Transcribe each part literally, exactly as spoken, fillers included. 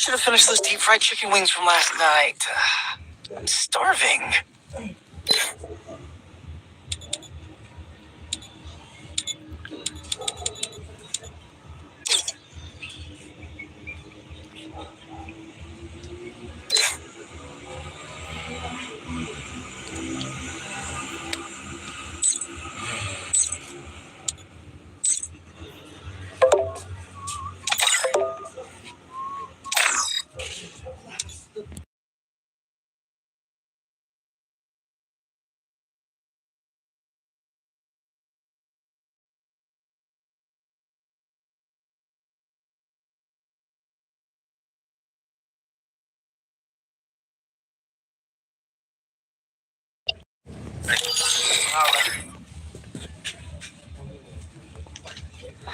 Should have finished those deep fried chicken wings from last night. I'm starving.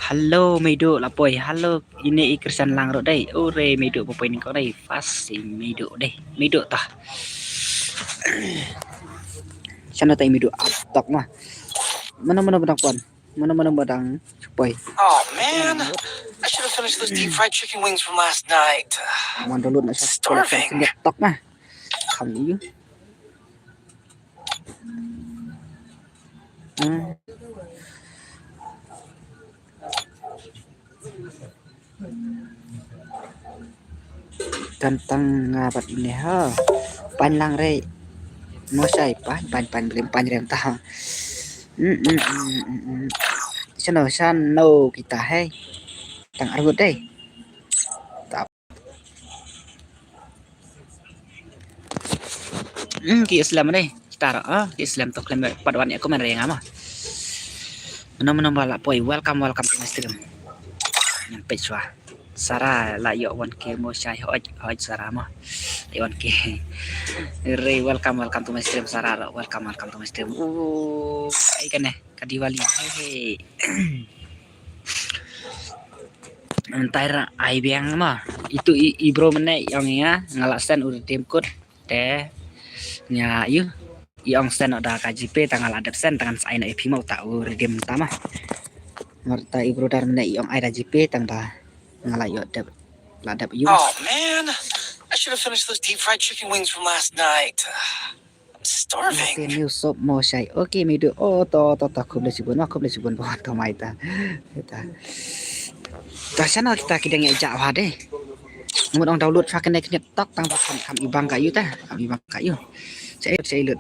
Hello, Meidu, la poi. Hello, ine i Kristan Lang ruh dei. Ure, Meidu, ba poi ning ko dei. Fast si Meidu dei. Meidu tah. Sana tai Meidu up tok mah. Mana, mana badang pon. Mana, mana badang poi. Oh man, I should have finished those deep fried chicken wings from last night. Mana download na sa. Starving. Tok mah. Kam ni. Hmm. Tang tang nga pat ine ha. Pan lang re. Mo sai pan, pan, pan, blim, pan rem ta. Hmm, hmm, hmm, hmm, hmm. Sano, sano kita, hey. Tang argut dei. Hmm, ki Islam ne. Kita ra, ah, ki Islam to khlem pat wan ïa comment re nga ma. Mano mano ba la poi, welcome, welcome to my stream. Ngan peit shuwa. Sara la ïoh one K mo shai, hoj, hoj Sara ma. Ïoh one K. Re, welcome, welcome to my stream Sara ra, welcome, welcome to my stream. Uh, ai kane, ka Diwali. Hey, hey. Mynta ra ai biang ma. Itu i, i bro mynne i ong ïa nga, nga la send u redeem code. Te nga ïoh i ong send noh da ka GPay, tang nga la dep send, tang ngan sa ai noh ïa phi ma uta u redeem mynta ma. Namar uta i brother mynne i ong ai da GPay, tang ba nga la ïoh dep, la dep ïoh. Oh man, I should have finished those deep fried chicken wings from last night. Starving. Mate new sop mo shai. Okay, Meidu. Oh, to, to, to, khublei shibun ma, khublei shibun ba wan to mai ta. Ta. Ta channel kita ki dang ïa jah wa de. Ngut ong download sha kane kane tok tang ba kam, kam ibang ka ïu ta. Kam ibang ka ïu. Shai, shai lut.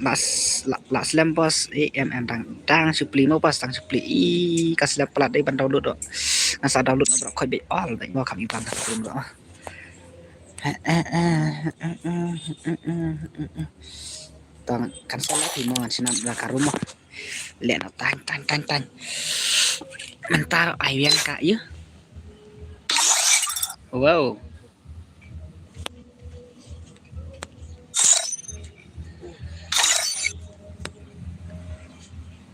Las, la, la slem bos. Eh, em, em, dang, dang supli mo bos, dang supli. I, ka slem plat dei ban download do. Nga sa download na bro khoi be all dei mo kam ibang ka film do. Tang kan sa la ti mo ngan sinan la ka rumo. Le no tang tang tang tang. Mentar ai wiang ka ïu. Wow.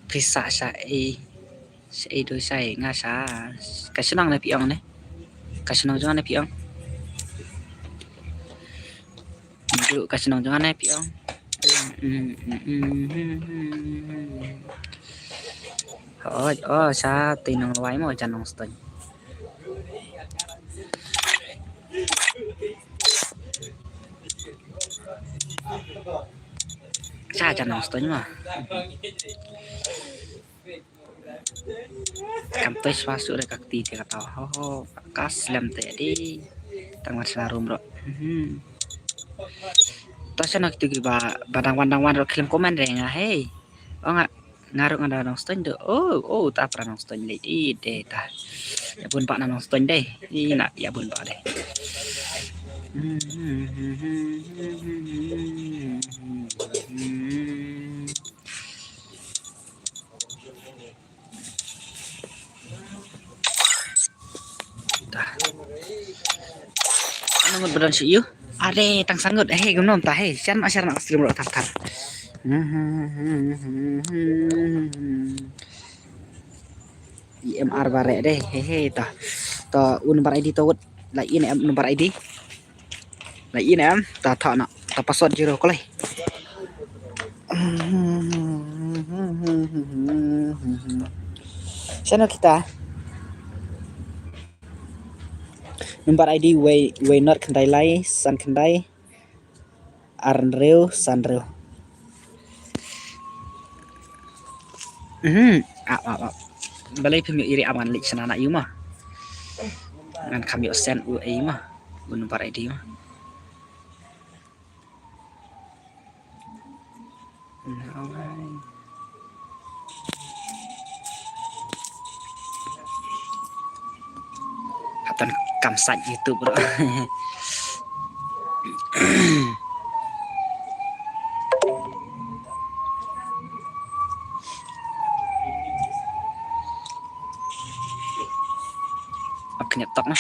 Pisa sa i. Sa i do sa i nga sa. Ka shnong ne phi ong ne. Ka shnong jong ne phi ong. Duk ka shnong jong ne phi ong. Hoi, oh, sa ti nong lwai mo jan nong ston. Sa jan nong ston mo. Kam toy swa su re ka kti te kata ho ho ka slem te di tang wan sla rum ro. To sa nok tu ki ba ba dang wan dang wan ro khlem comment re nga hei. O nga nga ro nga da nong ston do. Oh oh ta pra nong ston le di de ta. Ya bun ba na nong ston de. Ni na ya bun ba de. Ano ngut badan si yu? Are tang sangut. Hei gumnom ta hei. Shan ma shar na stream ro tar tar. I M R bare de. Hei hei ta. Ta un bar I D ta wut. La in em un bar I D. La in em ta tha na ta password zero ko lai. Sano kita. Number I D wei, wei not khyndai lai, san khyndai, ar hynriew, san hynriew. Mhm. Ap, ap, ap. Balei phim ïoh iri aman leit shna na ïu ma. Ngan kham ïoh send u ei ma. U number I D ma. Hatan kam sait YouTube bro. Ap kniat tok na.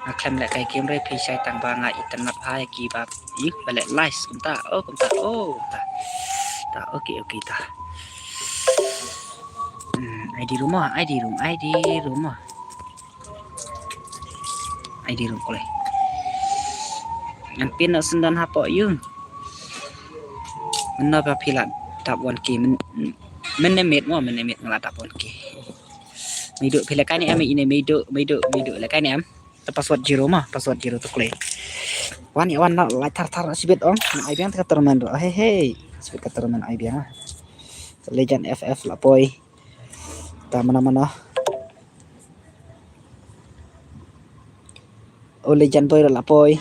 Nga khlem leh kai game re phi shai tang ba nga internet ha ki ba ih ba leh live kumta. Oh kumta, oh kumta. Ta, okay, okay ta. Hmm, I D room ah, I D room, I D room ah. I D room kloi. Ngan pin na sendan hapoh ïu. Mynno ba phi la dap one K, mynne miet mo, mynne miet nga la dap one K. Meidu phi leh kai ne em ine meidu, meidu, meidu leh kai ne em. Ta password zero ma, password zero to kloi. Wan ïa wan na lai thar thar sibit ong. Na ai biang ta ka tournament ro. Hei hei. Sibit ka tournament ai biang. Legend F F la poi. Ta mana mana. O Legend Boy la poi.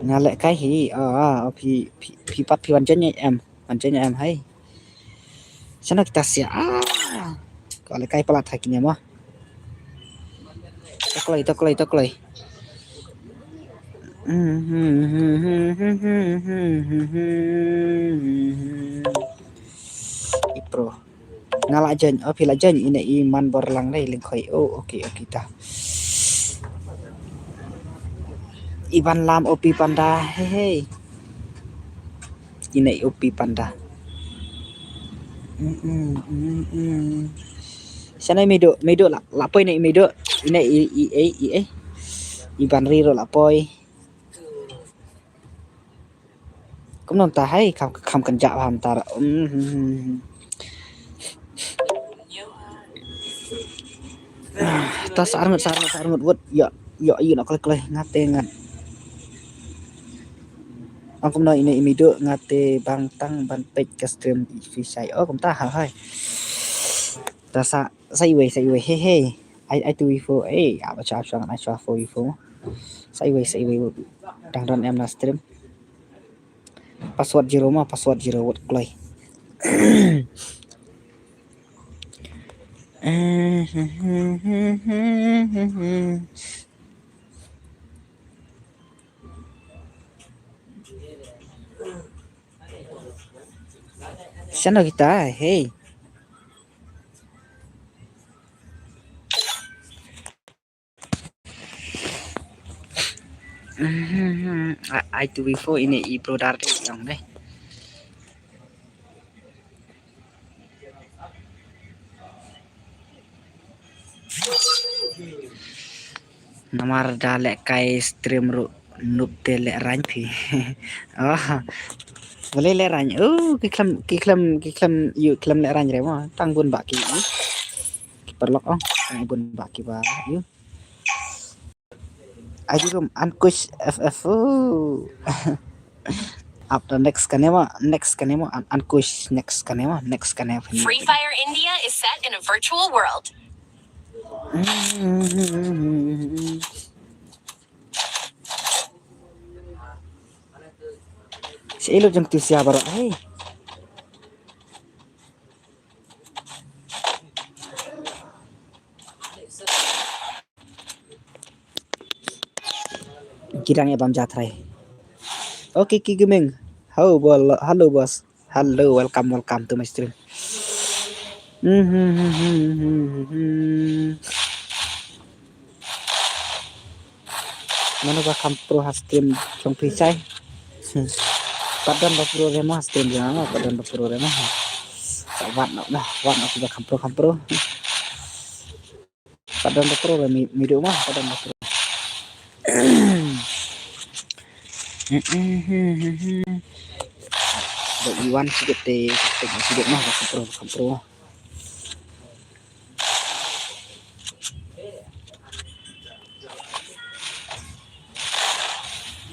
Nga leh kai hi. Ah, ah, phi phi phi pat phi wan jan em. Wan jan em hai. Sana kita sia. Ah. Ko leh kai palat hai kine mo. To kloi, to kloi, to kloi. I pro. Nga la join, oh phi la join ine i man bor lang dei ling khoi. Oh okay okay ta. Iban lam O P panda, hei hei. Ine i O P panda. Mm, mm, mm, mm. Sana meidu, meidu la, la poi ine meidu. Ine i i i i. Iban riro la poi. Kumno ta hai kham kham kan ja ham tar. Ta sar ngut sar ngut sar ngut wut yo yo yo no kloi kloi ngate ngat. Ang kumno ine imidu ngate bang tang ban peit ka stream i fisai. Oh kumta ha hai. Ta sa sa iwei sa iwei he he. Ai ai tu ifo eh apa cha apa ai cha fo ifo. Sa iwei sa iwei dang don em na stream. Password zero ma, password zero word kloi. Sana kita, hey. Ai tu before ini i brother dei yang dei. Namar da leh kai stream ruh nup te leh rang phi. Oh. Boleh leh rang. Oh, ki khlem ki khlem ki khlem yu khlem leh rang re mo. Tang bun ba ki. Ki paralok ong. Tang bun ba ki ba yu. Aji rum Ankush F F. Oh. Up the next kane mo, next kane mo, An- Ankush next kane mo, next kane mo. Free Fire India is set in a virtual world. Si ilo jong tu sia baroh, hey. Ki dang ïa bam ja trai. Okay, ki gaming. Hello, bol- hello, boss. Hello, welcome, welcome to my stream. Mano ba kham pro ha stream jong phi chai? Pat don ba pro re mo ha stream jong nga, pat don ba pro re mo. Wat noh, noh, wat noh, kiba kham pro, kham pro. Pat don ba pro ba mi, mi duh ma, pat don ba pro. Ba i wan shibit te, te shibit noh, ba kham pro, kham pro.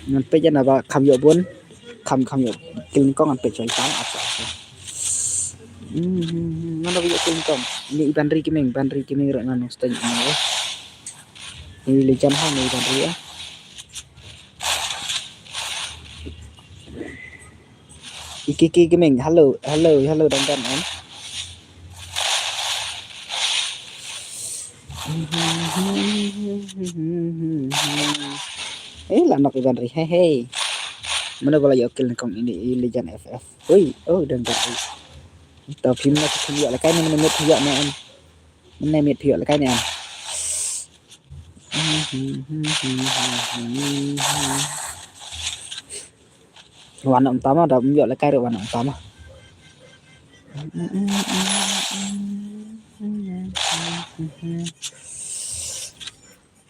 Ngan peit ïa na ba kham ïoh bun, kham, kham ïoh kill nyngkong ngan peit shuwa ïa ka, ap, ap, ap. Hmm, hmm, hmm, ngan ba ïoh kill nyngkong. Ini i Banri Gaming, Banri Gaming ruh ngan stain ïa nga. Ini Legend ha, ini i Banri ïa. I Kiki Gaming, hello, hello, hello, dang dang em. Eh, la nok i Banri, hey, hey. Mano ba la ïoh kill nyngkong ini i Legend F F. Ui, oh, dang dang. Tau phim na phim ïoh la kai ne, mano miet ïoh ne em. Mano miet ïoh la kai ne em. Wan ym tama da ym ïoh la kai ruh wan ym tama.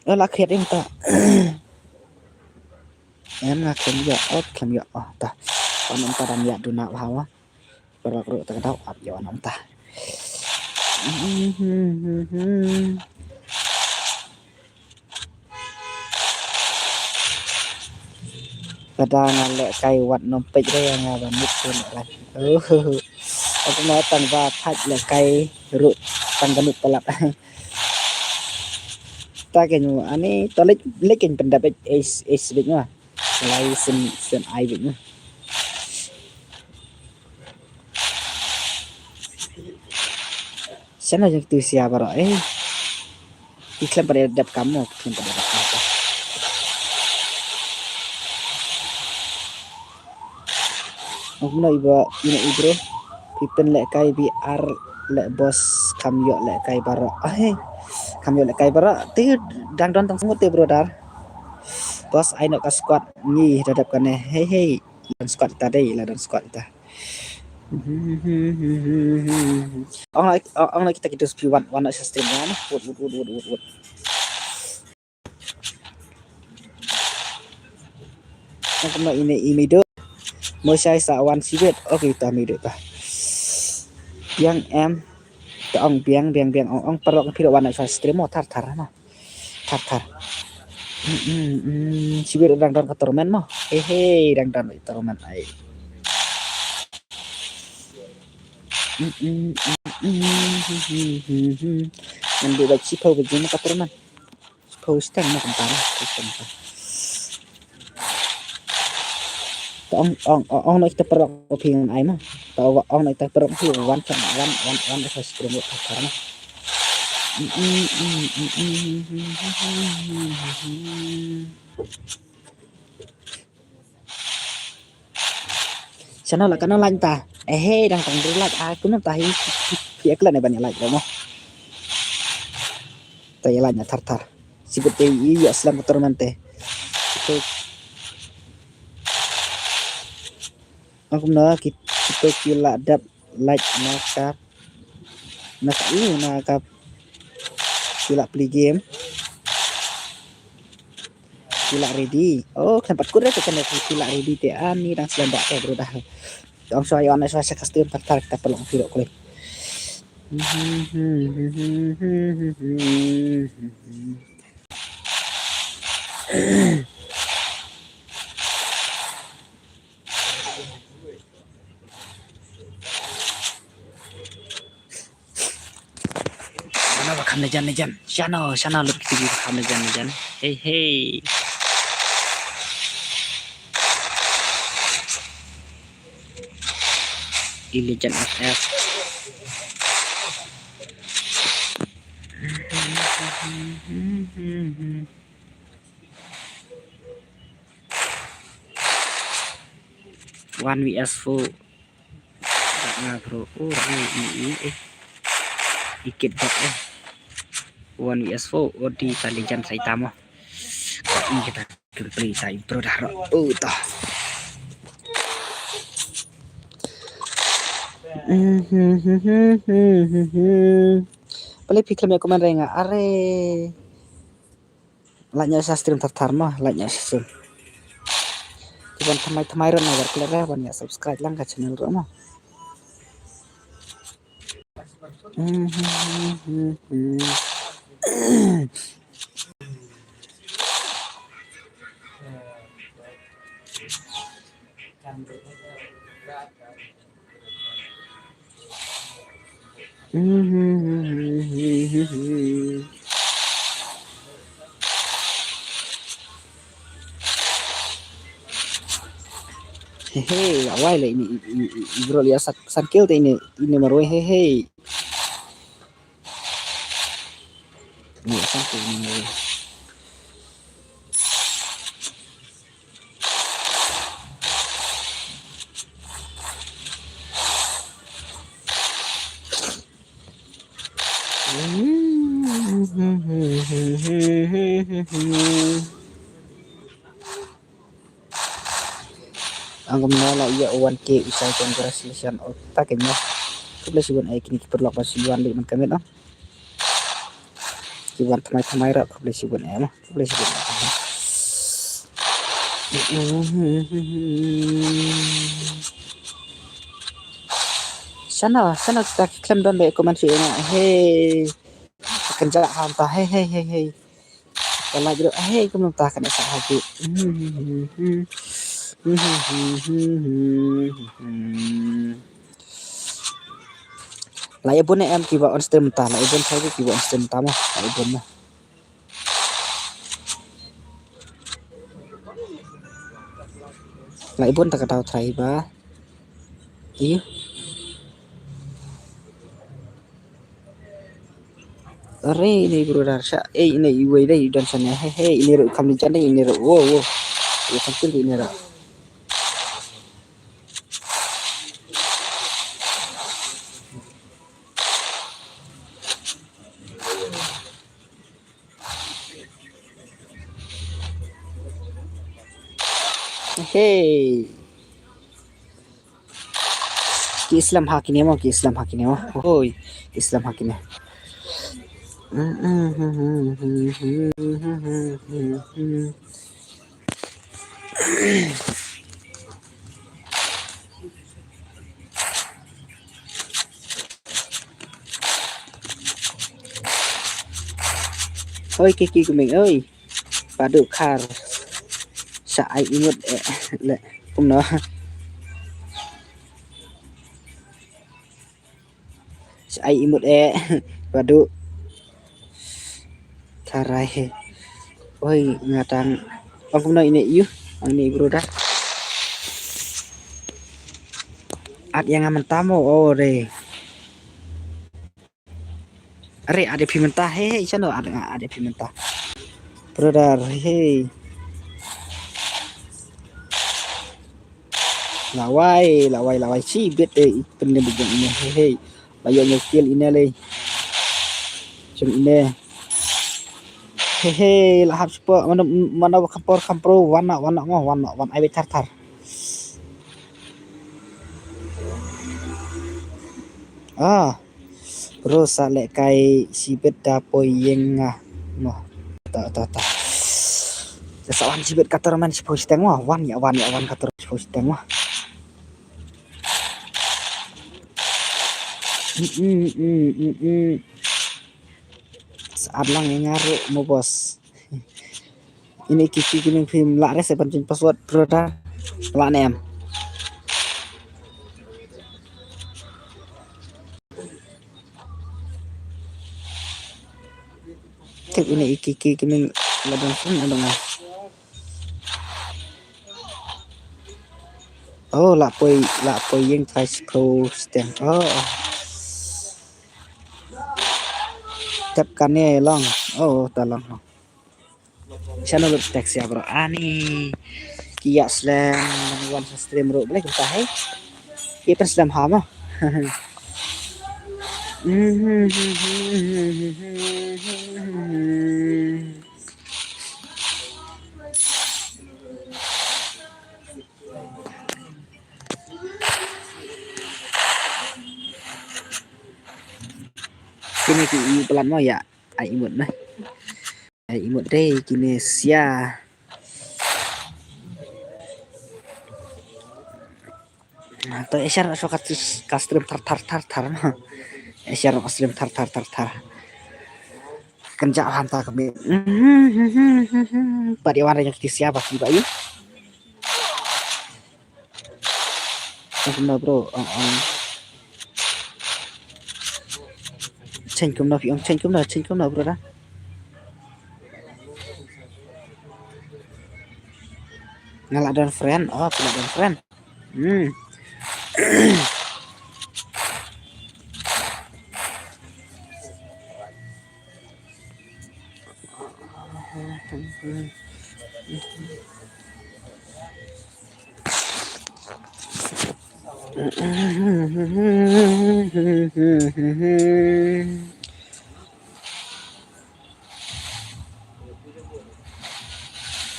Eh, la khiat im ta. Em nga khlem ïoh, oh, khlem ïoh, oh, ta. Wan ym ta dang ïa duna bha wa. Paralok ruh ta ka dau ap ïa wan ym ta. Kada nga leh kai wat nym peit re nga ba mut tu leh lai. Oh. Aku ma tang ba thait leh kai ruh tang ka mut palat. Ta ke nyu ani to lek lek ken pendap es es bit ma. Lai sen sen ai bit ma. Sana jong tu sia baroh eh. Ki khlem pat dep kam mo, ki khlem pat dep kam. Ong kumno i bro, ino i bro. Phi pynlehkai biar leh boss, kham ïoh lehkai baroh. Ah, he. Kham ïoh lehkai baroh. Te dang don tang sngut te bro dar. Boss, ai noh ka squad ngi da dep kane. Hei hei. Don squad ta dei, la don squad ta. Ong la, ong la kita kita sepi wan, wan sa stream wan. Wut, wut, wut, wut, wut, wut. Ong kumno ine i mido. Mo shai sa wan sibet. Okay, ta mido ta. Biang em. Ta ong biang, biang, biang. Ong, ong parok phi wan sa stream mo thar, thar mo. Thar, thar. Mm, mm, mm. Sibet dang don ka tournament mo. He, he, dang don ka tournament ai. Mm, mm, mm, mm, mm, mm, mm. Ngan dei ba shiphew ba jin ka tournament. Shiphew steng na kumta na, shiphew steng na. Ta ong, ong, ong, ong na kita parok phi ngan ai ma. Ta ong, ong na kita parok phi wan kan, wan, wan, wan ka stream ka parok ma. Mm, mm, mm, mm, mm. Channel la ka nang lain ta. Eh, he, dang tang dri lain. Ah, kumno ta hi. Phi, phi, phi, phi, phi, ban ïa lain mo. Ta ïa lain thar thar. Sibet te i ïa slam ka tournament te. Te. Ong kumno ki, kita ki la dep lain na ka. Na ka, uh, na ka. Ki la play game. Ki la ready. Oh, kan pat kut re te kan ki la ready te ani dang slam ba te bro dah. Ong shwa ïa na shwa sa custom thar thar kita paralok phi ruh kule. Shano ba kham najan najan. Shano, shano lut kiti ba kham najan najan. Hey, hey. I Legend F F. One V S four. Nga bro, oh, i, i, i, eh. Ikit bak, eh. One V S four, oh, di ta Legend sa ita mo. Ka i kita play sa i bro dah ro. Oh, ta. Pale phi khlem ïa comment re nga are. Like ïa sa stream thar thar mo, like ïa sa stream. Ki ban thymmai thymmai ruh na ïa klet re ban ïa subscribe lang ka channel ruh mo. He he, awai le ini, ini, ini, ini bro lia sak sangkil te ini, ini marwei he he. Ini sangkil ini marwei. Ang kumno la ïa u wan ke u sai congratulation o ta ke mo. Khublei shibun ai kini ki paralok ba shu wan leh man ka met ah. Ki wan thymmai thymmai ruh khublei shibun ai mo. Khublei shibun ai. Shano shano ta ki khlem don leh comment shu ïa nga. Hey. Kan ja ham ta hey hey hey hey. Ka la jruk ah, hei kumno ta kan sa ha ki. La ïa bun em ki ba on stream ta, la ïa bun ki ba on stream ta mo, la ïa bun mo. La ïa bun ta ka tau trai ba. Iyo. Are ini brother sha eh ini iwei dei dan sana he he ini ru kam ni jan dei ini ru wo wo. Ini tampil ini ru. Hey. Ki Islam ha kine mo, ki Islam ha kine mo. Hoi, ki Islam ha kine. Hoi, ki ki kumeng, oi. Padu khar. Sa ai imut eh le kumno. Sa ai imut eh padu. Tharai. Oi ngatang. Ong kumno ini yu. Ang ini brother. At yang aman tamu oh re. Are ade phi mynta he he chano ade ade phi mynta. Brother he. Lawai lawai lawai chi bit eh pynne bujang ine he he. Layo nyokil ine le. Chum ine. He he lahap spo mana mana kapor kampro wana wana mo wana wan ai be thar thar. Ah. Bro sa leh kai sibit da poi ïeng nga. Mo. Ta ta ta. Da sa wan sibit ka tournament sipoi siteng mo. Wan ïa wan ïa wan ka tournament sipoi siteng mo. Mm, mm, mm, mm, mm. Sa at lang ïa nga ruh mo boss. Ini ki ki ki ning phim lah re se ban change password brother. Lah ne em. Tip ini iki ki ki ning la ban phim ada nga. Oh, lah poi lah poi ïeng trai scroll stem. Oh. Tep kane long. Oh, ta long long. Channel lut text ya bro. Ani ki ya slem wan sa stream ro boleh kita hai. Ki pen slem ha ma. Kine ki i palat mo ïa. Ai imut na. Ai imut dei kine sia. To ïa share shuwa ka stream thar thar thar thar mo. Ïa share ka stream thar thar thar thar. Kan jah hanta ka miet. Pat ïa wan ïa ki sia ba ki ba ïa. Kumno bro. Change kumno phi ong, change kumno, change kumno bro da. Nga la don friend. Oh, phi la don friend. Hmm.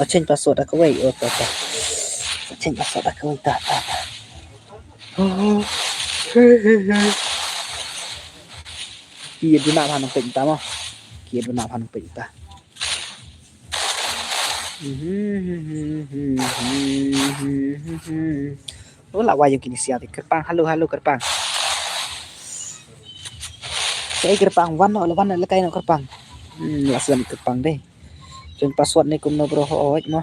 Change password da kawei. Oh, ta, ta. Change password da kawei. Ta, ta, ta. Oh. Ki duna phan pek ta mo. Ki duna phan pek ta. Oh, la wai ïa kine sia te. Kyrpang, halo, halo, kyrpang. Sa i kyrpang, wan noh, la wan noh, la kai noh kyrpang. Hmm, la slam kyrpang dei. Change password ne kumno bro, hooid mo.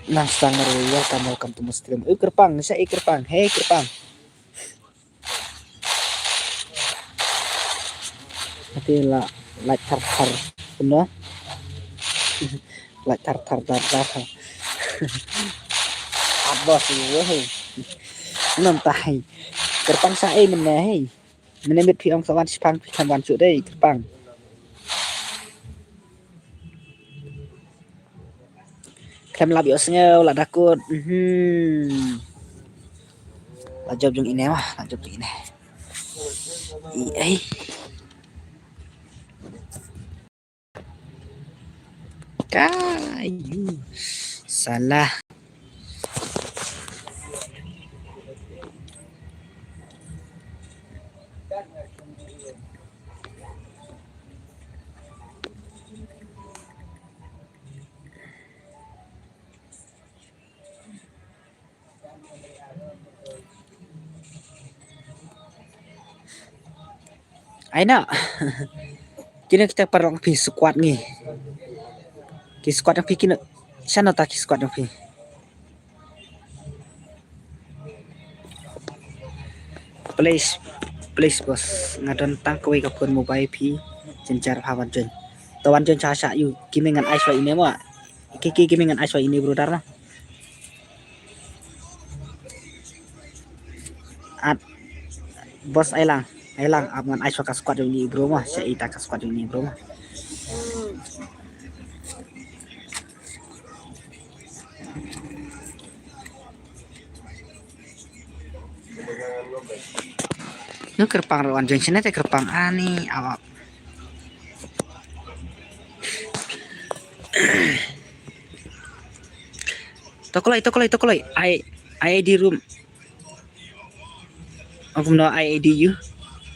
Nang stang mo, welcome, welcome to my stream. Eh, kyrpang, sa i kyrpang, hey kyrpang. Ati la, like thar thar, kumno? Like thar thar thar thar. At boss, hey. Nang tai. Kyrpang sa i mynne, hey. Mynne mit phi ong sa wan shipang phi khlem wan shuh dei, kyrpang. Khlem lap ïohsngew la dakut. Mhm. La jop jong ine ma, la jop jong ine. I ei. Kayu. Salah. Ai na. Kine kita paralok phi squad ngi. Ki squad phi kine. Shano ta ki squad phi. Please, please boss. Nga don tang kawei ka phone mobile phi. Jynjar pha wan join. To wan join sha sha ïa u. Ki me ngan ai shuwa ine mo. Ki ki ki me ngan ai shuwa ine brother mo. At boss ai lang, ai lang ap ngan ai shuwa ka squad jong ine bro mo, sha ita ka squad jong ine bro mo. Ngi kyrpang ruh wan join sini te kyrpang ani awak. Tokolai, tokolai, tokolai. I, I D room. Aku no I D you.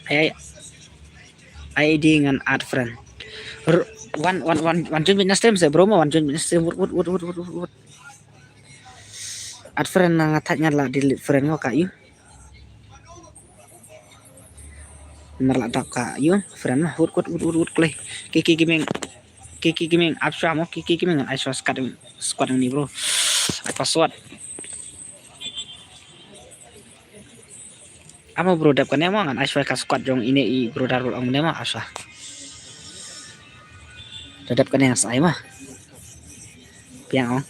I, I, I D ngan add friend. R-, wan, wan, wan, wan join bit na stream sa bro mo, wan join bit na stream. Wut, wut, wut. Add friend na nga thait nga la delete friend ngo ka ïu. Nar la dap ka ïu friend ma. Wut, wut, wut, wut, wut, klei. Kiki Gaming. Kiki Gaming, ap shuwa mo, Kiki Gaming, ai shuwa squad, squad ni bro. Ai password. Amo bro dep kane mo ngan ai shuwa ka squad jong ine i brother bro ong ne mo ai shuwa. Da dep kane ngan sa ai mo. Piang ong.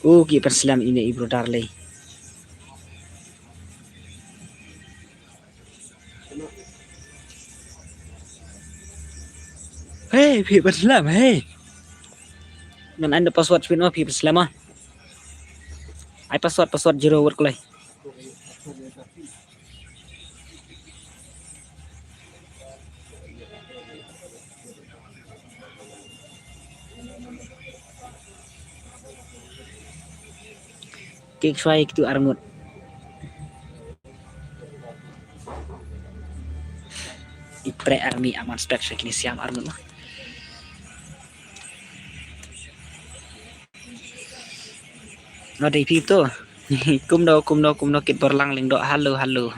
U ki pan slam ine i brother lei. Hey, phi pat slam, hey. Ngan ai da password phi no phi pat slam ah. Ai password, password zero word klei. Kik shuwa ïa kitu arngut. I pre army, ap ngan spec sha kine siam army mo. No dei phi to. Kumno, kumno, kumno, Kit Borlang Lyngdoh. Halo, halo.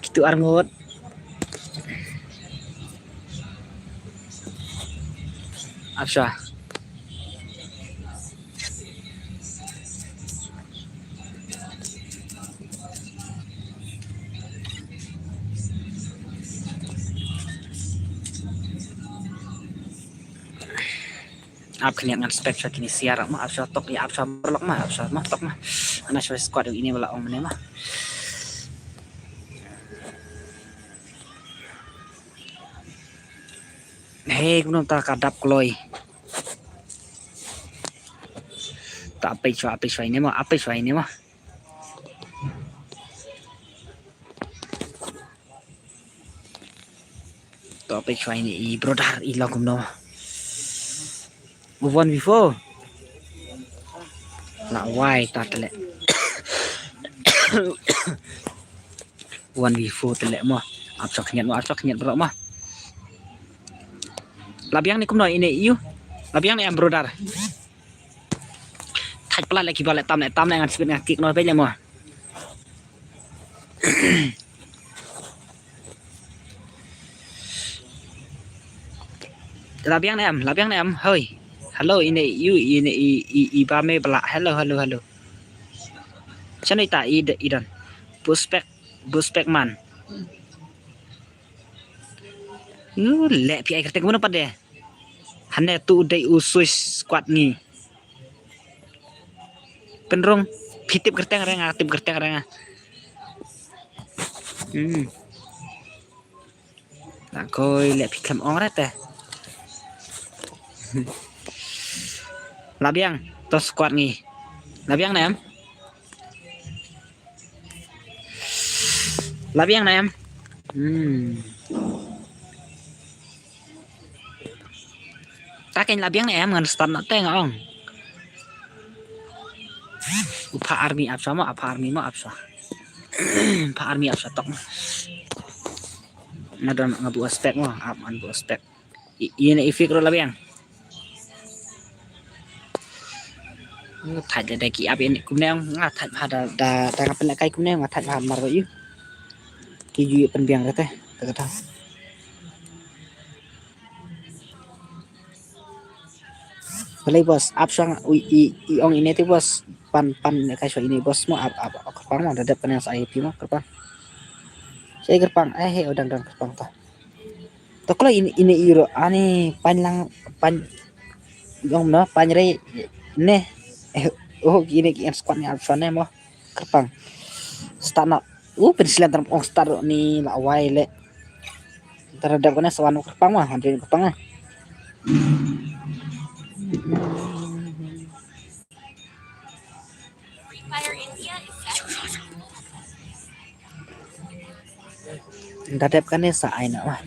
Kitu arngut. Ap sha. Ap khyndiat ngan spec sha kine siar mo, ap sha tok, ïa ap sha marlok mo, ap sha ma tok mo. Ana sha squad ine ba la ong mynne mo. He, kumno ta ka dap kloi. Ta ap sha, ap sha ine mo, ap sha ine mo. To pek shwa ine i brother i long kumno. One v four. La wai ta tele. One v four tele mo. Ap shwa khyndiat mo, ap shwa khyndiat bro mo. La biang ne kumno ine i u. La biang ne em brother. Thait pla le ki ba le tam le tam le ngan sipit ngan kik no pe le mo. La biang ne em, la biang ne em, hoi. Hello, ine i u, ine i, i, i ba me bla. Hello, hello, hello. Shano ita i, i don. Buspek, buspek man. U, le phi ai kyrteng kumno pat de. Hane tu u dei u sui squad ngi. Pynrung, phi tip kyrteng re nga, tip kyrteng re nga. Hmm. Na koi le phi khlem ong re te. La biang, to squad ngi. La biang ne em? La biang ne em? Hmm. Ta kein la biang ne em ngan start na te nga ong. U pha army ap shwa mo, ap pha army mo ap shwa. Pha army ap shwa tok mo. Nga don nga bu aspect mo, ap ngan bu aspect. I, ine i fik ro la biang. Nga thait da, da ki ap ine kumne nga thait bha da, da, da nga pynleh kai kumne nga thait bha mar ba yu. Ki ju pynbiang kata, kata. Balei boss, ap shwa nga, ui, i, i ong ine te boss, pan, pan ne kai shwa ine boss mo, ap, ap, ap, kyrpang mo, da dep kane sa I P mo, kyrpang. Sa kyrpang, eh, he, odang, dang kyrpang ta. To klo ine, ine i ro, ani, pan lang, pan, ong no, pan re, ne, eh, oh, ine ki en squad ni ap shwa ne mo. Kyrpang. Start na. U pynslem tam ong start ni la wai le. Tara dep kane sawan kyrpang ma, hundred kyrpang ah. Nda dep kane sa ai na ma.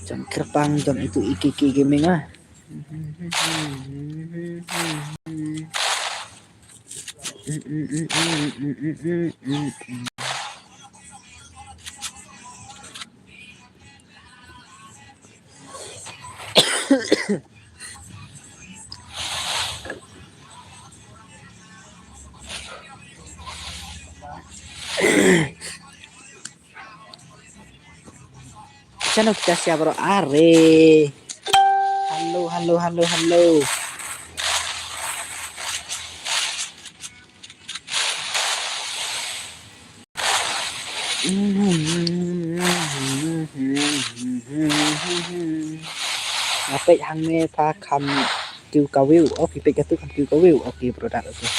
Jong kyrpang jong itu iki ki gaming ah. Shano kita siap bro are. Halo, halo, halo, halo. Apek hang me pa kam tu ka wiu. Okay, pek tu kam tu ka wiu. Okay, brother, okay.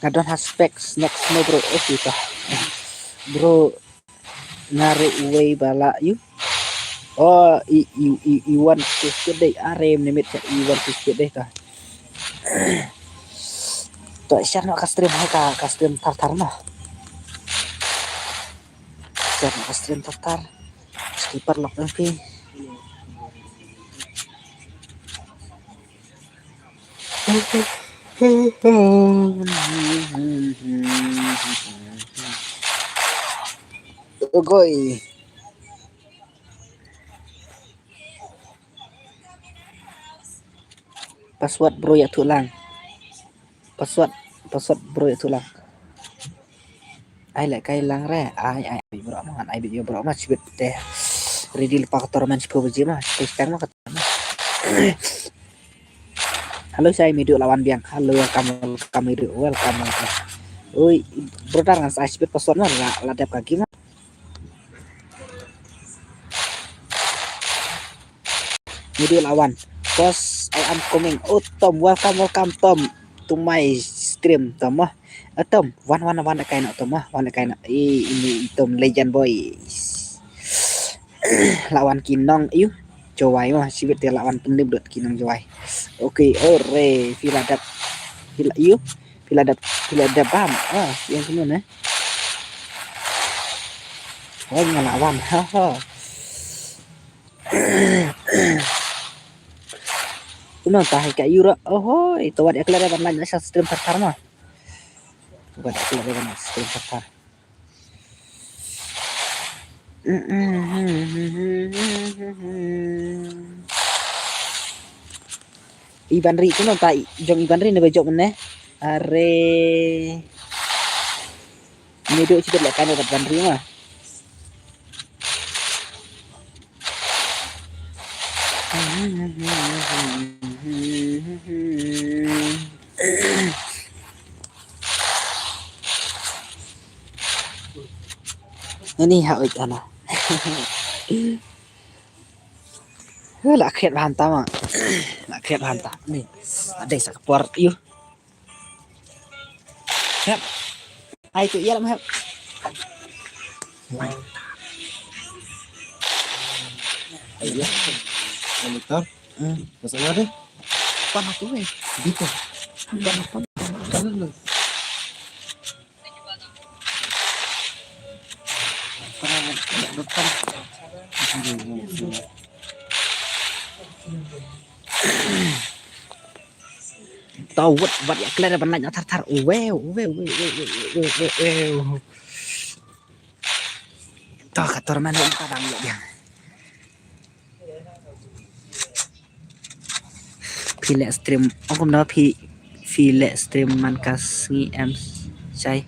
Nga don ha specs next mo bro. Okay ta. Bro, nga re uwei bala yu. Oh, i, i, i, i wan tu sikit dei. Are minit sa i wan tu sikit dei ta. To share noh ka stream, hai ka, ka stream thar thar noh. Share noh ka stream thar thar. Skipper lok M P. Ugoi. Password bro ïathuh lang. Password, password bro ïathuh lang. Ai leh kai lang re, ai, ai bro man, ai bro man, shibit te. Ready lypa ka tournament shiphew baje ma, shiphew stang ma ka tournament. Hello, Shai, Midu la wan biang. Hello, welcome, welcome, Midu, welcome, welcome. Oi, brother, ngan sa shibit password ma, la, la dep ka game ma. Midu la wan. Boss, I am coming. Oh, Tom, welcome, welcome, Tom, to my stream, Tom, ah. Eh, Tom, wan, wan, wan, kai na, Tom, ah, wan, kai na. I, ini, Tom, legend boy. La wan ki nong, ïu. Jowai, ma, shibit te la wan pynlip dot ki nong Jowai. Okay, ore, phi la dep. Phi la, ïu. Phi la dep, phi la dep bam. Ah, ïa kano ne? Oi, nga la wan. Ha, ha. Kumno ta hai ka ïura. Ohoi, to wat ïa klet ban lain na sha stream thar thar ma. To wat ïa klet ban stream thar thar. Iban Ri, kumno ta i, jong Iban Ri ne ba jop ne? Are. Ni duk shibit leh kai na Iban Ri ma. Ini ha, wait, ana. Huh, la khriat bha mynta ma. La khriat bha mynta. Ni. Adei sa ka por ïu. Hep. Ai tu ïa lam hep. Ai ïa. Monitor. Hmm. Pasal ada? Pan aku eh. Gitu. Pan apa? Pan apa? Tau wat, wat ïa klet ban lain thar thar. Uweu, uweu, uweu. To ka tournament ruh ka dang ïoh biang. Phi leh stream, ong kumno phi, phi leh stream man ka sngi em Shai.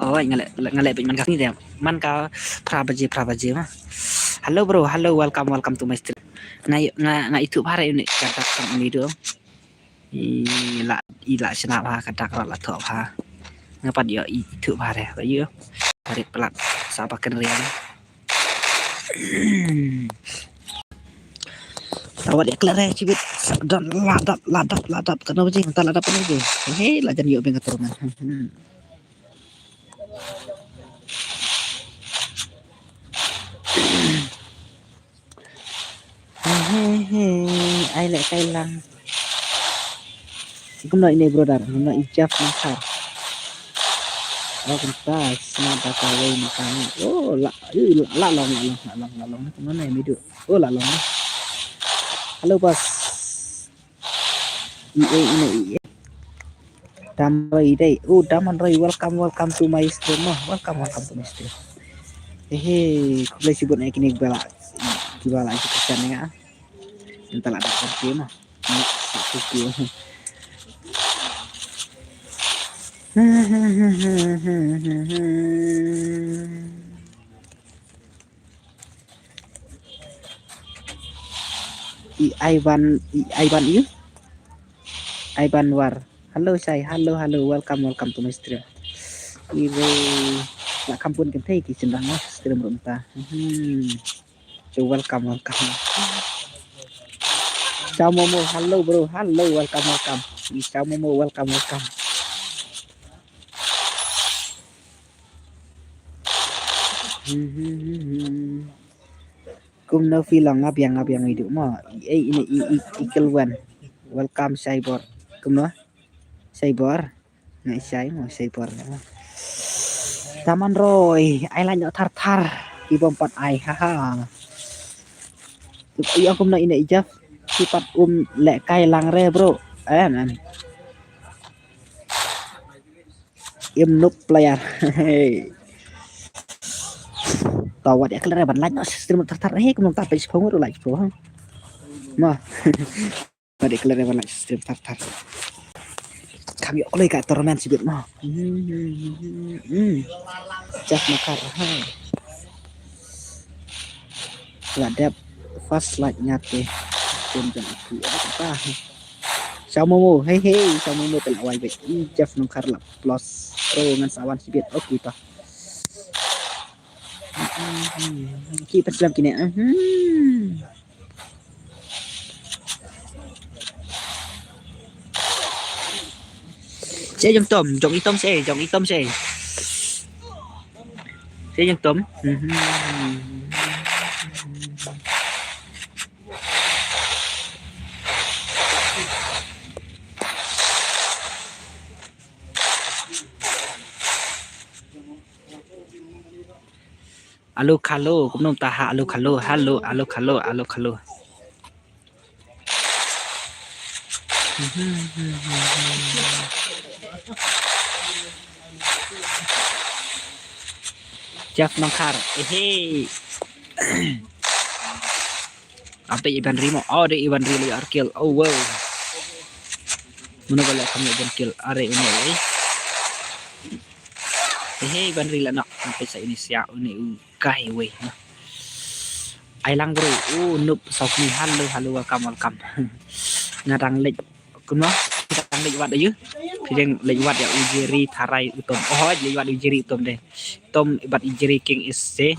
Oh, nga leh, nga leh beit man ka sngi te. Man ka phra baje, phra baje ma. Hello bro, hello, welcome, welcome to my stream. Nga, nga, nga ithuh bha re uni ka dak kan uni do. I la, i la shna bha ka dak la thoh bha. Nga pat ïoh ithuh bha re. Ba ïoh. Ba rit palat sa ba kan riang. Tawat ïa klet re shibit. Don la dap, la dap, la dap. Kano baje, ta la dap kano baje. He, la jan ïoh beng ka tournament. He, he, he. Ai leh kai lang. Kumno ine brother, kumno i Jeff Makhar. Oh, kumta, sna da ka wei na ka ni. Oh, la, eh, la, la long, la long, la long, la long. Kumno ne midu. Oh, la long. Hello, boss. I, eh, ine, i, eh. Damroi dei. Oh, Damroi, welcome, welcome to my stream. Oh, welcome, welcome to my stream. He, he, khublei shibun eh kine kiba la, kiba la ïa ka channel nga. Mynta la dap ka game ah. Next, next game. I Ivan, i Ivan ïu? Ivan War. Hello, Shai. Hello, hello. Welcome, welcome to my stream. I re la kampun kynthei ki chynrang ma stream ruh mynta. Hmm. So welcome, welcome. Chow Momo, hello bro. Hello, welcome, welcome. Chow Momo, welcome, welcome. Kumno phi long? Nga biang, nga biang idu mo. Ei, ini i, i, i Kelwan. Welcome, Shaibor. Kumno? Shai bor. Ngai shai mo, shai bor. Taman roi, ai la nyok thar thar. Ki bom pat ai, haha. Ïa kumno ine i Jeff. Ki pat um leh kai lang re, bro. Eh, man. Im noob player. Hey. Tawat ya kelar ban like no stream thar thar. Hey, kumno ta page phone ru like phone. Ma. Wat ya kelar ban like stream thar thar. Kam ïoh kloi ka tournament sibit ma. Hmm. Jeff Nongkhar. Hai. La dep first like nga te. Kum jong aku. Apa? Shaw Momo, hey hey, Shaw Momo te la wai beit. I Jeff Nongkhar la plus. Pro ngan sa wan sibit. Okay ta. Ki pat slam kine. Mhm. Sha jong Tom, jong i Tom sha, jong i Tom sha. Sha jong Tom. Mhm. Alo khalo, kumno ta ha alo khalo, halo, alo khalo, alo khalo. Jeff Nongkhar, eh, hey. Ape Ivan Rimo, oh, de Ivan Rimo ar kill, oh, wow. Mano bala kam Ivan kill, are ini, eh. Eh, hey, Ivan Rimo nak, ape sa ini sia, ini, uh, kai, weh, nah. Ai lang bro, uh, noob, saw kni, halo, halo, welcome, welcome. Nga dang leit, kumno, nga dang leit wad ayu. Phi dang leit wad ïa u Jerry Tharai u Tom. Oh, leit wad u Jerry u Tom de. Tom bad u Jerry King is se.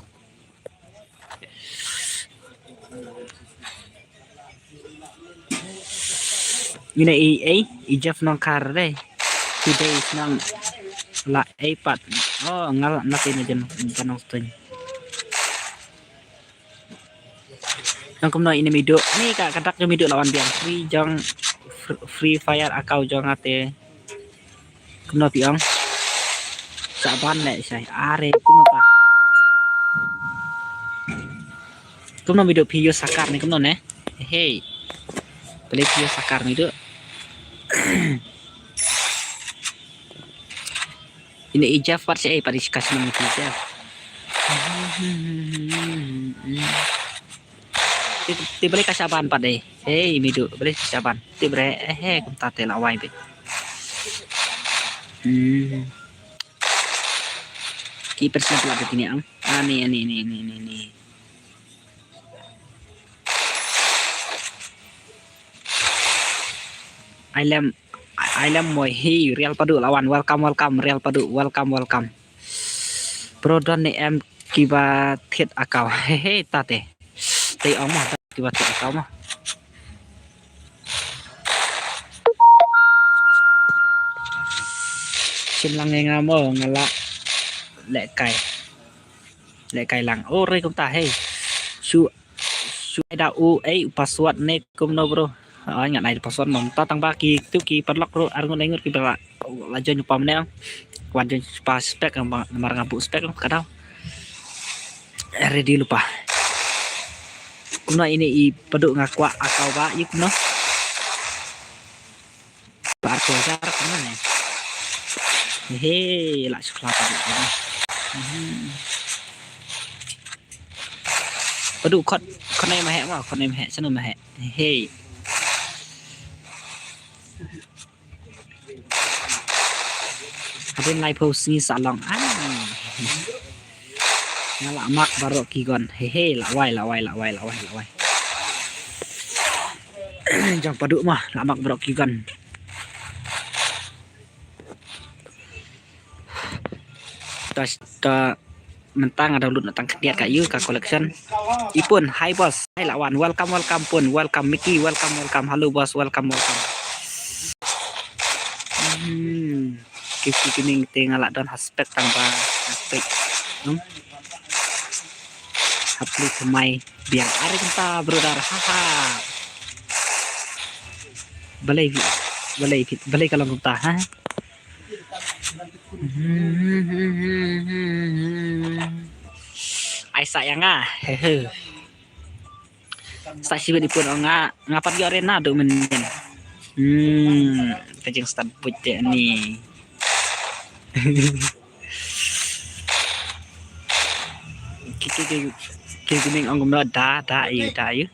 Ine i, ei, i Jeff Nongkhar de. Today is nang la ei pat. Oh, ngal na te na jan, jan nong stun. Nang kumno ine midu. Ni ka kadak jong midu lawan biang. Free jong fr-, Free Fire account jong ate. Kumno phi ong? Sa ban le shai. Are kumno pa. Kumno midu phi use sakar ne kumno ne? Hey. Pele phi use sakar midu. Ine i Jeff pat sha ei pat i Jeff. Te, te bale ka Shaban pat dei. Hey, midu, bale ka Shaban. Te bale, eh, eh, kumta te la wai be. Hmm. Ki persen pula te kini ang. Ani, ani, ani, ani, ani, ani. Ailem, Ailem moi hi, Real Padu lawan. Welcome, welcome, Real Padu. Welcome, welcome. Bro, don ne em kiba thied akau. Hehe, tate. Te ong mo, tate kiba thied akau mo. Sien lang nga mo, nga la lehkai. Lehkai lang. Oh, re kumta, hey. Su, su ai da u, ei, password ne kumno, bro. Ah, nga nai password nom. Ta tang ba ki, tu ki padlock, bro. Ar ngut, ngut ki ba la, la join pa mne. Wan join pa spek, namar nga bu spek, ka dau. Ready lupa. Kumno ine i Padu nga kwah akau ba, yu kumno. Bar ko jar kumno ne. He, la shukla Padu. Padu khot, khot ne ma he ma, khot ne ma he, shano ma he. He. Hadien laiphew sngi sa long. Ah. Nga la mak baroh ki gun. He he, la wai, la wai, la wai, la wai, la wai. Jong Padu ma, la mak baroh ki gun. Ta, ta, Mynta nga download na tang khyndiat ka ïu ka collection. I Pun, hi boss, hi la wan. Welcome, welcome Pun, welcome Mickey, welcome, welcome. Hello boss, welcome, welcome. Hmm. Ki ki kining te nga la don ha spek tang ba ha spek. Hmm. Hapli thymmai biang ari kynta brother. Haha. Balei vi. balei, balei ka long kumta, ha? Ai sa ïa nga, he he. Sa shibit i pun ong nga, nga pat ïoh re naduh mynnin. Hmm, ka jingstad buit te ni. Ki, ki, ki, ki, ki ning ong kumno da, da, ayu, da, ayu.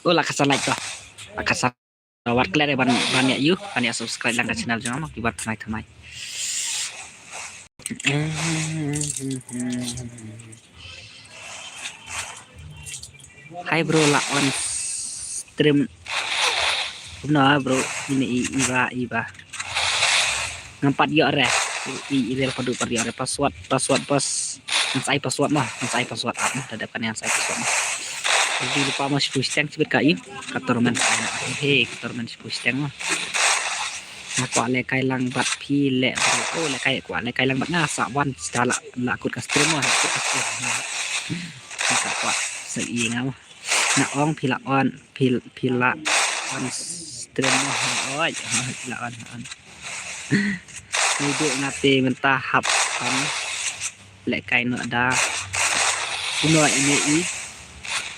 Oh, la ka sa like to. La ka sa wat klet ban, ban ïa ïu, ban ïa subscribe lang ka channel jong nga, ki bar thymmai thymmai. Hi bro, la on stream. Kumno bro, ini i, iba, iba. Ngam pat ïoh re. I, i rel padu pat ïoh re, password, password, pas. Ngan sa ai password mo, ngan sa ai password app mo, da dep kane ngan sa ai password mo. Ready lypa mo, shiphew shiteng shibit ka i. Ka tournament sa ai na. He, ka tournament shiphew shiteng mo. Nga kwah lehkai lang bad phi leh bro. Oh, lehkai, kwah lehkai lang bad nga, sa wan, sa la, la kut ka stream mo, la kut ka stream. Nga sa kwah sa i nga mo. Na ong phi la on, phi, phi la on stream mo. Oi, phi la on, on. Ni duk nga te mynta hap on. Lehkai noh da. Kumno ine i.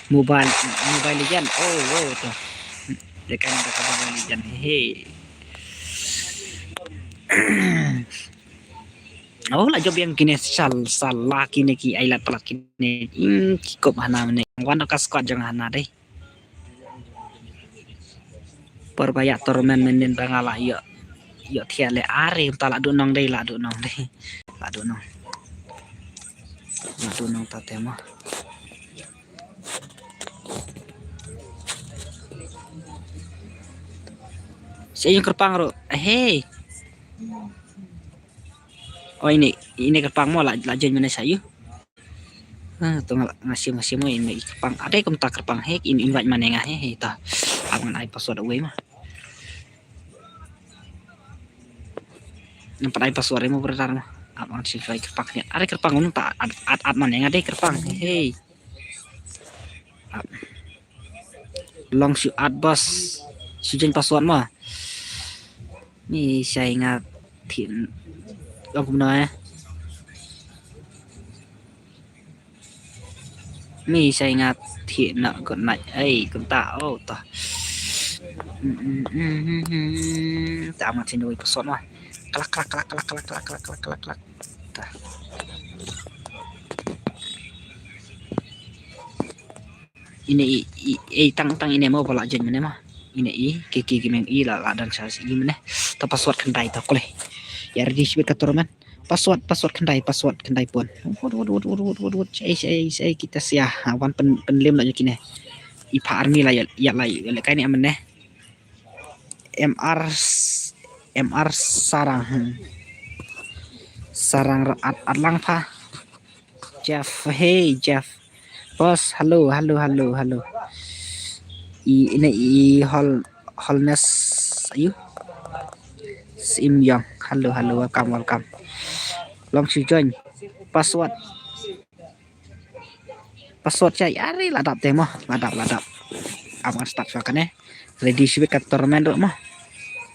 Mobile, Mobile Legend. Oh, wow to. Lehkai noh da ka Mobile Legend. He. Oh, la jop ïa kine sal, sal la kine ki ai lad palat kine. Hmm, ki kop hana mane. Wan ka squad jong hana dei. Por ba ïa tournament mynnin ba nga la ïoh, ïoh thiah leh, are ta la duh nong dei, la duh nong dei. La duh nong. La duh nong ta te mo. Sa ïa kyrpang ruh. Hey. Oh, ine, ine kyrpang mo la, la join mynne sa ïa. Ha, to nga, nga shim, nga shim mo ine kyrpang. Ade kumta kyrpang, he, in, invite mane nga, he, he, ta. Ap ngan ai password away ma. Ngan pat ai password mo brother ma. Ap ngan shim ai kyrpang ne. Ade kyrpang un ta add, add, add mane nga de kyrpang. He, he. Ap. Long shu add bos. Shu join password mo. Ni shai nga thin. Long kumno eh. Ni shai nga thin na good night. Ei, kumta oh to. Ta ma thin doi password mo. Klak, klak, klak. Ta. Ine i, i, i, tang, tang ine mo ba la join mynne mo. Ine i, K K Gaming i la, la dang sa i mynne. Ta password khyndai ta kole. Ïa ready shibit ka tournament. Password, password khyndai, password khyndai pun. Wot, wot, wot. Ei, ei, ei, kita sia. Ha, wan pyn, pynlem la ïa kine. I pha army la ïa, ïa la ïa lehkai ne mynne. M R s-, M R Sarang, hmm. Sarang ra at, at lang pha. Jeff, hey, Jeff. Boss, hello, hello, hello, hello. I, ine i hol, holness, ayu. Sim Yong, hello, hello, welcome, welcome. Long shu join. Password. Password chai, are la dap te mo, la dap, la dap. Ap ngan start shwa kane. Ready shibit ka tournament ruh mo.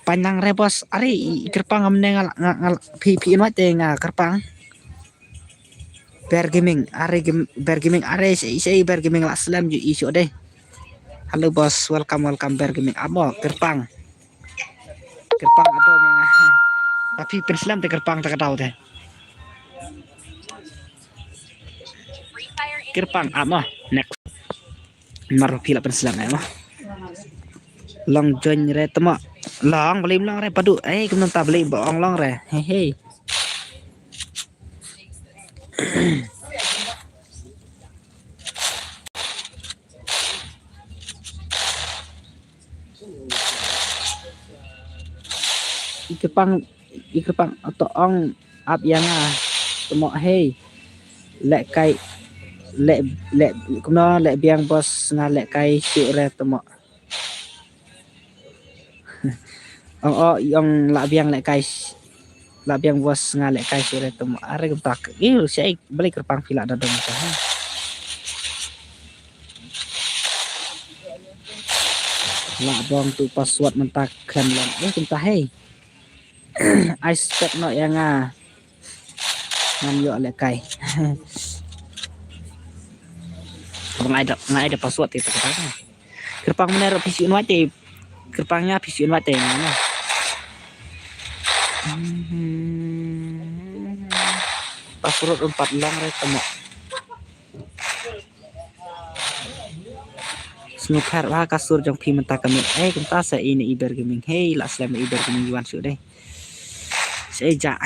Pynang re boss, are i, i kyrpang am ne nga, nga, nga, phi, phi invite te nga kyrpang. Bear Gaming, are gam-, Bear Gaming, are sei, sei Bear Gaming la slem ju i shu de. Hello boss, welcome, welcome Bear Gaming. Amo, kyrpang. Kyrpang ado me. Tapi pynslem te kyrpang ta ka daw te. Kyrpang amo. Next. Mar phi la pynslem amo. Long join re tama. Long beli long re padu. Eh, kumno ta beli ba ong long re. He he. I kyrpang, i kyrpang to ong ap ïa nga. Tama hei. Lehkai, leh, leh, kumno leh biang boss nga lehkai shu re tama. Ong o, i ong lah biang lehkai. Lah biang boss nga lehkai shu re tama. Are kumta. Iu, shai beli kyrpang phi la da dong ta. Lah bong tu password mynta khlem long. Eh, kumta hei. Ai spek noh ïa nga. Ngan ïoh lehkai. Ba nga ai da, nga ai da password te kata. Kyrpang mynne ruh phi shu invite te. Kyrpang ïa phi shu invite te nga. Password um pat long re tamo. Sngewbha ba ka sur jong phi mynta ka miet. Eh, kumta sa ine Iber Gaming. Hei, la slem Iber Gaming yuan shu dei. Sa eh ja.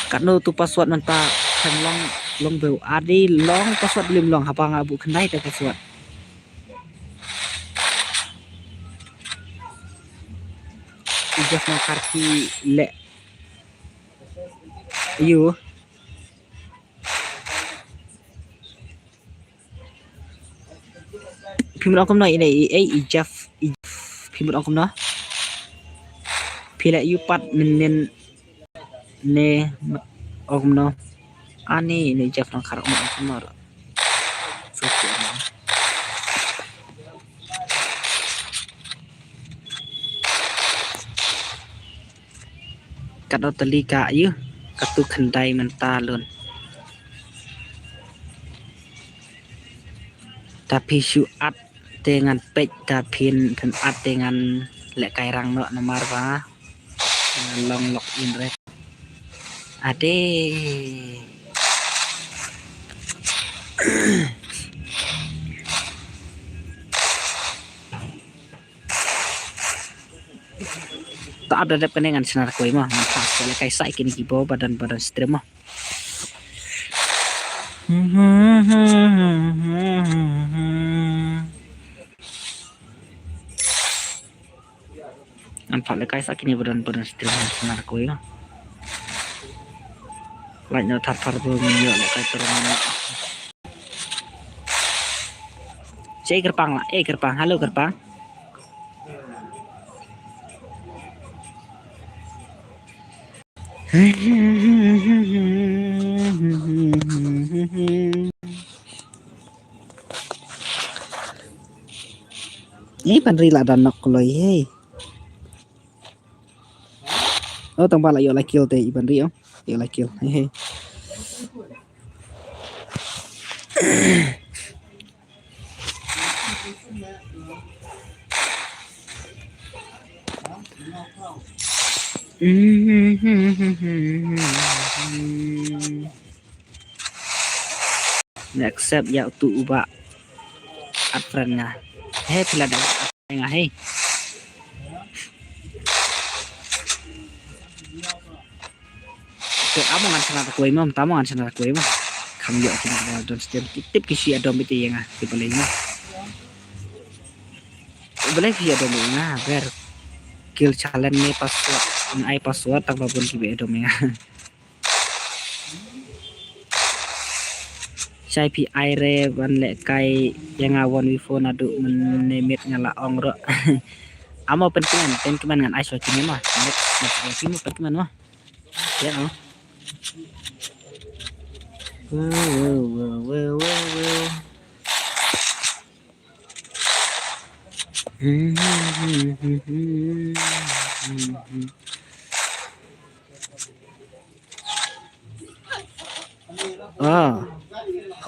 Katno tu password mynta kan long, long beu. Adi long password lim long haba nga bu khyndai te password. Ijaf nang karki le. Ayu. Phi mut ong kumno ine i ei i Jeff i Jeff. Phi mut ong kumno. Phi la ïu pat mynnin ne mut ong kumno. Ani ine Jeff nang kharok mut ong kumno. So, Kat ot tali ka ïu, katu khyndai mynta lun. Ta phi shu at te ngan peit, ta phin phin at te ngan leh kai rang noh namar ba ngan long log in re. Ade. Ta ap da dep kane ngan shna da kawei mo, ngan phah sa lehkai sa ïa kine ki bor ba don ba don stream mo. Ngan phah lehkai sa kine ba don ba don stream ngan shna da kawei mo. Lait na thar thar ba ngin ïoh lehkai tournament. Che kyrpang la, eh kyrpang, halo kyrpang. Ni pan ri la da nok kloi hei. Oh, tang ba la ïoh la kill te i ban ri oh. Ïoh la kill. Hei hei. Next step ïa utu uba add friend nga. Hei phi la da add friend nga hei. Te amo ngan shna da kawei mo, tamo ngan shna da kawei mo. Kham ïoh ki ba don stem tip tip ki shi adom ite ïa nga ki balei mo. Balei ki adom ïa nga ber kill challenge ne password, ngan ai password tang ba bun ki ba adom ïa nga. Shai phi ai re ban lehkai ïa nga one v four naduh mynne miet nga la ong ruh. Amo pynkmen, pynkmen ngan ai shuwa kine mo. Next, next, eh, kine pynkmen mo. Ya, oh. Wow, wow, wow. Ah,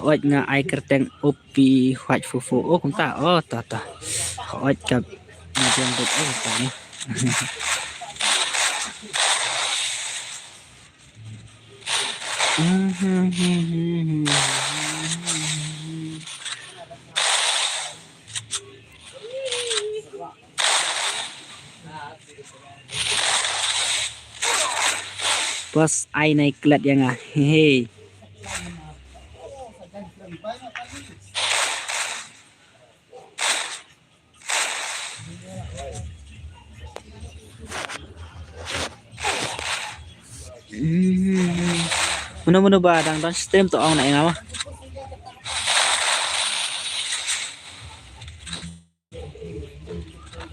hooid nga ai kyrteng Upi White Fufu. Oh, kumta. Oh, ta ta. Hooid ka. Nga biang dut. Oh, ta ni. Bos ai nai klet ïa nga. Hei. Mano mano ba dang don stream to ong na ïa nga ma.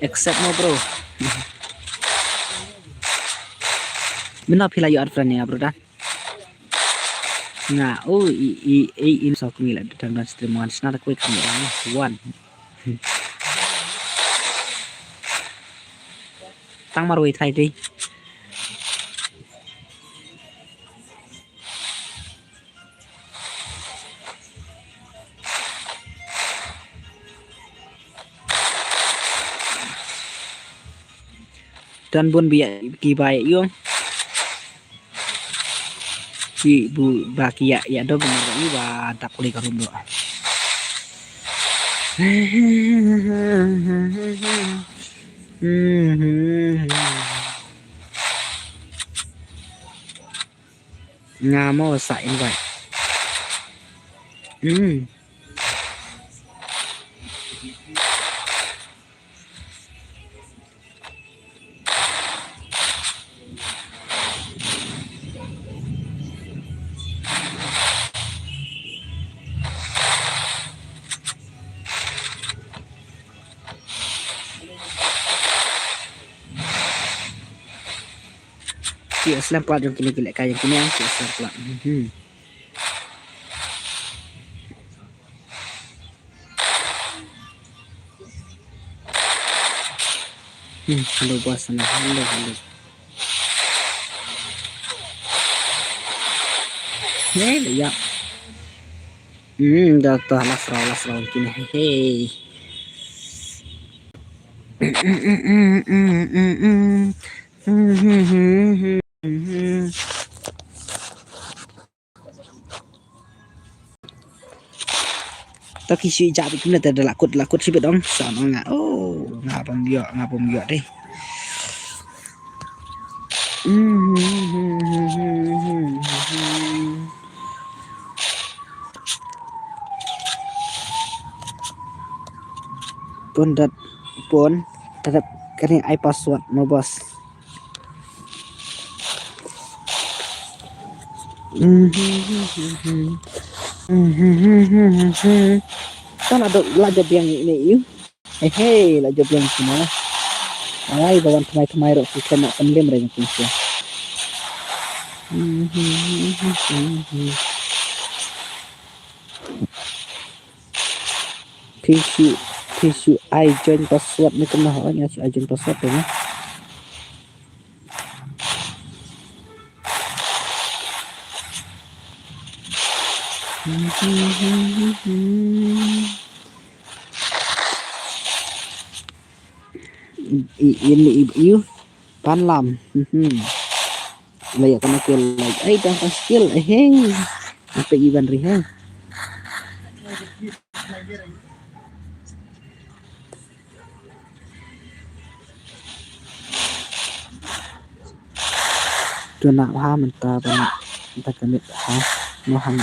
Accept mo bro. Mynta phi la ïoh add friend ïa nga bro da. Nga, oh, i i i in sok mi la dang dang stream wan sna da kawei kami wan. Tang marwei thai dei. Don bun biak ki bai yung. Ki bu ba ki yak yak do bun ba i ba dap kuli ka rum do. Nga mo sa invite. Hmm. Ki slem plat jong kine ki lehkai jong kine ki slem plat. Hmm. Hmm, hello boss, hello, hello, hello. Hey, ya. Hmm, dah tu last round, last round kini. Hey. To ki shu ijak bit kumne te da la kut, la kut shibit ong. Sa ong nga. Oh, nga bam ïoh, nga bam ïoh deh. Pun dat, pun dat kane ai password mo boss. Tan ado la jop biang ine ïu. Hei hei, la jop biang sino. Alai ba wan tmai tmai ro ki kena kan lem re kin sia. Phi shu, phi shu ai join password ne kumno, oh, ïa shu ai join password ne. I, i, i, i, Pan lam. Mhm. La ïa kane skill la. Ai, dang ka skill. Eh, hey. Apa iban ri, hey. Tu nak ha mynta ban, mynta kami ha. Mohan.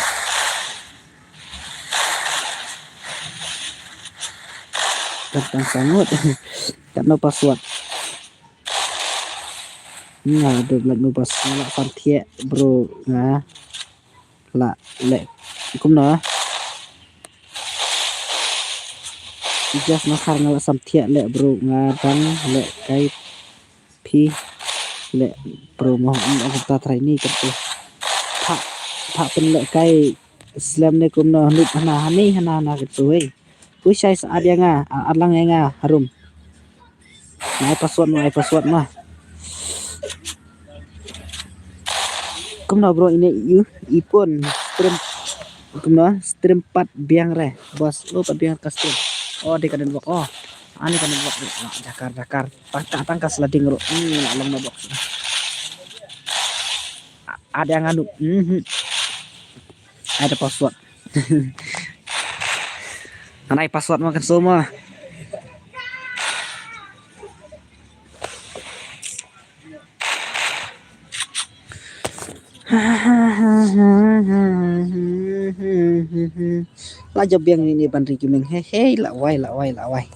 Tang sangut. Katno password. Nga dep lait mo boss, nga la sam thiah bro, nga la leh kumno. Just na khar nga la sam thiah leh bro, nga dang leh kai phi leh bro mo, ong ta trai ni katu. Pha, pha pynleh kai slem ne kumno, lut hana hani hana hana katu hei. Pui shai sa at ïa nga, at lang ïa nga harum. Nga ai password ma, ai password ma. Kumno bro ine ïu, i pun stream. Kumno stream pat biang re. Boss, lo pat biang ka stream. Oh, dei ka network. Oh. Ani ka network. Lah, jakar, jakar. Tangka, tangka sliding ro. Hmm, lah long na box. At ïa nga nu. Mhm. Ada password. Anai password ma kan so ma. La jop biang ni ban ri kimeng. Hei hei, la wai, la wai, la wai.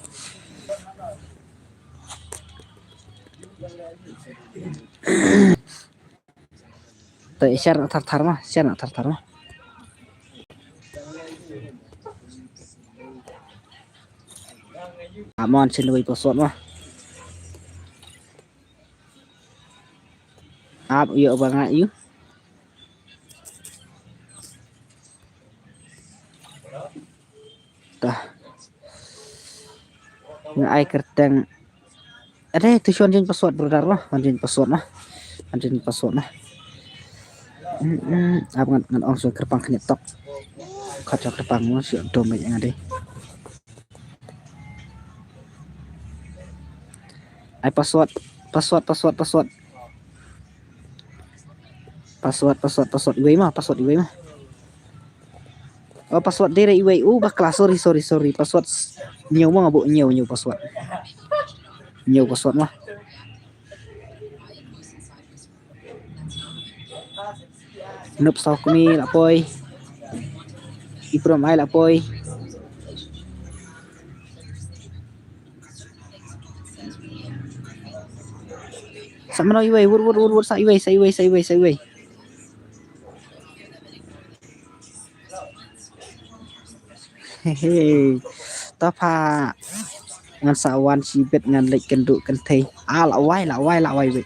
Te share na thar thar ma, share na thar thar ma. Amon shin wei password ma. Ap ïoh ba nga ïoh. Tah. Nga ai kyrteng Ade, tu shuan jin password brother lah. Wan jin password lah. Wan jin password lah. Hmm, hmm. Ap ngan, ngan ong shuan kyrpang kene tok. Khat shuan kyrpang mo shuan dom baik yang ade. Ai password, password, password, password. Password, password, password. Iwei ma, password iwei ma. Oh, password dire iwei. Oh, bakla, sorry, sorry, sorry. Password s-, nyau ma ngabu, nyau, nyau password. Nyau password ma. Nup sau kmi la poi. Iprom ai la poi. Sa mano iwei, wur, wur, wur, wur, sa iwei, sa iwei, sa iwei, sa iwei. Hehe. Tapa. Ngan sa wan shibit ngan leit kynduh kynthei. Ah, la wai, la wai, la wai wei.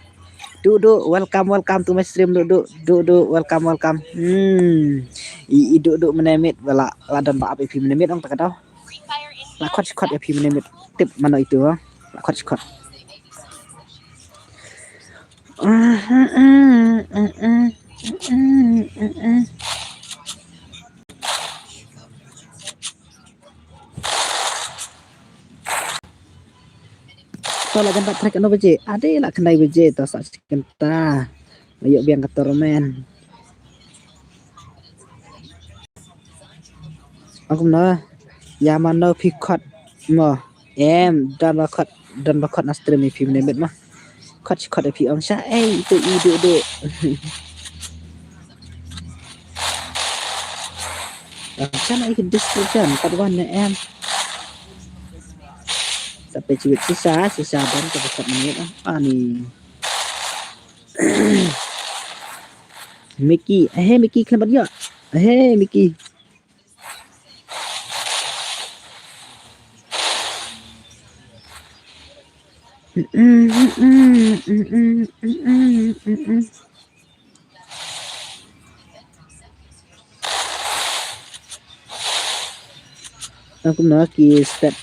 Du, du, welcome, welcome to my stream, du, du, du, du, welcome, welcome. Hmm. I, i du, du, menemit, la, la don ba ap i phi menemit ong ta ka daw. La khot khot i phi menemit. Tip mano itu, ha? La khot khot. To la jan bat trek ano baje. Ade la khyndai baje to sa kynta. Ayo biang ka tournament. Ong kumno. Ya mano phi khot mo. Em, don ba khot, don ba khot na stream i phi menemit ma. Khot khot i phi ong sha, ei, itu i du du. Ong sha na i description, kat wan ne em. Sa peit shisha, shisha don ka ba khot menemit ah. Ani. Mickey, eh, Mickey, khlem bat ïa. Eh, Mickey. Ong kumno ki step.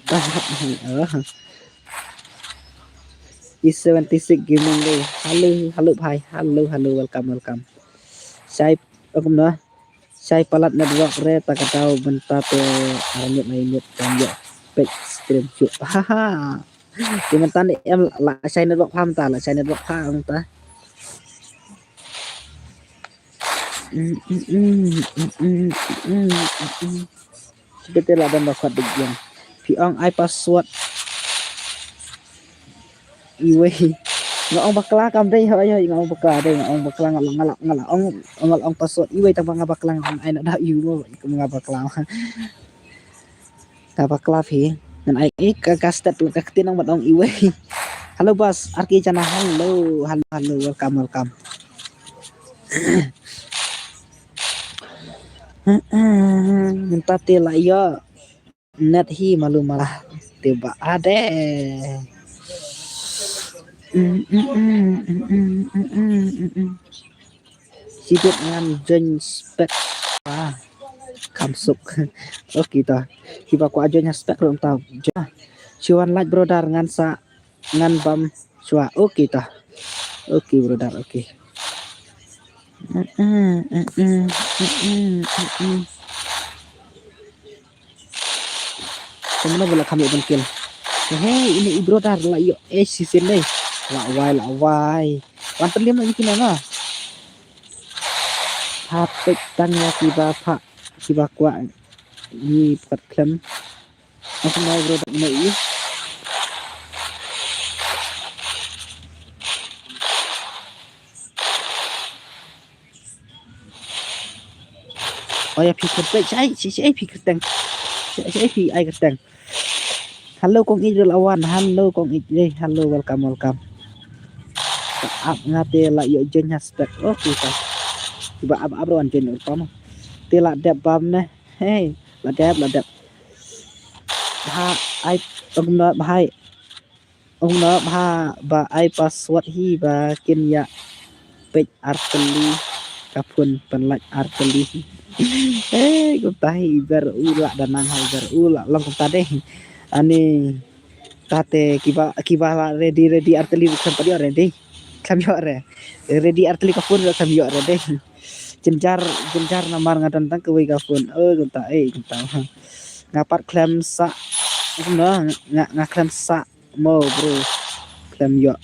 Ah, ah, ah. E seventy-six Gaming Day. Hello, hello, bhai. Hello, hello, welcome, welcome. Shai, ong kumno. Shai palat network re, ta ka daw mynta te ar minit lai minit kam ïoh peit stream shuh. Haha. Te mynta ne em la shai network pha mynta, la shai network pha mynta. Mm, mm, mm. Bete la don ba khot dik jong. Phi ong ai password. Iwei. Nga ong bakla kam dei, hoi, hoi, nga ong bakla dei, nga ong bakla, nga la, nga la, nga la ong, nga la ong password iwei tang ba nga bakla, nga ong ai na da iwei, nga bakla. Ka bakla phi. Ngan ai, eh, ka, ka stat, ka ktien nang mat ong iwei. Hello, boss. Arki jana. Hello, hello, hello. Welcome, welcome. Mynta te la ïa. Net hi malu malah. Te ba ade. Mm, mm, mm. Sibit ngan join spec. Ah, kam suk. Okay ta. Kiba kwah join spec ruh ta. Shu wan like brother ngan sa ngan bam shuwa. Okay ta. Okay brother, okay. Mm, mm, mm, mm, mm, mm, mm. Kumno ba la kham ïoh ban kill. He, ine i brother la ïoh eh shisien dei. La wai, la wai. Wan pynliem la ïoh kine na. Ha peit tang ïa kiba pha, kiba kwah ngi pat khlem. Kumno i brother ine i. Oh ya, phi kyrteng, shai, shai, shai, phi kyrteng. Shai, shai, phi ai kyrteng. Hello, Kong Ijrel Awan. Hello, Kong Ijrel. Hello, welcome, welcome. Ap nga te la ïoh join ha spec. Okay, ta. Kiba ap, ap ruh wan join ruh pam. Te la dep bam ne. Hey, la dep, la dep. Ha, ai, ong na, bhai. Ong na bha ba ai password hi ba kin ïa peit artylli ka phone pynlait artylli. Eh, kumta hi ber u la da nang ha ber u la long kumta dei. Ani Tate kiba, kiba la ready, ready artylli khlem pat ïoh ready. Khlem ïoh re. Ready artylli ka phone khlem ïoh ready. Jynjar, jynjar namar nga don tang kawei ka phone. Oh, kumta, eh, kumta. Nga pat khlem sah. Kumno, nga, nga khlem sah mo, bro. Khlem ïoh.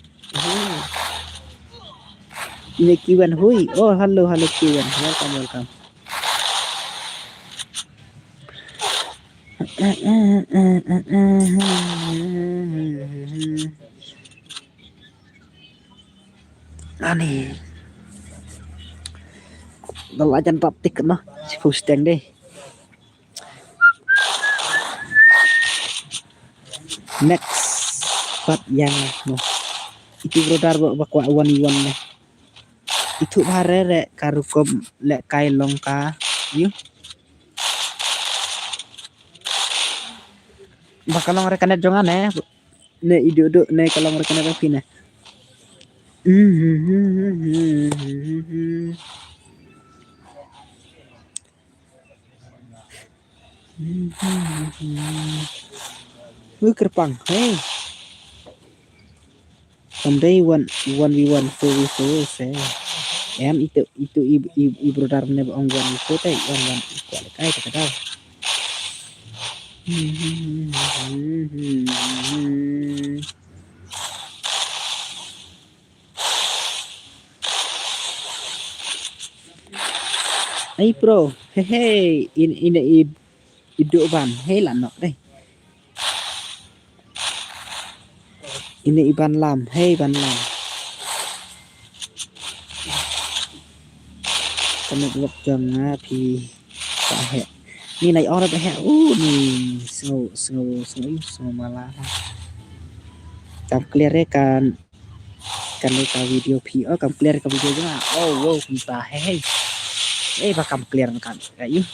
Ini Kiwan, hui. Oh, hello, hello, Kiwan. Welcome, welcome. Ani. Dal ajan tap tik noh. Si posting deh. Next. Pat ïa nga noh. Itu brother ba, ba kwah one v one noh. Itu bha re re ka rukom lehkai long ka. Ïoh. Ba ka long re ka net jong nga ne. Ne idu du ne ka long re ka net jong phi ne. Wih, kyrpang. Hey. Kam dei one, one v one, four v four se. Em itu, itu i, i, i brother ne ba ong one v four te, em one v four lehkai te ka dei. Ai bro, he he, in, in, i, i du ban, he la nok deh. Ine i ban lam, hei ban lam. Ka network jong nga phi ba heh. Ni nai ong ba heh. U ni sngew, sngew, sngew, sngew mala. Kam clear re kan, kan ka video phi. Oh, kam clear ka video jong nga. Oh, wow, kumta hei. Eh, ba kam clear kan ka yu.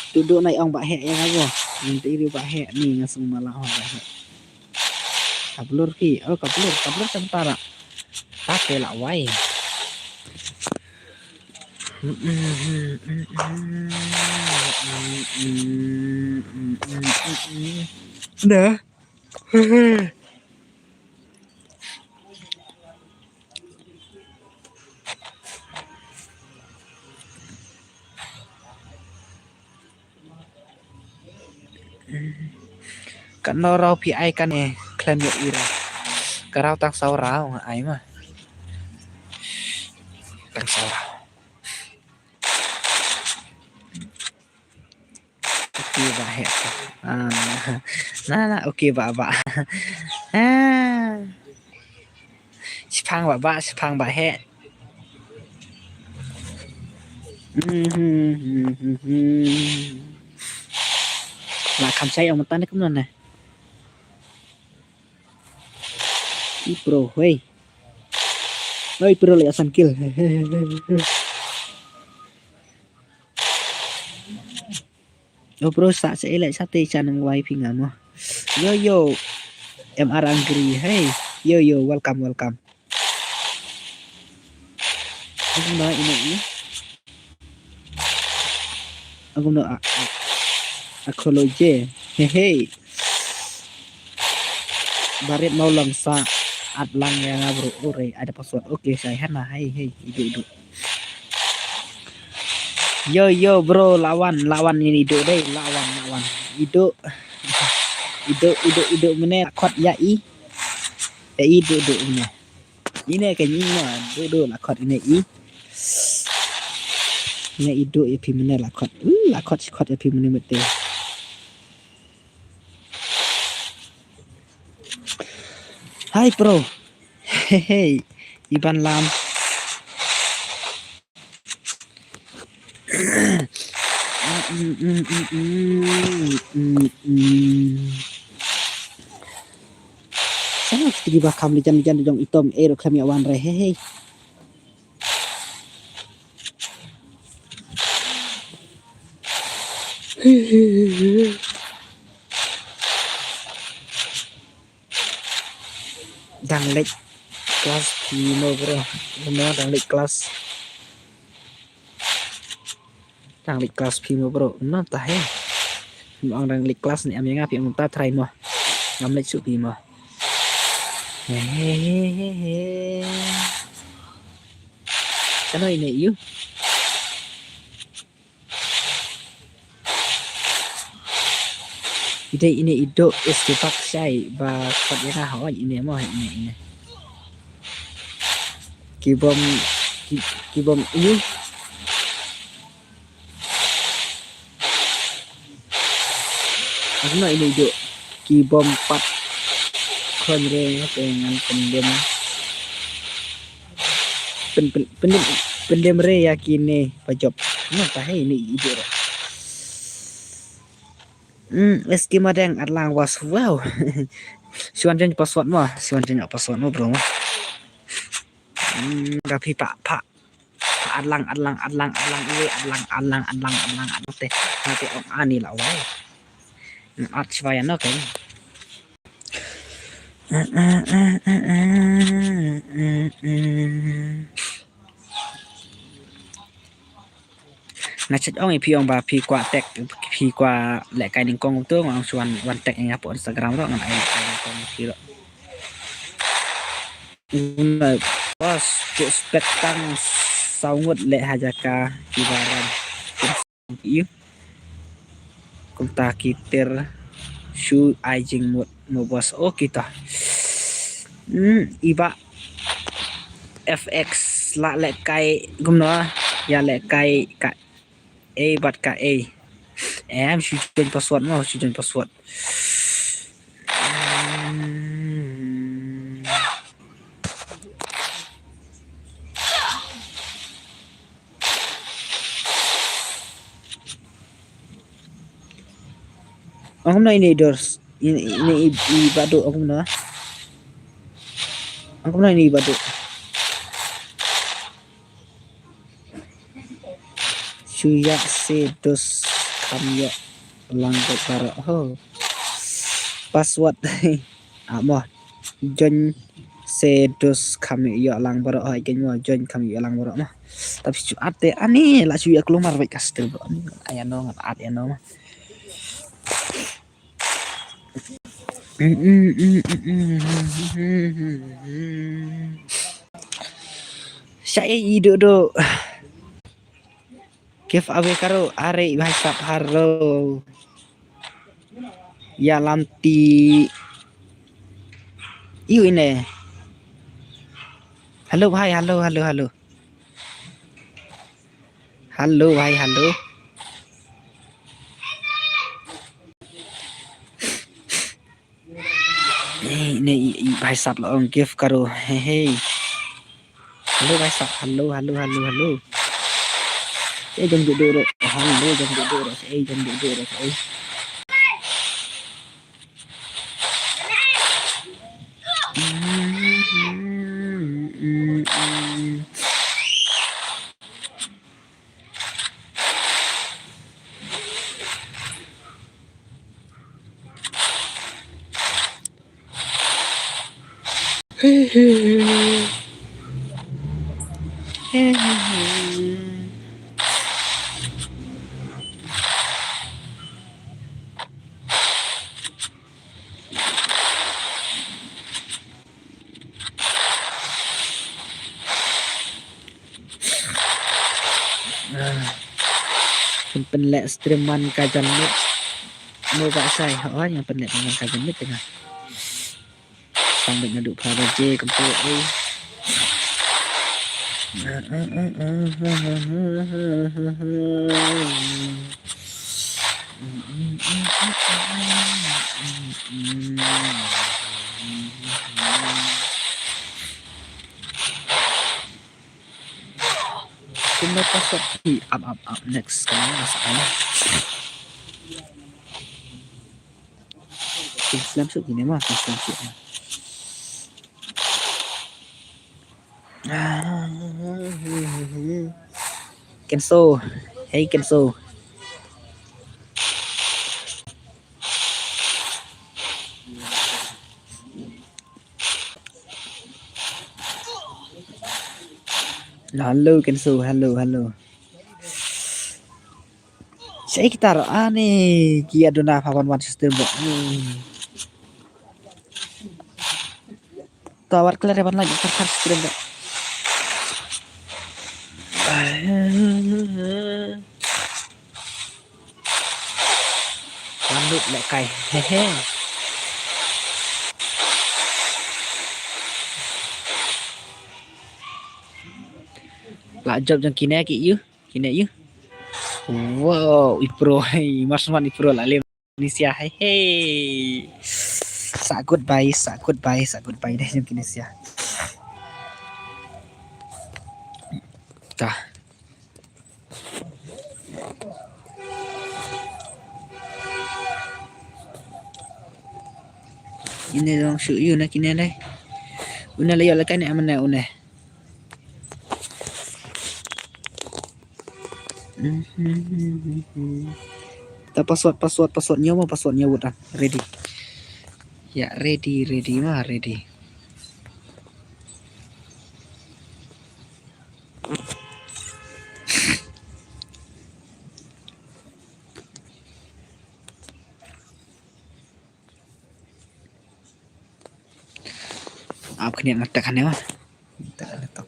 Duduk nai ong ba heh ïa nga. Nanti ri ba heh ni nga sung mala ong ba heh. Kablur ki, oh kablur, kablur sementara. Tapi lah wai. Dah. Katno raw phi ai kane khlem ïoh ira. Ka raw tang saw raw nga ai ma. Tang saw raw. Okay ba heh. Ah, na na okay ba ba. Ah. Shipang ba ba, shipang ba heh. La kham shai ong matan kumno ne. I pro, hei. Hei pro, le asan kill. Yo bro, sa sa elek sa te sa nang wai phi nga mo. Yo yo. M R Angry. Hey. Yo yo, welcome, welcome. Aku na ini ini. Aku na aku lo je. Hey hey. Barit mau lang sa at lang ïa nga bro. Ore, ada password. Okay, saya hana. Hey hey, idu idu. Yo yo bro, lawan lawan ini idu deh, lawan lawan. Idu. Idu idu idu mene kot ya i. Ya i idu idu mene. Ine ka ni ma idu idu la kot ine i. Ine idu ya pi mene la kot. Uh, la kot kot ya pi mene mete. Hai bro. Hehe. Iban lam. Sana tigi ba kam lijan lijan jong itom ero kami awan re hehe. Dang leit klas phi mo bro. Mo dang leit klas. Dang leit klas phi mo bro. Namar tahe. Mo dang leit klas ne em ïa nga phi mo ta trai mo. Ngam leit shuh phi mo. Hehehe. Kano ine ïu. Ide ine ido is ki bak shai ba kot ïa nga hoi ine mo ine ine. Ki bom ki, ki bom ine. Ano ine ido ki bom pat. Kon re te ngan pendem. Pen pen pendem pendem re ïa kine pajop. Namar tahe ine ido re. Hmm, eski madeng atlang was wow. Siwan jen password mo, siwan jen password mo bro mo. Hmm, da phi pa pa. Atlang atlang atlang atlang iwe atlang atlang atlang atlang atlang te. Nate ong ani la wai. At shwaya no ken. Nga chat ong ïa phi ong ba phi kwah tag phi kwah leh kai nyngkong tu nga ong shu wan wan tag ïa nga hapoh Instagram ruh ngan ai leh kai nyngkong ïa phi ruh. Nga bos tu spek tang saw ngut leh ha jaka ki baran. Ïa kumta ki ter shu ai jingmut mo bos o kita. Hmm, iba F X la leh kai kumno ïa leh kai ka A bad ka A. Em shu jen password mo shu jen password. Hmm. Ong kumno ine i dors ine ine i badu ong kumno. Ong kumno ine i badu. Shuya se dos kam yo lang ko karo ho. Password. Amo join se dos kam yo lang baro ho ikin mo join kam yo lang baro mo. Tapi shu ate ani la shuya kelumar baik kastel bro ani. Ayano ngat at yano mo. Sha ei i duk duk. Give away karo are i bhai sap haro. Ya lamti. Iu ine. Hello bhai, hello, hello, hello. Hello bhai, hello. Hey, ne i, i bhai sap la ong give karo. Hey, hey. Hello bhai sap. Hello, hello, hello, hello. Hey, jam duk duk ro. Hello, jam duk duk ro. Hey, jam duk duk ro. Hey. Pynleh stream man ka janmiet. Mo ba sai ha oi nga pynleh man ka janmiet tengah. Sang bad nga duk phra baje kumtu ei. Kumno password ki up up up next kane mas kane. Kin slem suk kine ma kin slem suk. Kenso. Hey Kenso. Hello, Kenso, hello, hello. Shaei kita ruh, ani ki ïa duna pha wan wan sha stream ba. Hmm. To wat klet ban like kar kar stream ba. Wan lut lehkai. Hehe. La jop jong kine ki ïu. Kine ïu. Wow, i pro, hei, mas man i pro la lem. Indonesia, hei, hei. Sa goodbye, sa goodbye, sa goodbye deh jong Indonesia. Tah. Ine dong shu ïu na kine deh. Une la ïoh la kane amane une. Ta password, password, password ñiew mo, password ñiew wut ah. Ready. Ïa, ready, ready ma, ready. Ap khniat ngatak kane ma. Ngatak kane tok.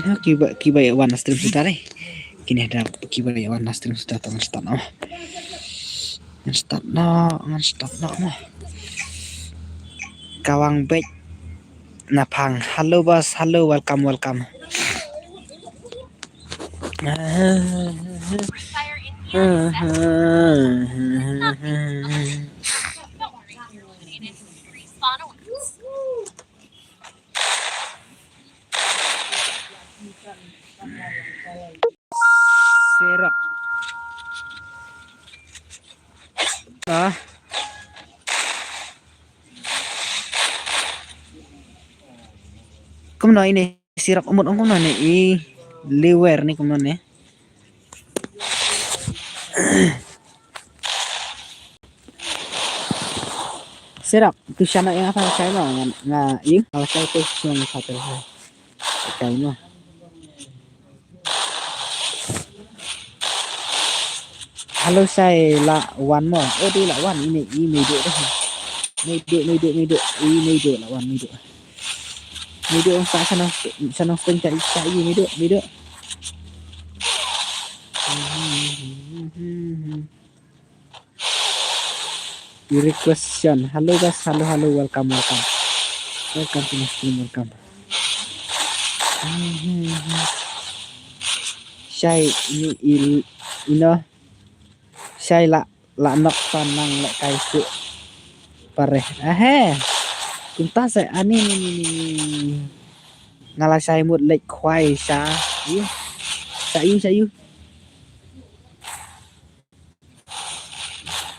Ha, kiba, kiba ïa wan na stream suda re. Kine da kiba ïa wan na stream suda to ngan start noh. Ngan start noh, ngan start noh mo. Kawang bej. Naphang. Hello boss, hello, welcome, welcome. Serok. Ah. Kumno ine sirok umut ong kumno ne i liver ne kumno ne. Sirok tu shana ïa apa kai no nga i nga kai tu shana ïa apa kai no. Hello, shai la wan mo. Oh, dei la wan, ine i mei dei deh. Mei dei, mei dei, mei dei, i mei dei la wan, mei dei. Mei dei ong sa sana, sana steng cari sa i mei dei, mei dei. Request Shan. Hello guys, hello, hello, welcome, welcome. Welcome to my stream, welcome. Shai ni il ino. Shai la la nok pan nang lehkai shuh. Pare. Ahe. Kumta sa ani ni ni ni. Nga la shai mut leit khwai sha. Yu. Sha yu, sha yu.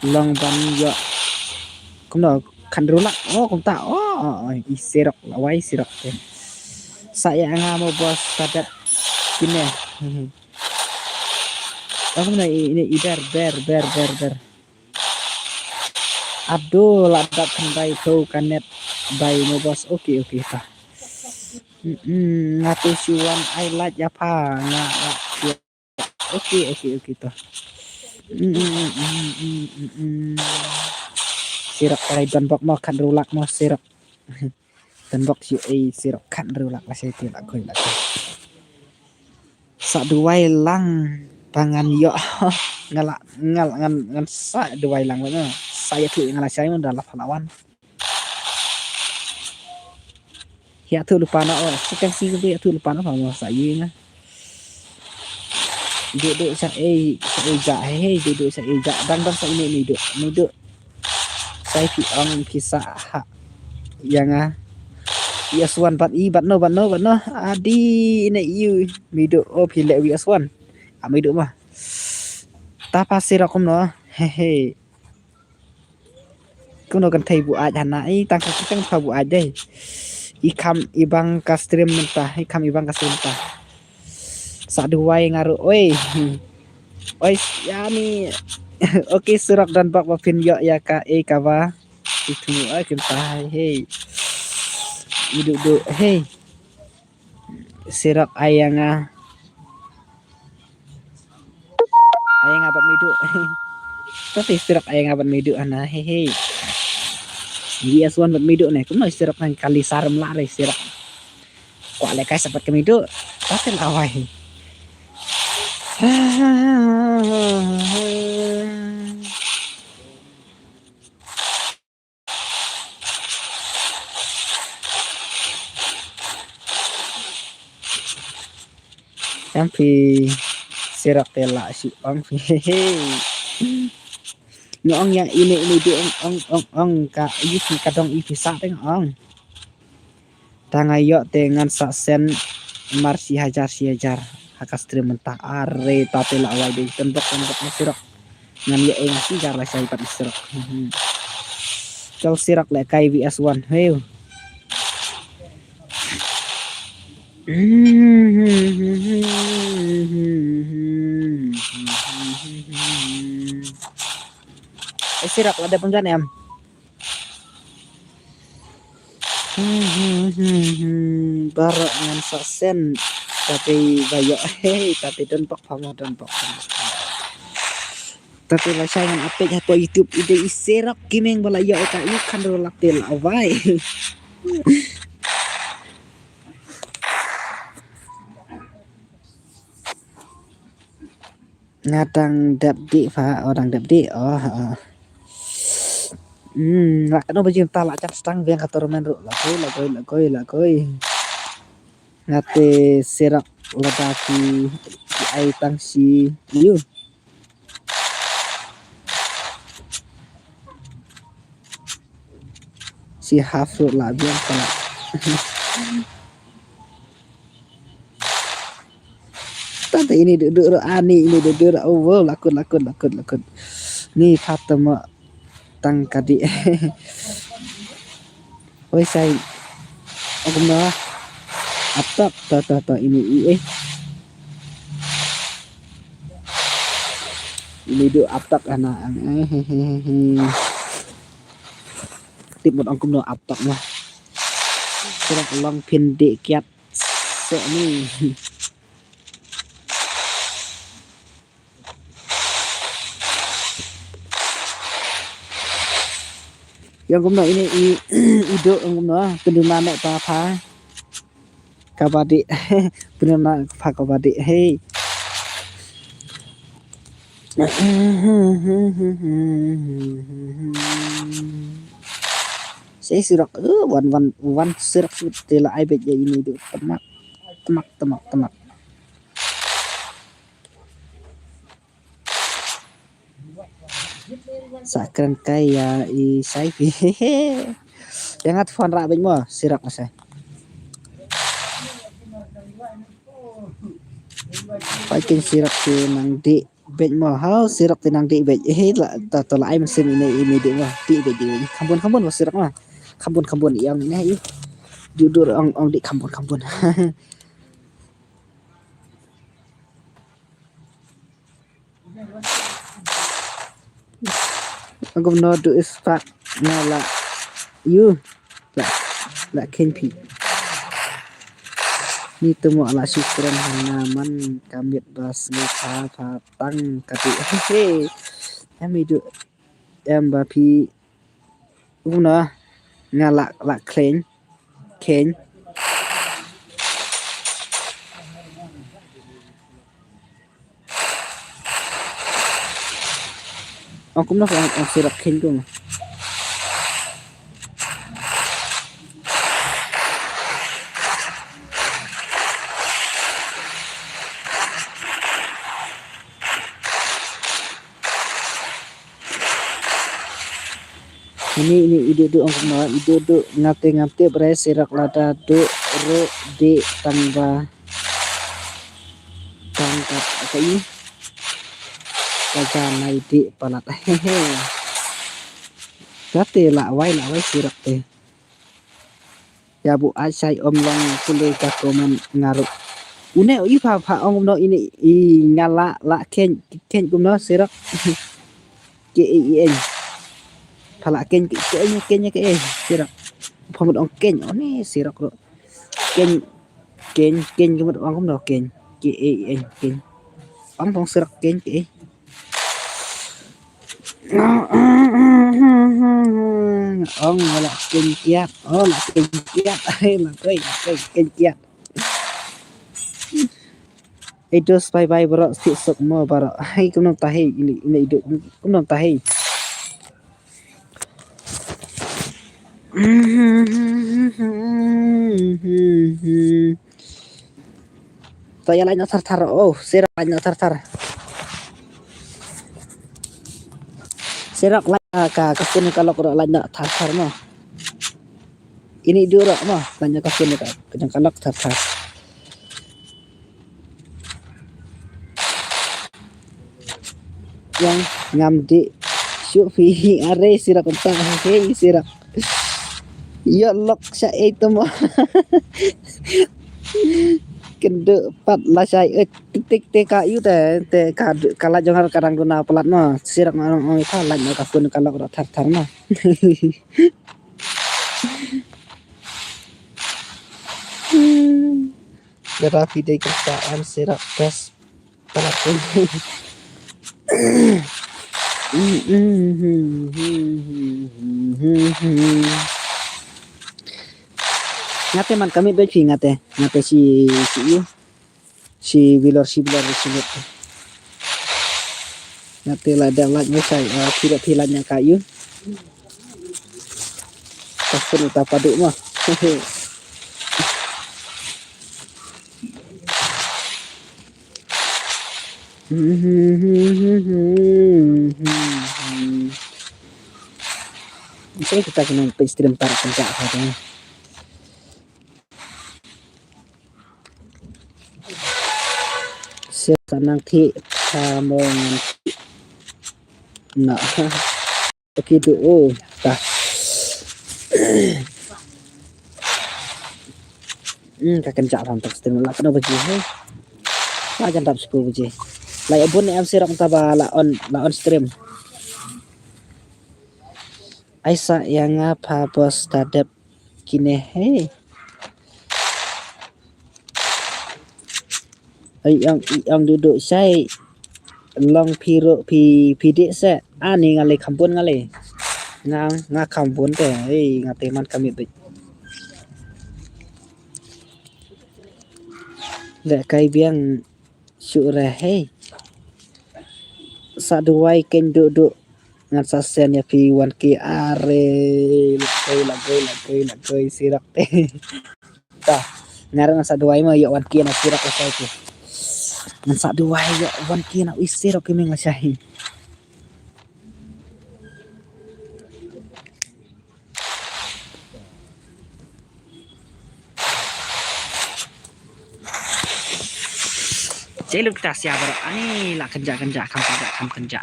Long ban ïoh. Kumno khandrulak. Oh, kumta. Oh, oh, oh, i sirok la wai sirok te. Sa ïa nga mo boss ka dep kine. Oh, kumno i, i, i ber, ber, ber, ber, ber. Ado la dap khandai to kanet bai mo boss. Okay, okay ta. Mm, mm, nga tu siwan ai lait ya pha nga la. Okay, okay, okay to. Mm, mm, mm, mm, mm, mm, mm. Sirok parai don bok mo khandrulak mo sirok. Don bok siu ei sirok khandrulak la sai ti la koi la koi. Sa duwai lang pangan yo. Ngala ngal ngan ngan sa duwai lang mo. Sa ya tu ngala sai mo da la pha la wan. Ïathuh lypa noh, oh. Sa kang si ka ïathuh lypa noh, pa mo sa ïing ah. Duk duk sa ei, sa ei ja, hei, hei, duk duk sa ei ja, dang dang sa ei, Meidu, Meidu. Sa ei phi ong phi sa ha. Ïa nga. Ïa swan bat i, bat no, bat no, bat no. Adi ne ïu, Meidu, oh, phi leh wi ïa swan. A Meidu ma. Ta pa Sirok kumno, hei, hei. Kumno kan thei buaid hana, i tang ka tang pa buaid dei. I kham i bang ka stream mynta, i kham i bang ka stream mynta. Sa duwai nga ruh, oi. Oi, ïa ni. Okay, Sirok, don bok ba phin ïoh ïa ka, eh, kaba. I thmu, oi, kim ta, hei, hei. I duk duk, hei. Sirok ai ïa nga. Ai ïa nga bad Meidu. Tapi Sirok ai ïa nga bad Meidu hana, hei, hei. Wi ïa swan bad Meidu ne, kumno Sirok nang kali sarem la re Sirok. Kwah leh kai sa pat ka Meidu. Tapi la wai. Em phi Sirok te la shi ong phi. Nga ong ïa ine ine di ong ong ong ong ka i phi ka dong i phi sa teng ong. Ta nga ïoh te ngan sa send mar shi hajar shi hajar ha ka stream mynta. Are ta te la wai dei, tembok tembok na Sirok. Ngan ïoh eng shi hajar la shai pat Sirok. Chal Sirok le kai V S one. Heu. Eh, Sirok la dep pynjan em. Baroh ngan sa send. Tapi ba ïoh, hei, tapi don bok pamo, don bok pamo. Tapi la shai ngan update hapoh YouTube, i dei i Sirok Gaming ba la ïoh ïa ka i khyndew la te la wai. Nga dang dep dih pha, oh dang dep dih, oh, oh. Hmm, la katno baje mynta la jan stang biang ka tournament ruh, la koi, la koi, la koi, la koi. Nga te Sirok lada ki, ki ai tang shi, ïu. Shi half ruh la biang pala. Tante ini duduk ro ani ini duduk ro, oh, wow, lakut, lakut, lakut, lakut. Ni Fatima tang kadi. Oi sai. Aku na atak ta ta ta ini i eh. Ini du atak ana ang eh, eh, eh, eh. Tip mut ong kumno atak na. Sirok long phin dih kiat. Sek ni. Yang kumno ini i, i duk yang kumno, ah, pynduh na nek pa pha. Kabaddi. Pynduh na pha kabaddi. Hei. Sei Sirok, eh, wan, wan, wan Sirok sut te la ai beit ïa ini duk. Tmak, tmak, tmak, tmak. Sa kren kai ïa i sai phi. Ïa nga te phone rah beit mo, Sirok mo sai. Pait ken Sirok te nang dih beit mo. Hau, Sirok te nang dih beit. Eh, la, ta, to la ai mynsiem ine, ine dih mo. Dih beit, dih beit. Khambun, khambun mo Sirok mo. Khambun, khambun ïa ong ine, ih. Duh, duh, ong, ong dih khambun, khambun. Agum no du is pak na la yu la la ken pi. Ni tu mo la shukran hana man kamit bas ni pa pa tang kati. Hehe. Em i du em ba pi. Kumno nga la la khleng khleng. Ong kumno ong ong Sirok khleng kumno. Ini, ini i Duh Duh ong kumno, i Duh Duh nga te ngam tip re, Sirok lada duh ruh dih tang ba tang ka, ka i. Ka ja nai dih palat. Ka te la wai, la wai Sirok te. Ïa bu ai shai ym long pule ka comment nga ruh. Une i pha pha ong kumno ini i nga la la khein khein kumno Sirok. K E I N. Pha la khein khein khein khein Sirok. Pha mut ong khein one Sirok ruh. Khein khein khein ka mut ong kumno khein. K E I N khein. Ong pong Sirok khein khein. Ong la khein kiat. Oh la khein kiat. Ai la khein khein khein kiat. Ei dos bye bye bro, sih sok mo bro. Hai kumno ta hei ini ini idu kumno ta hei. To ïa lain thar thar. Oh, Sirok lain thar thar. Sirok lain ka ka phone ka lok ro lain thar thar mo. Ini dura mo, lain ka phone ka ka lok thar thar. Yang ngam dih shuh phi are Sirok ta hei Sirok. Ïa lok sha ei tu mo. Kynduh pat la shai eh tik tik te ka ïu te te ka ka la jong har ka dang duna palat mo. Sirok ma ong ong ita la ka phone ka lok ro thar thar mo. Lada phi dei kyrpad em Sirok best. Ngate man kamit bad phi ngate ngate si si ïu si bilor si bilor si lut. Ngate la da laj ngi sai phi da phi laj nya ka ïu. Ka phone uta padu ma. Sing kita kena page stream tarik kencak satu ni. Siap sanang ti kamu ngan na. Oke tu oh ta. Hmm, ka kencak ram tak stream la kena baje he. La jan dap sepuluh baje. La ya bun em Sirok ta ba la on la on stream. Aisa ya nga pha bos ta dep kine he. Ai ang i ang duduk sai long phi ro phi phi dik se ani nga le kham bun nga le nga nga kham bun te ei nga te man kami bit le kai biang shu re hei sa duwai ken duduk ngan sa sen ya phi wan ki are la kai la kai la kai la kai Sirok te. Ta ngar ngan sa duwai ma ïoh wan ki na Sirok la sai ki. Ngan sa duwai ïoh wan ki na u Sirok ki meng la sai. Cheluk ta sia bro ani la kenja kenja kam kenja kam kenja.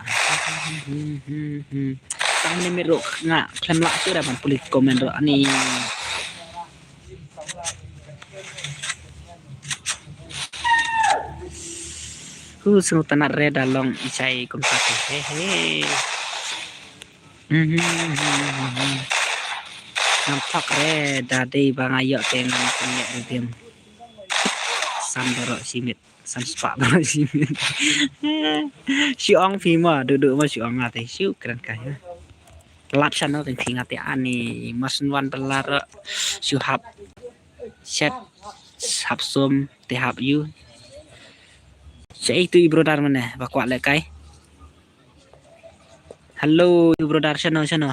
Tang ni miru nga klem la tu dah ban puli komen ro ani. Hu sngewtynnat re da long i chai kumta te he he. Ngam thok re da dei ba nga ïoh te ngam pynleh re dim. San doro simit san spah doro simit. Shi ong phi ma dudu ma shi ong nga te shu kren kai. Lap shan no te phi nga te ani mas wan dalar shu hap. Shet hap som te hap yu. Sha itu i brother mane ba kwah leh kai. Hello i brother shano shano.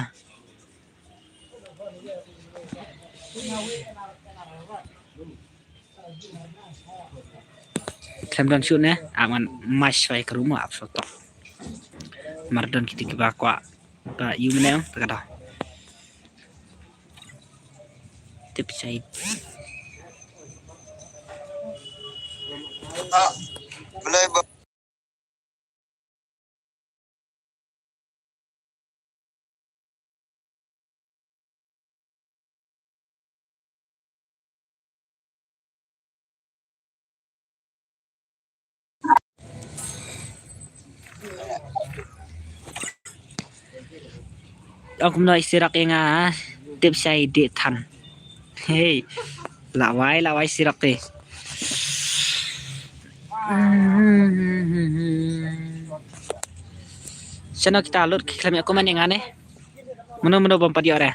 Khlem don shuh ne aman mas wai ka rumo ap sotok. Mar don kiti kiba kwah. Ba yu mane ta ka da. Tip side. Ah, Blei ba. Ong kumno i sirok ïa nga, tip sha i dih than. Hei, la wai, la wai sirok te. Shano kita lut ki khlem ïa comment ïa nga ne. Mano mano bym pat ïoh re.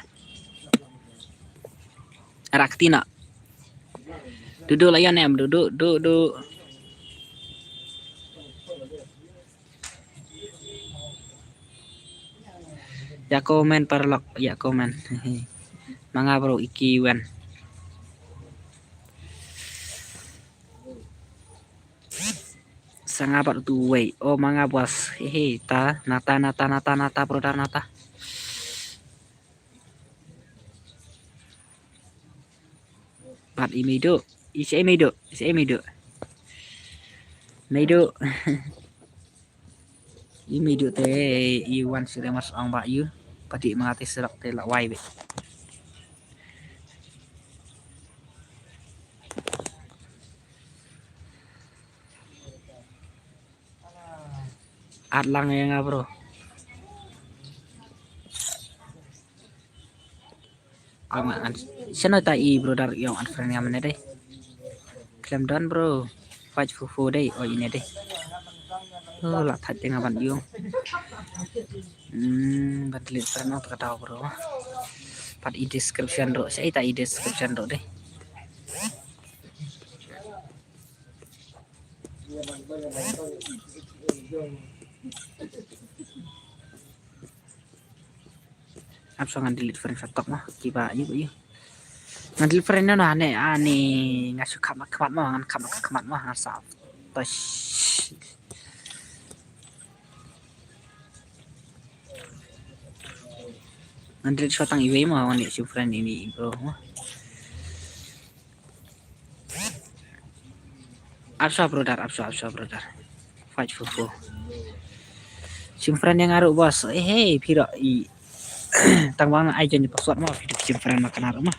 Rakti na. Dudu la ïa nem, dudu, dudu. Ïa comment paralok, ïa comment. Ma nga bro iki wen. Sa nga pat utu wei. Oh, ma nga boss. Hehe, ta, nata, nata, nata, nata, brother, nata. Pat i Meidu. I sa i Meidu. I sa i Meidu. Meidu. I Meidu te i wan sire mas ong ba yu. Pati ma te serak te la wai be. At lang ïa nga bro. Ang an seno ta i brother ïong unfriend nga mane dei. Khlem don bro. Fight for four dei o ine dei. Oh la that te nga ban ïong. Hmm, ban delete friend no ta ka dau bro. Pat i description ro. Sa i ta i description ro dei. Ap so ngan delete friend sa tok ma kiba yu yu. Ngan delete friend no na ne ani nga su kham khmat ma ngan kham khmat ma ngan sa. Tos. Ngan delete so tang iwei ma ngan su friend ini bro ma. Ap so brother, ap so, ap so brother. Fight for four. Sim friend ïa nga ruh boss. Eh hey, phi ruh i. Tang bang ai jan password ma phi sim friend ma kane ruh ma.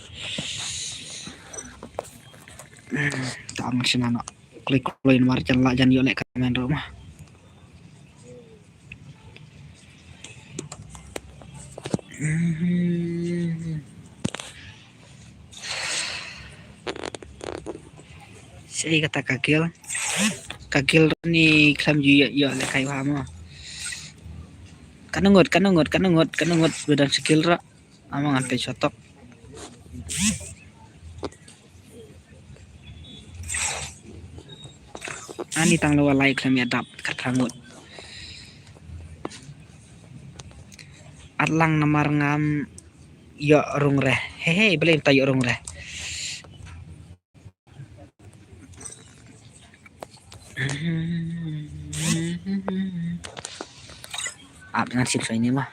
Tang sina no. Klik klik mar jan la jan ïoh leh ka men ruh ma. Sei kata ka gil. Ka gil ni khlem ju ïoh ïoh leh kai ba mo. Kana ngut, kana ngut, kana ngut, kana ngut, bedan skill ra. Ama ngan peit shotok. Ani tang lo lai khlem ïa dap khat rangut. At lang namar ngam ïoh rung reh. He he, beli ta ïoh rung reh. Ap dengan sim ini mah.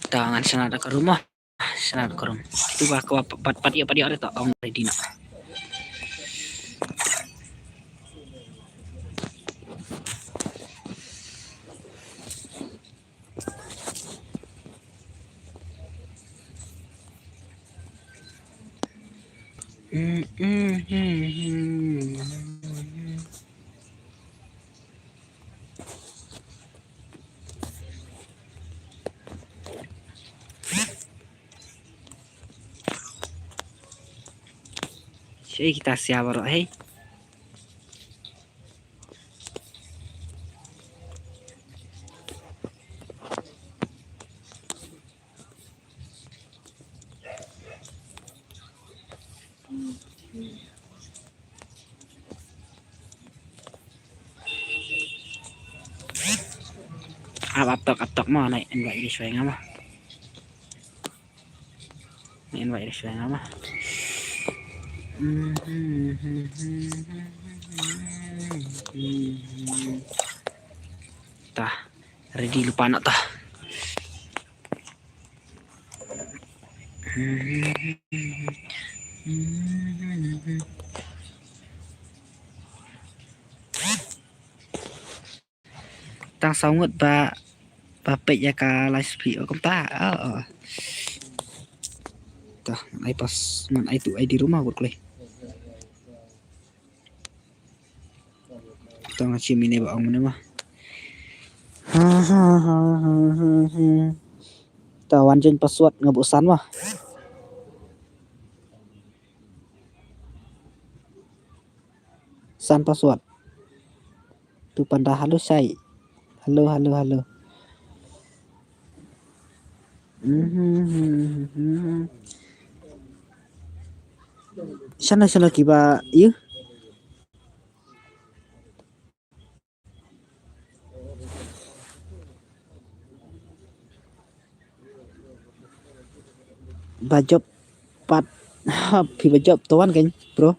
Ta ngan shna da ka room mo. Shna da ka room. Tu ba ka pat pat ïa pat ïa re ta ong ready na. Shi kita siapa roh hei. Ap ap tok ap tok mo nai invite ri shwai nga mo. Nai invite ri shwai nga mo. Ta ready lupa nak ta. Tang saw ngut ba ba peit ïa ka live stream kumta. Oh, oh. Tah, ai pas ngan ai tu ai di rumah kot klei. Tang achi mine ba ong mine ma. Ta wan jen password nga buh san ma. San password. Tu panda halo sai. Halo halo halo. Shana shana kiba yu. Ba jop pat. Phi ba jop to wan kan bro.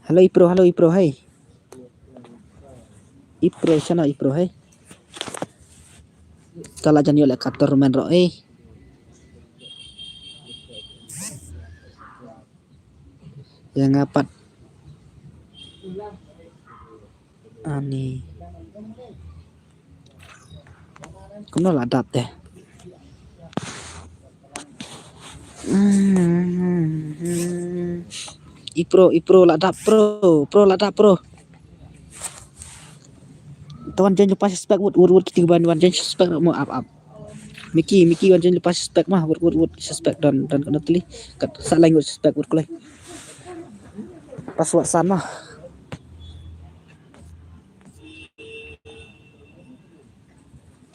Halo ipro, halo ipro hai. Ipro shana ipro hai. Kala jan yo le kator men ro eh. Yang apat. Ani. Kumno la dap te. Ipro ipro la dap pro pro la dap pro. Tawan jen lepas suspek wut wut wut kita ban wan jen suspek mo ap ap. Miki Miki wan jen lepas suspek mah wut wut wut suspek dan dan kena teli kat sa lain wut suspek wut kulai. Password san mah.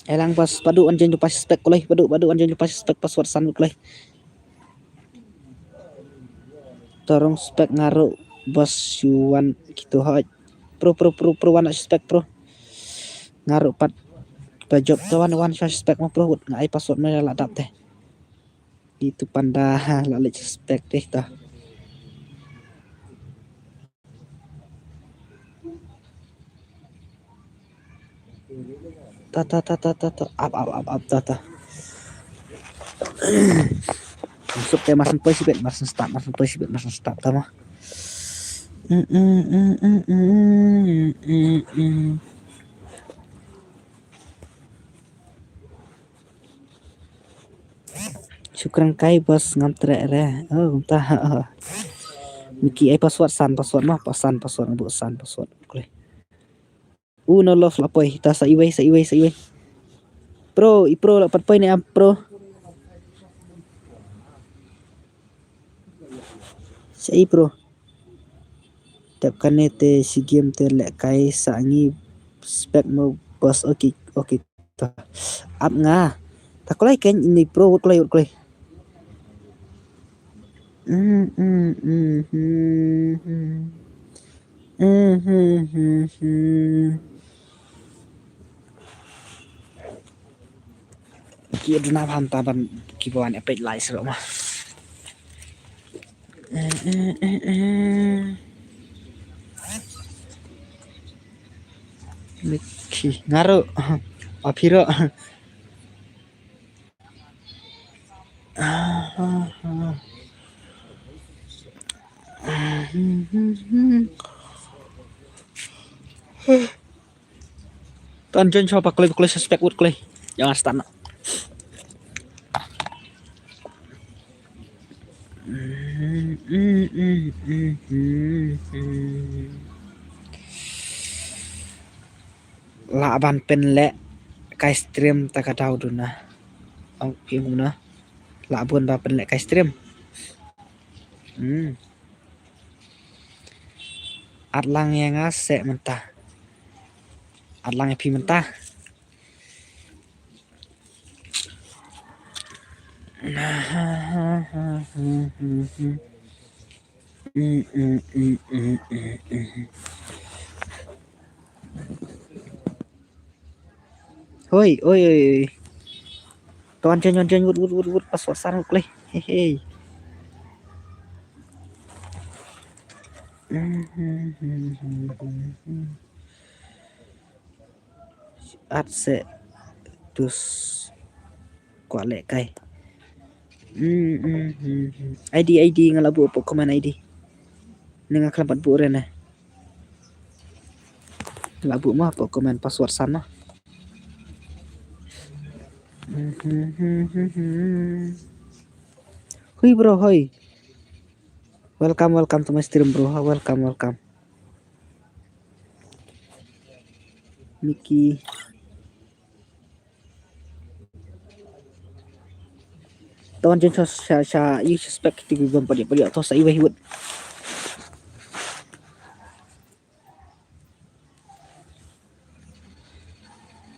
Elang pas padu anjing tu pas spek kulai padu padu anjing tu pas spek password san kulai. Torong spek ngaru bos yuan kitu hoj. Pro pro pro pro wan spek pro. Ngaru pat bajop tu wan wan spek ma pro ngai password ma la dap teh. Itu panda la leh spek teh ta. Ta ta ta ta ta ta ap ap ap ap ta ta. Masuk te masan poi sibet masan start masan poi sibet masan start ta ma. Mm, mm, mm, mm, mm, mm, mm. Shukran kai bos ngam treh re. Oh, kumta. Miki ai password san password ma pasan password ngebu san password. Kulai. U no love lapoi ta sa iwei sa iwei sa iwei. Pro i pro la pat poi ne am pro. Sa i pro. Tep kane te si game te leh kai sa ngi spek mo bos oke oke. Ap nga. Ta kulai ken ini pro wut kulai wut kulai. Mm, mm, mm, mm, mm. Mm, mm, mm, mm. Ki duna ban ta ban ki ban epek lai sero ma. Eh, eh, eh, eh. Mickey, nga ruh. Apiro. Ton jon sho pa klei klei suspek wut klei. Jangan start na. La ban pynleh kai stream ta ka daw duna. Ong phi ong na. La bun ba pynleh kai stream. Hmm. At lang ïa nga seh mynta. At lang ïa phi mynta. Hoi, oi, oi, oi. Ton jen, ton jen, wut, wut, wut, wut, pas wasan wut klei. Hei, hei. At seh dus kwah leh kai. Hmm, hmm, hmm, hmm. I D, I D nga la buh hapoh comment I D. Nga khlem pat buh re ne. La buh ma hapoh comment password san ma. Hmm, hmm, hmm, hmm, hmm. Hui bro, hui. Welcome, welcome to my stream, bro. Welcome, welcome. Mickey. Ton jen sha, sha, sha, ïa suspek kiti ki bym pat ïa, pat ïa, to sa iwei wut.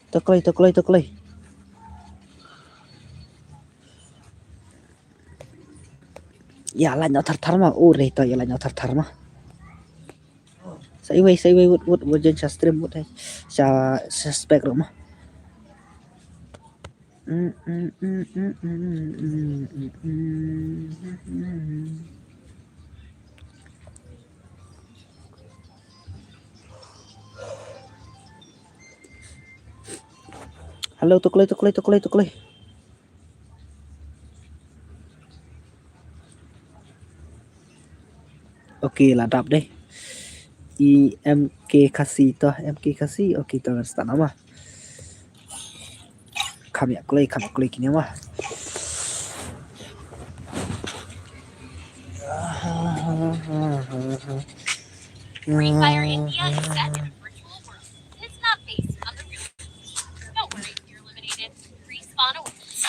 To klei, to klei, to klei. Ïa lait noh thar thar ma, u re to ïa lait noh thar thar ma. Sa iwei, sa iwei wut, wut, wut jen sha stream wut hai. Sha, sha suspek ruh ma. Hello, to klei, to klei, to klei, to klei. Okay, la dap dei. I M K Khasi to, M K Khasi. Okay, to ngan start nama. Kham ïa klei, kham ïa klei kine ma. Free Fire India is set in a virtual world. It's not based on the real world. Don't worry, you're eliminated. Respawn awaits.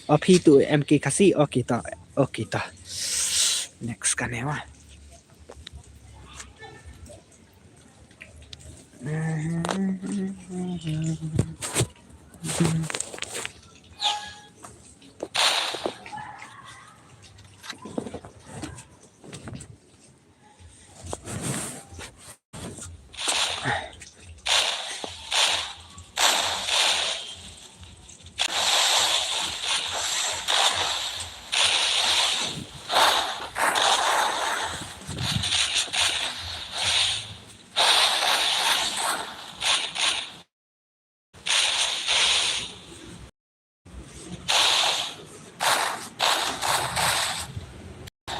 Opi tu M K Khasi, okay ta, okay ta. Next kane ma.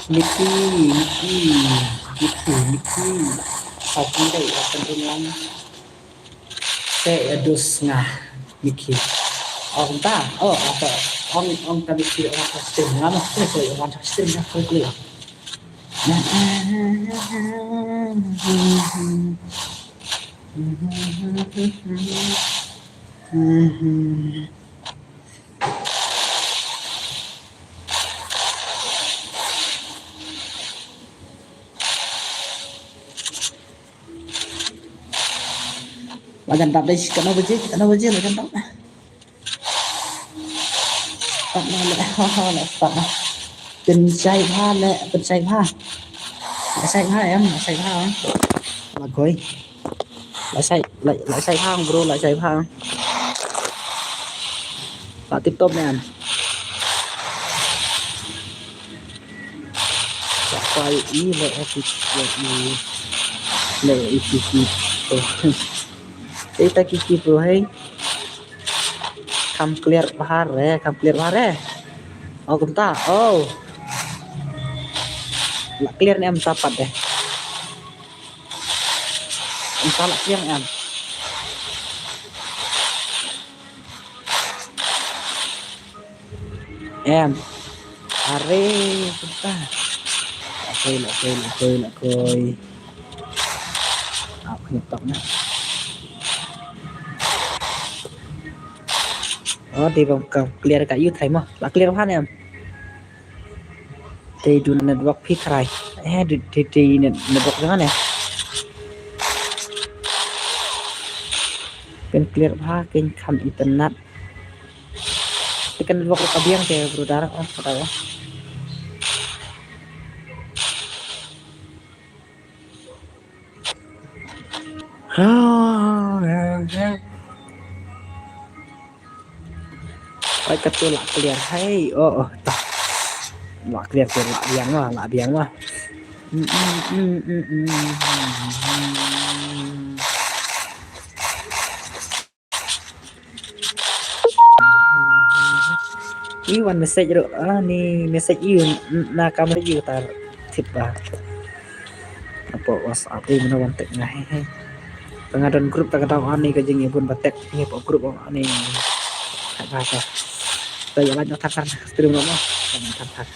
Niki, Niki, Niki, Niki. Sa pynleh, sa pynleh lang. Sa ïa dus nga, Niki. Ong ta, oh, apa? Ong, ong ta Niki, ong ta sting nga, ma. Sorry, sorry, ong ta sting nga, sorry, sorry. Lajan dap dei, katno baje, katno baje lajan dap. Start na le, ha, ha, la start na. Pynshai bha le, pynshai bha. La shai bha em, la shai bha em. La koi. La shai, la, la shai bha bro, la shai bha. La tip top ne em. La shai i le, eh, tip top i. Le iki ki pro. Ita ki ki pro hei. Kam clear bha re, kam clear bha re. Oh kumta. Oh. La clear ne em, sa pat de. Em, sa la clear ne em. Em. Are, kumta. La koi, la koi, la koi, la koi. Ap ni tok na. Oh, dei bam kam clear ka ïu thai mo. La clear bha ne em. Dei du network phi thrai. Eh, dei, dei, dei net, network jong nga ne. Ken clear bha, ken kham internet. Te ken network ka biang te, brother. Oh, ka dei. Ai, ka tu la clear. Hai, oh, oh, ta. La clear tu, la biang ma, la biang ma. Mm, mm, mm, mm, mm, mm. I wan message ruh, ah, ni message i, na ka message i tar tip ba. Apo WhatsApp i, mano wan tek nga, he, he. Tang nga don group ta ka daw ani ka jingïabun ba tek ni, apo group ani. Ka ba ka. Ta ïa la tar tar stream ruh mo. Tar tar.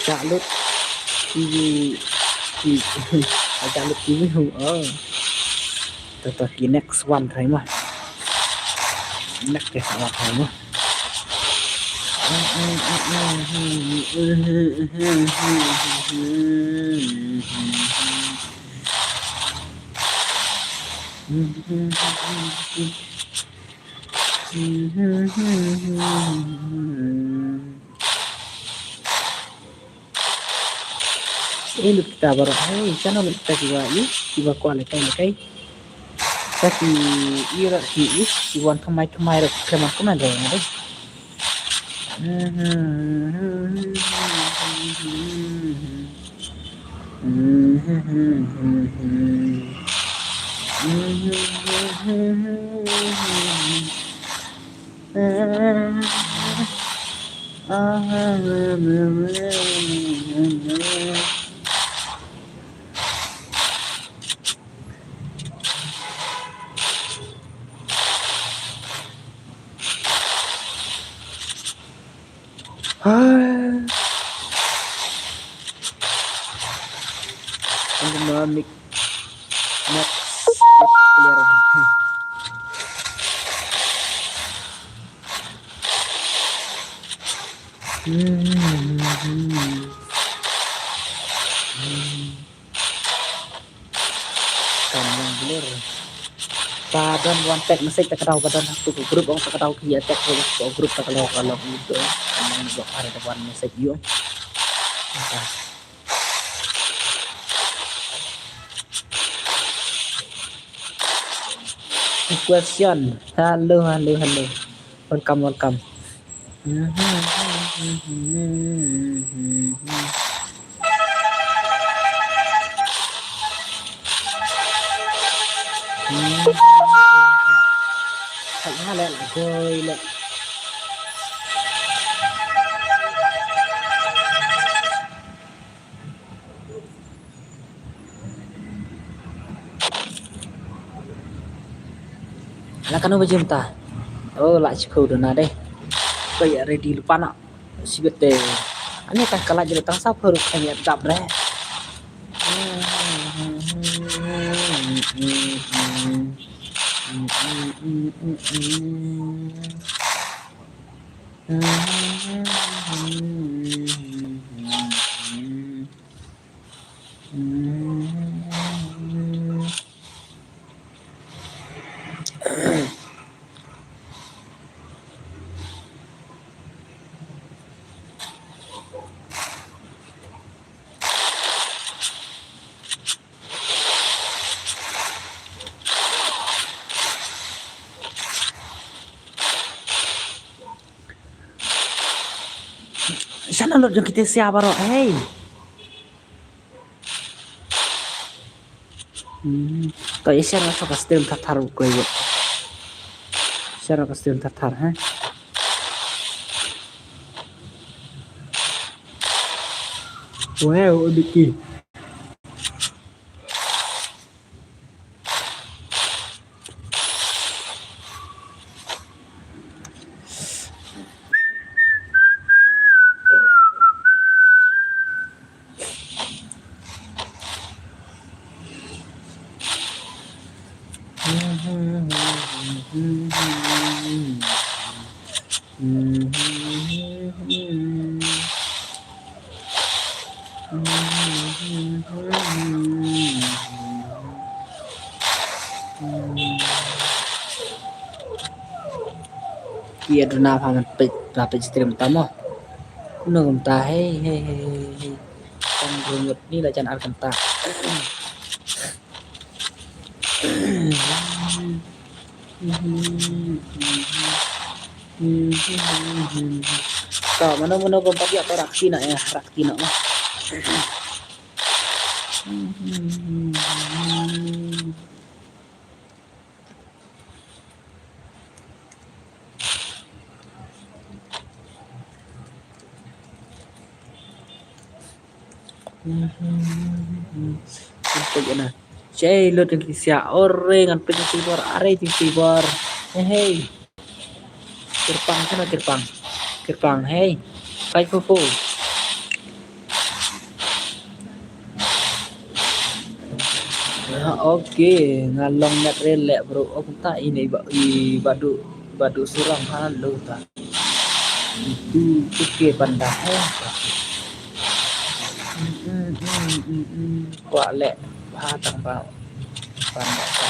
Chak lut ki, ki, chak lut ki, oh. To, to, ki next one thrai mo. Next ke sa thrai mo. Eh, lut kita baroh. Hei, sano lut kita kiba i, kiba kwah lehkai lehkai. Kita ki i ruh ki i, kiba wan thymmai thymmai ruh, khlem wan comment ruh, ruh. Hai. Ang mga mik-, mix, mix clear. Hmm. Kam long blur. Ba don wan text message ta ka daw, ba don ha ka group ong ta ka daw ki ïa text ha ka group ta ka long, ka long ïa ka. Kam long blur, ada wan message ïa. Question. Hello, hello, hello. Welcome, welcome. La kano baje mynta? Oh, la shiphew duna de. Ba ïa ready lypa na. Shibit te. Ani tang ka la jelo tang saphew ruh kan ïa dap re. Channel lut jong kite sia baroh, hey. Hmm. To ïa share shuwa ka stream thar thar u kloi wot. Share ka stream thar thar, ha. Wow, Diki. Ki aduna pha man peit, pha peit stream ta mo. Kumno kumta, hei, hei, hei, hei, hei. Tang ringut ni la jan ar kynta. To, mano, mano, ko pat ïa, to rakti na, ïa, rakti na, mo. Peit ïa na. Chei lut ki sia, ore ngan peit ki bor, are ki bor. Hei, hei. Kyrpang sana, kyrpang. Kyrpang, hei. Kai fu fu. Ah, okay, nga long net re leh bro. Oh, kumta ine i ba, i Badu, Badu Surang ha lo ta. Itu, itu ke panda, hei. Mm, mm, mm, mm, mm. Kwah leh bha tang ba panda ka.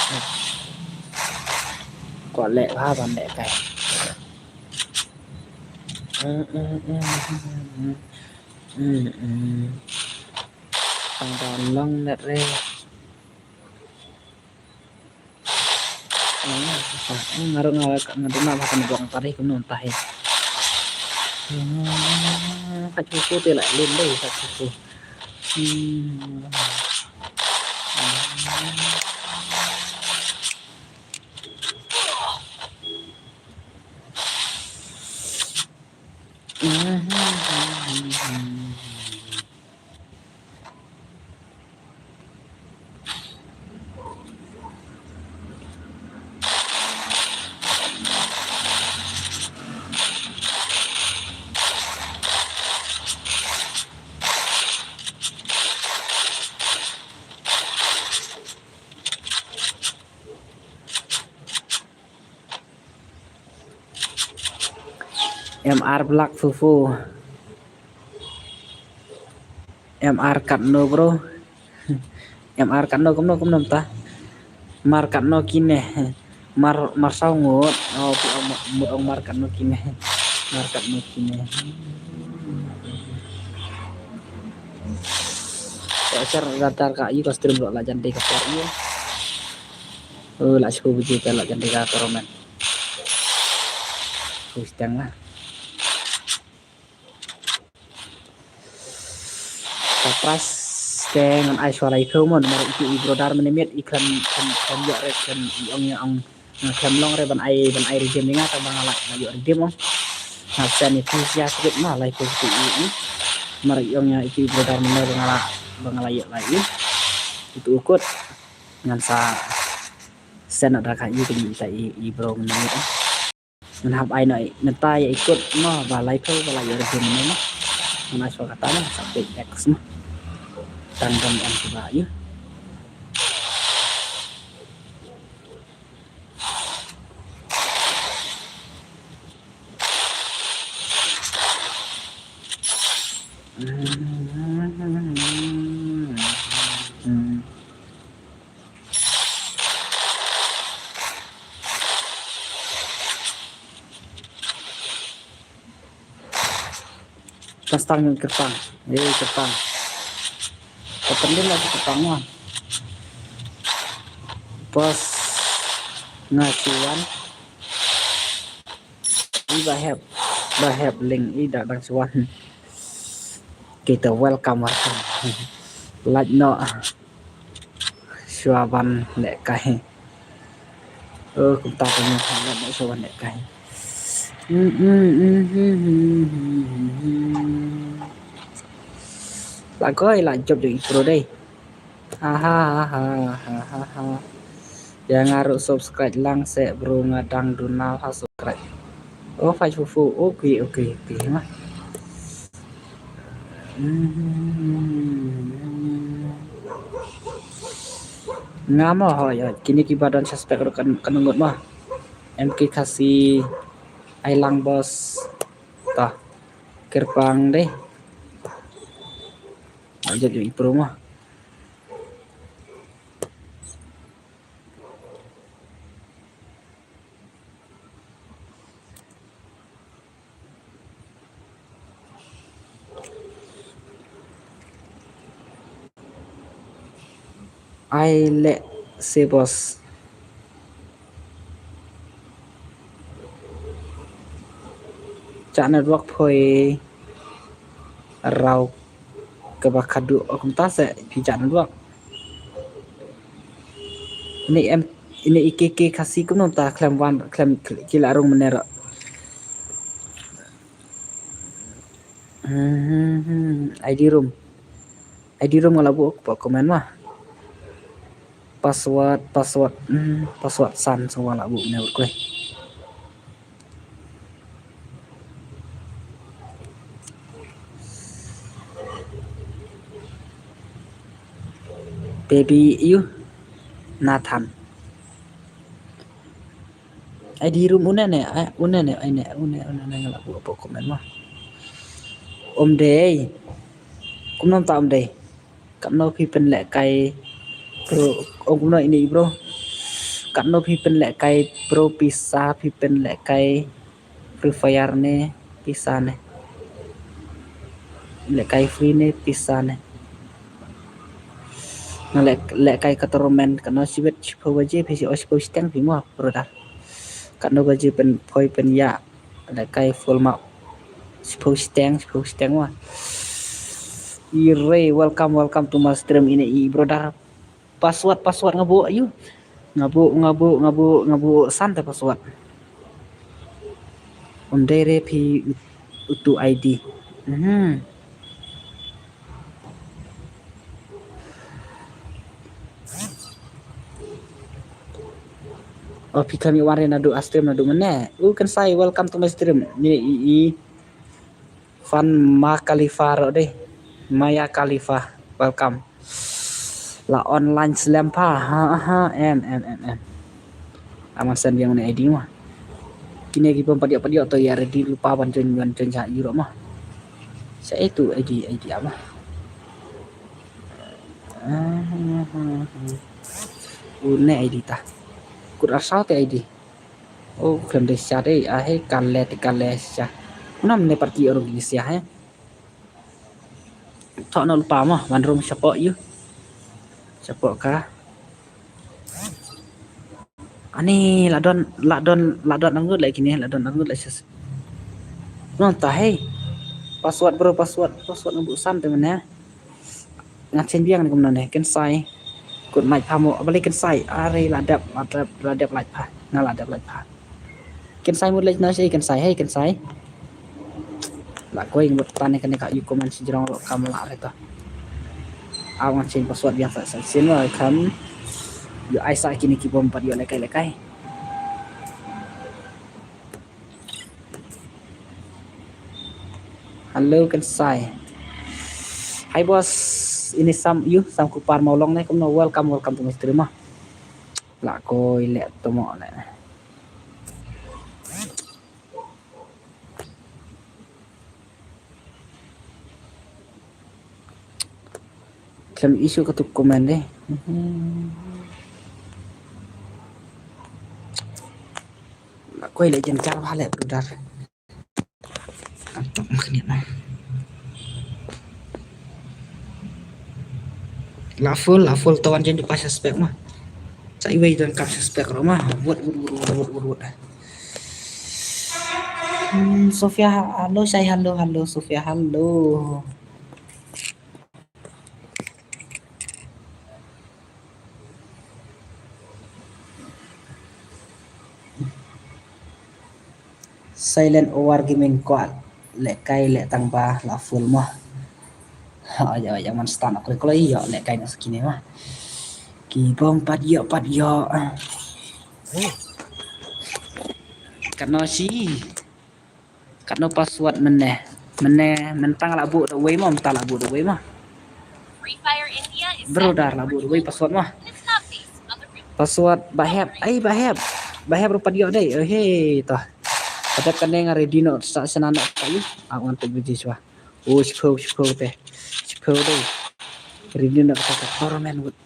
Kwah leh bha ban leh kai. Mm, mm, mm, mm, mm. Mm, mm. Tang ba long net re. Nga ruh nga, nga ruh nga, nga ruh nga ba kan bok tari kumno tahi. Ka chuku te la lin dei ka chuku. Hmm. M R Black Fufu. M R katno bro. M R katno kumno kumno ta. Mar katno kine. Mar, mar saw ngut. Oh, pi ong, mut ong mar katno kine. Mar katno kine. Ka share ka tar ka ïa ka stream ruh la jan dei ka por ïa. Oh, la shu biji ka la jan dei ka tournament. Ku steng lah. Ka prize te ngan ai shuwa laiphew mo, namar ïa ki i brother mynne miet i khlem, khlem, khlem ïoh re, khlem i ong ïa ong, khlem long re ban ai, ban ai redeem ïa nga, tang ba nga la, la ïoh redeem mo. Nga send ïa phi sha sbit mo, laiphew ki i, i. Namar i ong ïa ki i brother mynne ba nga la, ba nga la ïoh la i. Itu u kut. Ngan sa send da ka i ka i ta i, i bro mynne miet. Ngan hap ai noh mynta ïa i kut mo ba laiphew ba la ïoh redeem mo. Ngan ai shuwa kata mo sa peit X mo. Tang dang em shuwa ïa. Tang stang ngan kyrpang. Eh, kyrpang. Ka pyndim la ka kyrpang wan. Bos nga shu wan. I ba hep, ba hep link i da dang shu wan. Peter, welcome, welcome. Lait noh shuwa ban lehkai. Oh, kumta ka ngi lait noh shuwa ban lehkai. Hmm, hmm, hmm, hmm, hmm, hmm, hmm. La koi la jop jong i pro dei. Ha ha ha ha ha ha ha. Ïa nga ruh subscribe lang seh bro, nga dang duna ha subscribe. Oh, five four four. Okay, okay, okay. Nga. Hmm. Nga mo ho ïa kine kiba don suspect ruh kan, kan ngut mo. M K Khasi, ai lang boss. Tah. Kyrpang dei. Ajat ïa i pro mo. Ai leh se boss. Channel network phoi raw kaba khadduh, oh, kumta seh phi channel network. Ini em, ini I K K Khasi kumno ta khlem wan, khlem ki la rung mynne ruh. Hmm, hmm, hmm. I D room. I D room nga la buh, buh comment ma. Password, password, hmm, password san sngewbha la buh mynne ruh khlem. Baby you Nathan. I D room une ne, eh, une ne, ai ne, une, une ne nga la buh comment ma. Om dei. Kumno ta om dei. Katno phi pynlehkai pro, ong kumno ini bro. Katno phi pynlehkai pro pisa, phi pynlehkai Free Fire ne pisa ne. Lehkai free ne pisa ne. Nga leh, lehkai ka tournament katno shibit, shiphew baje phi, oh, shiphew shiteng phi mo brother. Katno baje pyn, phoi pynïaid. Lehkai full map. Shiphew shiteng, shiphew shiteng mo. Ire, welcome, welcome to my stream ini i brother. Password, password nga buh ïa u. Nga buh, nga buh, nga buh, nga buh san te password. Ym dei re phi ut-, utu I D. Mhm. Oh, phi khlem ïa wan re naduh ha stream naduh mynne. U Kynsai, welcome to my stream. Ni i, i. Fan Ma Khalifa ruh dei. Maya Khalifa, welcome. La online slem pha, ha, ha, em, em, em, em. Aman send biang ne I D ma. Kine ki bym pat ïoh, pat ïoh to ïa ready lypa ban join, ban join sha Europe ma. Sa itu I D, I D ama. Ah, ha, ha, ha. Une I D ta. Kut asal te I D. Oh, khlem dei sha dei, ah, he, kale te kale sha. Nam ne parti orang ini sha, he. Thok no lypa mo, wan rung shapoh ïa u. Shapoh ka. Ani, la don, la don, la don arngut leh kine, la don arngut leh sha. Nangta, he. Password bro, password, password nga buh san te mynne. Nga change biang ne kumno ne, Kynsai. Kut night pha mo, balei Kynsai. Are la dep, la dep, la dep light pha. Nga la dep light pha. Kynsai mut leh na shi Kynsai, hei Kynsai. La koi ngut tan ne kane ka ïa comment shi jrong ruh kam lah re to. Aw nga change password biang sa sa sien ruh kam. Ïoh ai sa kine ki bym pat ïoh lehkai lehkai. Hello Kynsai. Hi boss, ini Sam, ïa u Sam Kupar Mawlong ne, kumno, welcome, welcome to my stream ma. La koi leh to mo leh. Khlem issue katu comment dei. Mhm. La koi leh jen jar bha leh brother. Atok ma khniat na. La full, la full to wan jen jumpa suspect ma. Sa iwei don kap suspect ruh ma. Wut, wut, wut. Hmm, Sofia, hello, say hello, hello, Sofia, hello. Silent War Gaming kwah lehkai leh tang ba la full mo. Ha, ïa, ïa man start na khlem khlem ïoh lehkai na sa kine mo. Ki bom pat ïoh, pat ïoh. Katno shi. Katno password mynne. Mynne, mynta nga la buh da uwei mo, mynta la buh da uwei mo. Bro, da la buh da uwei password mo. Password Bah Hep. Ai, Bah Hep. Bah Hep ruh pat ïoh dei. Oh, hey, to. Pat kane nga ready noh sa sna noh kali. Ah, wan tu biji swa. Oh, shiphew, shiphew te. Shiphew dei. Ready noh sa ka tournament wut.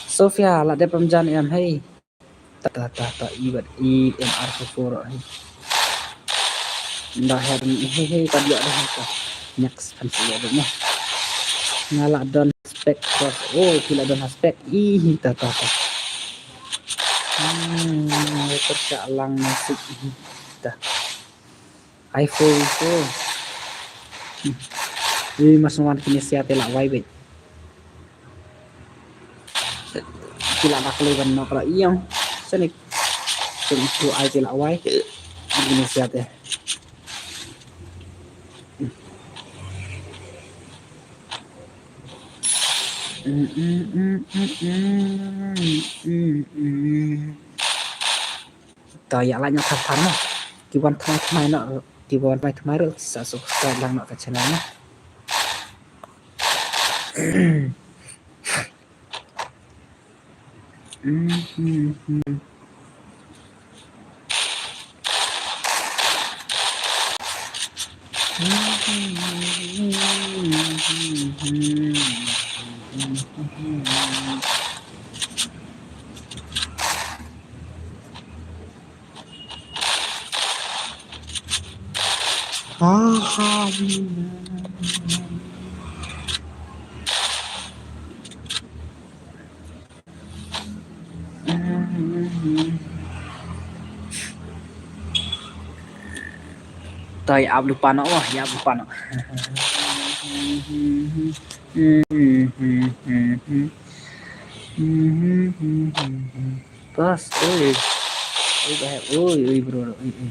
Sofia, la dep ym jan em, hey. Ta, ta, ta, ta, i bad i M R four four, eh. Nda her ni, he, he, ta dia dah, ta. Next, kan si ada ni. Nga la don spec cross. Oh, ki la don spec. Ih, ta, ta, ta. Hmm, tercak lang nasib. Ta. iPhone four. Ih, mas wan kine sia te la wai beit. Ki la dak le ban nok la ïong. Sini. Sini tu ai te la wai. Kine sia te. To ïa la nyok than than mo. Ki wan thymmai thymmai noh, ki wan thymmai thymmai ruh sa subscribe lang noh ka channel mo. To ïa ap lypa noh, wah, ïa ap lypa noh. Pas, oi. Oi, bahaya, oi, oi, bro, oi, oi.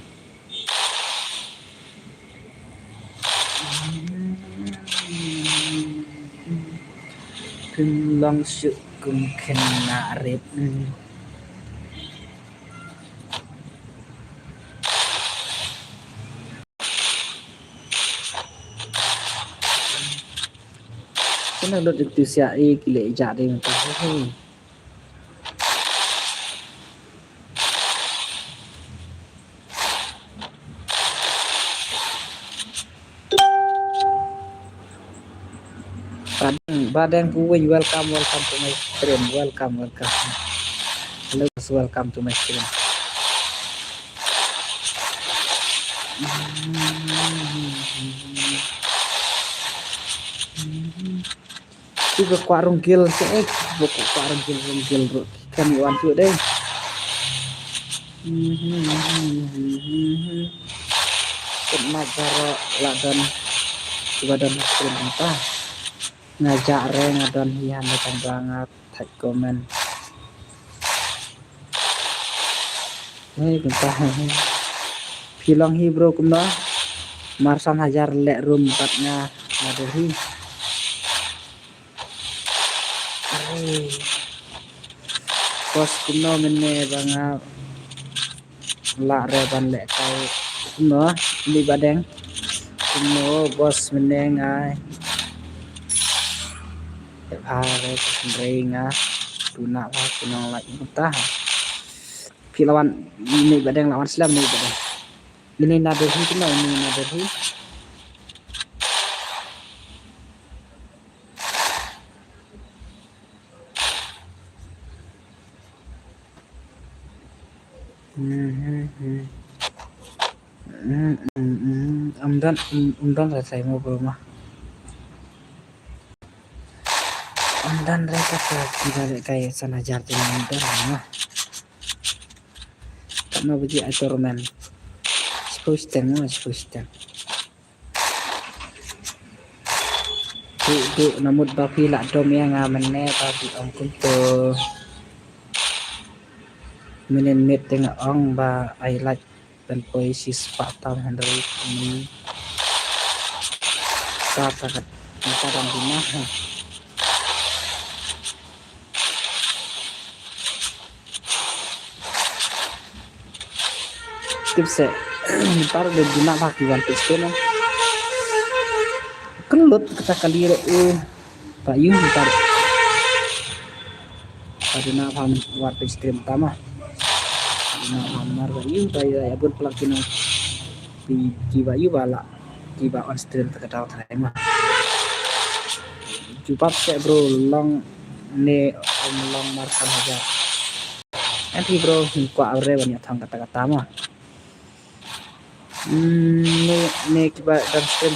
Pynlong shuh kum khynnah rit. Kena lut itu sia i kile ijak ding tu. Badeng, Badeng Kuwin, welcome, welcome to my stream, welcome, welcome. Hello, welcome to my stream. Ki ba kwah rung guild, ki eh, ki ba kwah rung guild, rung guild ruh ki khlem wan shuh dei. Kut ma jaro la don, ki ba don ha stream mynta. Nga jah re nga don hi, hynrei tang ba nga thait comment. Hei, kumta. Phi long hi bro kumno? Mar san hajar leh room pat nga, nga dur hi. Hei. Boss kumno mynne ba nga lah re ban lehkai kumno, ni Badeng. Kumno boss mynne nga. Te pha re, hynrei nga duna pha ki nonglait mynta. Phi la wan, ni Badeng la wan slem, ni Badeng. Ini na Delhi kumno, ini na Delhi. Ym don, ym don re sa mo bro ma. Ym don re kata ki ba lehkai san hajar te ym don re ma. Katno baje ai tournament? Shiphew shiteng mo, shiphew shiteng. Duk duk namut ba phi lah dom ïa nga mynne ba phi ong kumto. Mynnin miet te nga ong ba ai lait ban poi shi spah tam hynrei mynta ka, mynta dang duna ha. Tip seh. Ntar de duna ba ki wan pistol na. Kelut kata kali re u. Ba yu ntar. Ba duna pam war pistol tama. Duna pam mar ba yu ba yu ya bun pelak kino. Ki ba yu ba la. Ki ba on stream ta ka daw trai ma. Jubab seh bro, long ne ym long mar san hajar. Em phi bro, ngin kwah re ban ïa thang kata kata ma. Hmm, ne ne kiba dang stream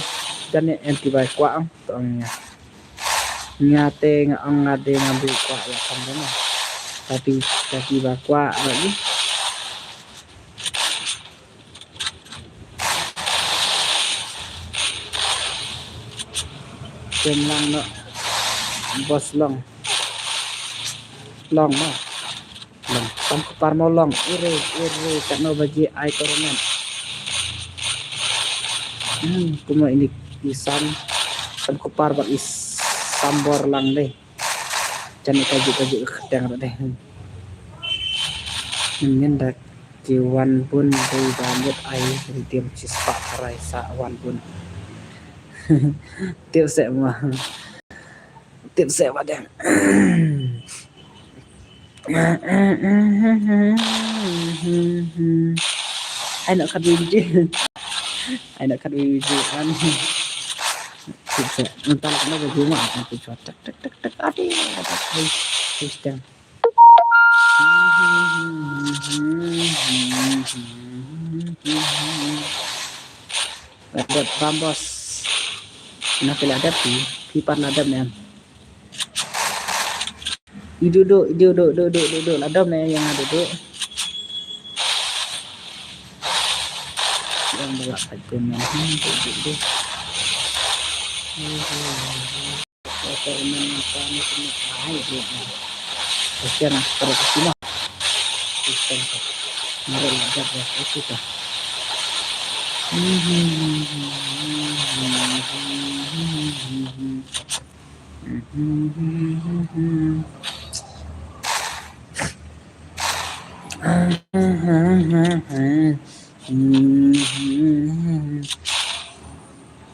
dan ne em kiba kwah ang to ang ïa. Nga te nga ong nga de nga bi kwah ïa thang ma. Tapi ta kiba kwah lagi. Kem lang no. Bos long. Long ma. Long. Tam kupar mo long. Ire, ire, katno baje ai tournament. Hmm, kuma ini isan. Tam kupar ba is sambor lang deh. Jan ka ju ka ju ka teng deh. Ngin da ki wan bun dei ba mut ai redeem shi spah rai sa wan bun. Tip seh ma. Tip seh ba deng. Ai nak kat biji. Ai nak kat biji an. Tip seh. Entah nak kena baju ma. Tip seh. Tak tak tak tak. Adi. Tak tak. Tip seh. Ladep bambos. Nah, phi ladep phi, phi pat ladep ne. Idu du, idu du, du du du du ladep ne yang ada du. Yang balak kat pun ne. Hmm, du du du. Kata iman mata ni kena ai dia. Kasihan aku pada ke sini. Kasihan aku. Mari lah, dah, dah, itu dah.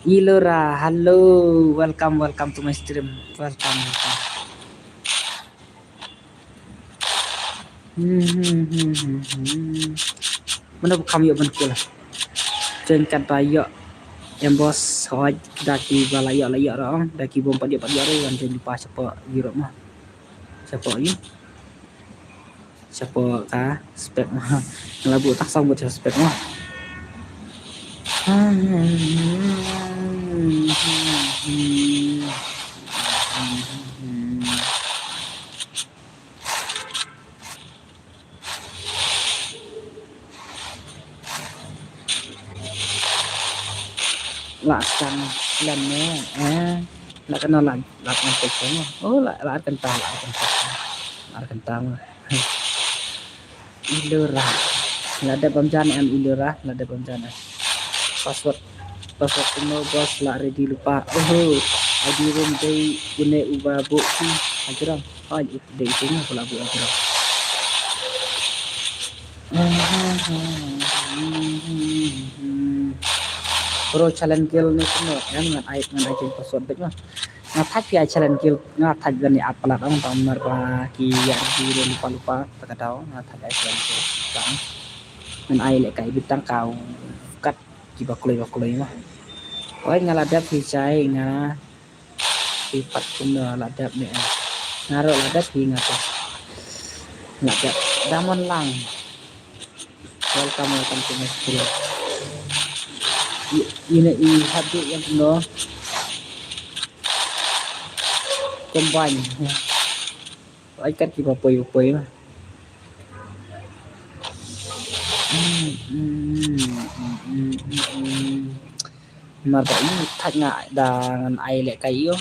Ilora, hello, welcome, welcome to my stream, welcome, welcome. Mano ba kham ïoh ban kul? Join kat ba ïoh. Em bos, hoi, da ki ba la ïoh, la ïoh rong, da ki bom pat ïoh, pat ïoh rong, wan join lypa shapoh Europe ma. Shapoh ïoh. Shapoh ka spek ma. Nga la buh tak song buh shapoh spek ma. La sang lam ne, eh. La kena la, la kena pekong. Oh, la, la kentang, la kentang. La kentang. Ilora. La dep bam jan em Ilora, la dep bam jan em. Password, password kumno bos la ready lypa. Oho. Adi rum dei une uba buh ki. Ajrang. Ai, dei itu nga pula buh ajrang. Bro, challenge guild ni kumno em, ngan ai, ngan ai password dek ma. Nga thait phi ai challenge guild, nga thait ban ïa add palat ong tang mar ba ki ïa ki re lypa lypa ta ka daw, nga thait ai challenge guild tang. Ngan ai leh kai bit tang kaw kat kiba kloi ba kloi ma. Oi nga la dep phi chai nga phi pat kumno la dep ne. Nga ro la dep phi nga pat. La dep Damon Lang. Welcome, welcome to my stream. I, ine i habit yang no. Combine. Ai kat kiba poi poi ma. Namar ba i thait nga da ngan ai lehkai ïo.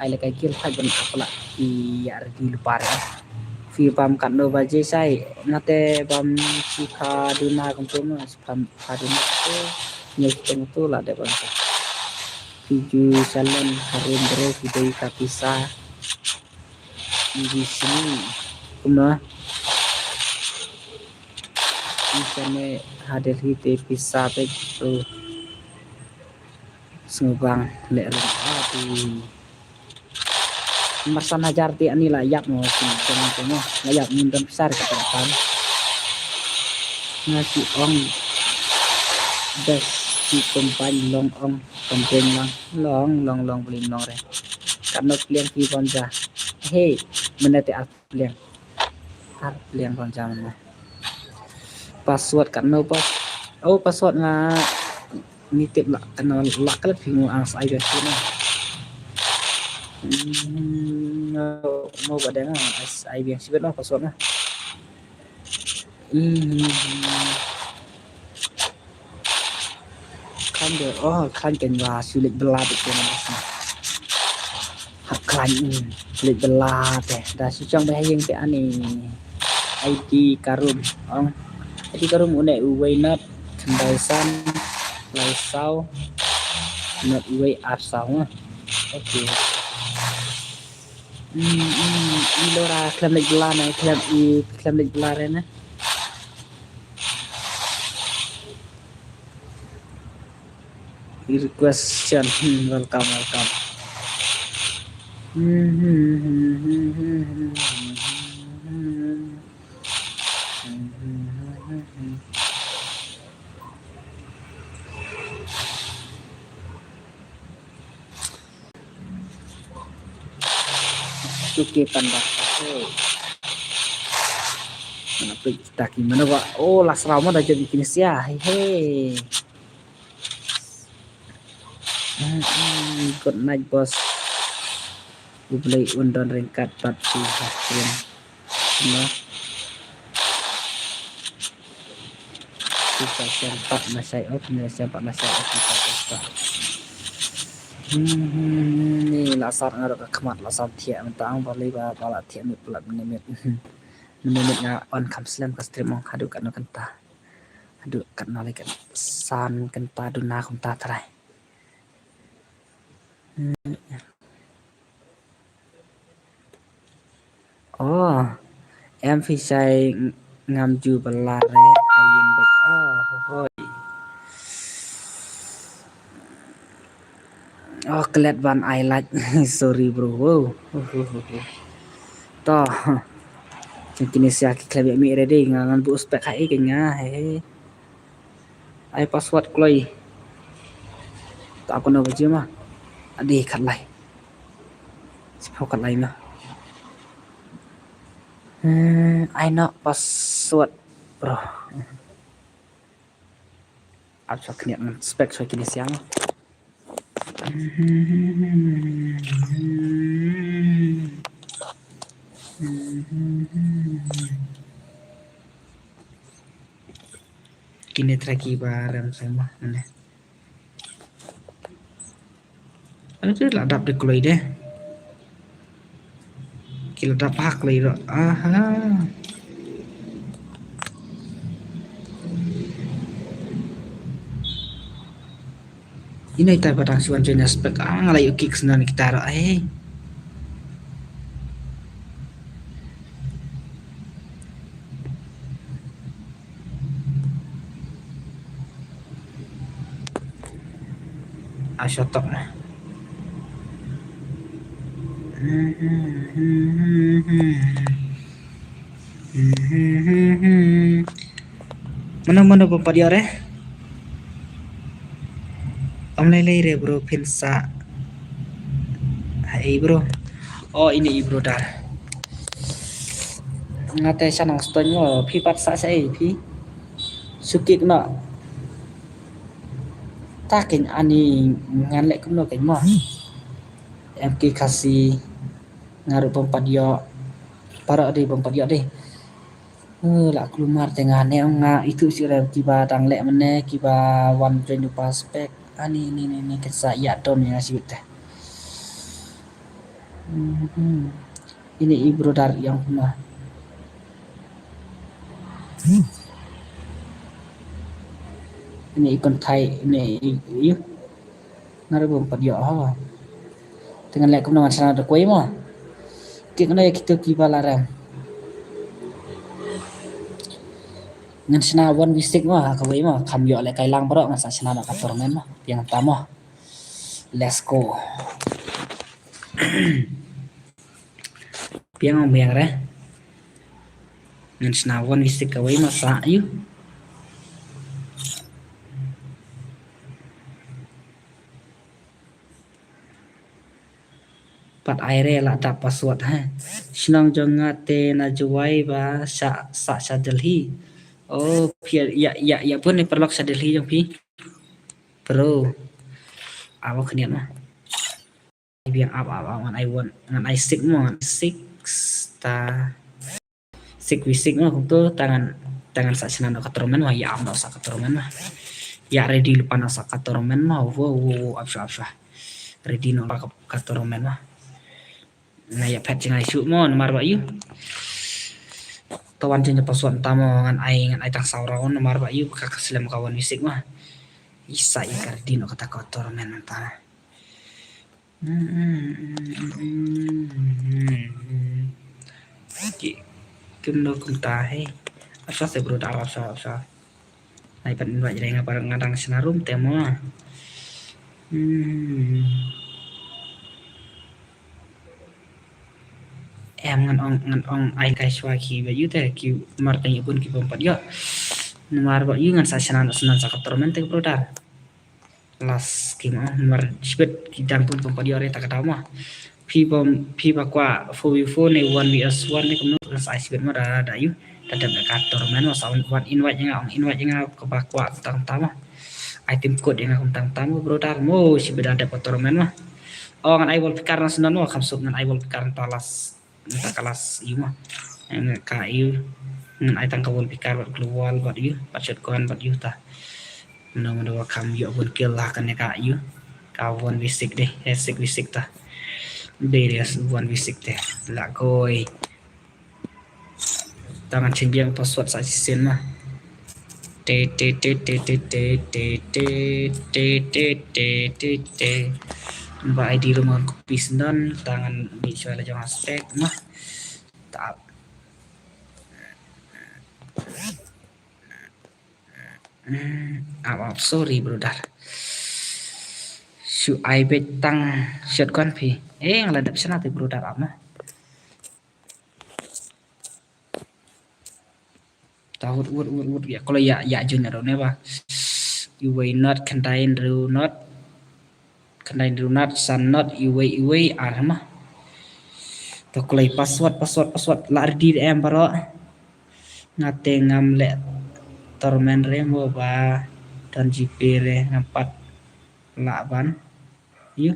Ai lehkai ki thait ban ap lah i ïa ready lypa re. Phi bam katno baje shai, nga te bam shi pha duna kumtu ma, shi pha, pha duna kumtu. Ngi kumtu la dep bam. Phi ju salen harum bro, phi dei ka pisa. Phi ju sini kumno? Pisa ne ha Delhi te pisa te tu. Sngewbang leh ring. Aduh. Marsan hajar te ani la ïap mo, sngewbang mo. La ïap ngin don pisa ka pan. Nga shi ong best shi kumpan long ong kumpan lang. Long, long, long, bling, long re. Katno pliang phi bam ja. Hey, mynta te ar pliang. Ar pliang bam ja mynta. Password katno pas. Oh, password nga ni tip lah, katno lah klet phi ngu ang sai biang shi na. Hmm, mo ba dang ai biang shi bet no password na. Hmm. Khlaiñ de, oh, khlaiñ kein ba shu leit bylla te kein ba shu. Hap khlaiñ, mm, leit bylla te. Da shu shong beit ha ïing te ani. Aiti Karum, ong. Aiti Karum une uwei nat, khyndai san, lai saw, nat uwei ar saw, ah. Okay. Mm, mm, i lora khlem leit bylla na, khlem i, khlem leit bylla re na. Request send. Hmm, welcome, welcome. Suki panda. Hey. Mana plik taki mana ba? Oh, la sraw ma da jot ïa kine sia. Hey, hey. Mm, mm, good night, boss. U Blei un don ryngkat bad phi ha stream. Kumno? Phi sa siang pat na shai off, ne siang pat na shai off, phi sa siang pat. Hmm, hmm, ni la sat nga ruh ka khmat la sat thiah mynta, ang ba lei ba, ba la thiah miet palat mynne miet. Mynne miet nga on kham slem ka stream ong haduh katno kynta. Haduh katno lei, kat san kynta duna kumta trai. Hmm. Oh, em phi shai ng-, ngam ju bylla re, ha ïing bad, oh, hoi. Oh, klet ban ai like. Sorry, bro. Wow. To. Kine sia ki khlem ïa mih re dei, nga ngan buh spek ha i kane nga, he. Ai password kloi. Ta kono ba jima. Adi khatlai. Sipho khatlai ma. Hmm, ai noh password, bro. Ap sa khniat ngan spek sa kine siang. Kine trai ki ba rem sa ma, ane. Ane tu la dap de kloi de. Ki la dap ha kloi ro. Aha. Ino ita ba dang shu wan join aspek, ah, nga la ïoh kick snan kita ro, eh. Ah, shut up na. Mano mano ba pat ïoh re? Ym lei lei re bro, phin sah. Hai bro. Oh, ini i bro dar. Nga te sha Nongstoiñ mo, phi pat sah shaei phi? Shu kick noh. Ta keiñ ani ngan leh kumno keiñ mo. Em ki Khasi nga ruh bym pat ïoh. Para dei bym pat ïoh dei. Eh, la kulmar te nga ne nga itu sih re kiba dang leh mene kiba wan join du pas pek. Ani ni ni ni kesa ya don ya sih te. Mhm. Ini i brother yang pernah. Ini ikon Thai ini i. Nga ruh bym pat ïoh ha. Te ngan leh kumno ngan shna da kawei mo. Kit kano ïa kito kiba la rem. Ngan shna one v six mo ha kawei mo. Kham ïoh leh kai lang baroh ngan sa shna da ka tournament mo. Biang ta mo. Let's go. Biang ong biang re. Ngan shna one v six kawei mo sa ïu. Pat ai re la dap password ha. Shnong jong nga te na Jowai ba sa sa sha Delhi. Oh, phi ïa ïa ïa pun ne paralok sha Delhi jong phi. Bro. Awa khniat ma. Biang ap ap ap ngan ai one ngan ai six mo ngan six ta. Six v six mo kumto tangan tangan sa shna no ka tournament ma ïa am no sa ka tournament ma. Ïa ready lypa no sa ka tournament ma wo wo wo ap shwa ap shwa. Ready no ka ka tournament ma. Nga ïa phet jngai shu mo namar ba ïu. Tawan jin password ta mo ngan ai ngan ai tang saw round namar ba ïu ka ka slem ka one v six ma. Isa ïa ka ready no ka ta ka tournament ta. Ki kumno kumta he. Asa se bro da asa asa. Ai pan invite ring apa nga dang shna room te mo. Hmm. Em ngan ong ngan ong ai kai shwa ki ba yu te ki mar tang yu bun ki bom pat yo. Namar ba yu ngan sa shna na shna sa ka tournament te bro dar. Last game ah, namar shibit ki dang pun pun padior ta ka daw ma. Phi bom phi ba kwah four v four ne one v one ne kumno kan sa shibit ma da da yu. Ta dep ka tournament ma sa wan invite nga ong invite nga ka ba kwah tang ta ma. Ai team code nga kum tang ta ma bro dar mo shibit da dep ka tournament ma. Oh ngan ai wall picker na sunan ma kham suk ngan ai wall picker ta last. Nta ka last yu ma. Ngan ka yu ngan ai tang ka wall picker bad global bad yu bad shotgun bad yu ta. Mano mano wa kam yu bun kill la kan ka yu. Ka one v six deh, eh six v six ta. Deh deh one v six deh. La koi. Tangan chen biang password sa sisen ma. Te te te te te te te te te te te te te. Ba I D rumah kopi sendan tangan bi shwa la jong aspek ma. Tap. Hmm, ap ap sorry brother. Shu ai bet tang shotgun phi. Eh ngala dep shna te brother ap ma. Ta wut wut wut wut ya kalau ya ya jun aro ne ba. Iwei not khandai ru not. Khandai ru not san not iwei iwei ar ma. To kulai password password password la ready de em baro. Ngate ngam le torment re mo ba don G P re ngam pat la ban. Yu.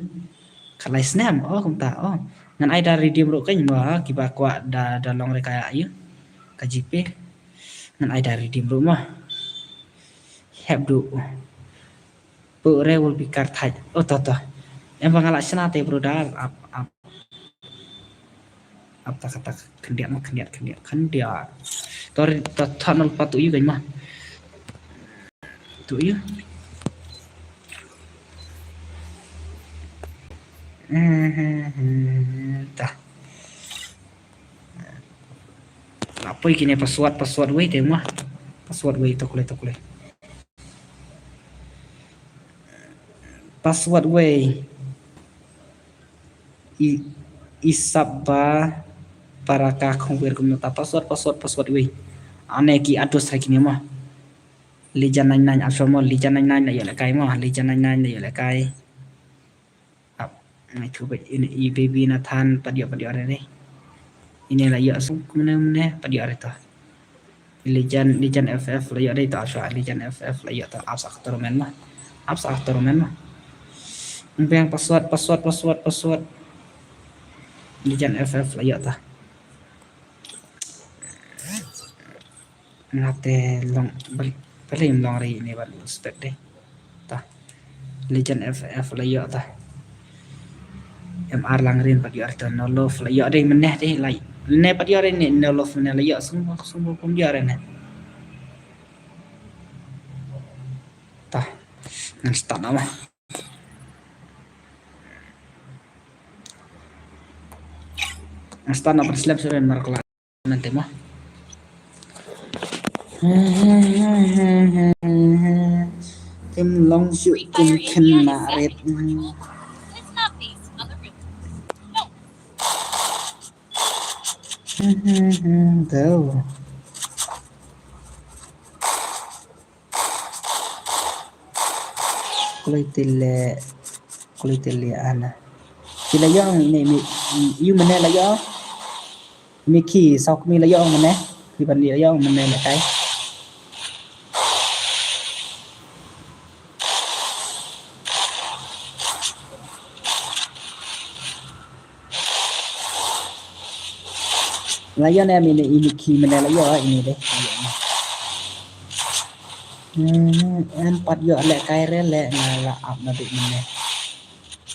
Khalai snem oh kumta oh. Ngan ai da redeem ru kan mo ha kiba kwah da da long re kaya yu. Ka G P. Ngan ai da redeem ru mo. Hep du. Pu re will be card thaj. Oh to to. Em ba ngala shna te brother ap ap. Ap ta kata khyndiat ma khyndiat khyndiat khyndiat. Tor to to nol pa tu yu kan ma. Tu yu. Ta. Lapoi kine password password wei te ma. Password wei to kule to kule. Password wei. I isap ba para ka khong wir kumno ta password password password wei. Ane ki address ha kine ma. Lijan nine nine ap shwa mo lijan nine nine la ïoh la kai mo lijan nine nine la ïoh la kai. Ap ngai thu ba ini i baby na than padio padio re re. Ini la ïoh sum kumne kumne padio re to. Lijan lijan F F la ïoh dei to ap shwa lijan F F la ïoh to ap sa ka tournament ma. Ap sa ka tournament ma. Beng password password password password. Lijan F F la ïoh to. Nga te long bal-, balei ym long re ine ban expect de. Ta. Legend F F la ïoh ta. M R Langrin pat ïoh re ta, No Love la ïoh de mynne de, la. Ne pat ïoh re ne, No Love mynne la ïoh, sum, sum kum ïoh re ne. Ta. Ngan start na ma. Ngan start na ban slem shuh re mar kla. Nanti mo. Tim long shuh kum khynnah rit. Dau. Kloi tile, kloi tile ana. Ki la ïoh ine mi, yu mynne la ïoh. Mi ki saw kmie la ïoh mynne. Ki ban la ïoh mynne lehkai. La ïoh ne ine, ine ki mynne la ïoh ine de. Hmm, em pat ïoh lehkai re le nga la ap na bit mynne.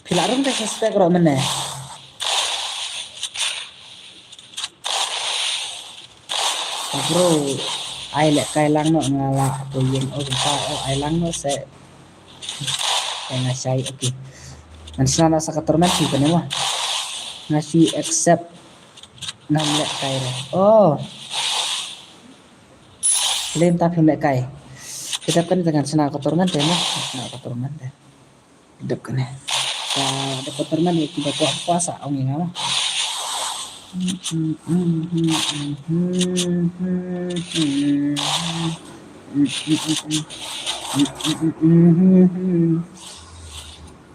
Phi la rung te suspect ro mynne. Bro, ai lehkai lang noh nga la poi ïeng o kumta o ai lang noh se. Nga shai, okay. Ngan shna noh sa ka tournament phi kane mo. Nga shu accept nam lehkai re. Oh. Lem ta phim lehkai. Kita kan ngan shna ka tournament te mo. Shna ka tournament te. Dep kane. Ka dep ka tournament ki ba kwah kwah sa ong ïa nga mo.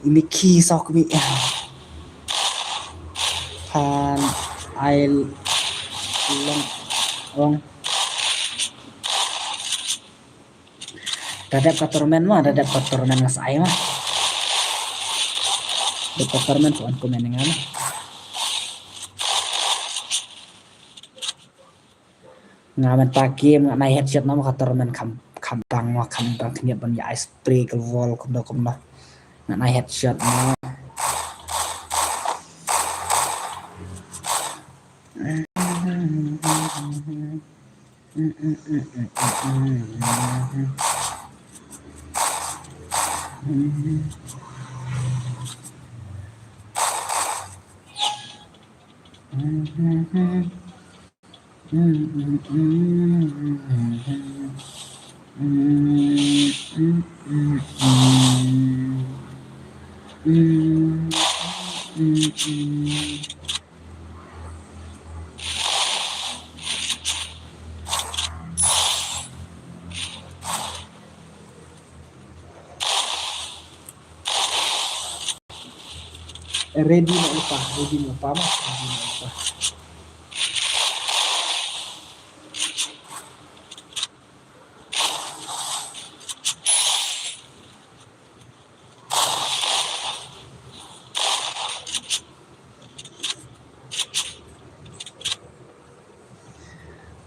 Imi ki saw kmie. Phan ai long ong. Da dep ka tournament ma, da dep ka tournament nga sa ai ma. Dep ka tournament phan comment nga ma. Nga mynta game nga nai headshot na ma ka tournament kham, kham tang ma, kham tang khyndiat ban ïa ai spray ka wall kumno kumno. Nga nai headshot ma. Ready na lepas, ready na lepas, ready na lepas.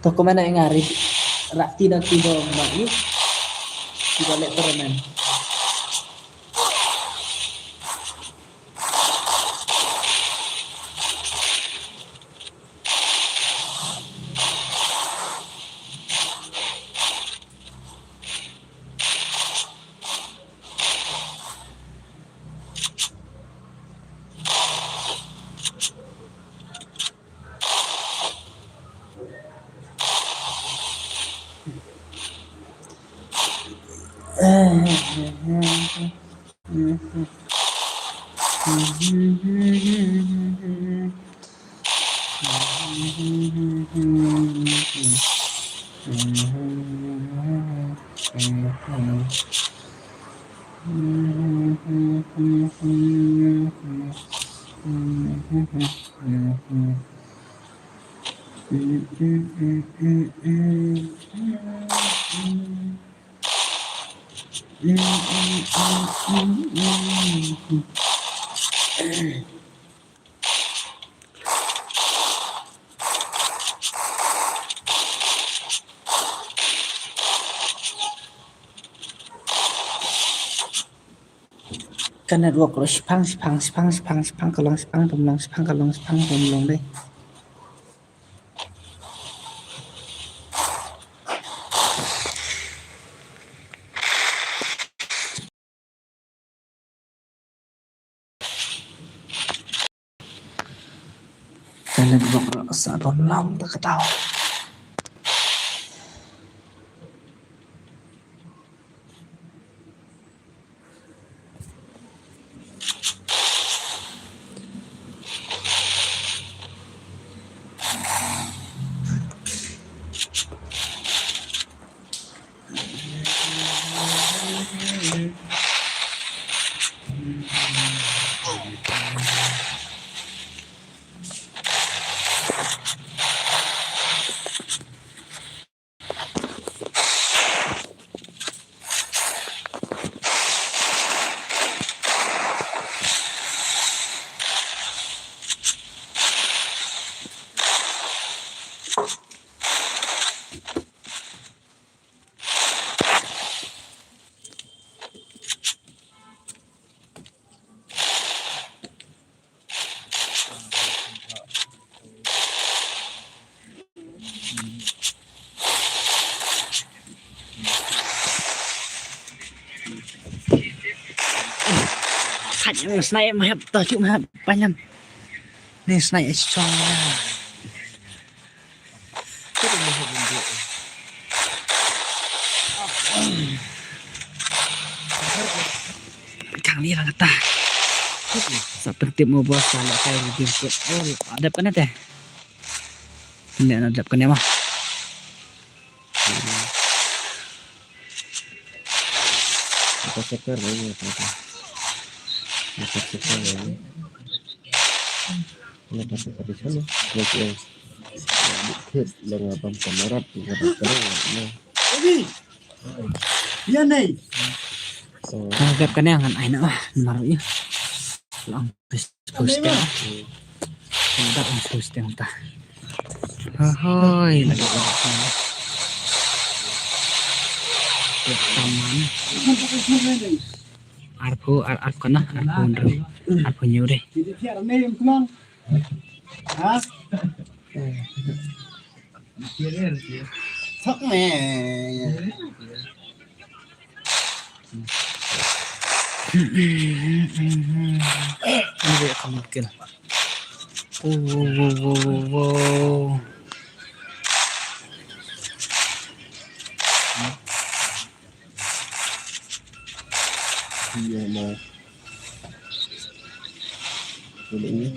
To comment ïa nga ri, rak ti da ti do ma i. Ti da leh permen. Ka network ruh shipang, shipang, shipang, shipang, shipang, ka long shipang, pom long shipang, ka long shipang, pom long dei. Ka network ruh sa don lam da ka daw. Khat snai em hep to chuk hep panjang. Ni snai es chong. Kang ni lang ta. Sa pyntip mo bos sa la kai redeem code. Oh, adep kane te. Ni na adep kane ma. Apa seker lagi apa tu? Apa seker lagi? Ini apa seker di sana? Lagi yang dikit dengan abang kamerat juga dah kena. Ïa nei. Ngan dep kane ngan ai na lah. Namar ïa. Lang posting. Ngan dep posting ta. Hoi, lagi lagi. Taman. Arphew, ar-, arphew kana, arphew hynriew. Arphew hynriew dei. Ha? Sok me. Ini dia kamu kill. Wow, wow, wow, wow, wow. Iya, mau. Ini.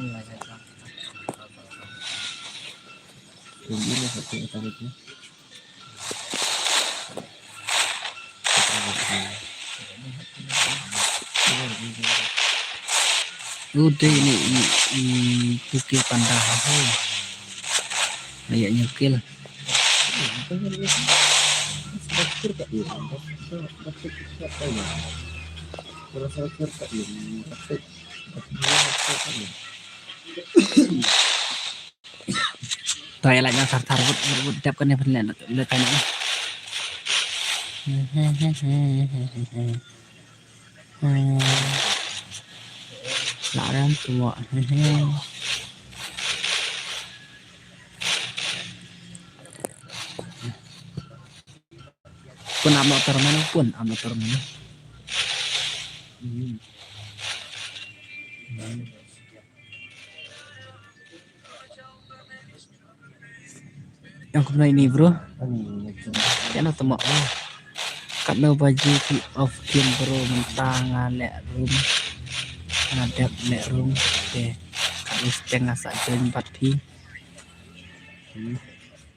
Ini satu kali tu. Udah ini, ini, ini tukil panda ho. Ayo nyukil. To ïa la ïa sar sar wut wut wut dep kane pynleh le kane. La ram tu mo. Pun am no termen pun am no termen. Yang kumno ini bro? Kano temo. Katno baje ki off game bro, mynta nga leh room. Nga dep leh room. Te kat listeng nga sa join bad phi.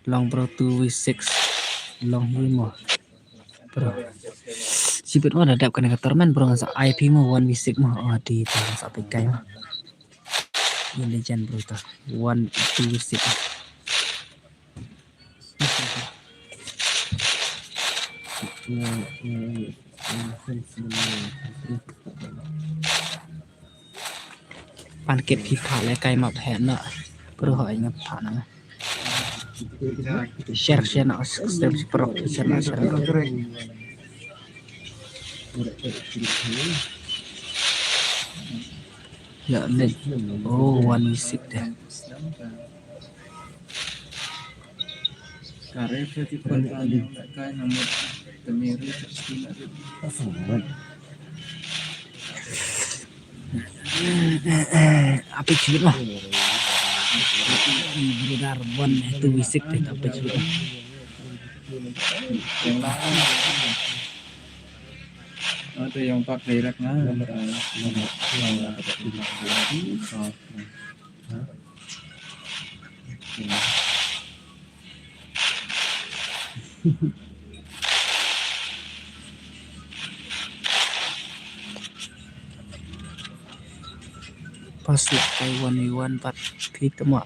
Long bro two v six. Long hi mo. Bro. Sibit mo da dep kane ka tournament bro, nga sa I P mo one v six mo. Oh di ta nga sa pekai mo. Ini legend bro ta. One two v six. Pan kit phi pha le kai map he na. Bro ho ai nga pha na. Share share na, subscribe share na, share na. Ya, leh. Oh, one v six deh. Kare ka ti pun ka ni, ka na mo te meri ka sila. Apa cerita? Brother, one two six deh, apa cerita? Ada yang tak direct na. Pas lah kai one v one pat phi tama.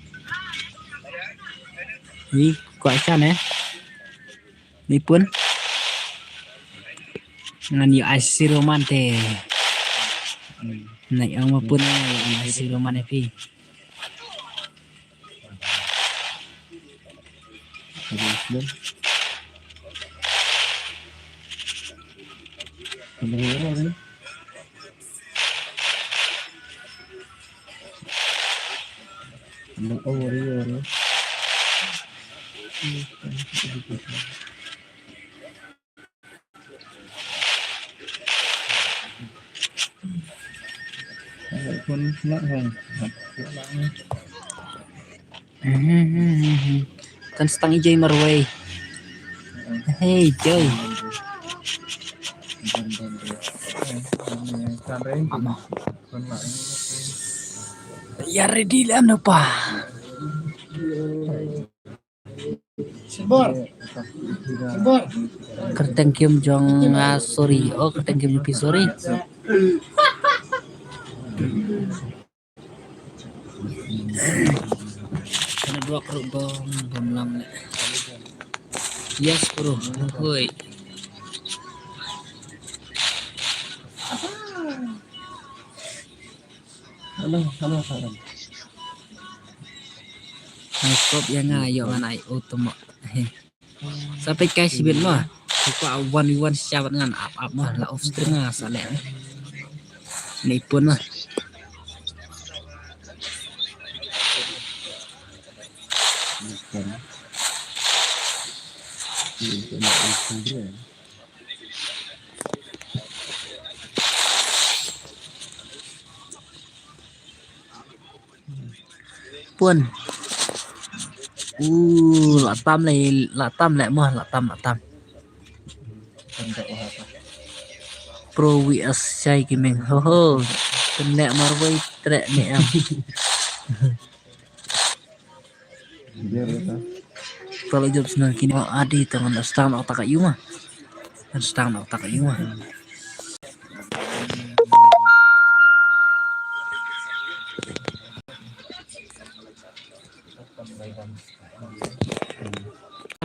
Ni kwa chan eh. Ni pun. Ngan ïa ai zero man te. Na ïa ma pun ïa ai zero man eh phi. Kan stang i Jay marwei. Hey, Jay. Ama. Ya ready lah, no pa. Sibor. Sibor. Kyrteng kim jong nga, sorry. Oh, kyrteng kim jong phi, sorry. Kana dua kru bom, bom lam le. Yes, bro. Hoi. Hello, hello, hello. Kop ïa nga, ïoh ngan ai auto mo. Sa peit kai shibit mo. Ko one v one sha bad ngan ap ap mo, la off stream nga sa leh. Ni pun mo. Pun. Uh, la tam le, la tam le mo, la tam, la tam. Pro V S Shai Gaming. Ho ho. Kan le marwei trek ne em. Kalau jop sna kini adi tangan stang otak yuma. Stang otak yuma.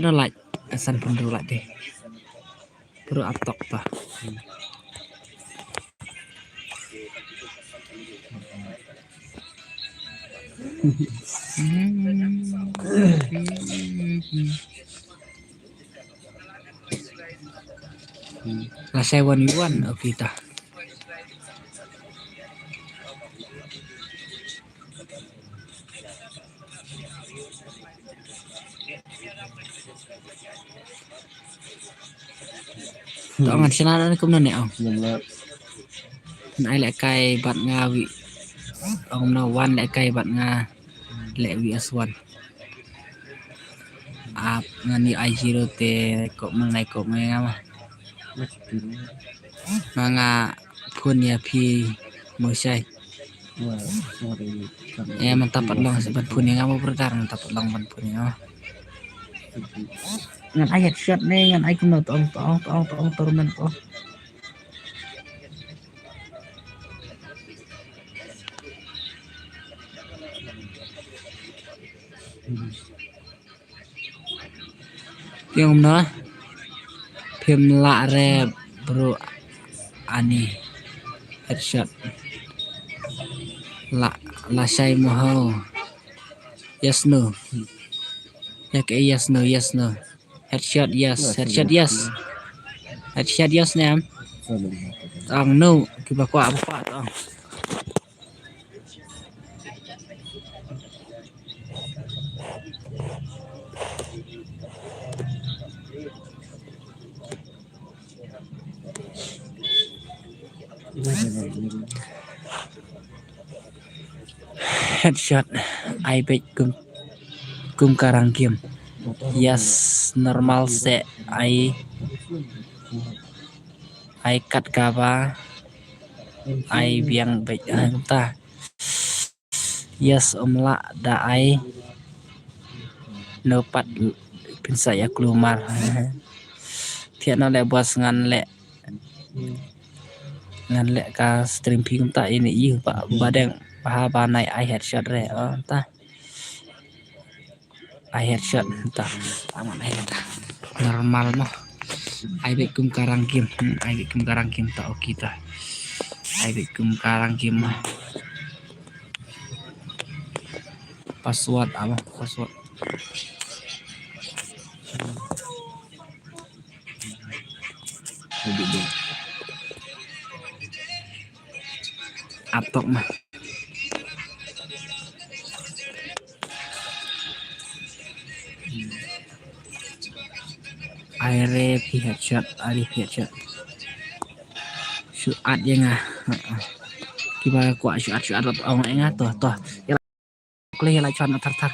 Ano light, asan pun dulu light deh. Pero atok ta. Lashai one v one, okay ta. To ngan shna na kumno ne ong. Ngan ai lehkai bad nga wi. Ong na one lehkai bad nga leh V S one. Ap ngan ïa ai zero te kop ma ngai kop ma nga ma. Ma nga phone ïa phi mo shai. Eh, mynta pat long sa ban phone ïa nga mo brother, mynta pat long ban phone ïa nga. Ngan ai headshot ne, ngan ai kumno tong tong tong tong tournament ko. Ïa kumno? Phim lah re bro ani. Headshot. La, lashai mo ho. Yes no. Ïa ke yes no, yes no. Headshot yes, headshot yes. Headshot yes ne em. Tang no, kiba kwah ba kwah tang. Headshot, ai beit kum, kum ka rang kim. Yes, normal se ai, ai kat kaba, ai biang beit, ah, kumta. Yes, um lah da ai. No pat pynsa ïa klumar. Thiah na le bos ngan le. Ngan le ka stream phi kumta ini yu ba ba deng ba ha ba nai ai headshot re. Oh, ta. Ai headshot ta. Aman ai ta. Normal mo. Ai beit kum ka rang kim. Hmm, ai beit kum ka rang kim ta, okay ta. Ai beit kum ka rang kim mo. Password apa? Password. Atok mah. Ai re phi headshot, ai re phi headshot. Shu at ïa nga. Kiba kwah shu at, shu at ong ïa nga to, to. Kle la chon thar thar.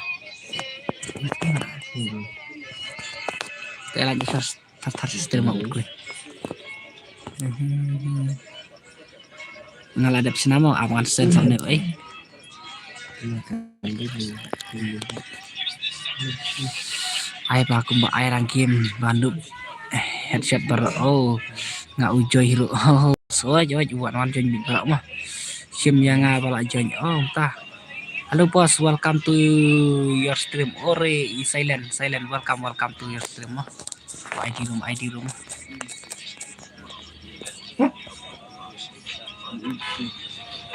Te la chon thar thar stream ma kle. Nga la dep snam mo, ab ngan sen sam ne, eh. Ai ba kumba ai rang kim ban dup. Eh, headshot baroh. Oh, nga u join ruh. Oh, so join, u wan wan join bit baroh mo. Shim ïa nga ba la join. Oh, ta. Hello boss, welcome to your stream. Ore, i silent, silent. Welcome, welcome to your stream mo. I D room, I D room.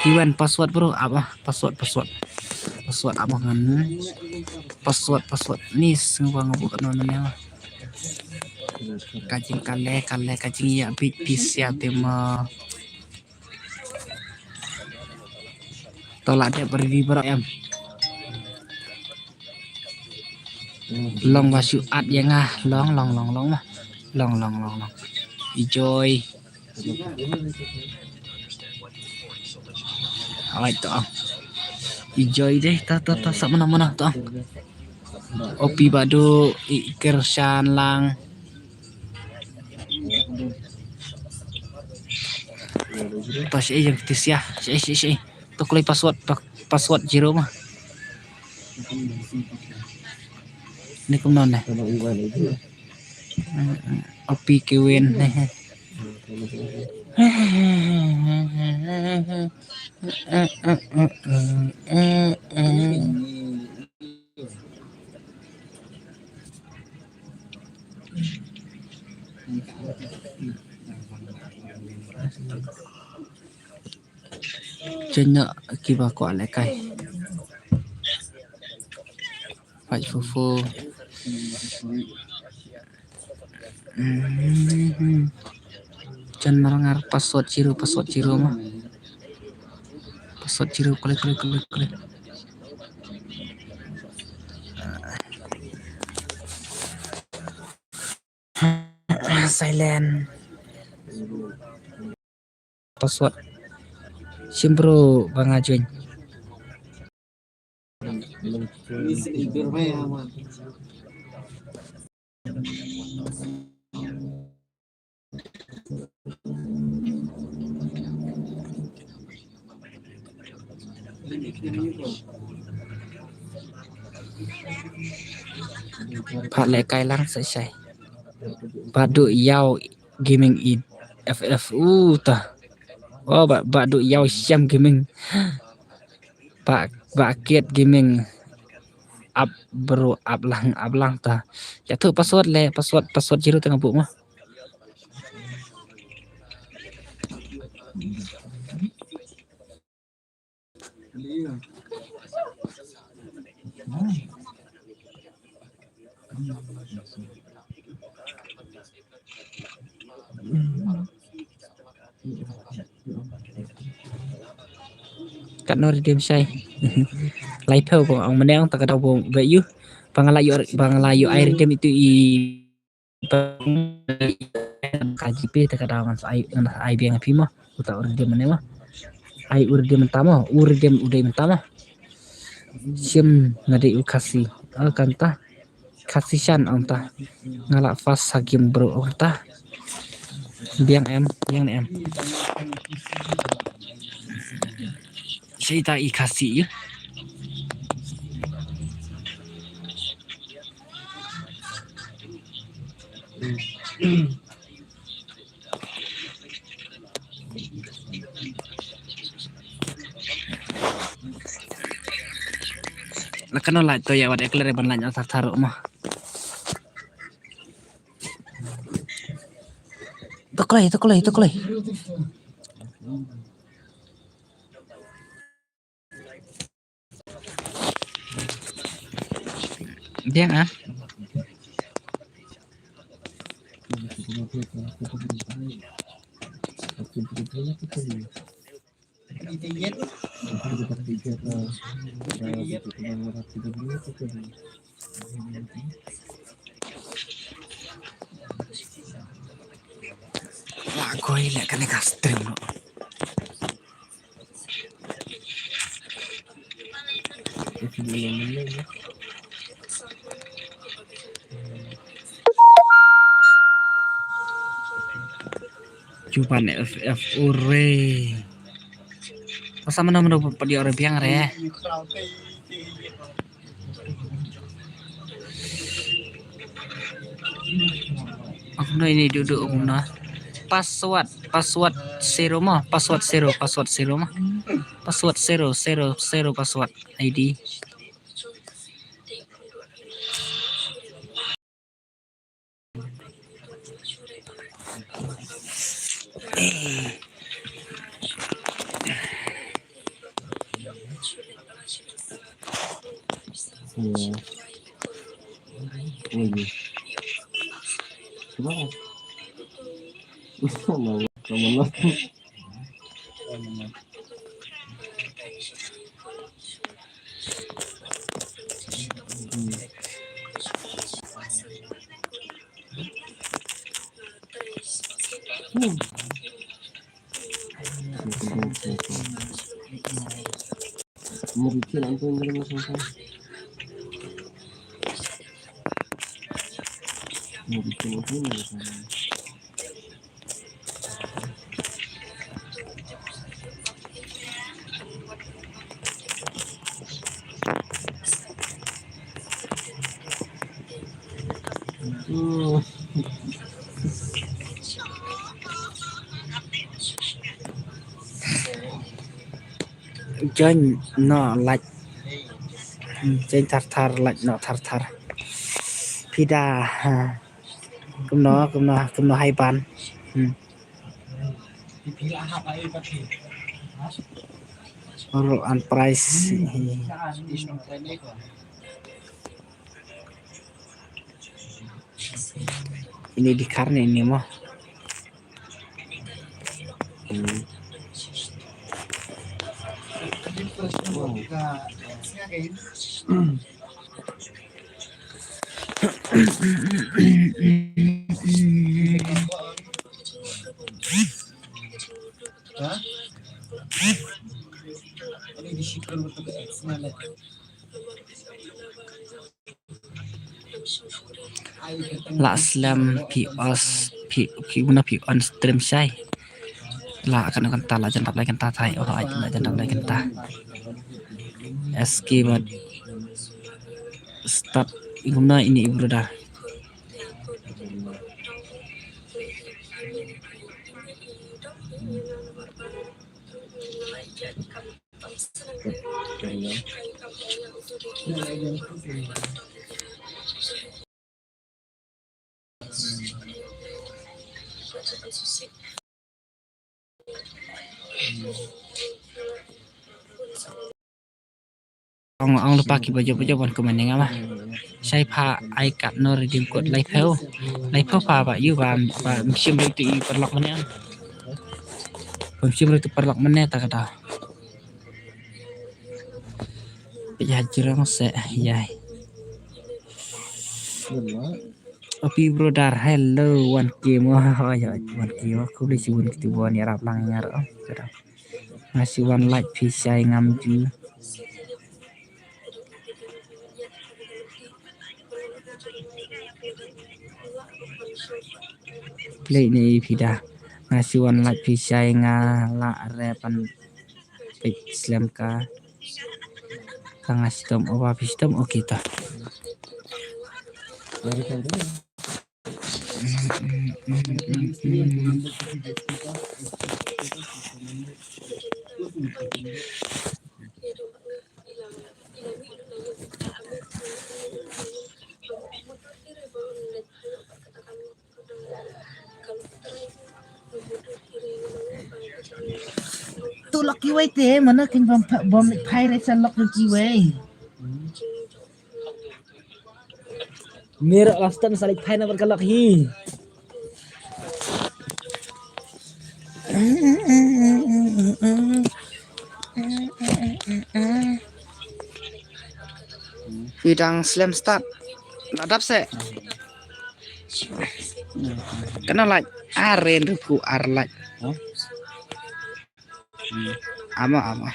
Kiwan password bro, apa? Password, password. Password apa ngan? Password, password. Ni semua ngebuk no nanya. Kajing kale, kale, kajing ya bit pis ya tema. To la dep ready baroh em. Long ba shu at ïa nga, long, long, long, long, long. Long, long, long, long. Enjoy. Alright to. Enjoy deh, ta, ta, ta, sa mana, mana to. Opi badu, i kershan lang. To shi yang tis ya, shi, shi, shi. To kloi password, pa-, password zero mah. Ni kumno ne? Opi kiwin ne. Jena kiba kwah lekai. Fight for four. Hmm. Jan marangar password zero, password zero mah. Password zero, klik, klik, klik, klik. Silent. Password. Shim bro, ba nga join. Pat lekai lang sa shai. Pat du ïaw gaming i F F u ta. Oh, ba, ba du ïaw sham gaming. Ba, ba kiet gaming. Ap bro, ap lang, ap lang ta. Ya tu password le, password, password zero tengah bu mah. Kat nor dim shai. Laiphew ba ong mynne ong ta ka daw ba ïoh ba nga la ïoh ba nga la ïoh ai redeem itu i ka G Pay ta ka daw ngan sa ai ngan sa ai biang phi mo. Uta u redeem mynne mo. Ai u redeem mynta mo, u redeem u dei mynta mo. Shim nga dei u Khasi. Ah, kata. Khasi shan ong ta. Nga la first ha game bro ong ta. Biang em, biang ne em. Shi ta i Khasi ïa. La kano la to ïa wat ekler ban la nya thar thar ma. Toklei, toklei, toklei. Biang ah. Wah, koi leh kane ka stream lo. Chupan F F ure. Pasa mana mana padi ore biang re. Kumno ini duduk kumno. Password, password zero mo, password zero, password zero mo. Password zero, zero, zero password I D. Join noh like. Hmm, join thar thar, like noh thar thar. Phi da, ha. Kumno, kumno, kumno hai ban. Hmm. Oro an price. Ini di karne ini mo. Hmm. La slem phi os phi phi una phi on stream shai. La kan kan ta la jan dap la kan ta thai oh ai la jan dap la kan ta. S K bad start ingum na ini brother. Ong ong lupa ki bajo bajo ban komen nga ma. Shai pha ai kat no redeem code laiphew. Laiphew pha ba yu ba ba mshim ri tu i paralok mane. Ba mshim ri tu paralok mane ta kata. Peit ha jrong se ïa. Happy brother, hello, one K mo. Hoi, hoi, one K mo. Khublei shibun kito kiba wan ïarap lang ïa nga ruh. Nga shu wan like phi shai ngam ju. Play ne phi da. Nga shu wan like phi shai nga lah re pan peit slem ka. Ka nga shitom, o ba phi shitom, okay ta. Tu lok kiwei te, mana kin bom, bom phai re sa lok kiwei. Mir last time sa lek phai na bad ka lok hi. Phi dang slem start. La dap se. Kane lait. Ar ren ruku ar lait. Ama, ama.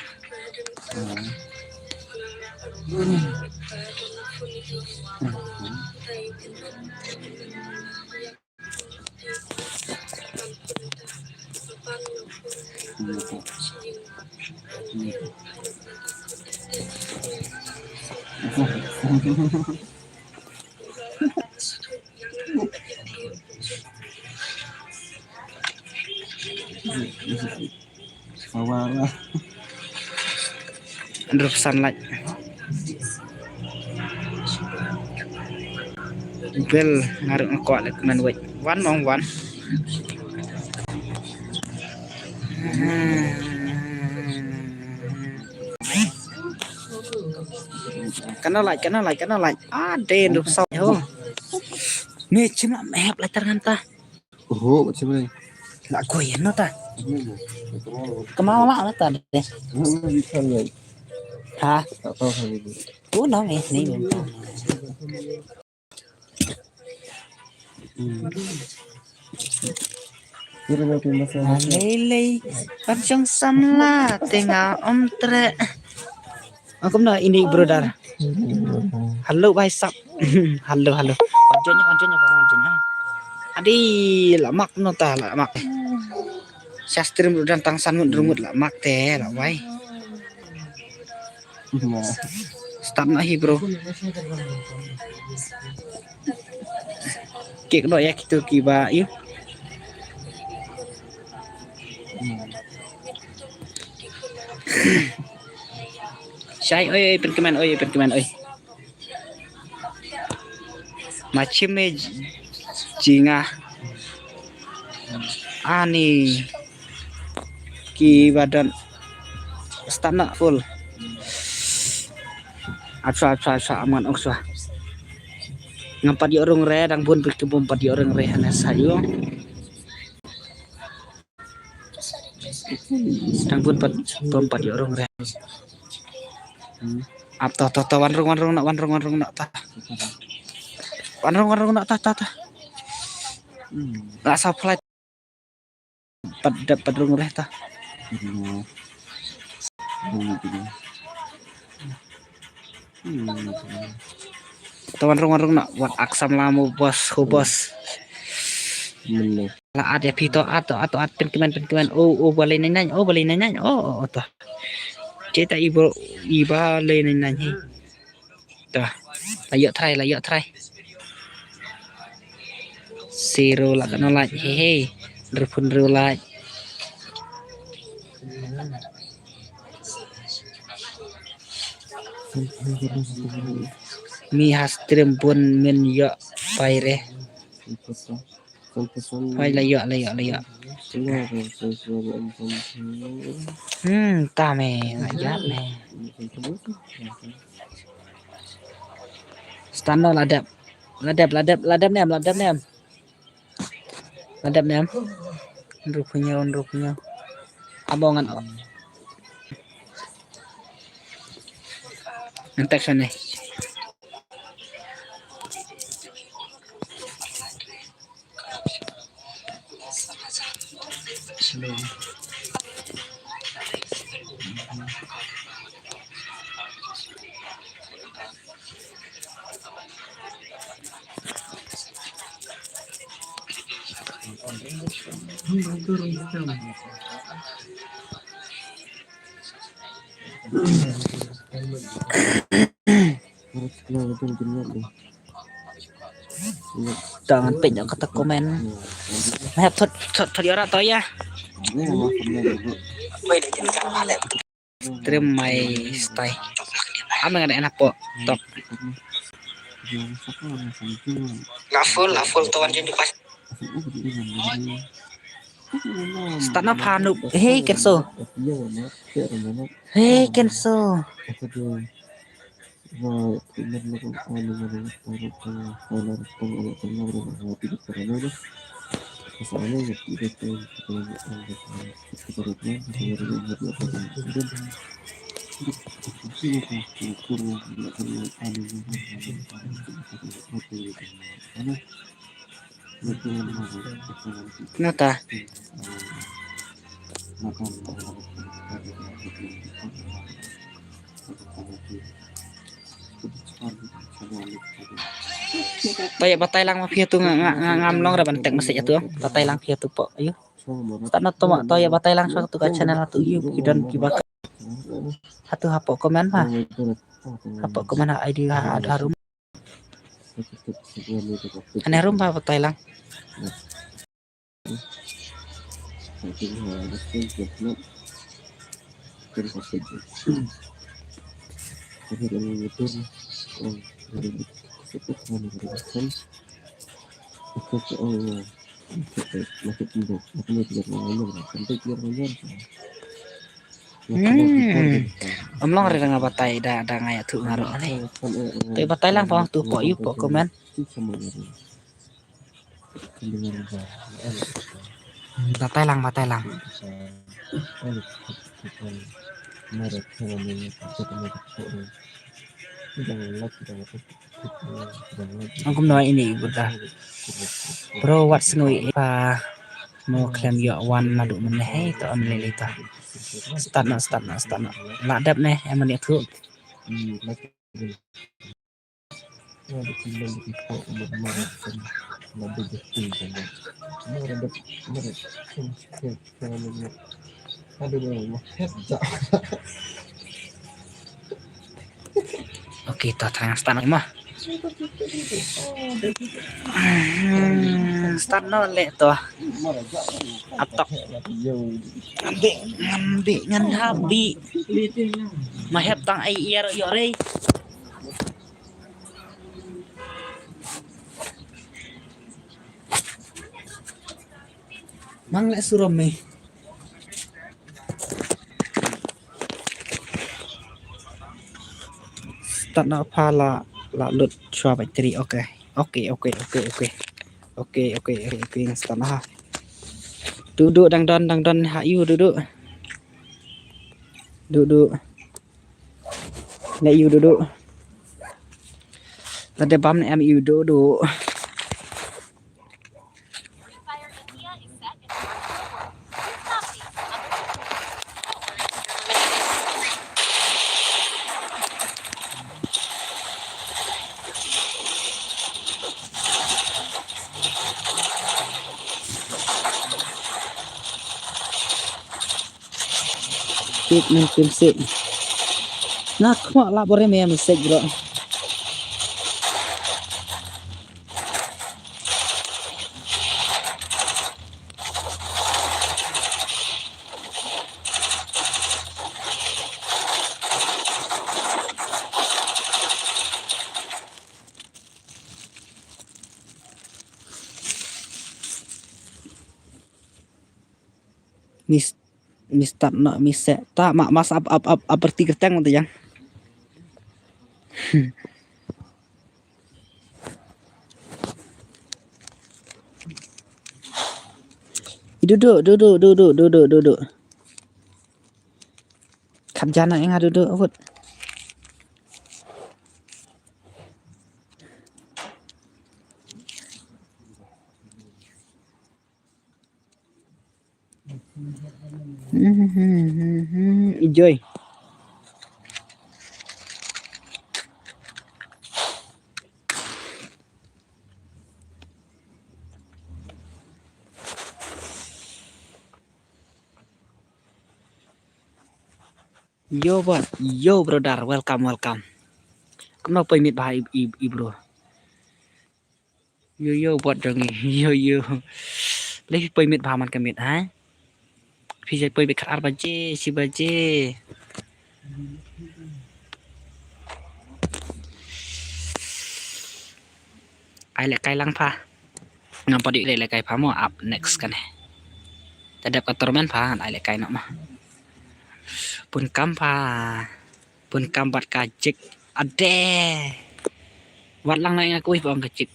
Hynriew san lait. Bel nga ruh nga kwah leh kmen wei. Wan mong wan. Kane lait, kane lait, kane lait. Ah, den ruh san ho. Me chim la me hep lait tar ngan ta. Oho, macam ni. Nak koi no ta. Kemau lah ta de. Ha? Tak tahu hal itu. Tu no me ni. Kira nak pindah sana. Lei lei. Kan jong samla tenga om tre. Akum na ini brother. Hello bhai sab. Hello, hello. Anjanya, anjanya, anjanya. Adi lamak no ta lamak. Shastri mudan tang san mut rungut lamak te la wai. Start na hi bro. Kik no ya kitu kiba yu. Shai oi oi pynkemen oi oi pynkemen oi. Machim me jinga ani ki badan start na full. Acha acha acha aman okswa. Ngam pat ïoh rung re dang bun pik bum pat ïoh rung re hana sayu. Tang bun pat bom pat ïoh rung re. Ap to to to wan rung wan rung na wan rung wan rung na ta. Wan rung wan rung na ta ta ta. Na sa flight. Pat dap pat rung re ta. Tawan rung rung na wat aksam lamu bos ho bos. La at ya pito at to at to at pynkemen pynkemen o o balei nai nai o balei nai nai o o to. Ceta ibo iba lei nai nai hi. To. La yok try la yok try. Zero la kano lait he he. Rupun ru lait. Mi ha stream bun min yok pai re. Pai la yok la yok la yok. Hmm ta me la yok me. Stano la dep la dep la dep la dep nem la dep nem. Ngadep ne em. Nru punyo nru punyo. Abo ngan o. Nang text ne. Tang pin kata komen. Hep thot thot thot ïa ra to ïa. Trim mai stai. Ame ngane na po tok. La full la full to wan jin pas. Start na pha nup. Hey, Kenso. Hey, Kenso. Nata. To ïa batai lang ma phi tu nga nga nga ngam long ra ban tek message tu. Batai lang phi tu po. Ayo. Start na to ma to ïa batai lang sha tu ka channel tu ïa ki don ki ba. Hatu hapo comment ha. Hapo comment ha I D ha Aadhaar. Ane rum ba batai lang. Hmm. Om long re nga batai da da nga ïa thu nga ro ne. Te batai lang pong tu po yu po comment. Batai lang, batai lang. Angkum no ini ibu dah. Bro, wat snui pa mo klem yo wan madu meneh to on lele ta. Start na, start na, start na. La dep ne em ni tu. Okay, to tang start ma. Hmm, start no le to. Atok. Ngan bi, ngan bi, ngan ha bi. Ma hep tang ai ïar ïo rei. Mang le surom me. Start na pha la la lut chwa battery. Okay. Okay, okay, okay, okay. Okay, okay, okay, okay, start na ha. Dudu dang don, dang don ha yu dudu. Dudu. Na yu dudu. Lada bam na em yu dudu. Tik nang tim sik. Nga khma la bore me message bro. Mis Mister no mise ta ma mas ap ap ap ap berti gerteng tu yang. Duduk, duduk, duduk, duduk, duduk. Kap jana yang duduk, Ahut. Enjoy. Yo bot, yo brother, welcome, welcome. Kumno poi miet bha i, i, i bro. Yo yo bot jong i, yo yo. Lei poi miet bha man ka miet ha. Phi jai poi beit khat ar baje, shi baje. Ai lehkai lang pha. Ngam pat ïoh lehkai pha mo, up next kane. Te dep ka tournament pha, ai lehkai noh ma. Bun kam pha. Bun kam bad ka jik. Ade. Wat lang na nga kawei pha ong ka jik.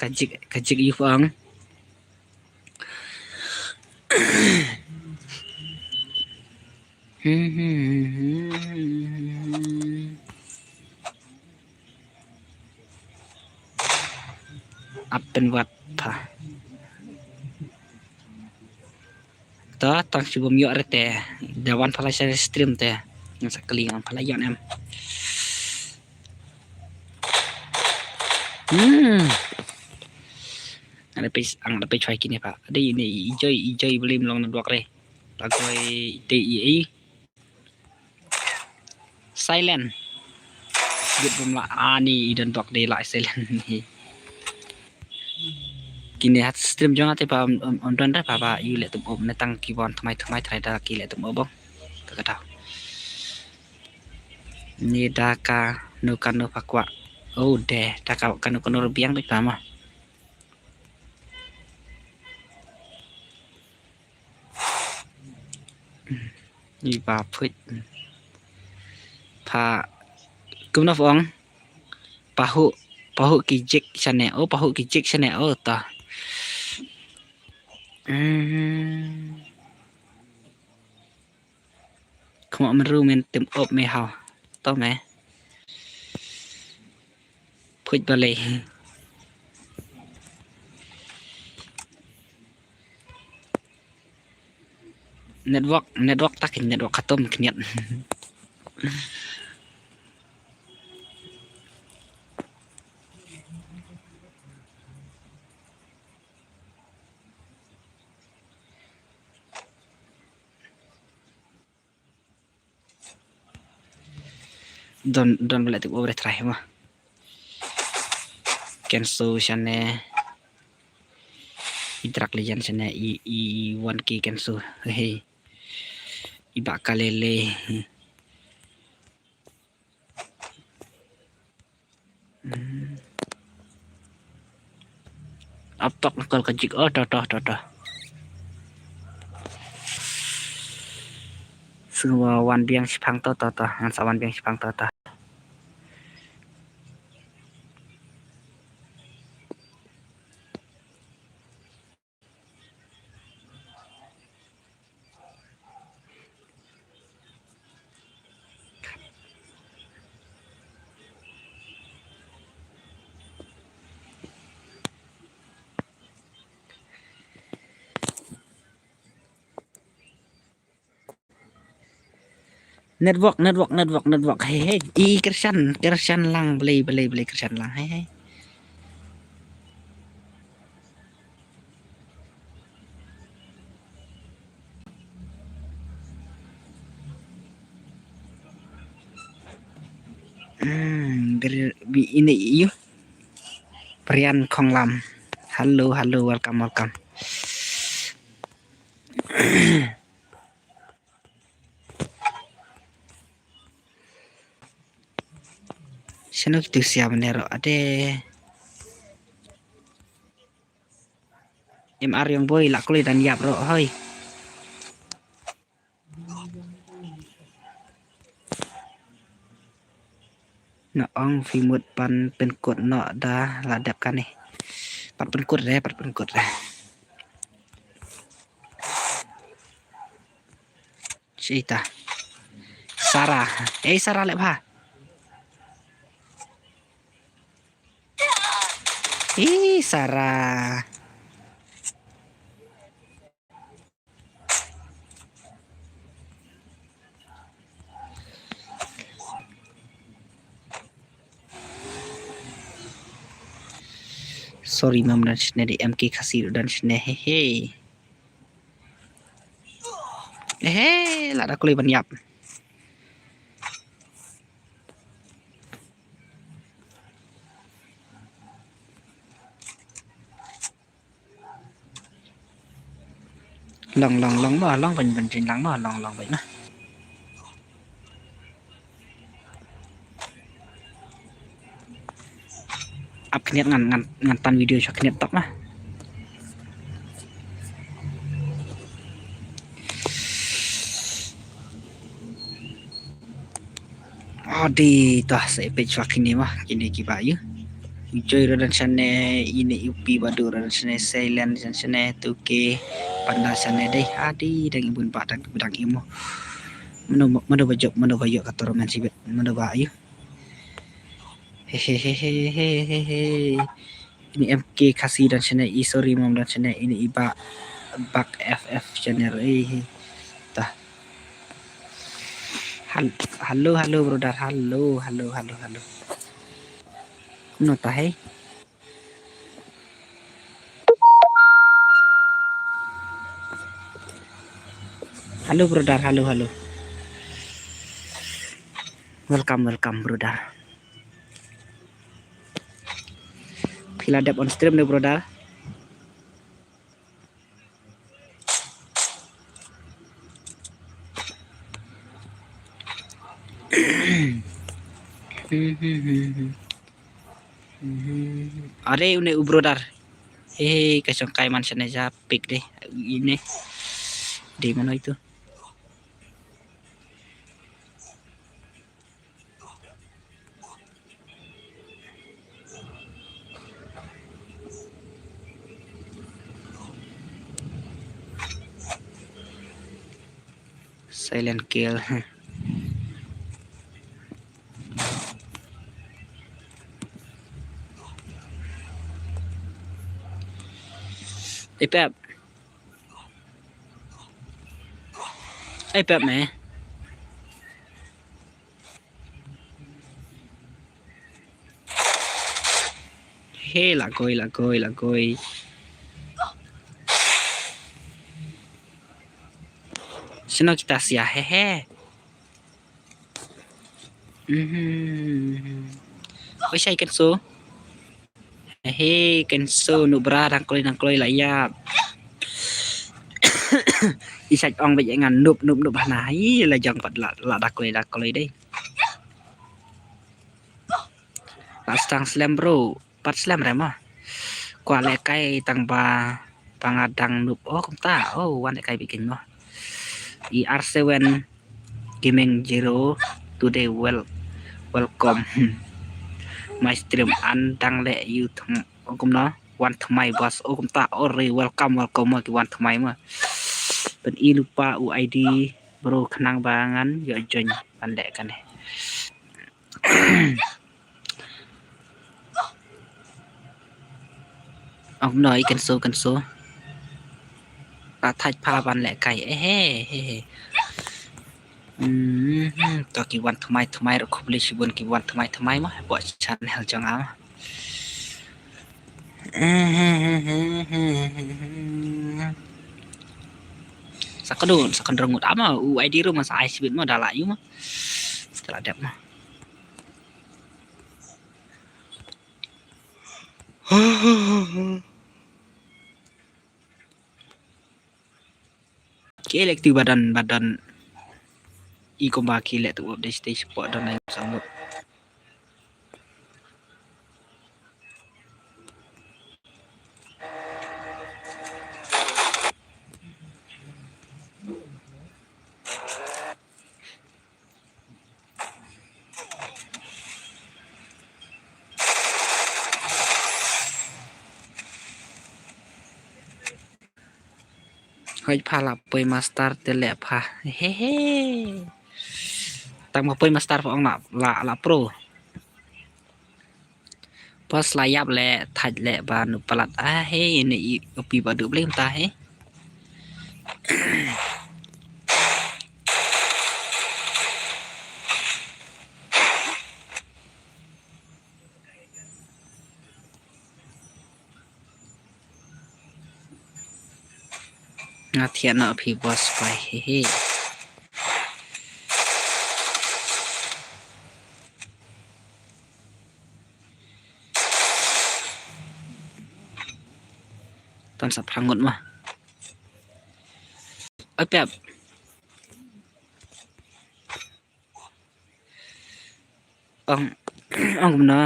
Ka jik, ka jik ïa pha ong. Ap pynwat pha. To tang shu bym ïoh re te. Da wan pha la sha stream te. Ngan sa kylli ngan pha la ïoh em. Hmm. Ada page, ang ada page fai kine pha. Ada ini enjoy, enjoy beli melong na duak re. Lagoi te i i. Silent. Git bum la ani i don duak de la silent. Kine hat stream jong ate pha, um, um, don re pha ba yu le tum up ne tang ki bon tmai tmai trai da ki le tum up bong. Ka ka tau. Ni da ka nu ka nu pha kwah. Oh de da ka ka nu ka nu biang bit pha ma. Ni ba phuit. Pha kumno pha ong. Pahu, pahu ki jik shane. Oh, pahu ki jik shane. Oh, ta. Hmm. Khmat mynru men tim op me haw. To me. Phuit balei. Network, network tak network khatom khniat. Don, don bale tu obre try ma. Kensu shane. I Drag Legend shane i, i one K Kensu. Hey. I ba kalele. Hmm. Ap tok na kol ka jik. Oh, to, to, to, to. Sngewbha wan biang shipang to, to, to. Ngan sa wan biang shipang to, to. Network, network, network, network. Hey, hey. I kyrshan, kyrshan lang, balei, balei, balei kyrshan lang. Hey, hey. Hmm, ber, bi, ini, yu. Prian Khonglam. Hello, hello, welcome, welcome. Shano kitu siap nero ade. Em ar yong boy la kuli dan yap ro hoi. Na ong phi mut pan pynkut no da la dep kane. Pat pynkut re, pat pynkut re. Cheita. Sarah. Eh, Sarah lep ha. Ih, Sarah. Sorry, mam, don shane de, M K Khasi don shane, he he. He he, la da kloi ban ïap. Long, long, long mo, long ban, ban jin lang mo, long, long ban na. Ap khyndiat ngan, ngan, ngan tan video sha khyndiat tap ma. Adi, tah, sa epek sha kine ma, kine kiba ïa. Enjoy ruh don shane, ine U P ba dei ruh don shane, Silent don shane, tu ke panda shane dei. Adi, dang ibun ba dang, dang imo. Mano, mano ba jop, mano ba ïoh ka tournament sibit, mano ba ïa. Hehehehehehe. Ini M K Khasi don shane, i sorry mam don shane, ini i ba Bak F F channel, eh, eh. Tah. Hal-, halo, halo, brother, halo, halo, halo, halo. No tah, eh. Halo, brother, halo, halo. Welcome, welcome, brother. Phi la dep on stream ne, brother? Are une u brother. He, ka shong kai man shane ja pick deh. Ine. Dei mano itu. Silent kill. Ei, Pep. Ei, Pep, me. He, la koi, la koi, la koi. Sino kita sia, he, he. Mhm. Oi, shai kan so. He, kan so, nu bra, dang kloi, dang kloi, la ïap. I shai ong ba ngan nup, nup, nup, hana. Hi, la jong pat la, la da kloi, da kloi dei. Last tang slem bro, pat slem re ma. Kwah leh kai tang ba, ba nga dang nup. Oh, kumta. Oh, wan leh kai bikin ma. E R seven Gaming Zero today well, welcome. My stream an dang leh you thong. Oh, kumno? Wan thymmai boss. Oh, kumta. Oh, re welcome, welcome ma ki wan thymmai ma. Ban i lypa u I D bro khnang ba ngan ïoh join ban leh kane. Ong no, i kan so, kan so. Ta thait pha ban leh kai. Eh, he, he, he. Hmm, to ki wan thymmai, thymmai ruh khublei shibun ki wan thymmai, thymmai ma. Bok channel jong nga ma. Sa ka dun, sa ka dun ngut ama, u I D ruh ma sa ai shibit ma, da la ïu ma. Da la dep ma. Ki leh tu ba don, ba don. I kumba ki leh tu update stage pok don ai sanggup. Hoi pha la poi master te leh pha. He he. Tang ma poi master pha ong la, la, la pro. Pas la ïap leh, thait leh ba nu palat. Ah, he, ne i upi ba du bling ta, he. Nga thiah noh phi boss pai, he, he. Tan sa phrang ngut ma. Ai pep. Ong, ong kumno.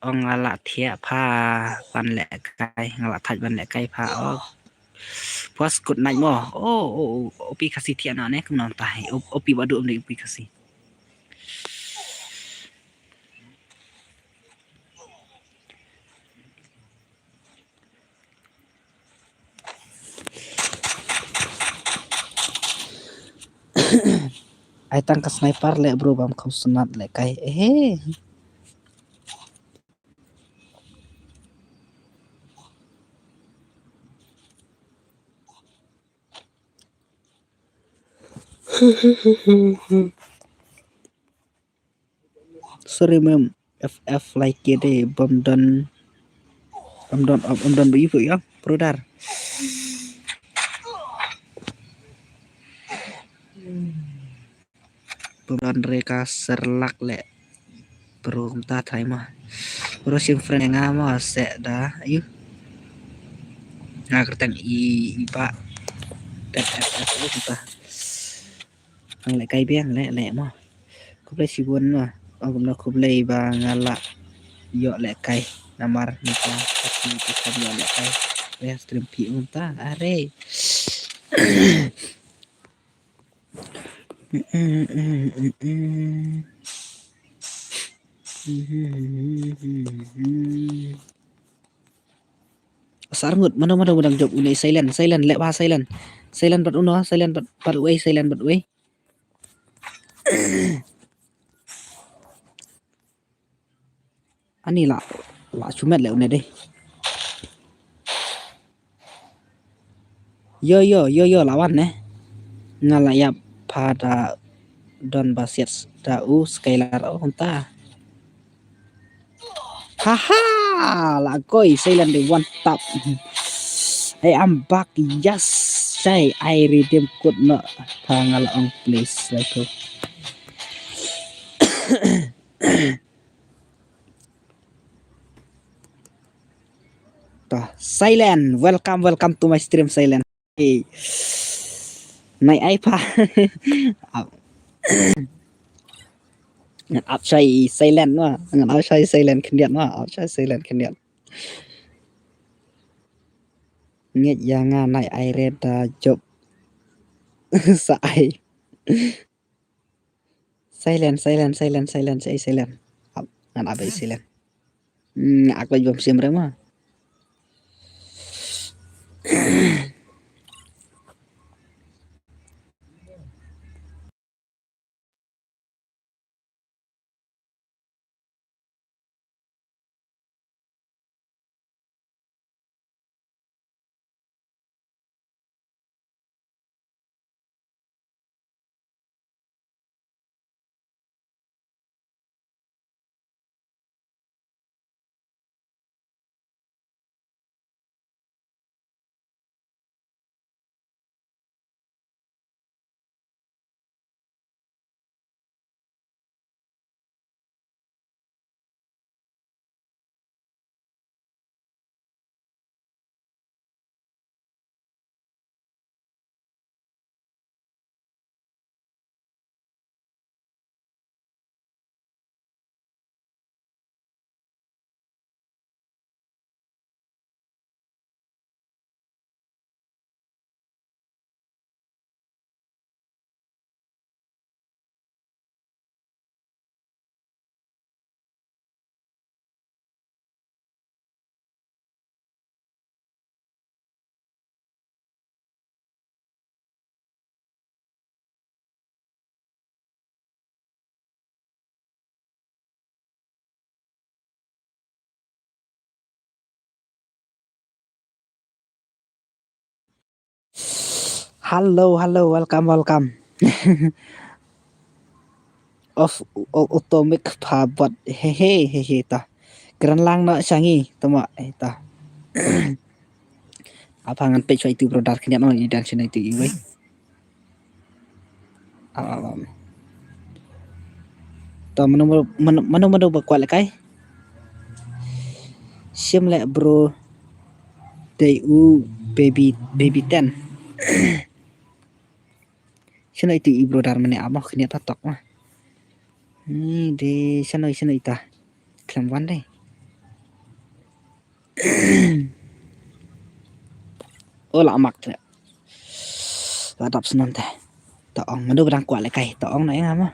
Ong nga la thiah pha ban leh kai, nga la thait ban leh kai pha, oh. Puas kut nai mo. Oh, oh, oh, upi Khasi thiah na ne kumno ta he. Upi ba du um de upi Khasi. Ai tang ka sniper leh bro bam kham snat leh kai. Eh. Sorry mem, F F like de bom don, bom don, bom don bu ibu ya, brother. Bom don re ka serlak leh. Bro kumta thai ma. Bro sim friend nga ma se da ayu. Nga kertang i i pa. F F F kumta. Ang leh kai biang leh leh ma. Khublei shibun ma. Ong kumno khublei ba nga la ïoh leh kai. Namar mynta ka phi ka kam ïoh leh kai. Leh stream phi mynta are. Sar ngut mano mano mano dang jop une silent silent leh ba silent. Silent bad uno silent bad bad uei silent bad uei. Ani la la chumet leh une dei. Yo yo yo yo la wan ne. Nga la ïap pha da don ba siat da u Skylar o kumta. Haha la koi silent de one tap. Hey, I'm back. Yes, say I redeem code no. Pha nga la ong please like. To, silent. Welcome, welcome to my stream, silent. Hey. Nai ai pha. Ngan ap shai silent ma. Ngan ap shai silent khyndiat ma. Ap shai silent khyndiat. Ngeit ïa nga nai ai red da jop. Sa ai. Silent, silent, silent, silent, silent, silent. Ap, ngan ap ai silent. Hmm, ak laj bam sim re ma. Hello, hello, welcome, welcome. Of, of, atomic power, he, he, he, he, ta. Kren lang na shangi, tama, eh, ta. Apa ngan page wa itu brother kenya no, i dan sini itu iwe. Am, am, am. To, mano, mano, mano, mano ba kwah lehkai? Shim leh bro. Dei u baby, baby ten. Shano itu i brother mane amo kene ta tok ma. Ni de shano, shano ita. Khlem wan dei. O la mak te. La dap snan te. Ta ong mano ba dang kwah lehkai. Ta ong na ïa nga ma.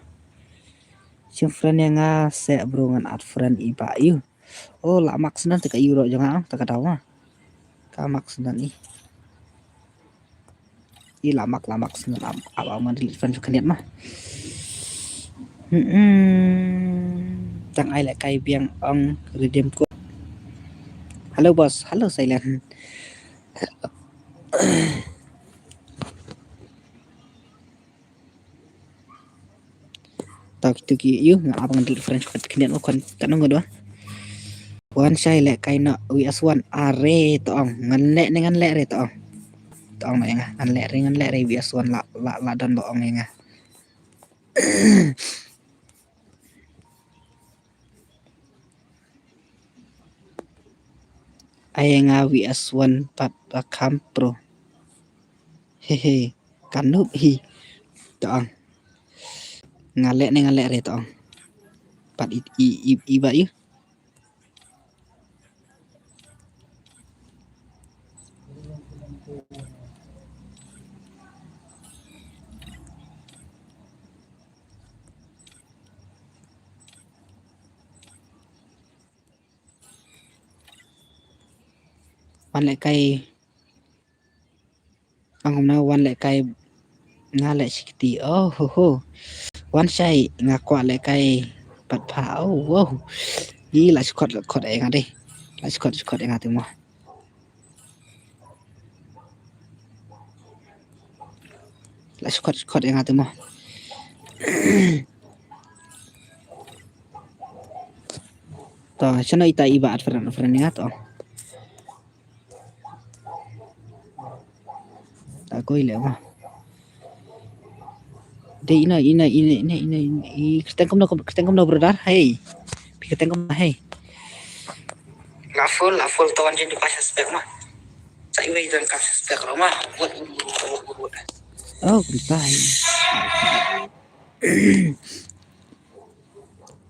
Shim friend ïa nga seh bro ngan add friend i ba ïu. O la mak snan te ka ïu ro jong nga ong ta ka daw ma. Ka mak snan i. I la mak, la mak snan ap, ap, ap, man delete friend jong kane ma. Hmm. Tang ai lehkai biang ong redeem code. Hello boss, hello silent. Tau kitu ki ïu nga ap ngan delete friend kat kene o kan kan nong dua. Wan shai lehkai na V S one are to ong ngan leh ne ngan leh re to ong. To ong na ïa nga ngan leh re ngan leh re V S one la la la don ba ong ïa nga. Ai nga V S one pat ba kham pro. Hehe, kan nup hi. To ong. Nga leh ne nga leh re to ong. Pat i i i, i ba ïu. Wan lehkai. Ang kumno wan lehkai nga leh shi kti. Oh ho ho. Wan shai nga kwah lehkai pat pha. Oh wow. Ï la shi khot la khot ïa nga dei. La shi khot shi khot ïa nga te mo. La shi khot shi khot ïa nga te mo. To shano ita i ba add friend, add friend ïa nga to. Ta koi leh ma. Dei ina, ina, ina, ina, ina, ina. I kyrteng kumno, kyrteng kumno brother? Hey. Pi kyrteng kumno hey. La full, la full tawan jin di pasha spek ma. Sa iwe jan kasha spek ro ma. Wot, wot, wot, wot, wot. Oh, kumta hi.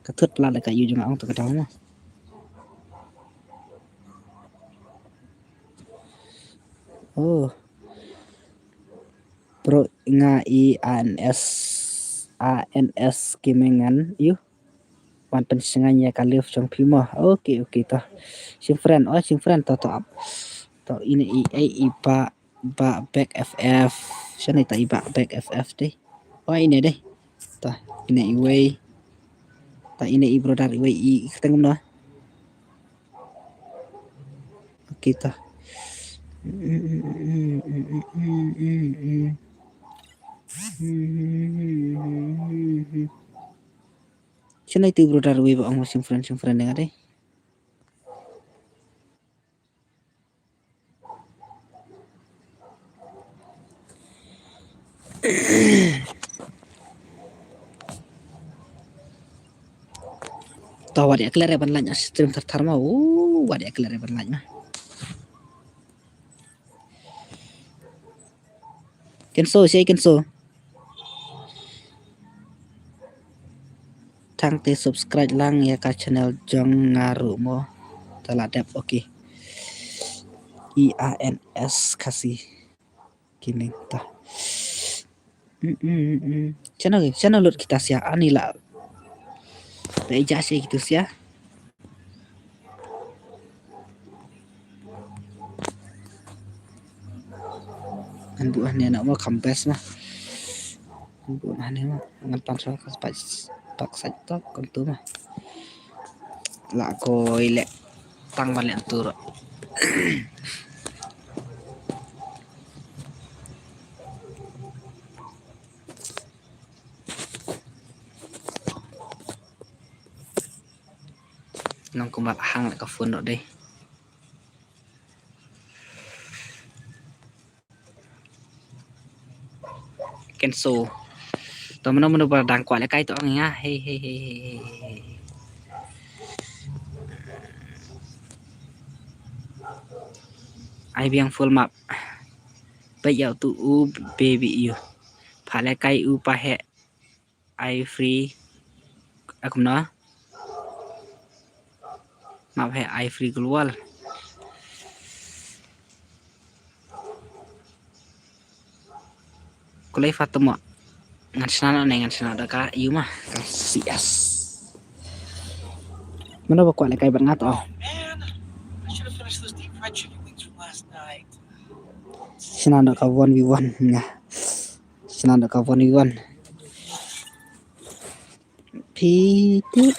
Ka thut la lehkai ïu jong nga ong to ka daw ma. Oh. Pro nga i A N S, A N S Gaming ngan ïu. Wan pynsngew ïa ka live jong phi mo. Okay, okay to. Shim friend, oh shim friend to to ap. To ine i ei i ba ba back F F. Shane ta i ba back F F dei. Oh ine dei. Ta ine iwei. Ta ine i brother iwei i kyrteng kumno. Okay ta. Shane tu brother iwei ba ong shim friend shim friend nga dei. To wat ïa klet re ban lain stream thar thar ma. U wat ïa klet re ban lain ma. Kenso, sei kenso. Tang te subscribe lang ïa ka channel jong nga ruh mo. Ta la dep, okay. E A N S Khasi Gaming ta. Mm, mm, mm. Channel, channel lut kita sia ani la. Te ija sei kita sia. Ngan buh hangne na mo kham best ma. Ngan buh hangne ma ngan pan sa ka spa pak sa tok kan tu ma. La koi leh tang ban leh tur. Nang kumba hang la ka phone dei. Kenso. To mano mano ba dang kwah lehkai to ong ïa nga. Hey hey hey hey hey. Ai biang full map. Peit ïa utu u baby ïa u. Pha lehkai u pa heh. Ai free. Akum na. Map heh ai free global. Kulai Fatima. Ngan shna ne ngan shna da ka ïa u ma ka C S. Mano ba kwah lehkai bad nga to. Man, I should have finished those deep fried chicken wings from last night. Shna da ka one v one nga. Shna da ka one v one. Piti.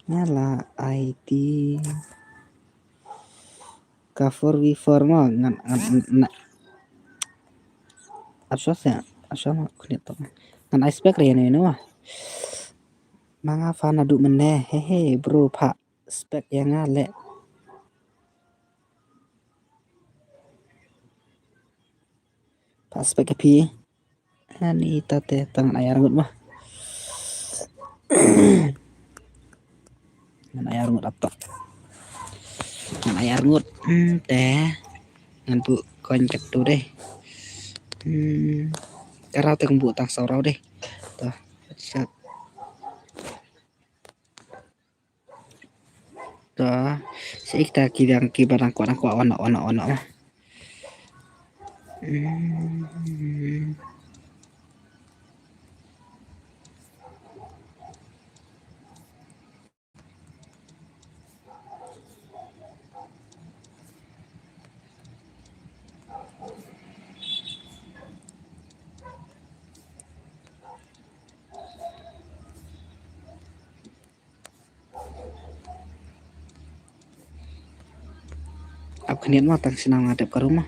Nga la I T. Ka four v four mo ngan ngan na. Asha se asha ma khniat to. Ngan ai spec re ne no. Ma nga fan adu mene he he bro pha spec ïa nga le. Pha spec ïa phi. Ani ta te tang ngan ai arngut ma. Ngan ai arngut ap to. Ngan ai arngut. Hmm, te. Ngan buh coin katto dei. Hmm. Ka rau te kong buh tang saw rau dei. To. Shat. To. Sa ik ta ki dang ki ba dang kwah dang kwah wan wan wan ma. Hmm. Ap khniat ma tang shnang nga dep ka room ma.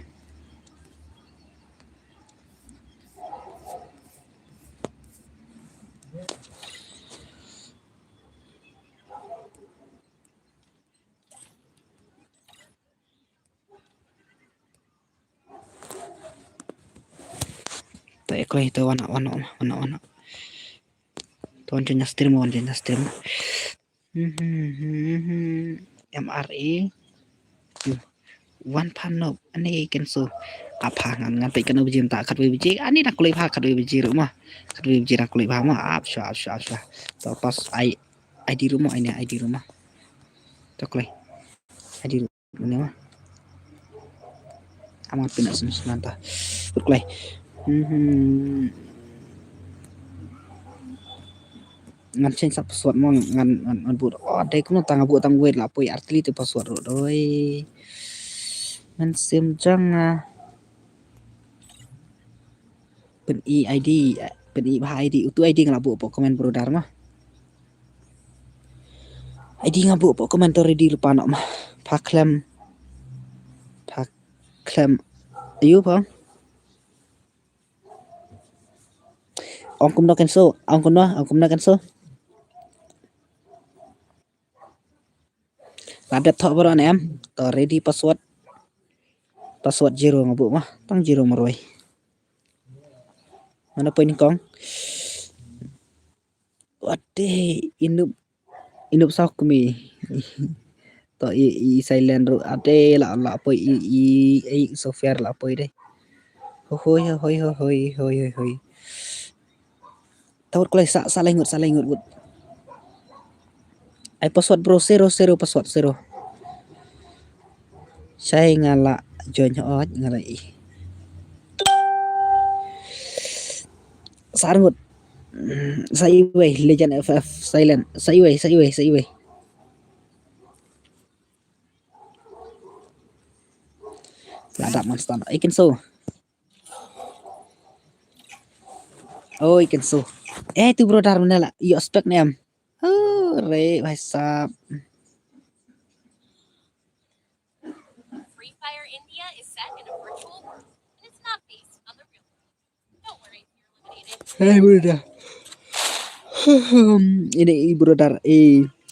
Ta e kloi ta wan wan wan wan wan. Ta wan join stream wan join stream. M R A. Wan phan no ani kenso. Apa ngan ngan peit kano biji ta khat biji ani dak kloi pha khat biji ruh ma. Khat biji dak kloi pha ma ap sha ap sha ap sha. Ta pas ai ID ruh ma ini ID ruh ma. Ta kloi. ID ruh. Mane ma. Amat pina sen sen ta. Berkelai. Hmm. Ngan change sa password mo ngan ngan ngan buh. Oh, dei kuno tang buh tang wait la poi artli te password ro doi. Ngan sim jang ah. Pyn i ID, pyn i bha ID, utu ID nga la buh hapoh comment brother ma. ID nga buh hapoh comment already lypa noh ma. Pha khlem. Pha khlem. Ayu pha. Ong kumno kenso, ong kumno, ong kumno kenso. La dep thoh baroh ne em. To ready password. Password zero nga buh ma. Tang zero marwei. Mano poi nyngkong. Wate inup inup saw kmi. To i i silent ruh ate la la poi i i i software la poi dei. Hoi hoi hoi hoi hoi hoi hoi. Tawat klai sa sa lengut sa lengut wut. Ai password bro zero zero password zero. Sai nga la join hot nga la i. Sa ngut. Sa iwei legend F F silent. Sa iwei sa iwei sa iwei. La dap man stan. Ikin so. Oh, ikin so. Eh, tu brother mana la. Yo spec nem. Oh, re bhai sahab. Free Fire India is set in a virtual world, and it's not based on the real world. Don't worry if you're eliminated. Hey, brother. Ini i brother i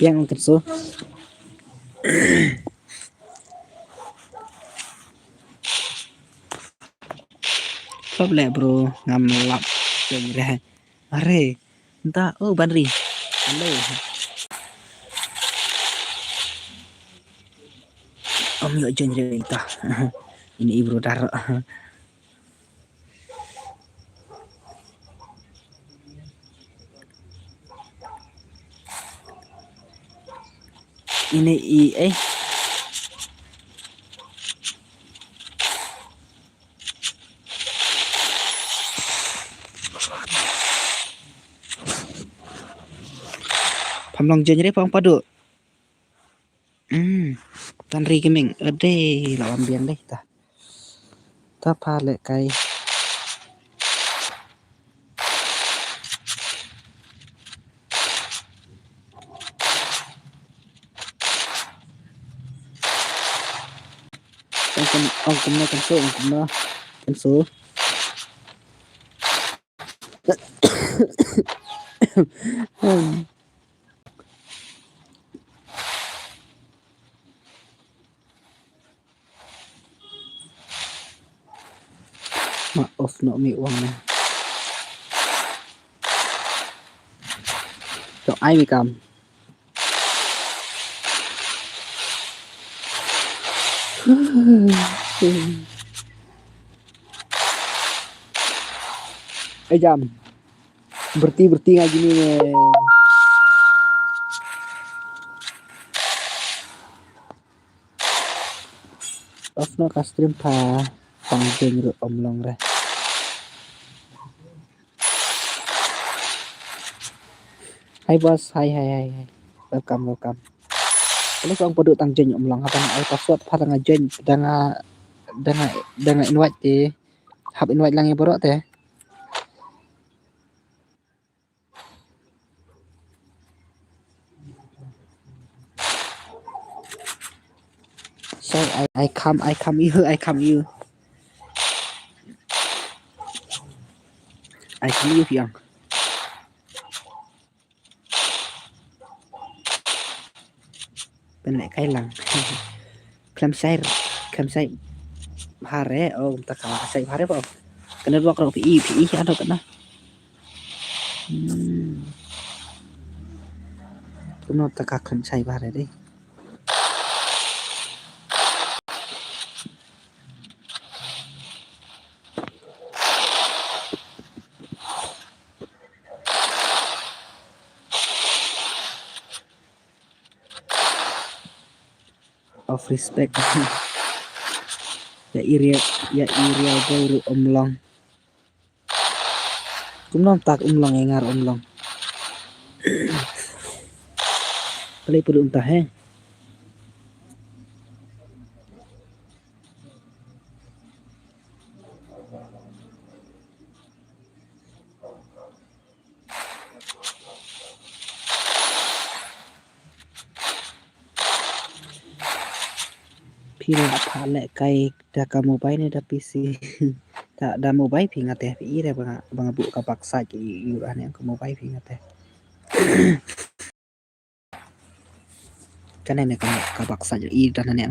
Biang ong Kensu. Klop leh bro, ngam lap jong re. Are, nta, oh, Banri. Hello. Om yo jong re nta. Ini i bro dar. Ini i, eh. Pham long jong re pang padu. Hmm. Tan ri keming. Ade, lawan biang deh ta. Ta pha leh kai. Ong kum, ong kumno Kensu, ong kumno Kensu. Ma off noh mi wang ne. To ai mi kam. Ai jam. Berti, berti nga jini ne. Off noh ka stream pha. Pang jeng ruh ym long re. Hi boss, hi, hi, hi, hi. Welcome, welcome. Kali song padu tang jeng ym long, haba nga ai password pha da nga jeng, da nga, da nga, da nga invite te. Hap invite lang ïa baroh te. So I, I come, I come you, I come you. I come you, Fiang. Pynleh kai lang. Khlem shai, khlem shai bha re, oh, kumta ka shai bha re ba. Kane ruh ka ruh phi i, phi i ano kane. Hmm. Kumno ta ka khlem shai bha re dei. Of respect. Ïa area, ïa area boy ruh ym long. Kumno tak ym long, ïa nga ruh ym long. Kali pulu ym tah he. Phi la pha leh kai da ka mobile ne da P C? Da, da mobile phi nga te, phi i re ba nga, ba nga buh ka bakside ïa u, ïa u, ane ka mobile phi nga te. Kane ne ka, ka bakside ïa u da nane.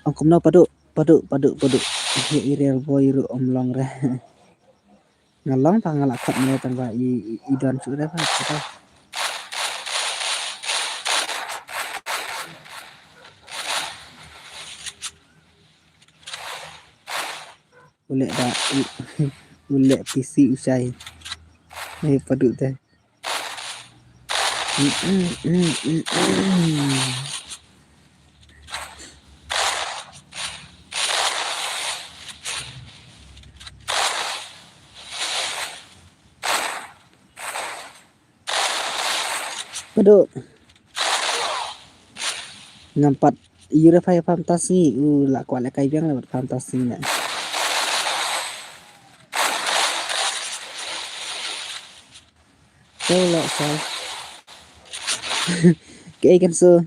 Ong kumno padu, padu, padu, padu. Ïa i rel boy ruh ym long re. Nga long tang nga la khot mane tang ba i, i, i don shuh re ba, kata. U leh da, u, u leh P C u shai. Ai, padu te. Mm, mm, mm, mm, mm. Padu. Ngam pat ïoh re phai Fantasy, u la kwah lehkai biang le bad Fantasy ne. Ko la sa. Kaei Kenso.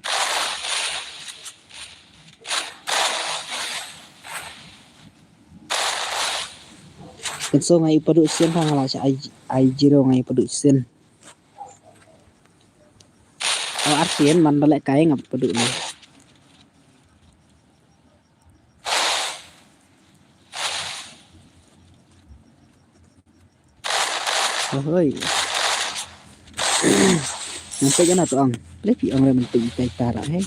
Kenso nga ïoh padu sien, nga la sha ai, ai zero nga ïoh padu sien. O, arsien man ba lehkai ngam padu ne. Ohoi. Nang peit na to ang. Leh pi ang re men peit itai tara he.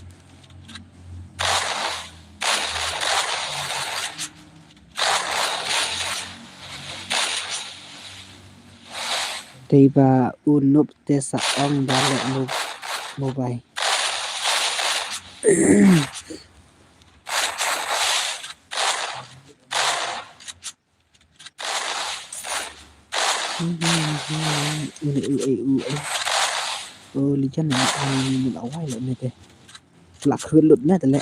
Dei ba u Nup te sa ong ba leh mo-, mobile. Une u, u, u, u. Oh, lijan ne, ne, ne, ne, awai le ne te. La khruet lut ne te le.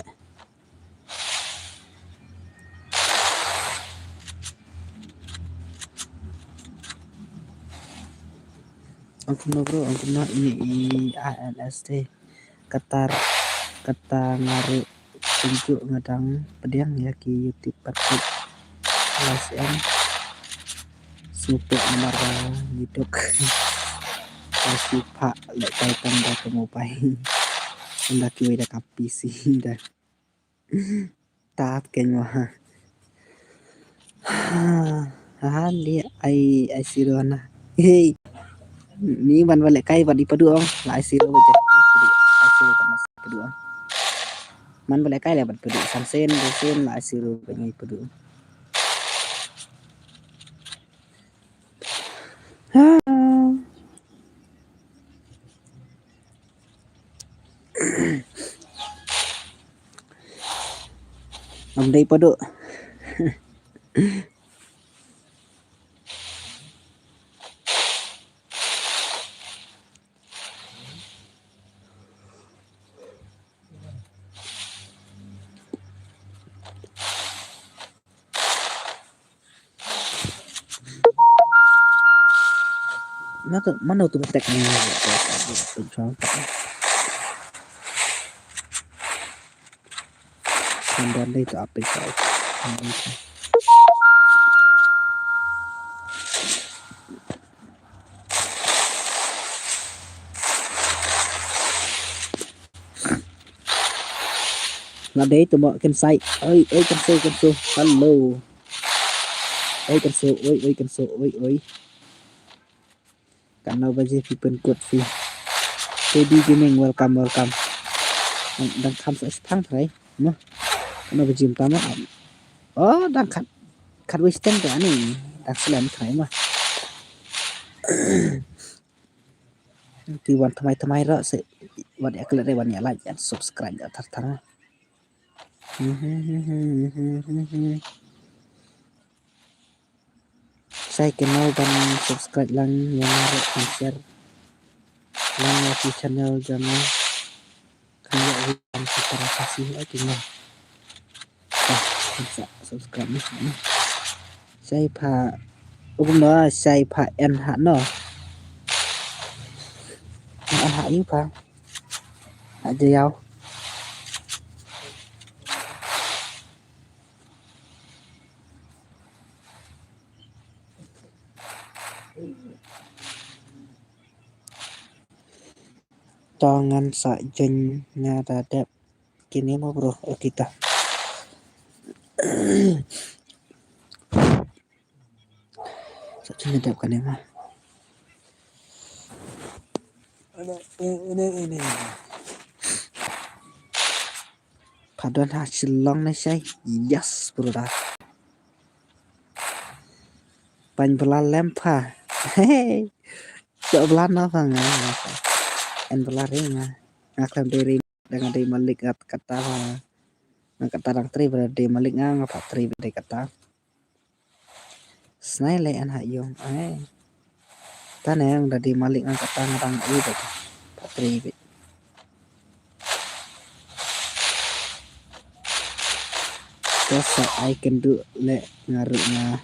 Ong kumno bro, ong kumno i, i, I N S T. Kata, kata nga ruh kumjuh nga dang pdiang ïa ki YouTube pat ki. Last em. Sngewthuh namar ba ngi duk. Ba shu phah lehkai tang da ka mobile. Ynda kiwei da ka P C da. Tap kein mo ha. Ha, ha, ni ai, ai zero na. Hey. Ni man ba lehkai bad i Padu ong. La ai zero ba ja. Ai zero kan mas Padu ong. Man ba lehkai le bad Padu. San sen, dua sen, la ai zero ba ngi Padu. Ha. Am dei Padu. Mano tu betek ni. Kan dan dei tu apa itu? Nga dei tu mo Kensai. Oi, oi, Kenso, Kenso. Hello. Oi, Kenso, oi, oi, Kenso, oi, oi. Katno baje phi pynkut phi. K D Gaming, welcome, welcome. Dang, dang kham sa shipang trai. Mo. Katno baje mynta mo. Oh, dang khat, khat wei stand ka ni. Dang slem trai mo. Phi wan thymmai thymmai ruh sa wan ïa klet re, wan ïa like, ïa subscribe ïa thar thar. Shai kynmaw ban subscribe lang ïa nga ruh, ban share lang ïa ki channel jong nga. Kan ïa u ban subscribe sa shi ai kynmaw. Sa, sa subscribe ni, ni. Shai pha, um no, shai pha en ha no. En ha ïu pha. Ha jayau. To ngan sa join, nga da dep kine mo bro, o kita. Sa join da dep kane ma. Ini, ini, ini. Pha don ha Shillong ne shai. Yes, brother. Pan bla lem pha. Hey. Jok blan na pha nga, nga pha. En blan ri nga. Nga khlem dei ri, dang dei malik nga kata pha. Nga kata dang tri ba dei malik nga, nga pha tri ba dei kata. Snai le an ha yung ai. Tane yang da dei malik nga kata nga dang i ba pha tri ba. Ka sa ai kynduh le nga ruh nga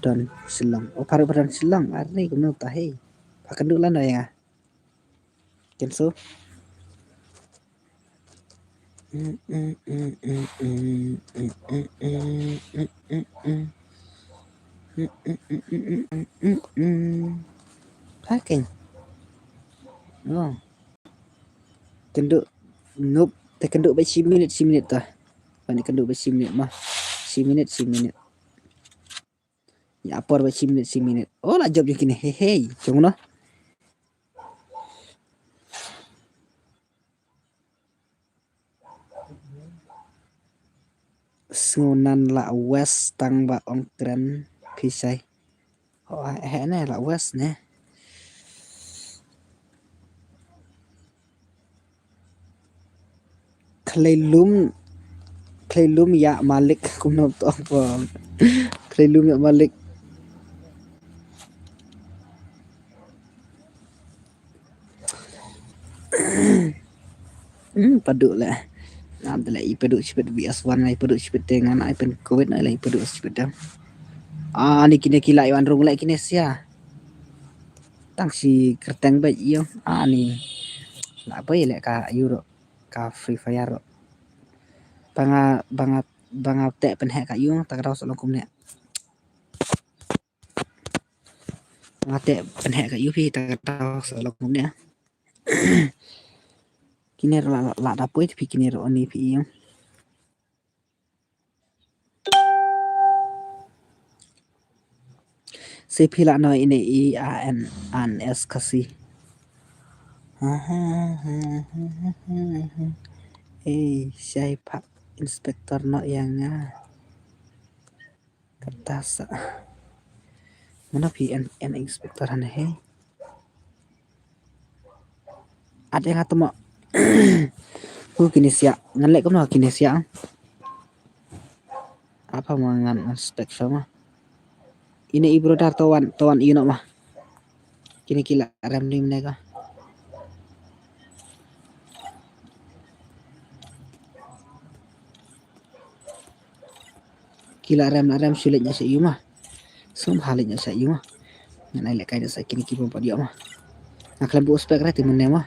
don Shillong. O pha ruh pha don Shillong. Are kumno ta hei. Pha kynduh lano ïa nga. Kenso. Pha ken. Oh. Kynduh. Nope. Te kynduh ba shi minit, shi minit ta. Ba ni kynduh ba shi minit ma. Shi minit, shi minit. Ïa por ba shi minit, shi minit. Oh, la jop jong kine. Hei, hei. Jong no. Sngew nan la west tang ba ong kren phi shai. Oh, he ne la west ne. Khlei lum, khlei lum ïa malik kumno to pon. Khlei lum ïa malik. Hmm, padu le. Ngan le i padu sipit B S one, i padu sipit te ngan, i pen covid na le i padu sipit te. Ah, ni kine ki la i wan rung le kine sia. Tang si kerteng ba ïa. Ah, ni. La ba le ka Euro, ka Free Fire. Ba nga, ba nga, ba nga te pen he ka ïa, ta ka daw sa long kumne. Nga te pen he ka ïa phi ta ka daw sa long kumne. Kine la, la, la da poi phi kine ro ni phi ïa. Sei phi la no ine i a n an s kasi. Ei, shai pha inspector no ïa nga. Kata sa. Mano phi en, en inspector hane he. Ade nga temo. Hu kine sia. Ngan leh kumno kine sia. Apa ma ngan, ngan spek sama. Ine i brother to wan, to wan ïa no ma. Kine ki la rem ni mne ka. Ki la rem, la rem shu leit noh sha ïu ma. Sum ha leit noh sha ïu ma. Ngan ai lehkai noh sha kine ki bym pat ïoh ma. Nga khlem buh spek re te mynne ma.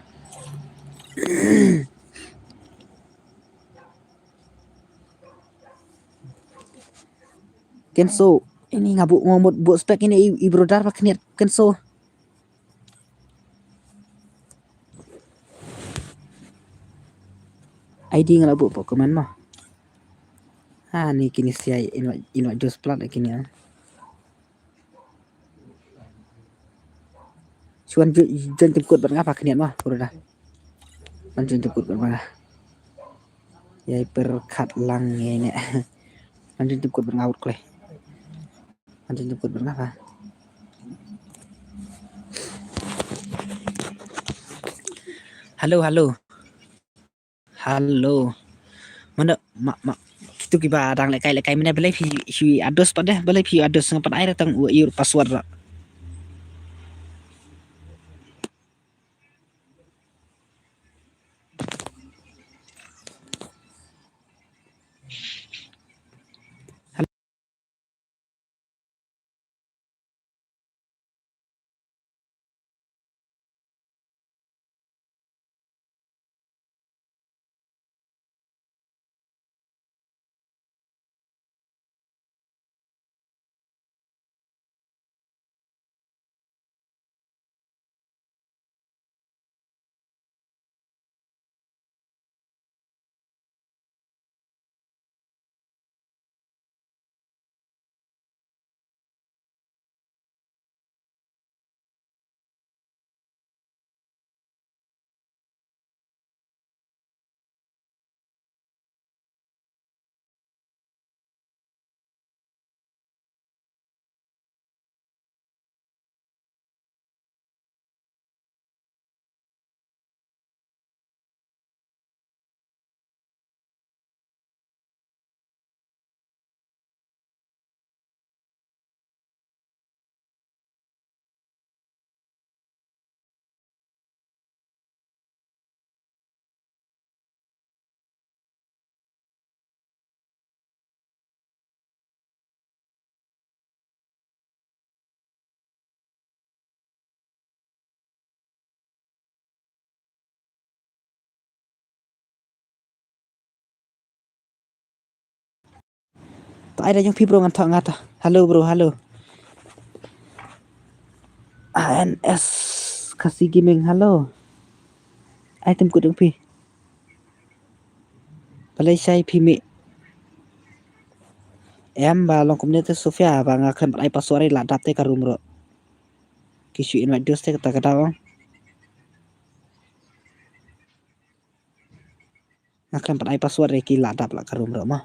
Kenso, ini nga buh, nga mut buh spek ini i, i brother ba khniat Kenso. I D nga la buh pok comment ma. Ha ni kine sia in wa, in wa just plat kine. Shu wan ju-, join jingkut bad nga pha khniat ma, pura dah. Wan join jingkut bad nga. Ïa i pyrkhat lang ïa ne. Wan join jingkut bad nga wut kloi. Wan join jingkut bad nga pha. Hello, hello. Hello. Mano, ma, ma, kitu kiba dang lehkai, lehkai mynne balei phi, phi ados pat de, balei phi ados nga pat ai re tang u, your password ra. To ai da jong phi bro, ngan thoh nga to. Hello bro, hello. A N S Khasi Gaming, hello. Ai tim kut jong phi. Balei shai phi mih? Em ba long kumne te Sofia, ba nga khlem pat ai password, la dap te ka room ruh. Ki shu invite dus te kata ka daw. Nga khlem pat ai password re, ki la dap la ka room ruh ma.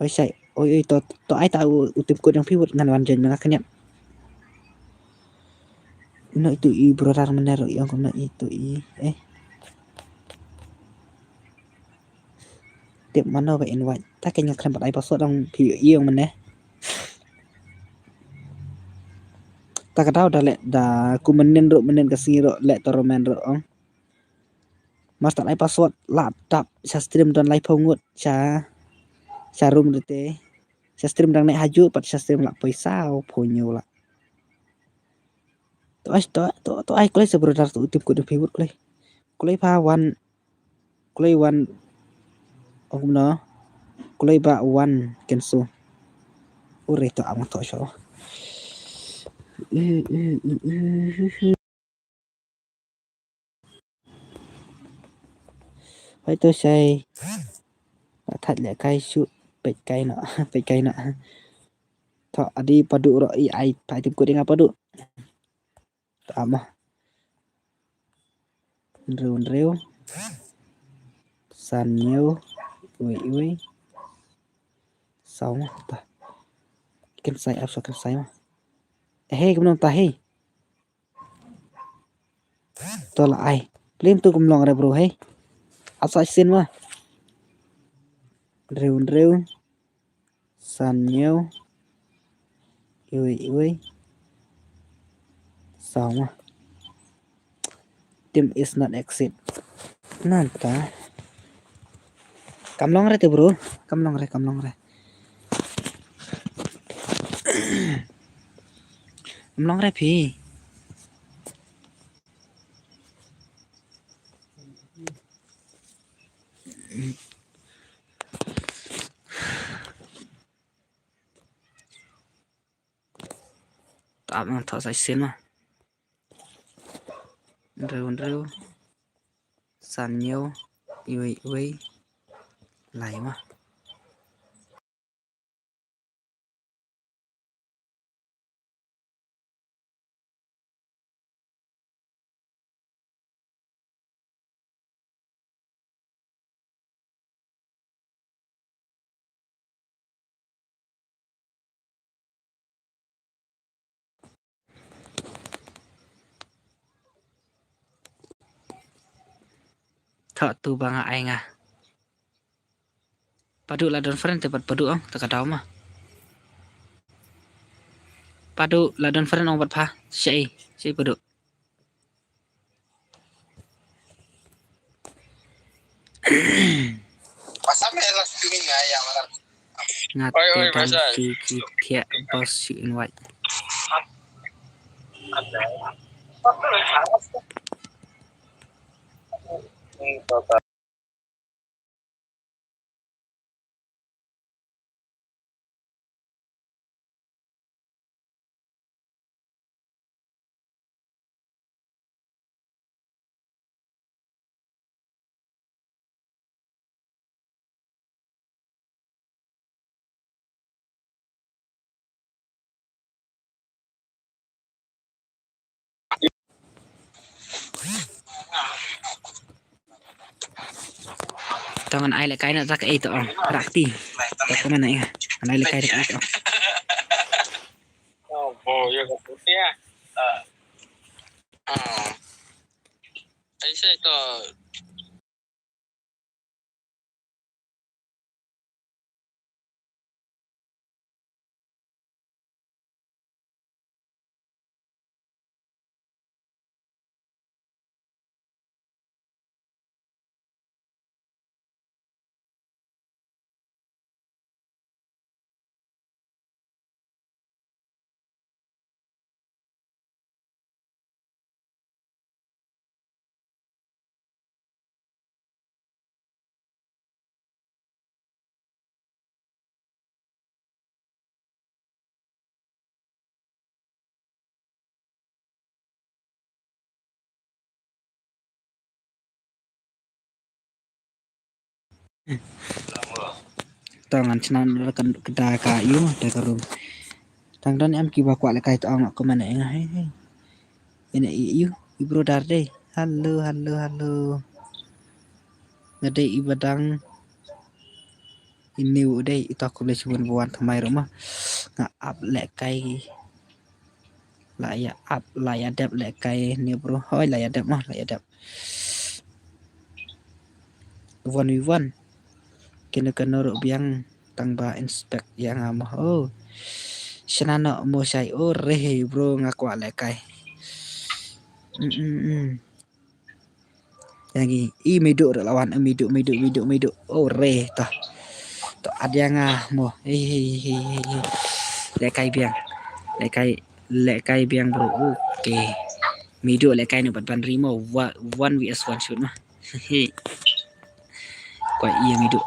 Oi shai, oi oi, to to ai ta u, u tim kut jong phi wat ngan wan join ma nga khyndiat. Ino itu i brother mynne ruh, ong kumno itu i, eh. Tip mano ba invite. Ta kane nga khlem pat ai password, ong phi i ong mynne. Ta ka daw da leh da ku mynnin ruh, mynnin ka sngi ruh leh tournament ruh ong. Master ai password la dap sha stream don laiphew ngut sha, sha room rite. Sha stream dang neh haju pat sha stream la poi saw phew hynñiew la. To ai, to to to ai kloi sa brother, to u tim kut jong phi wat kloi. Kloi pha wan, kloi wan. Ong kumno? Kloi ba wan kensu. Ure to am to sho. Hoi to shai. Ba thait leh kai shu peit kai noh, peit kai noh. To adi Padu ruh i ai, phai tim kut ïa nga Padu. To ama. Hynriew hynriew. San hynñiew. Wei wei. Saw ma ta. Kin sai ap sa kin sai ma. Eh, hey, kumno ta hey. To la ai. Plim tu kum long re bro, hey. Ap sa sien ma. Hynriew hynriew. San hynñiew. Iwei iwei. Saw ma. Team is not exit. Nanta. Kam long re te bro. Kam long re, kam long re. Kam long re phi. Tap nang thok sa sien ma. Hynriew hynriew. San hynñiew. Iwei iwei. Lai ma. Thok tu ba nga ai nga. Padu la don friend te pat Padu ong, ta ka daw ma. Padu la don friend ong pat pha. Shei, shei Padu. Nga te dang ki ki thiah boss shu invite. Tang an ai le kai na tak ei to ong rakti. Tak ko mana ya? An ai le kai tak ei to ong. Tang ngan chna na ka, ka da ka ïu, da ka room. Tang don em kiba kwah lehkai to ong comment ïa nga, hei, hei. Ïa na ïu, i brother dei. Hello, hello, hello. Nga dei iba dang ine u dei, ito khublei shibun ba wan thymmai ruh ma. Nga ap lehkai. La ïa ap, la ïa dep lehkai ne bro. Hoi, la ïa dep ma, la ïa dep. One v one. Kino kino ruh biang tang ba inspect ïa nga mo. Oh. Shna noh mo shai. Oh, re bro, nga kwah lehkai. Mm, mm, mm. Ïa ngi, i meidu ruh la wan, meidu, meidu, meidu, meidu. Oh, re, to. To, ad ïa nga mo. Hei, hei, hei, hei, hei. Lehkai biang. Lehkai, lehkai biang bro. Okay. Meidu lehkai noh bad ban ri mo. Wa-, one v one shoot ma. Hei. Kwah ïa meidu.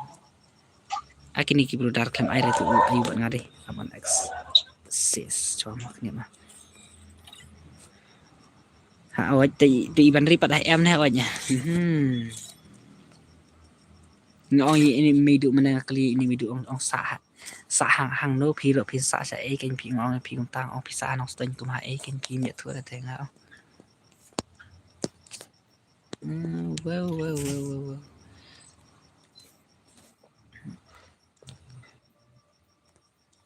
A kine ki brother khlem ai re tu u ayu bad nga dei. Aman X. Sis, chwa ma kine ma. Ha, oj, te, te iban ri pat ha em ne, oj. Hmm. Nga ong ïa ini meidu mana nga kli ini meidu ong, ong sa ha. Sa hang, hang no phi ro phi sa sha ei ken phi ong phi ong tang ong phi sa nong ston kum ha ei ken ki miat thua te nga ong. Hmm, wow, wow, wow, wow, wow.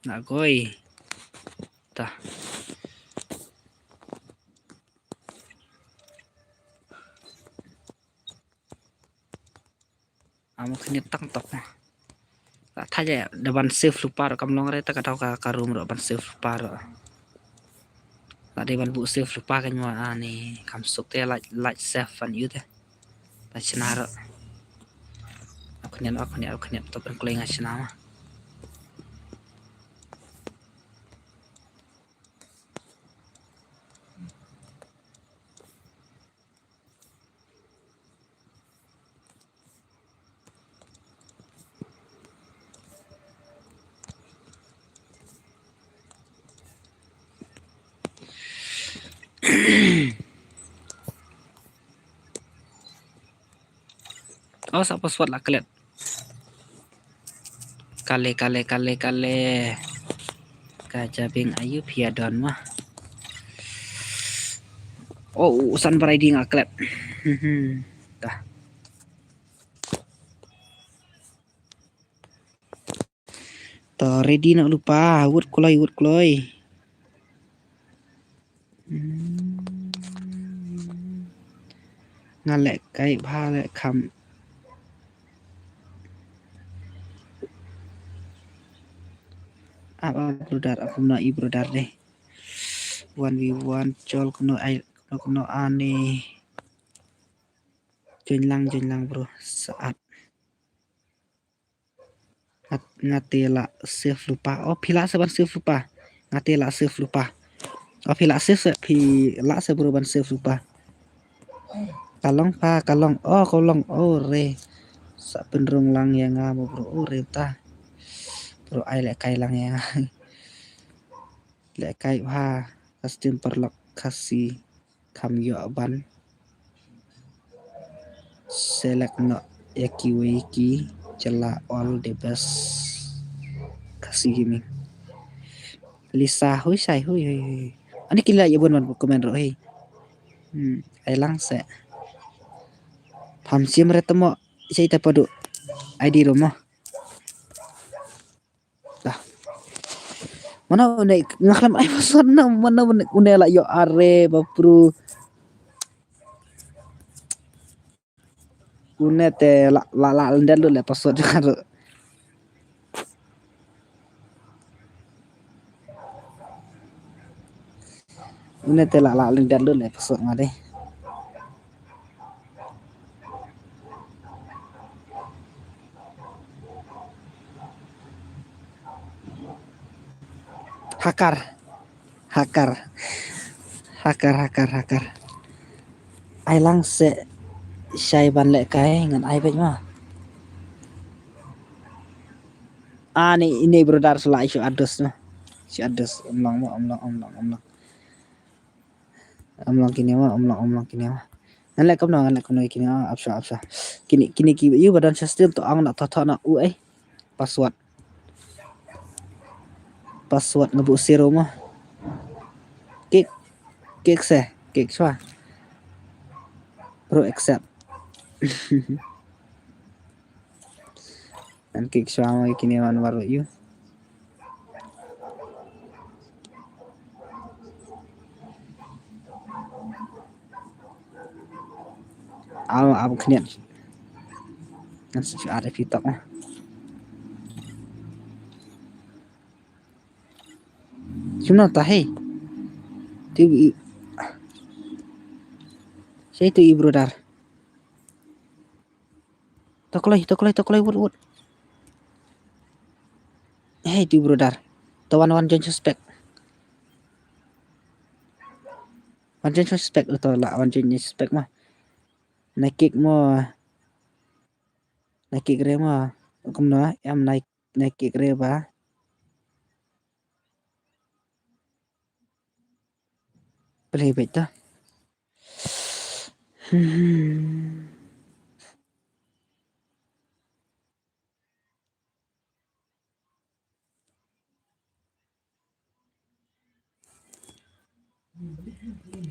Nga goi. Ta. Amo khyndiat tang tok. Ta tha ja da ban save lypa ruh kam long re ta ka daw ka, ka room ruh ban save lypa ruh. La dei ban buh save lypa kan mo ani kam suk te la, la save ban ïu te. Ta chna ruh. Aku khyndiat, aku khyndiat, aku khyndiat, to ban kloi nga chna ma. Oh, sa password la klet. Kale, kale, kale, kale. Ka jabieng ayu phi ïa don ma. Oh, u san ba ready nga klet. Dah. To ready noh lypa, wut kloi, wut kloi. Hmm. Nga lehkai bha leh kham. Ap, ap brother, ap kumno i brother dei. One v one, chol kumno ai, kumno kumno ani. Join lang, join lang bro, saat. Nga, nga te lah save lypa. Oh, phi lah save ban save lypa. Nga te lah save lypa. Oh, phi lah save, phi lah save bro ban save lypa. Ka long pha, ka long. Oh, ka long. Oh, re. Sa pynrung lang ïa nga mo bro. Oh, re ta. Bro, ai lehkai lang ïa nga. Lehkai bha. Custom paralok Khasi. Kham ïoh ban select noh ïa kiwei ki jylla. All the best Khasi Gaming. Lisa, hui sai, hui, hui, hui. Ani ki la ïa bun ban comment ruh, hui. Hmm, ai lang se. Pham sim re tamo, sai ta padu. I D ruh mo. Dah. Mana une nga khlem ai password na mana une, une la ïoh are bapru. Une te la, la, la lyndet lut le password jong nga ruh. Une te la, la lyndet lut le password nga dei. Hacker. Hacker. Hacker, hacker, hacker. Ai lang se shai ban lehkai ngan ai beit ma. Ah, ni, ini brother sala isu adus ma. Isu adus, um long ma, um long, um long, um long. Um long kine ma, um long, um long kine ma. Ngan leh kumno, ngan leh kumno kine, ah, ap shuwa, ap shuwa. Kine, kine ki ïa ba don sha stream to ong na to to na u eh. Password. Password nga buh zero mo. Kik. Kik se, kik shuwa. Pro accept. Ngan kik shuwa mo ïa kine wan baroh ïa u. Aw, aw khniat. Ngan sa shu ar ïa phi tok mo. Kumno ta hei. Tu i. Sei tu i brother. To kloi, to kloi, to kloi, wut, wut. Hey, tu brother. To wan, wan join suspect. Wan join suspect to la, wan join suspect mo. Na kik mo. Na kik re mo. Kumno, em na, na kik re ba. Play beit ta. Hmm.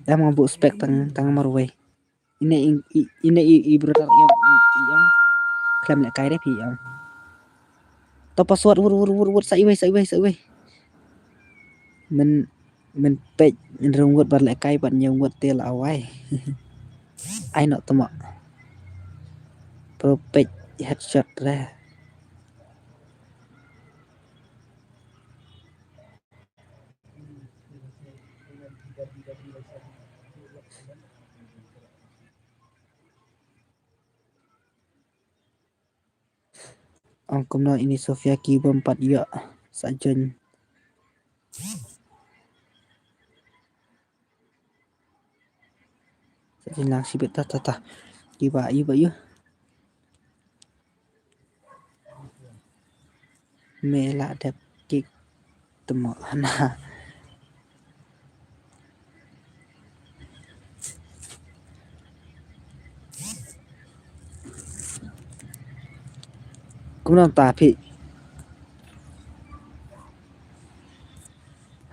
Em nga buh spec tang, tang marwei. Ine i, i, ine i, i brother ïong, i, i ïong. Khlem lehkai re phi ïong. To password wur, wur, wur, wur, sa iwei, sa iwei, sa iwei. Men, men peit, men rung wut bar lehkai ban ñiew wut te la awai. Ai noh tama. Pro peit headshot re. Ong kumno ini Sofia ki bym pat ïoh sa join. Sa join lang shibit ta ta ta. Ki ba ïoh ba ïoh. Me la dep kik temo hana. Kumno ta phi?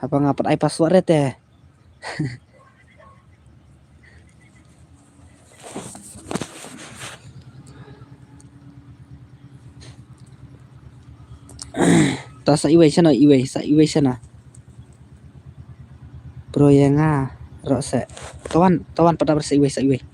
Haba nga pat ai password re te. Ta sa iwei shano, iwei, sa iwei shano. Pro ïa nga roh se. Tawan, tawan pada ber sa iwei, sa iwei.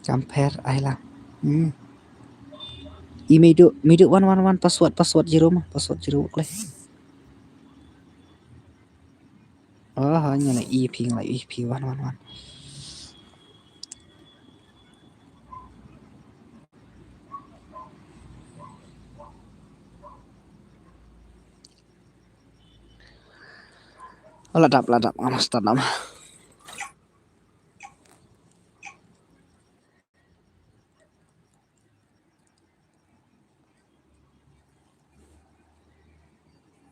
Kam pher ai la. Hmm. I mei du, mei du wan, wan, wan, password, password zero ma, password zero kleh. Oh, nga la E P, nga la E P, wan, wan, wan. Oh, la dap, la dap, nga must start nama.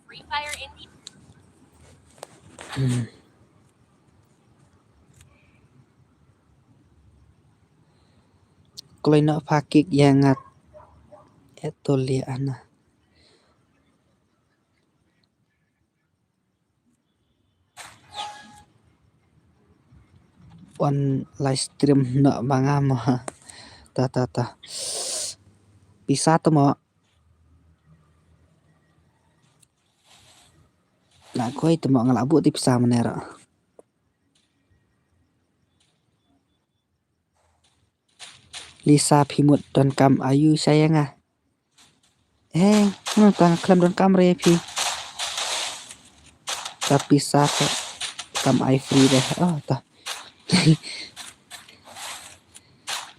Free Fire Indie. Hmm. Kloi noh pha kik ïa nga. Eto lia ana. Wan live stream noh ba nga mo. Ta, ta, ta. Pisa temo. La koi temo nga la buh te pisa mane ro. Lisa phi mut donkam aïu sha ïa nga. Eh, hmm, tang khlem donkam re phi. Ta pisa te kam ai free re. Oh, ta.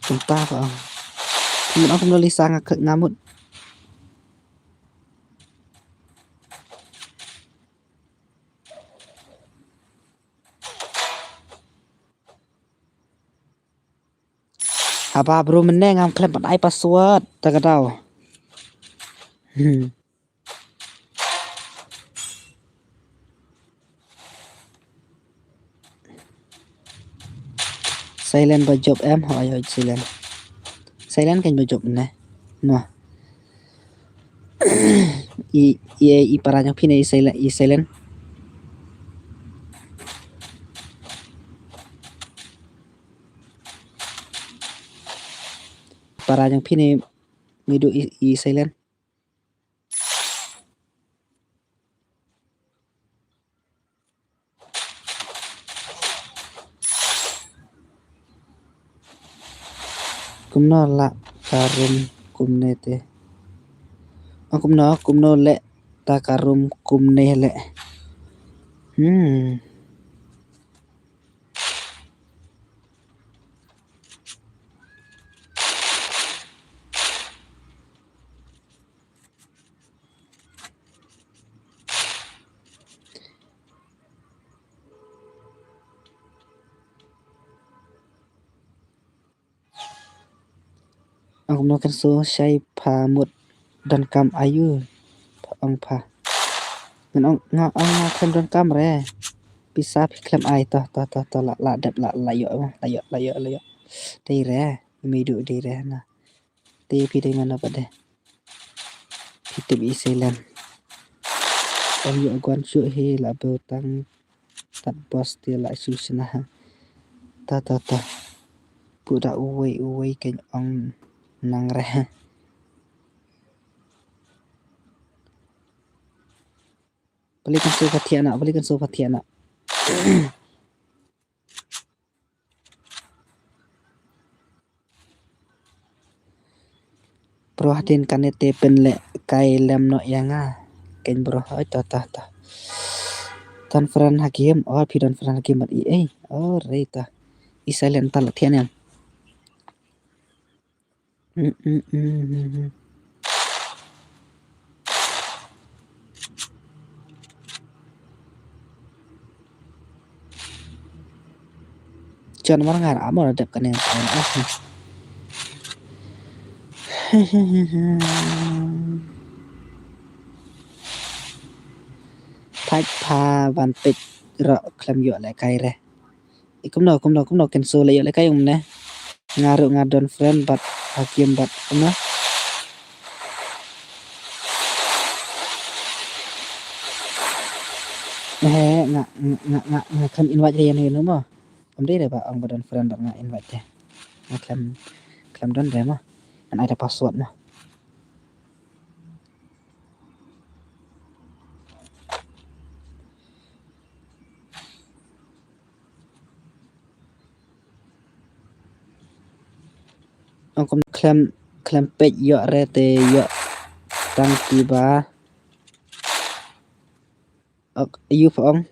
Kumta ko. Phi mut ong kumno Lisa nga khlem nga mut. Haba bro mynne ngam khlem pat ai password ta ka daw. Hmm. Silent ba jop em, hooid, hooid, silent. Silent kan ba jop ne. Noh. I, i, i para jong phi ne i silent, i silent. Para jong phi ne ngi du i, i silent. Kumno lah ka room kumne te. Ah, kumno, kumno leh ta ka room kumne leh. Hmm. Ong kumno kan so shai pha mut donkam ayu. Pha ong pha. Ngan ong nga ong nga khlem donkam re. Pisa phi khlem ai to to to to la la dep la la ïoh la ïoh la ïoh la ïoh. Dei re. Ym ïoh dei re na. Te phi dei mano pat de. Phi tip i Seilen. Ym ïoh wan shuh hi la beu tang tat bos te la shu shna. Ta ta ta. Pu da uwei uwei kein ong nang re. Pali kan su pathiana, pali kan su pathiana. Bro hadien kane te pynleh kai lem noh ïa nga. Kein bro, oi ta ta ta. Don friend ha game, oh phi don friend ha game bad i ei. Oh re ta. I Seilen ta la thian em. Mm, mm, mm, mm, mm. Jan mar ngar amor dep kane. Thait pha ban peit ro khlem ïoh leh kai re. I kumno kumno kumno ken so leh ïoh leh kai um ne. Nga ruh nga don friend bad hakim bad kumno. He nga nga nga nga khlem invite ïa ne no mo. Kam dei re ba ong ba don friend bad nga invite te. Nga khlem khlem don re mo. Ngan ai da password mo. Ong kum khlem khlem peit ïoh re te ïoh tang kiba. Ok, ïoh pha ong.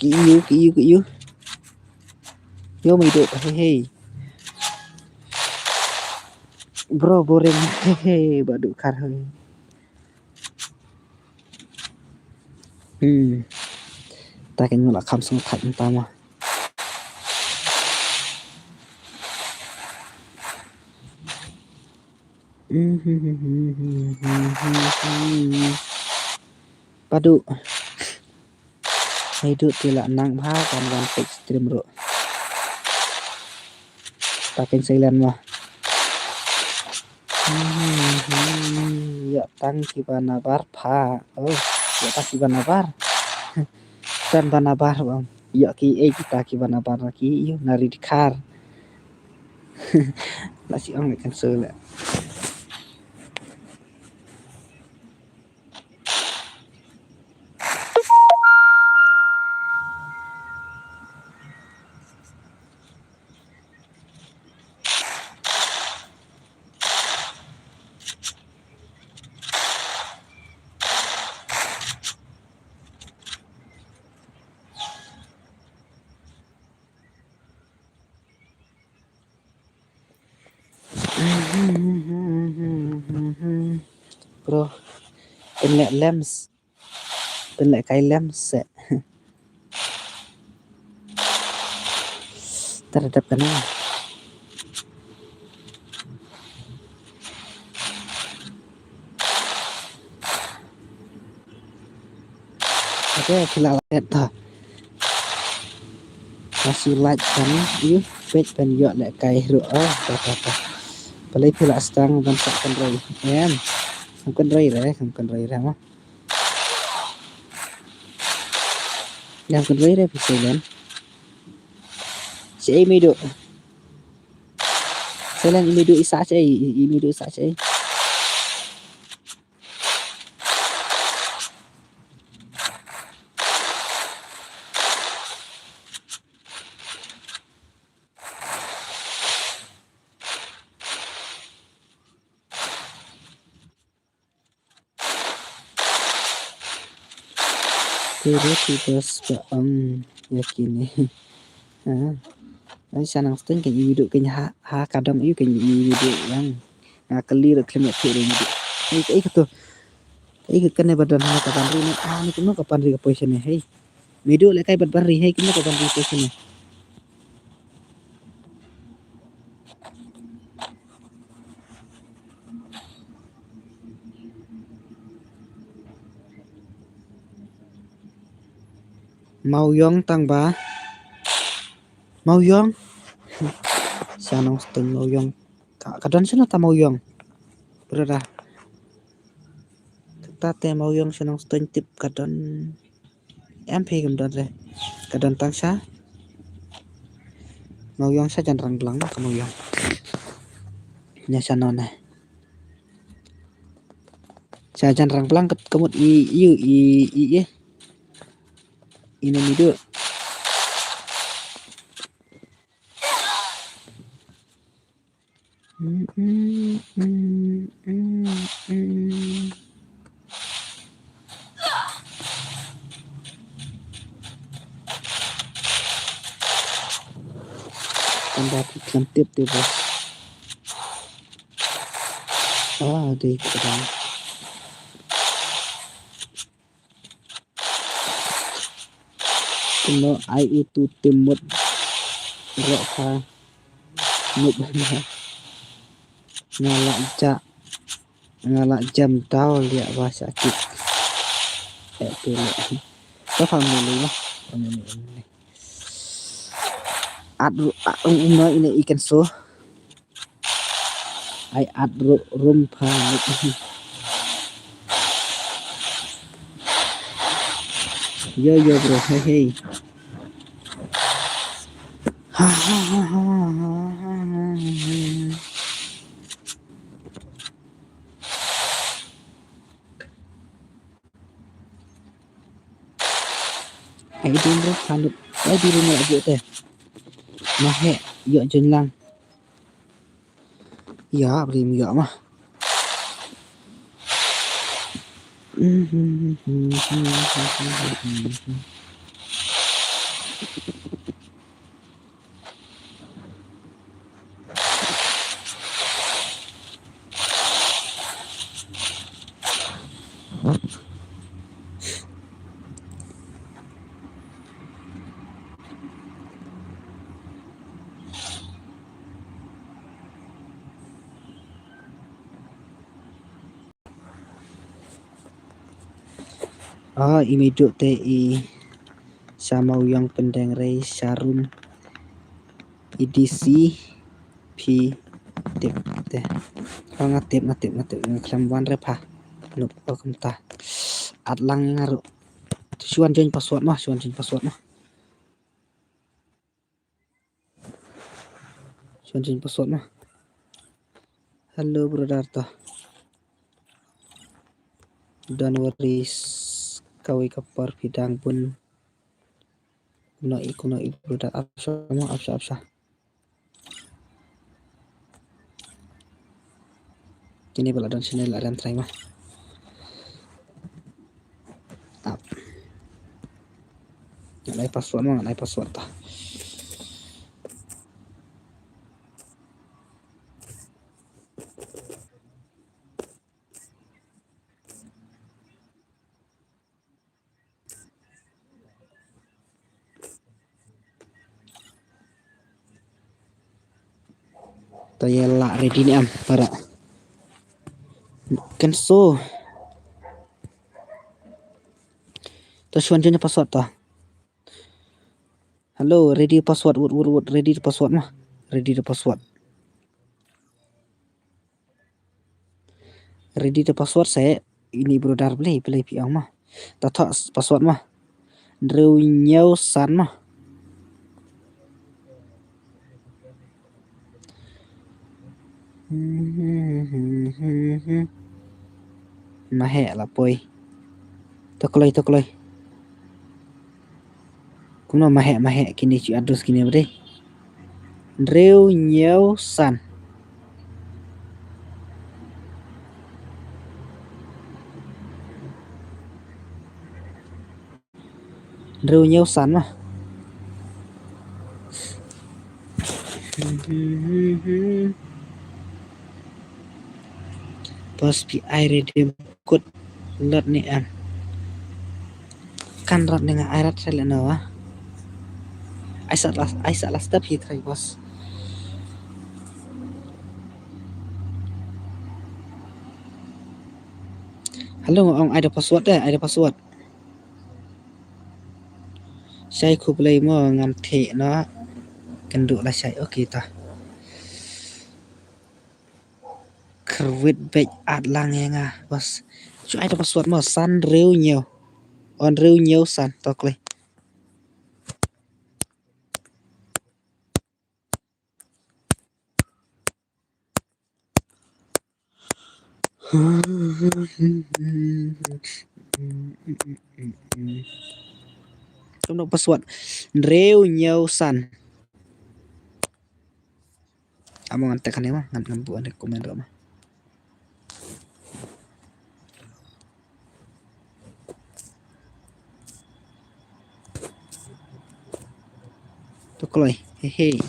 Ki ïoh, ki ïoh, ki ïoh. Ïoh mai duk, hey hey. Bro boring, hey hey, ba duk kar hey. Hmm. Ta kan ngula kham sung thak ta ma. Padu. Hai du ti la nang bha kan wan page stream ro. Ta kan Seilen ma. Ïa tang kiba nabar pha. Oh, ïa tang kiba nabar. Tan ba nabar bang. Ïa ki eh kita kiba nabar ki ïa na ri dkhar. La si ong kan Seilen. Bro, pynleh lem s-, pynleh kai lem se. Tara dep kane. Okay, phi lah leh ta. Masih like kan, yu page ban ïoh lehkai ruh. Oh, ta ta ta. Balei phi lah stang ban sa kynroi? Em. Kam kynroi re, kam kynroi re ma. Kam kynroi re phi Selen. Selen i mih duh. Selen i mih duh, i sah shaei, i mih duh i sah shaei. Te ruh ki bas ba ong ïa kine. Ha. Ai sa nang steng kan i mih duh kan ha, ha ka dong ïa kan i mih duh ïa nga kali ruh khlem ïa phi ruh i mih duh. Ai ai ka to. Ai ka kane ba don ha ka ban ri ne. Ah, ne kumno ka ban ri ka position ne. Hei. Mih duh lehkai bad ban ri, hei kumno ka ban ri position ne. Mawiong tang ba. Mawiong. Sa nang steng Mawiong. Ka, ka don shano ta Mawiong. Brother. Kata te Mawiong sa nang steng tip ka don. Em phi kam don re. Ka don tang sha Mawiong sha Janrang Blang ka Mawiong. Nya sha non ne. Sha Janrang Blang ka mut i i i i i. Ine mih duh. Kan da ki klam tip tip bos. Ah, dei ka dang. Kumno ai u tu tim mut roh ka mut ba nga la ja nga la jam daw liah ba sa kit. Eh, tu le. Ka family ba. Family. At ru, at ru, um, no, ine ikan so. Ai at ru, rum pha. Yo, yo, bro. Hey, hey. Ha, ha, ha, ha. Ai ding ro khalut. Ai ding ro abu te. Mahe yo jun lang. Ya bri mi ya mah. Ah, i mih duh te i sha Mawiong pyndeng rei sha rum i D C phi tip te. Ah, nga tip, nga tip, nga tip, nga khlem wan re pha. Nup o kumta. At lang nga ruh. Shu wan join password noh, shu wan join password noh. Shu wan join password noh. Hello brother to. Don't worry, kawei ka por phi dang bun. Kumno i, kumno i brother, ap sha mo, ap sha, ap sha. Kine ba la don sini la rem trai ma. Ap. Ngan ai password ma, ngan ai password ta. To ïa la ready ne em para. Kan so. To shwan jin password to. Hello, ready password, wut, wut, wut, ready the password ma. Ready the password. Ready the password sa ini brother beli, beli pi ong ma. Ta thoh password ma. Hynriew hynñiew san ma. Ma heh la poi. To kloi, to kloi. Kumno ma heh, ma heh kine chi address kine bade. Hynriew hynñiew san. Hynriew hynñiew san ma. Boss pi ai redeem code lat ne em. Kan rat ne nga ai rat sa le na wa. Ai sa last, ai sa last step hi try boss. Hello, ong ai da password eh, ai da password. Shai khublei mo ngam theh noh. Kynduh la shai, okay ta. Kyrwit beit at lang ïa nga boss. Shu ai da password mo san hynriew hynñiew. Hynriew hynñiew san to kloi. Kumno password? Hynriew hynñiew san. Amo ngan tek kane ma, ngan ngan buh ane comment ruh ma. To kloi. He he.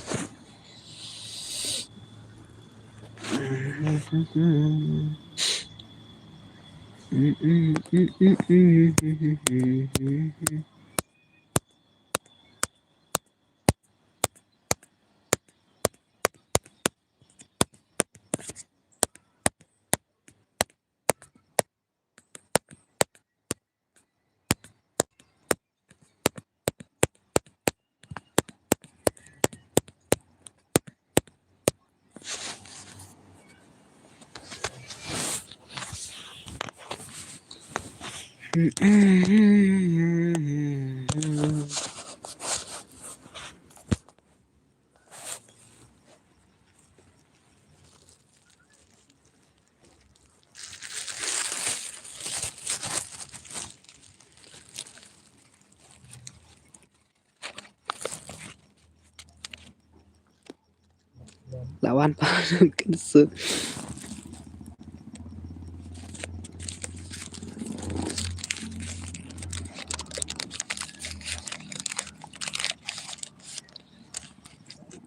Lawan pa kan su.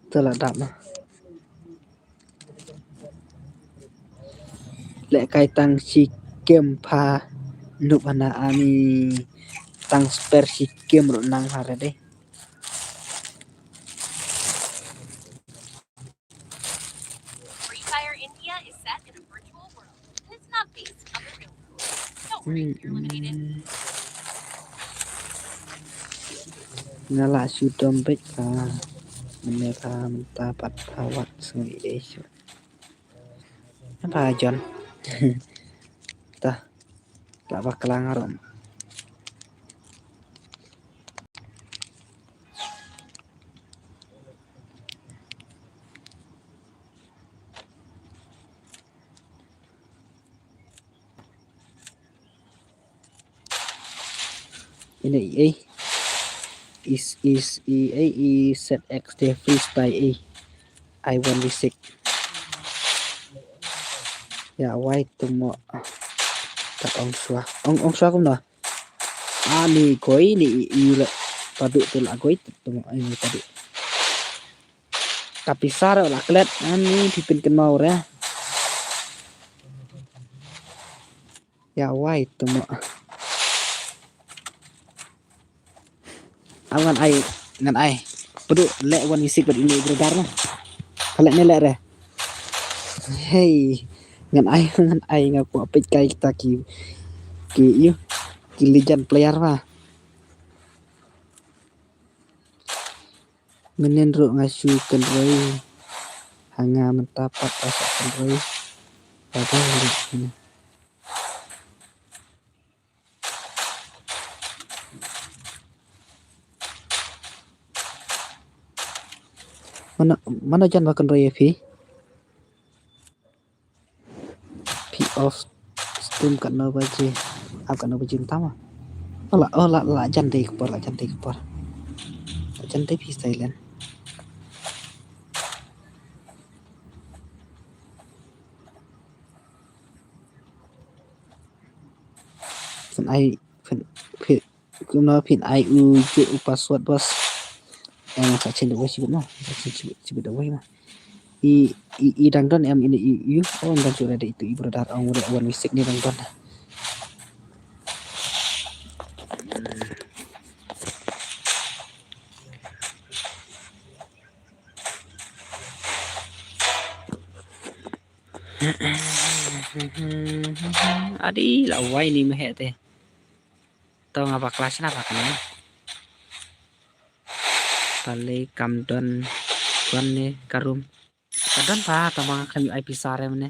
Telah dap lah. Leh kai tang shi kem pha nup hana ani tang spare shi kem ruh nang ha re dei. Free Fire India is set in a virtual world. It's not based on the real world. Don't worry, you're eliminated. Nga la shu dom beit ka. Mynne ka mynta pat ka wat sngi dei shu. Apa John? Ta. La bakla nga rom. Ine i ei. Is is i ei i set X de freestyle ei. I one v six. Ya wai tumo. Ta ong shwa. Ong ong shwa kumno. Ani koi ni i i le. Padu tu la koi tumo ini padu. Tapi sar la klet ani pipin ken mau re. Ya wai tumo. Am ngan ai ngan ai. Padu leh wan isi pad ini brother na. Kale ne leh re. Hey, ngan ai, ngan ai, nga kwah peit kai kita ki, ki, ïa, ki legend player ba. Mynnin ruh nga shu kynroi ha nga mynta pat, nga shu kynroi. Ba ba ruh mynnin. Mano, mano jan ba kynroi ïa phi? Phi off stream katno baje? Ap katno baje mynta ma? Oh la, oh la, la jan dei ka por, la jan dei ka por. La jan dei phi silent. Phin ai, phin, phin, kumno phin ai u, u password bos. Em, sa chen da wei shibit ma. Sa chen shibit, shibit da wei ma. I, i, i dang don em, i, i, i, oh, dang shu ready itu i brother, ong re wan wisik ni dang don. Adi la wai ni mehek te. To nga bakla shna ba kane. Pale kam don, don ne ka room. Ka don ba, tang ba nga khlem ai pisa re mane.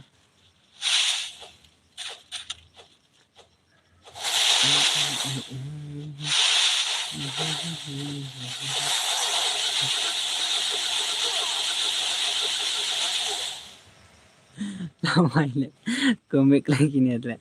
Tawai le. Komik lagi ni le.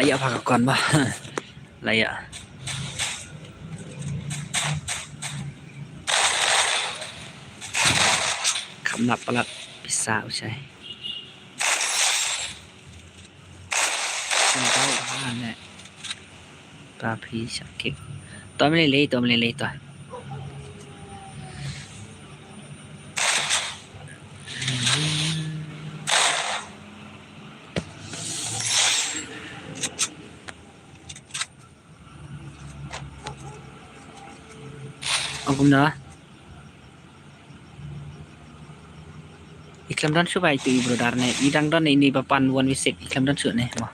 La ïa pha ka kon ba. La ïa. Kam nap palat pisa u shai. Kam tau ha ne. Ta phi shakik. To me lei, to me lei to. Ong kumno? I khlem don shuh ba itu i brother ne. I dang don ne ini ba pan wan wisik. I khlem don shuh ne. Wah.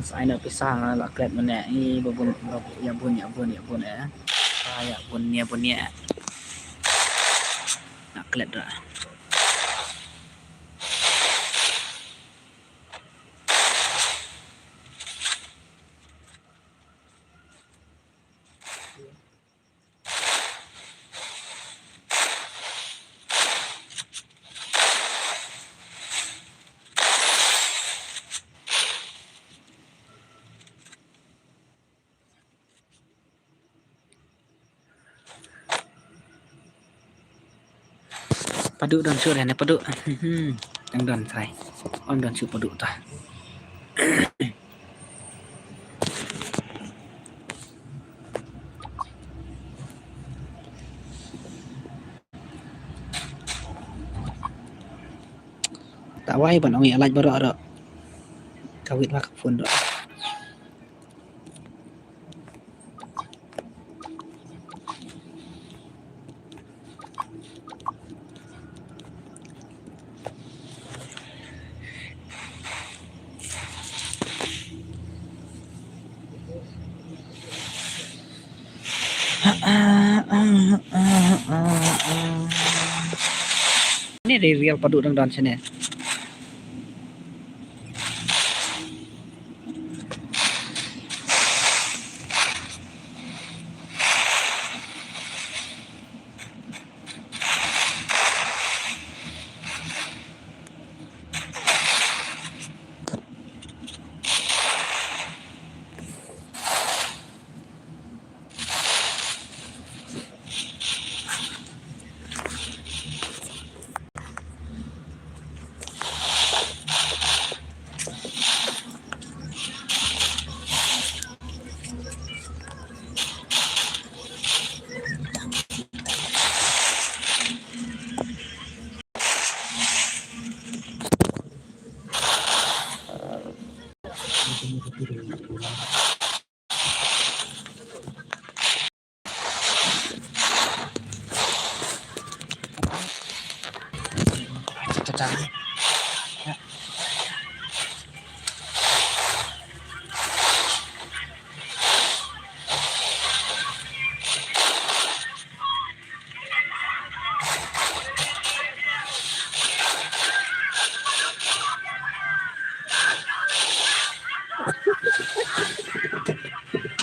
Sa ai na pisa nga la klet mane i ba bun, ba ïa bun, ïa bun, ïa bun eh. Ah, ïa bun, ïa bun, ïa. Na klet da. Padu don shuh ne padu. Hmm, dang don trai. Ong don shuh padu ta. Ta wai ban ong ïa lait baroh ro. Kawit ba ka phone ro. Ni dei real padu dang don sini.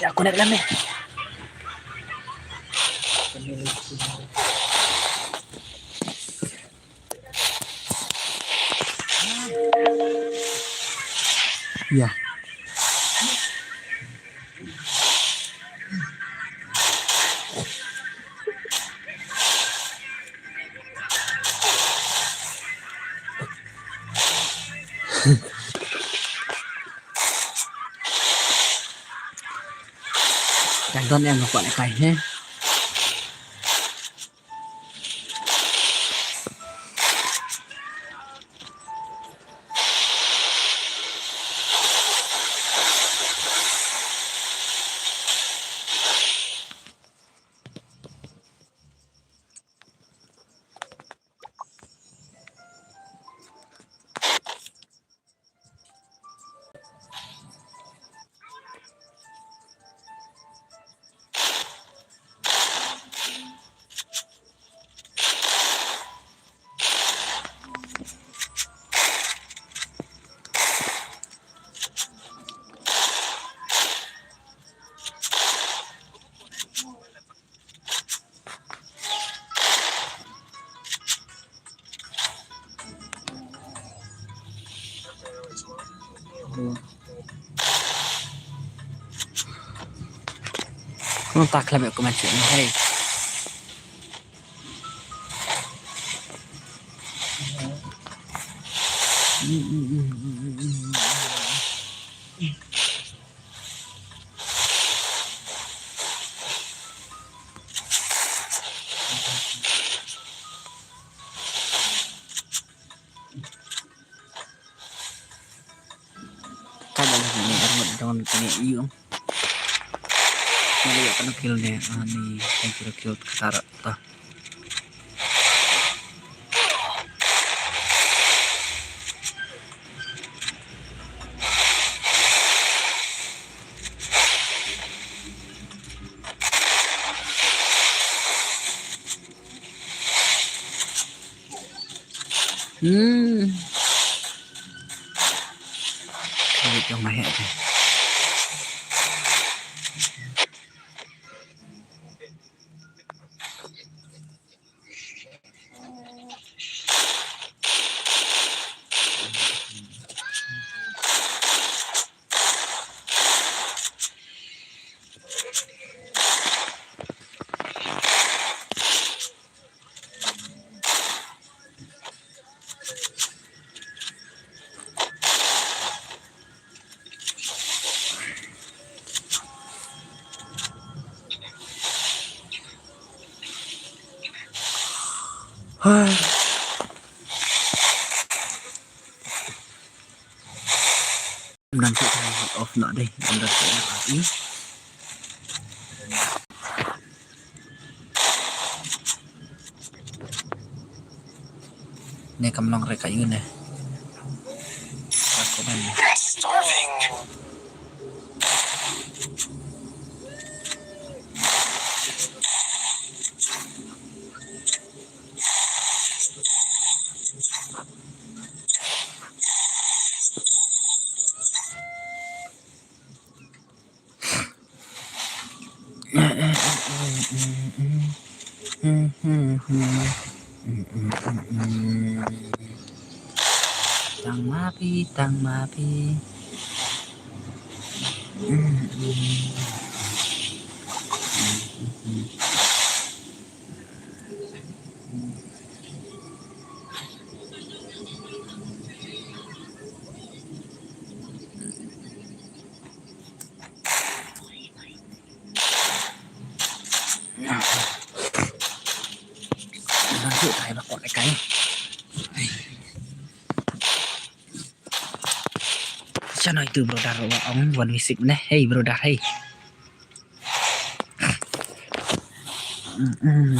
Ya, connect lah, meh. Ya. Ka don em, ka kwah lehkai, he. Kumno ta khlem ïoh comment section, hey. Ka dang ni arngut dang ni ïu. Ni ïa ka kill ni, ah, ni, thank you kill ka tara ta. Hmm. Wait, jong ma heh te. Nang tu off na deh, nang tu off na deh. Ne kam long re ka yu ne. Ka ko ban. Tang ma phi, tang ma phi. Chano itu brother wa ong wan wisik ne. Hey brother, hey. Mm-mm.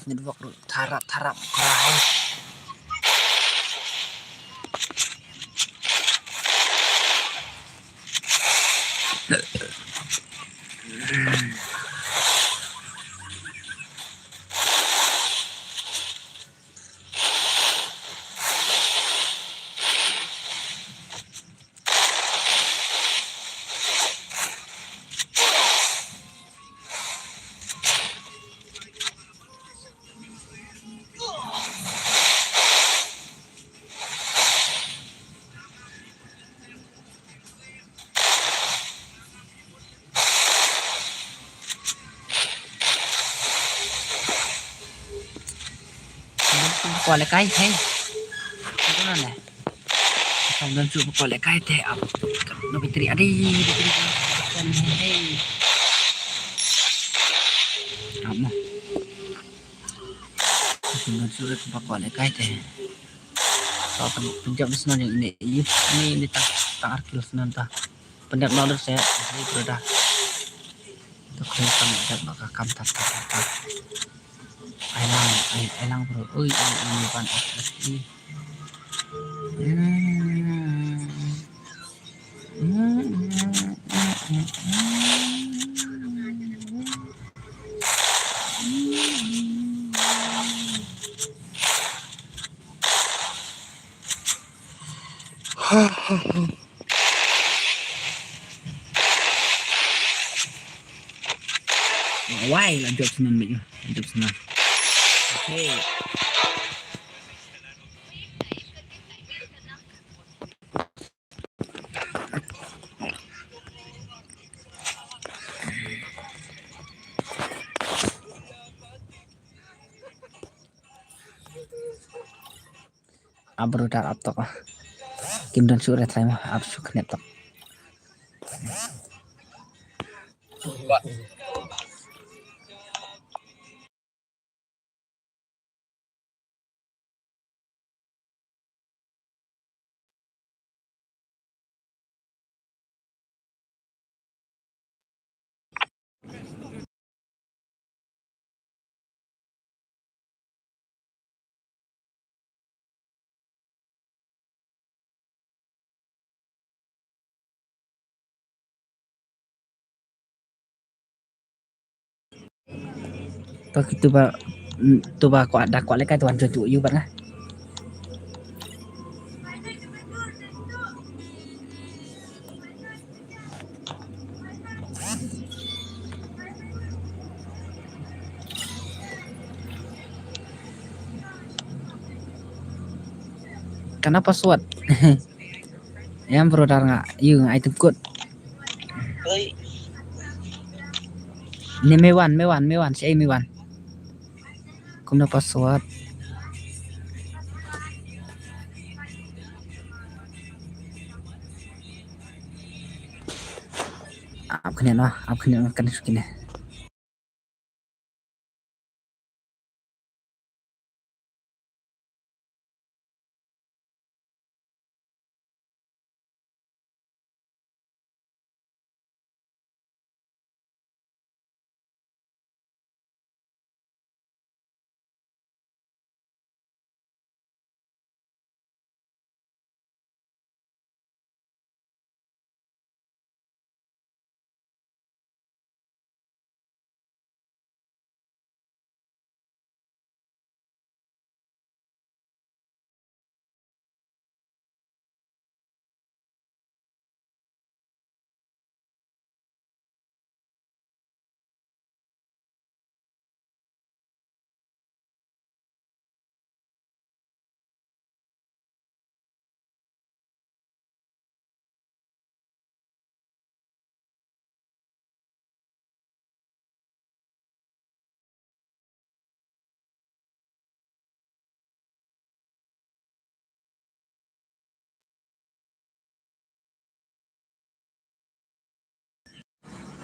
Network tharap tharap. Ko le kai, hey. Ko na ne. Kam don su ko le kai te ap. No bitri adi, bitri. Hey. Ap mo. Kam don su ko le kai te. Tau tang pynjam snan ïa ine ïa ine ine tang tang ar kilo snan ta. Pynjam nor se ïa brother. To khlem tang jam ba ka kam ta ta ta. Ai lang ai ai lang bro. Ui ui ui ban ai. Wai la jop snan mi jop snan. Hey. Abru dar aptok ah. Kim don sure trai mah absu knep tok. To kitu ba, mm, tu ba kwah da kwah lekai tu wan tu yu ban lah. Kana password? Yang bro dar nga, yu nga item code. Ni mewan, mewan, mewan, si mewan. Kumno password? Ap kene no, ap kene no kan sukine.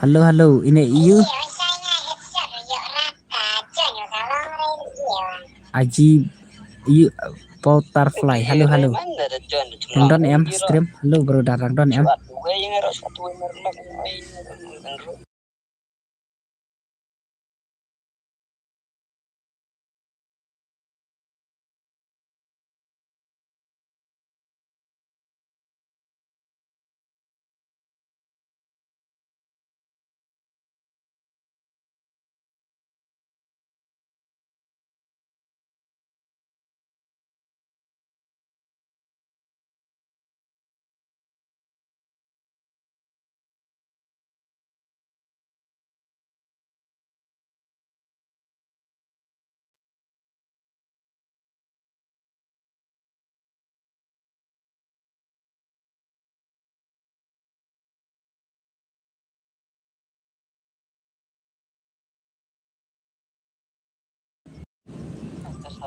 Hello, hello. Ine ïa u? Aji ïa u Butterfly. Hello, hello. Dang don em stream? Hello, brother, dang don em?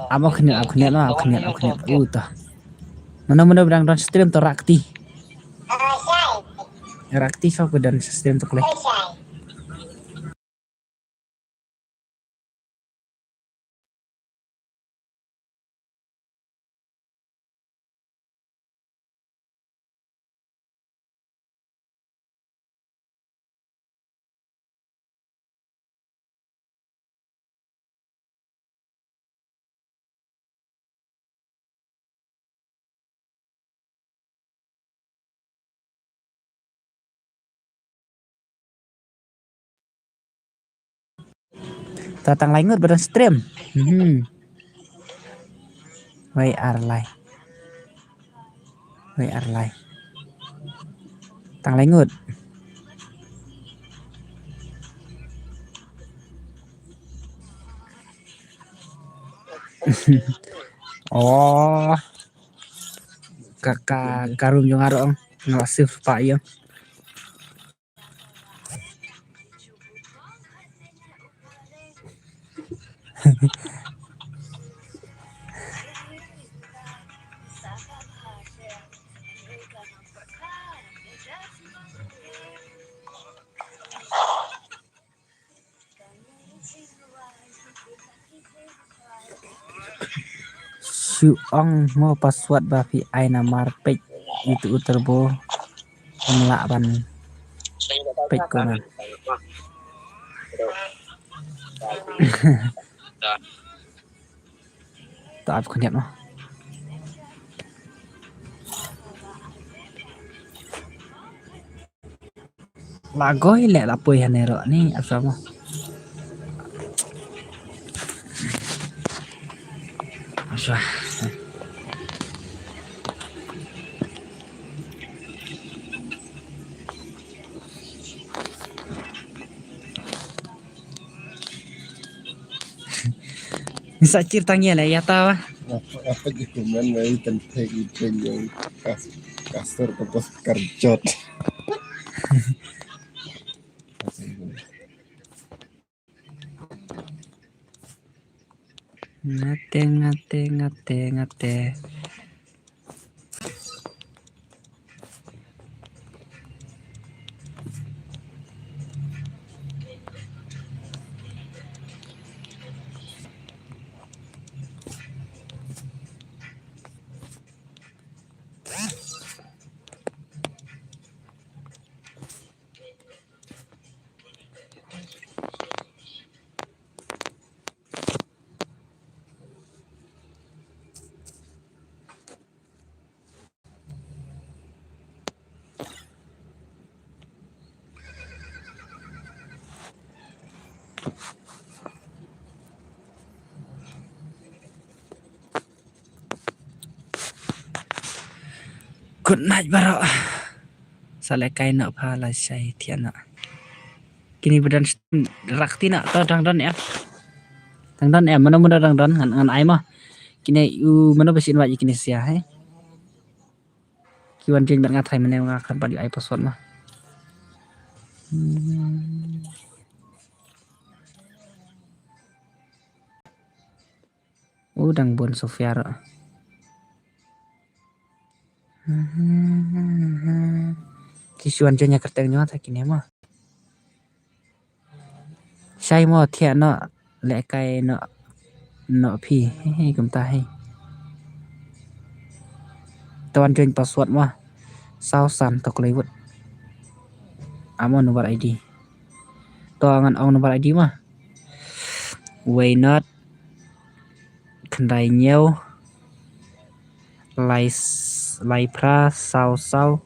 Amo khniat, amo khniat, amo khniat, amo khniat. Uh, ta. Mano, mano ba dang don stream to rakti. Rakti, shuwa ba don stream to kle. Ta tang lai ngut ba don stream. Hmm. Wei ar lai. Wei ar lai. Tang lai ngut. Oh. Ka, ka, ka room jong nga ruh nga la save pa ïa. Shu ong mo password ba phi ai namar peit itu u Turbo. Ym lah ban peit ko man. To ap khyndiat mo. La goi leh la poi hane ruh ni asa mo. Asa. Ni sa chir tang ïa la ïa ta wa. Apa, apa je kuman ngai kan thek i pen yang kas, kasar ka bos karjot. Ngate, ngate, ngate, ngate. Good night baroh. Sa leh kai noh pha la shai thiah noh. Kine ba don rakti noh to dang don em. Dang don em, mano mano dang don ngan, ngan ai mo. Kine u mano ba shu invite ïa kine sha he. Ki wan jing bad nga trai mane nga khat bad ïa ai password mo. Hmm. U dang bun Sofia ruh. Ki shu wan jong ïa kyrteng nyo ta kine mo. Shai mo thiah noh, lehkai noh, noh phi. He, he, kumta he. To wan join password mo. Saw san to kloi wut. Amo number I D. To ngan ong number I D mo. Wei not. Khyndai hynñiew. Lai s-, lai phra, saw saw.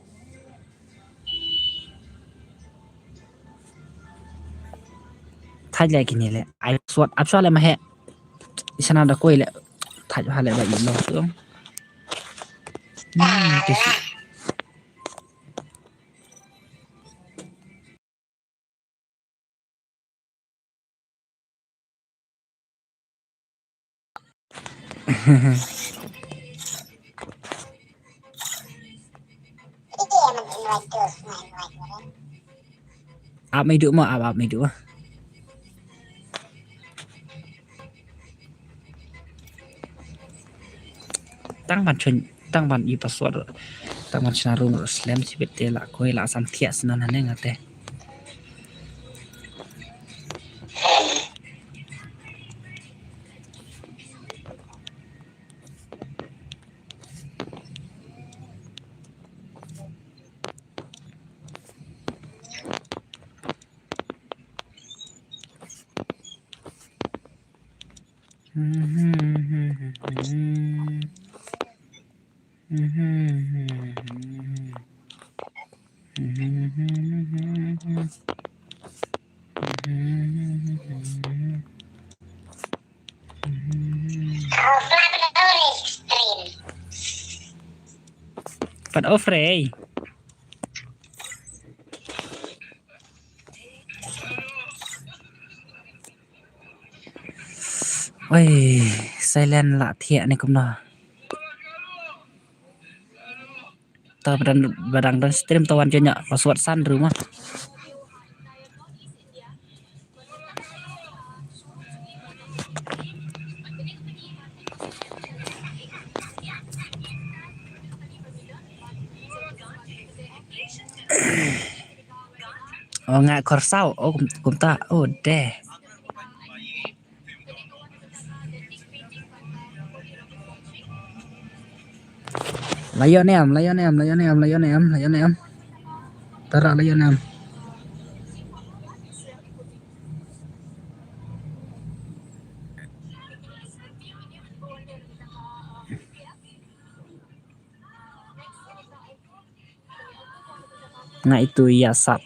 Thait leh kine leh. Ai suat ap suat leh ma he. Isana da koi leh. Thait ha leh ba ilo tu. Hmm, tu si. Ap mai duh mo, ap, ap mai duh. Tang ban chun, tang ban i password, tang ban shna room slem sibit te la koi la sam thiah sna na ne ngate. Pat off re. Oi, silent la thiah ne kumno. Ta badang, badang don stream ta wan jenya password san ruma. Oh, nga khor saw. Oh, kum-, kumta. Oh, deh. Lion em, Lion em, Lion em, Lion em, Lion em. Tara Lion em. Nga itu ïa sap.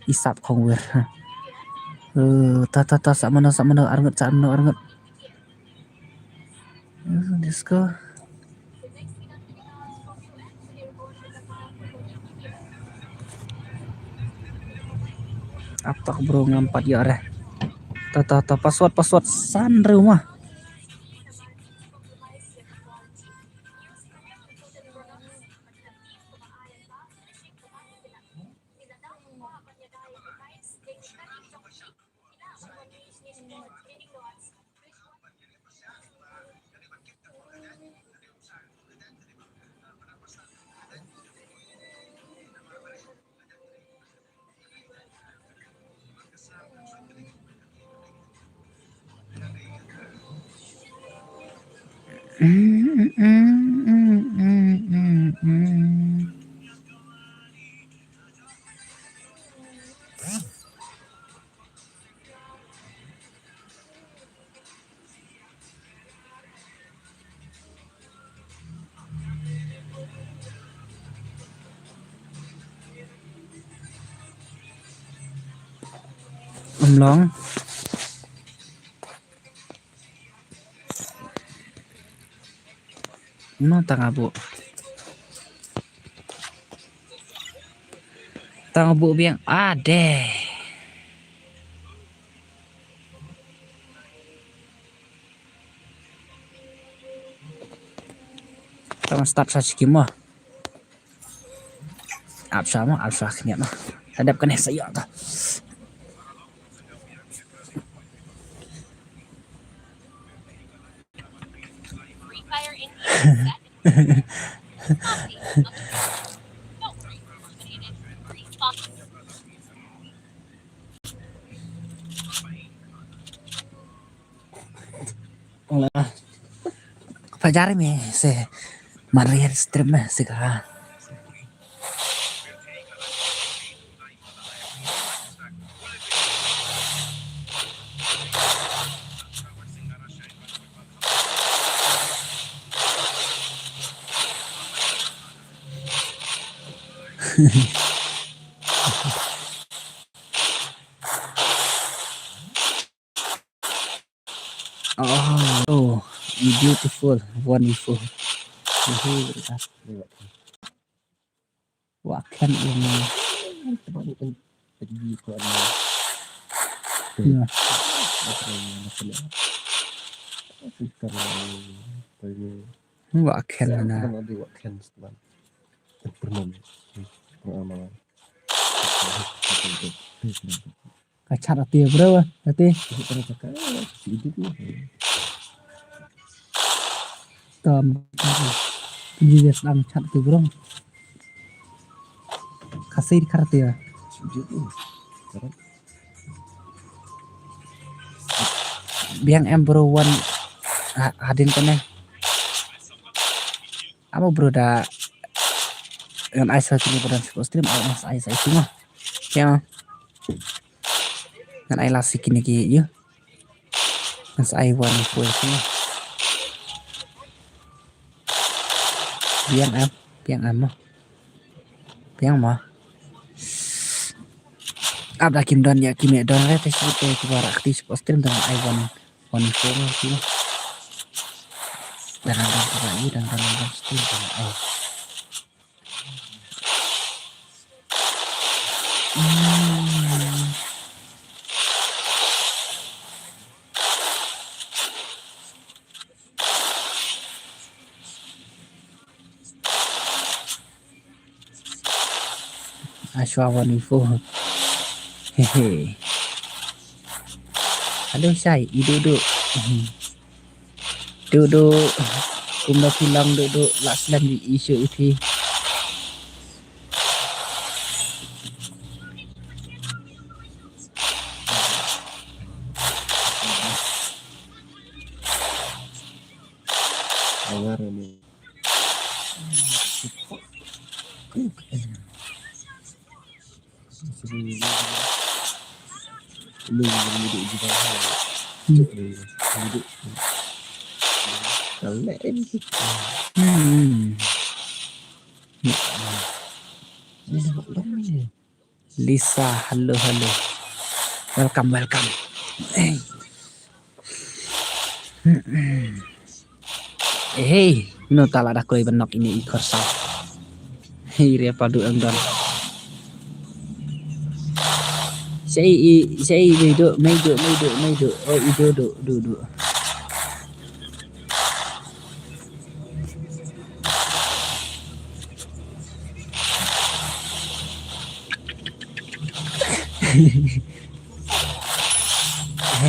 I sap khong wir. Eh, ta, ta, ta, sap mano, sap mano, arngut, sap mano, arngut. Eh, disco. Ap tak bro ngam pat ïa re. Ta, ta, ta, password, password san ruma. Ym long. No tang abu. Tang abu biang. Ah, deh. Tang start sa skim mo. Ap sa mo, ap sa khniat mo. Hadap kane sa ïa ta. Hola. Pajar me se marir stream me se ka. Oh, oh, you beautiful, wonderful. Hehe, wa khen ini. Ya. Wa khen na. Ka chat ati bro, ati. Tom. Ni dia sedang chat tu bro. Kasih di kartu ya. Biang em bro wan ha-, hadin kane. Amo bro da ngan ai sa kini pada support stream, ai sa ai sa isi mah. Ya. Ngan ai la si kini ki yu. Ngan sa ai wan fu isi mah. Biang am, biang am mah. Biang mah. Ap da kim don ya kim ya don re te si te ki barak ti support stream dan ai wan wan fu isi mah. Dan dan dan dan dan dan stream dan ai. Ashwa one four. Hehe. Hello, Shai. Idu du. Du du. Kumno phi long du du. Last lang di issue iti. Agar ini. Hmm. Lisa, hello, hello. Welcome, welcome. Hey. Eh, hey, no tala da koi benok ini ikor sa. Hey, ria padu em don. Sei i, sei i, mei du, mei du, mei du, mei du. Oh, i du, du, du, du.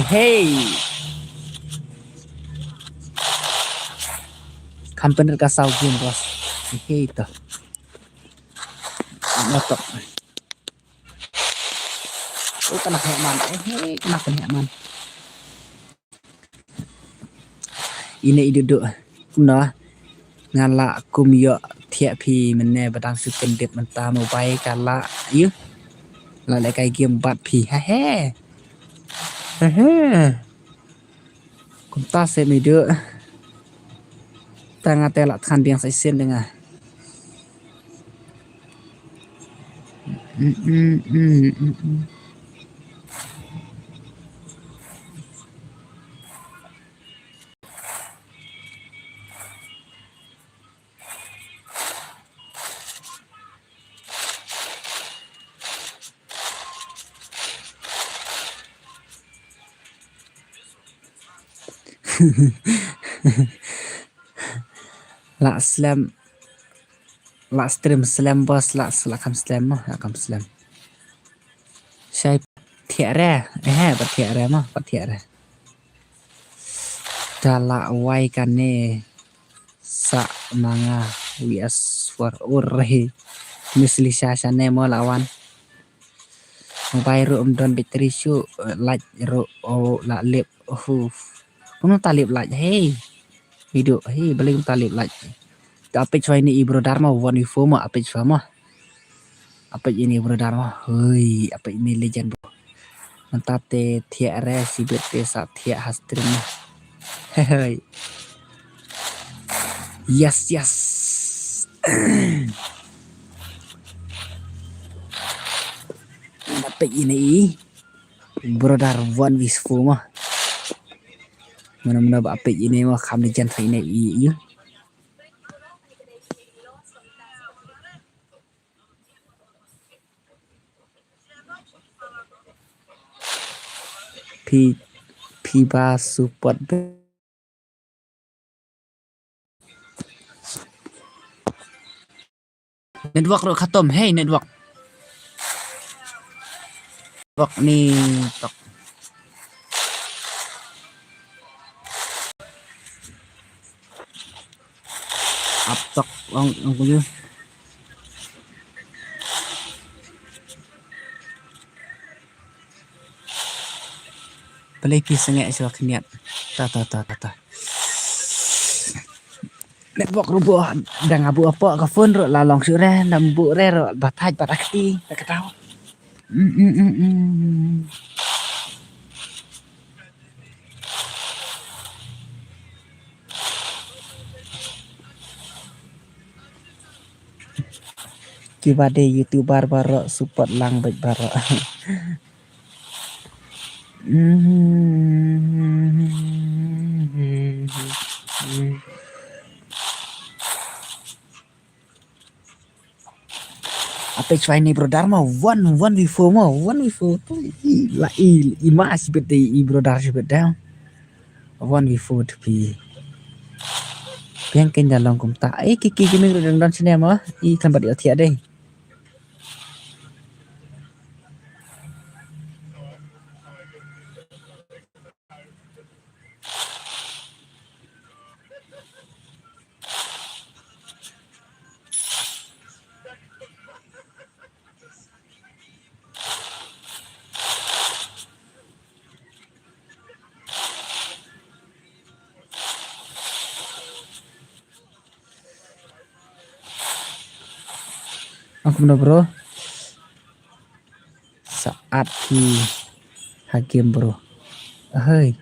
Hey. Company ka sau game bos. Hey to. Motok. Oh, kena hek man. Eh, hey, kena hek man. Ine iduh duh. Kumno? Nga la kum ïoh thiah phi mynne ba dang shu kyndit mynta mobile ka la ïuh. La leh kai game bad phi. Ha he. Ha he. Kumta se me duh. Ta nga te la than biang sa shisien de nga. Mm, mm, mm, mm, mm. La slem, la stream slem bos, la, la kam slem mo, la kam slem. Shai thiah re, eh, ba thiah re mo, ba thiah re. Da la wai kane sa ma nga wi as for ur re. Miss Lisa shane mo la wan. Mobile ruh um don battery shuh, eh, light ruh, oh, la lip. Oh. Kumno ta lip light, hey. Video, hey, balei kumta lip light. Ta page wa ini i brother ma, one v four ma, page wa ma. Apa ini brother ma. Hoi, apa ini legend bro. Mynta te thiah re, sibit te sa thiah ha stream ma. Hoi. Yes, yes. Apa ini i brother one v four ma. Mana-mana ba apa ini ma, kam legend sa ini i, i. Phi, phi ba support. Network ruh khatom, hey network. Network ni tok. Ap tok ong ong ku ju. Balei phi sngewsih khyndiat. Ta ta ta ta ta. Network ruh buh, dang abu apa ka phone ruh la long shuh re, dang buh re ruh ba thait ba rakti, ta ka tau. Mm, mm, mm, mm. Kiba dei YouTuber baroh support lang bad baroh. Apa cuai ni brother ma, one, one v four ma, one v four. I, la i, i ma sibit dei, i brother sibit dei. One v four tu pi. Piang ken da long kumta. Eh, ki, ki, ki ming ruh dang don sini ma. I kan bat i thiah dei. Ong kumno bro? Saat phi ha game bro. Ahoi.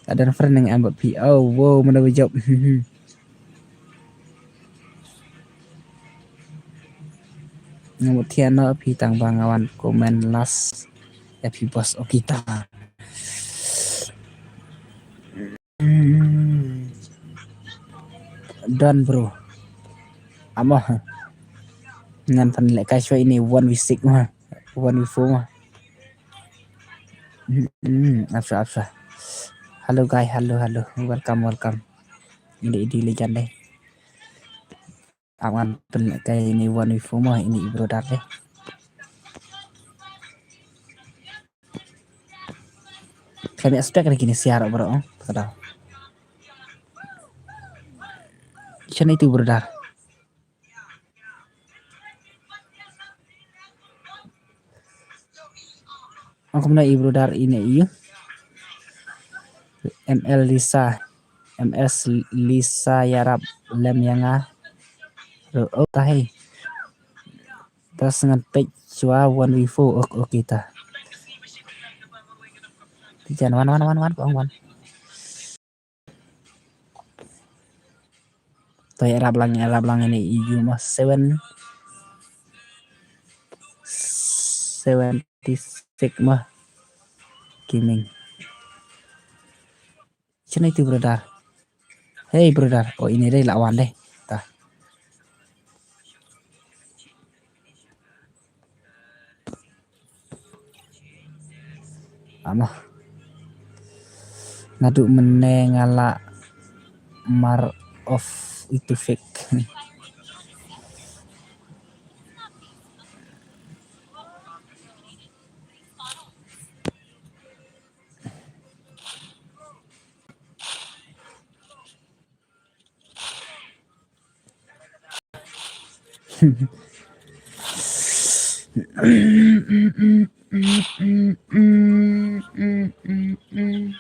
Adan friend nang ambot phi. Oh wow, mana bejop. Nang mut thiah no phi tang ba nga wan comment last. Ya phi boss o kita. Hmm. Done bro. Amo. Ngan pan leh kai shwa ini one v six ma. One v four ma. Hmm, apsa, apsa. Hello guys, hello, hello. Welcome, welcome. Ini, ini legend deh. Awan pynleh kai ini one v four mo, ini i brother deh. Kami expect lagi ni siar bro. Kada. Sini itu brother. Ong kumno i brother ini i. M L Lisa, M S Lisa yarap lem yanga. Ro, oh, tahi. Bas ngan pek chua one v four, ok, ok, ta. Tijan one, one, one, one, kong one. To ïarap lang, ïarap lang ini i ju mah seven, seventy six mah. Gaming. Sini tu brother. Hey brother, oh ini deh lawan deh. Tah. Ama. Naduh mynne nga la mar off itu fake. Mm, mm, mm, mm, mm, mm.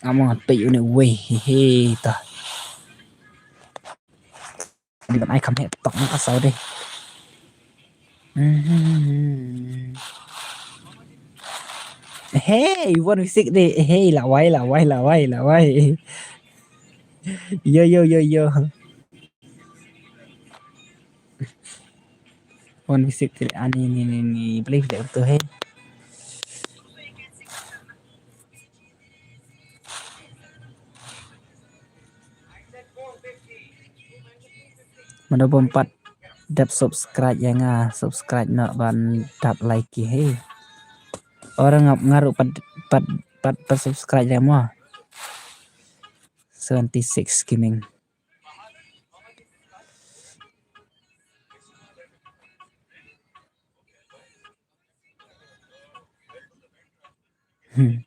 Amo pei une wei, he, he, ta. Di ban ai kham heh tok na ka saw de. Mhm. Hey, one v six de. Hey, lawai, lawai, lawai, lawai. Yo, yo, yo, yo. One v six de. Ani, ni, ni, ni. Boleh, boleh betul, hey. Mano bym pat dep subscribe ïa nga, subscribe noh ban dap like hi, hey. Ora nga, nga ruh pat, pat, pat, pat subscribe ïa mo. Seventy six Gaming. Hmm.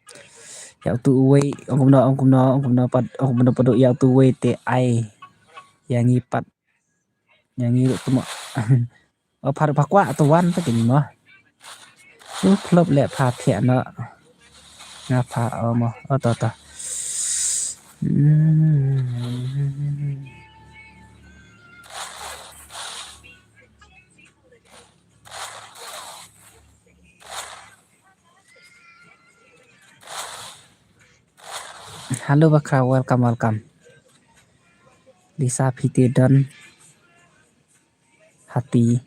Ïa utu uwei, ong kumno, ong kumno, ong kumno pat, ong kumno pat ïa utu uwei te ai. Ïa ngi pat. Ïa ngi ruh tu mo. O pha ruh pha kwah tu wan ta kini mo. Tu klop leh pha thiah noh. Nga pha o mo. O to to. Hmm. Hello Bakhra, welcome, welcome. Lisa, phi te don ha ti.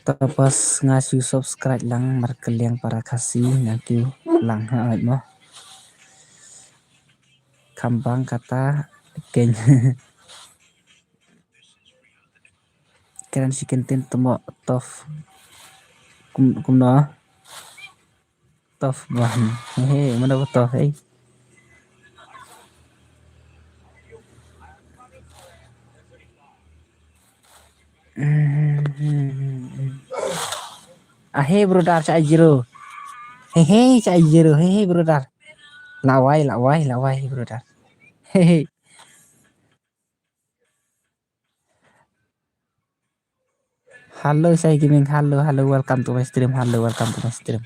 Tapos nga shu subscribe lang, markylliang para Khasi nga kiew lang ha, ait mo. Khambang kata keng. Kren shi ken tin tmo tof. Kum, kumno? Tof ban. He, he, mano ba tof, he. Ah, he, brother, cha zero. He, he, cha zero. He, he, brother. Lawai, lawai, lawai, brother. He, he. Hello, Shai Gaming. Hello, hello, welcome to my stream. Hello, welcome to my stream.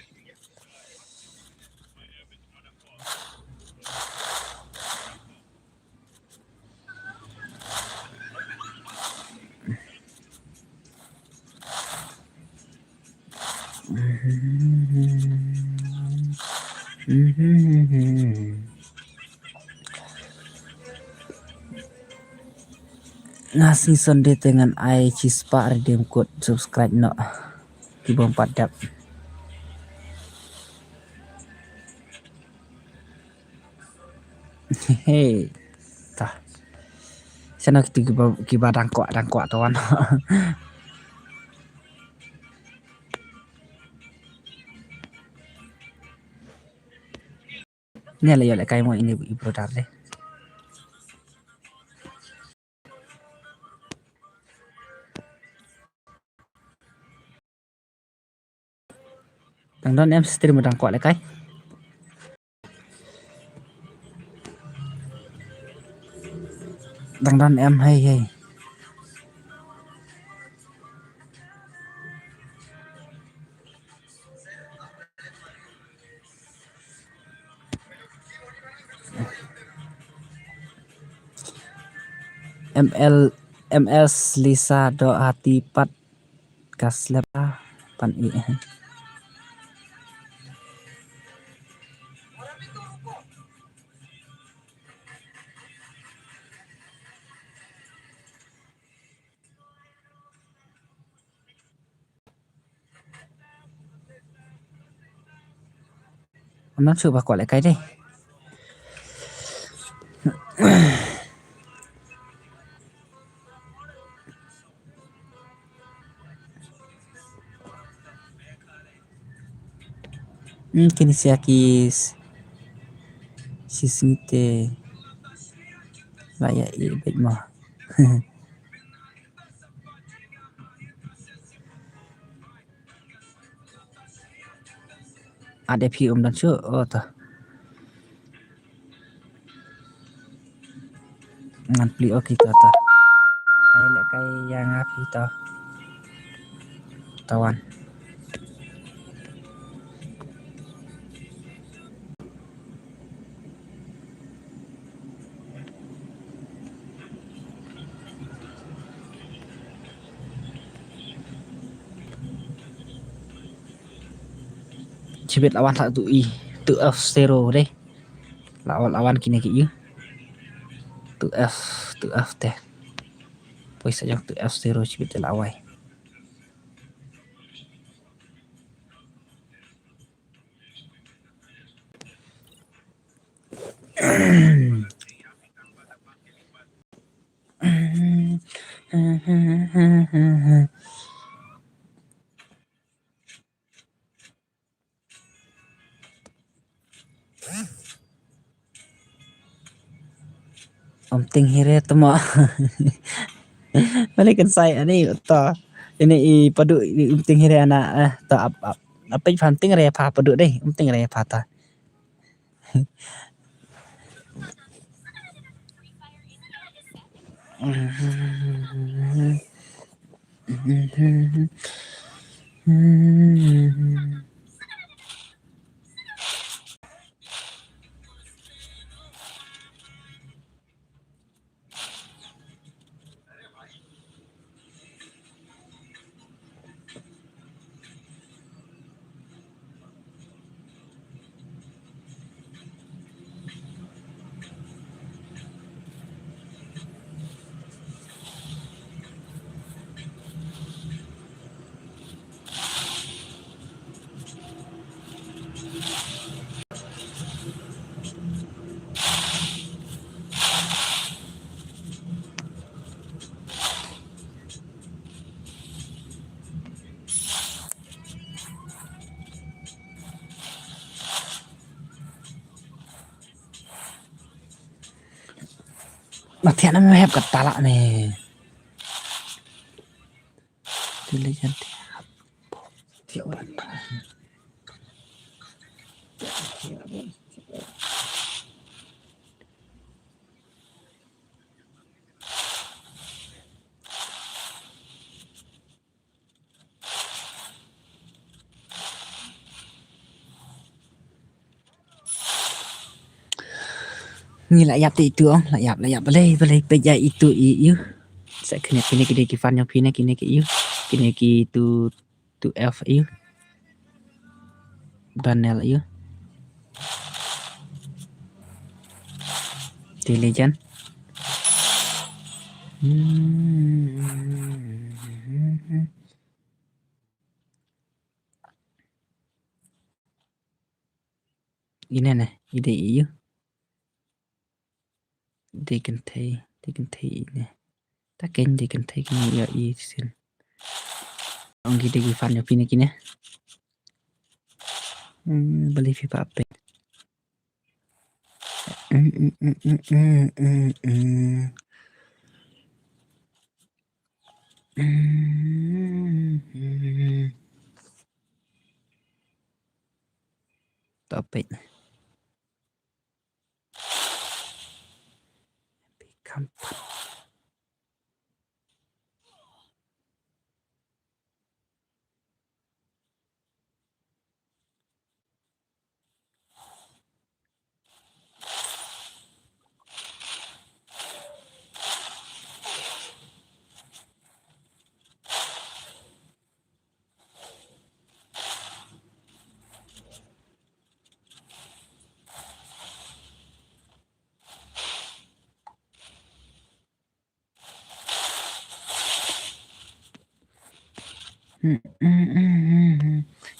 Nga sngi Sunday te ngan ai shispah redeem code, subscribe noh. Ki bym pat dep. He. Tah. Shano kito kiba, kiba dang kwah, dang kwah to wan. Ni la ïoh lehkai mo ine i brother de. Dang don em stream dang kwah lehkai. Dang don em, hei, hei. M L, M S Lisa doh hati pat ka slap pan i. Ngam shu ba kwah lehkai de. Hmm, kine sia ki s-, shi sngi te la ïa ïeh beit mo. Ade phi um don shuh, oh to. Ngan plie, okay to to. Ai leh kai ïa nga phi to. Tawan. Chibit la wan ha tu i, tu F zero dei. La wan, la wan kine ki ïu. Tu F, tu F te. Poi sa jong tu F zero chibit la wai. Umting hire temo. Mane kan sai ani to. Ini i padu i umting hire ana, eh, to ap, ap. Apa i phanting re pha padu dei, umting re pha ta. Mathiang na mehep ka tala ne. Diligent. Ngi la ïap te itu ong, la ïap, la ïap, balei, balei, peit ïa itu i, ïu. Sa kine, kine, kine ki fan jong phi ne, kine ki ïu. Kine ki tu, tu F ïu. Daniel ïu. Diligent. Hmm. Ine ne, ide ïu. Dei kynthei, dei kynthei ine. Ta ken dei kynthei kine ïa i sien. Ong ki dei ki fan ïa phi ne kine. Hmm, balei phi pa peit. Topic. Become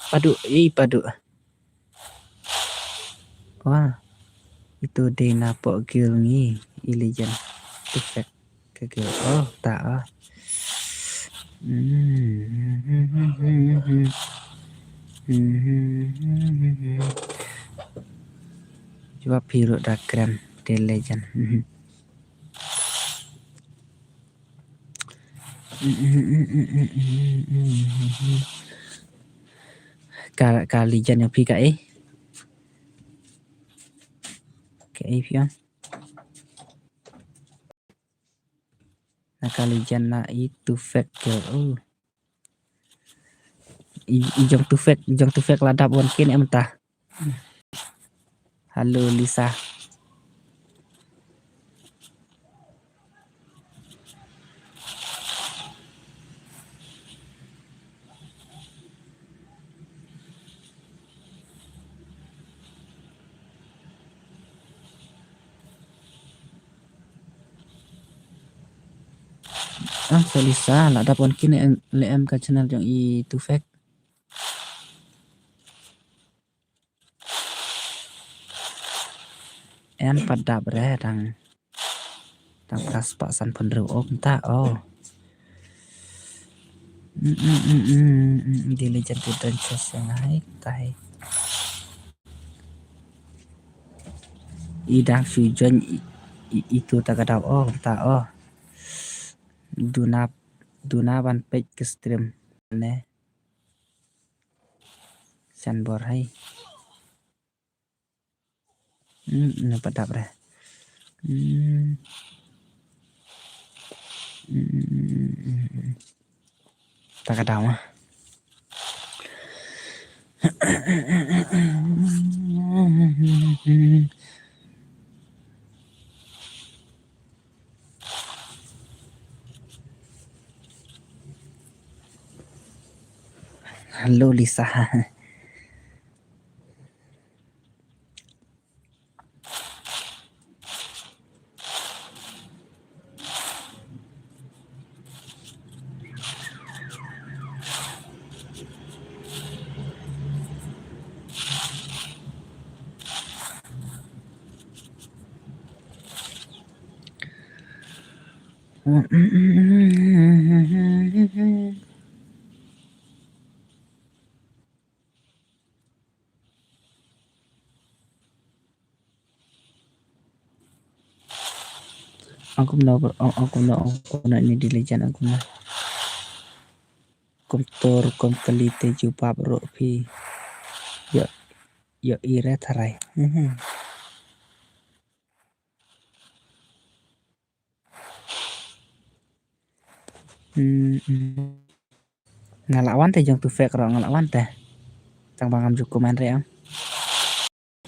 Padu, i padu. Wah. Itu dei na pok gil ngi, i Legend. Tu fek ke gil. Oh, ta ah. Hmm. Jubab phi ruh da kren te legend. Ka, ka legend ïa phi ka ei. Ka ei phi ong. Na ka legend na i Tufek ke. Oh. I, i jong Tufek, i jong Tufek la dap wan kin em ta. Halo Lisa. Ah, Felisa, la dap wan kin em, le em ka channel jong i Tufek. Em pat dap re tang. Tang phra spah san phew hynriew ok ta, oh. Mm, mm, mm, mm, mm, mm, diligent to dance song hai tai. I dang shu join i, i, itu ta ka daw, oh, ta, oh. Duna, duna ban peit ka stream ne. San bor hai. Hmm, na pat dap re. Hmm. Hmm, hmm, hmm, hmm, hmm. Ta ka daw ma. Halo Lisa. Ong kumno, ong, ong kumno, ong kumno ini diligent, ong kumno. Kumtur, kum kali te jubab ruh phi. Yo, yo ire tharai. Mhm. Hmm, hmm. Nga la wan te jong Tufek ruh nga la wan te. Tang ba ngam ju comment re am.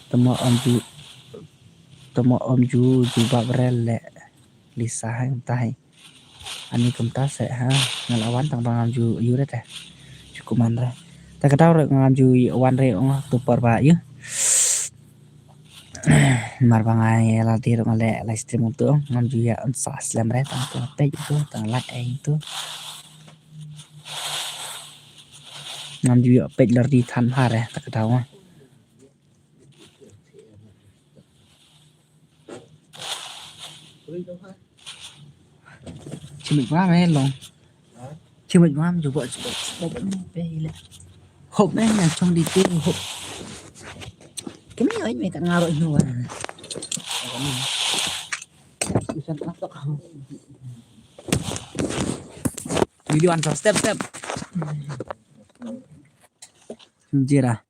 Te mo ym ju, te mo ym ju jubab re le Lisa hai kumta hai. Ani kumta se ha. Nga la wan tang ba ngam ju ïu re te. Ju comment re. Te ka daw re ngam ju wan re ong tu por ba ïu. Mar ba nga ïa la dei ruh nga leh live stream tu ngam ju ïa on sa slem re tang tu peit tu tang like ai tu. Ngam ju ïa peit lor di than bha re ta ka daw. Chimit ma me long. Chimit ma me ju ba ju ba. Ba ba me pe le. Hop me nang chong di tu hop. Kami oi me kan ngaro hnu wa. Video answer step step. Jira.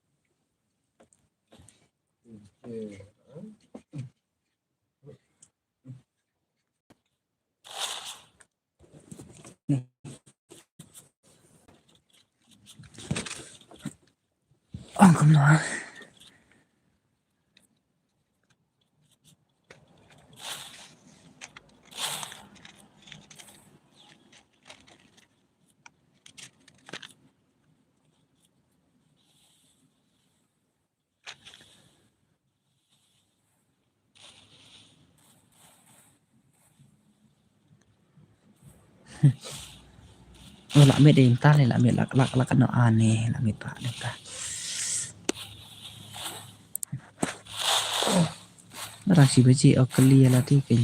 Ong kumno. Oh, la miet dei mynta le, la miet, la, la, la kano ane, la miet pa dei ta. Ra shi baje, oh, kali la ti keiñ.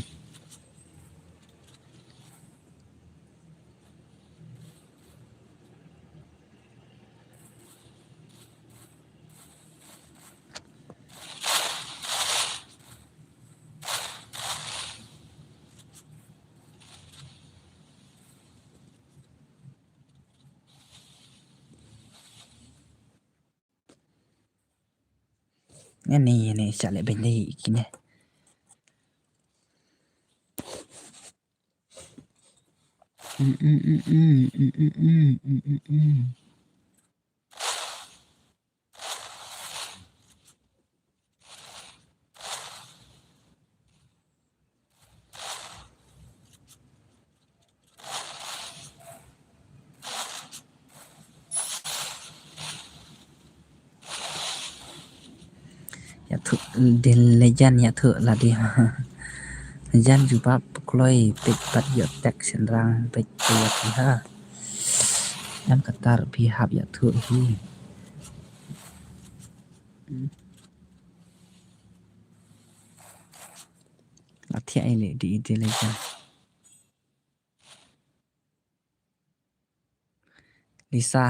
Ïa ne, ïa ne, sha leh bynta kine. Ïathuh, dei lejan ïathuh lade. Lejan jubab kloi peit bad ïoh text shynrang peit ïa ki ha. Em katar phi hap ïathuh hi. La thiah ïa le dei, dei lejan. Lisa.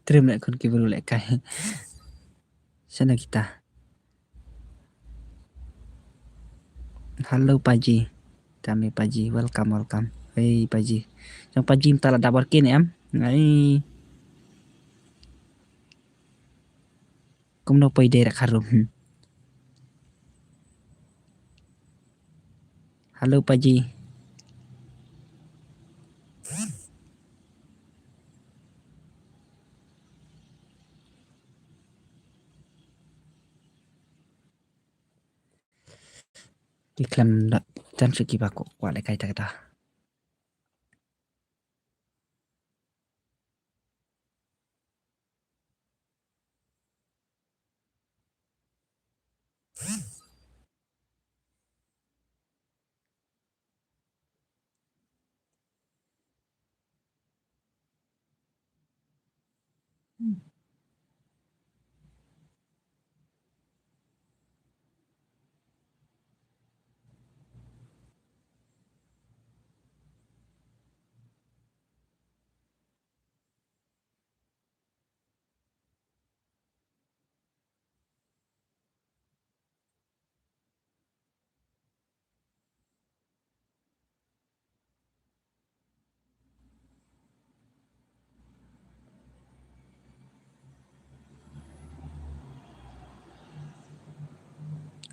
Trim leh khun ki bru leh kai. Sana kita. Hello Paji. Kami Paji. Welcome, welcome. Hey Paji. Jong Paji mynta la dap working em? Ngai. Kumno poi dei rak harum. Hmm. Hello Paji. Ki khlem da jan shu kiba kwah leh kai ta kata.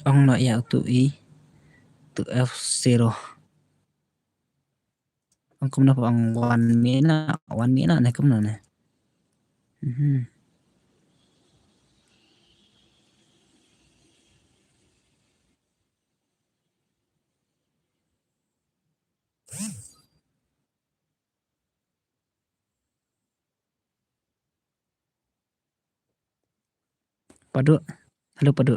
Ong noh ïa utu i tu F zero. Ong kumno pha ong one minute, one minute ne kumno ne. Mhm. Padu. Hello Padu.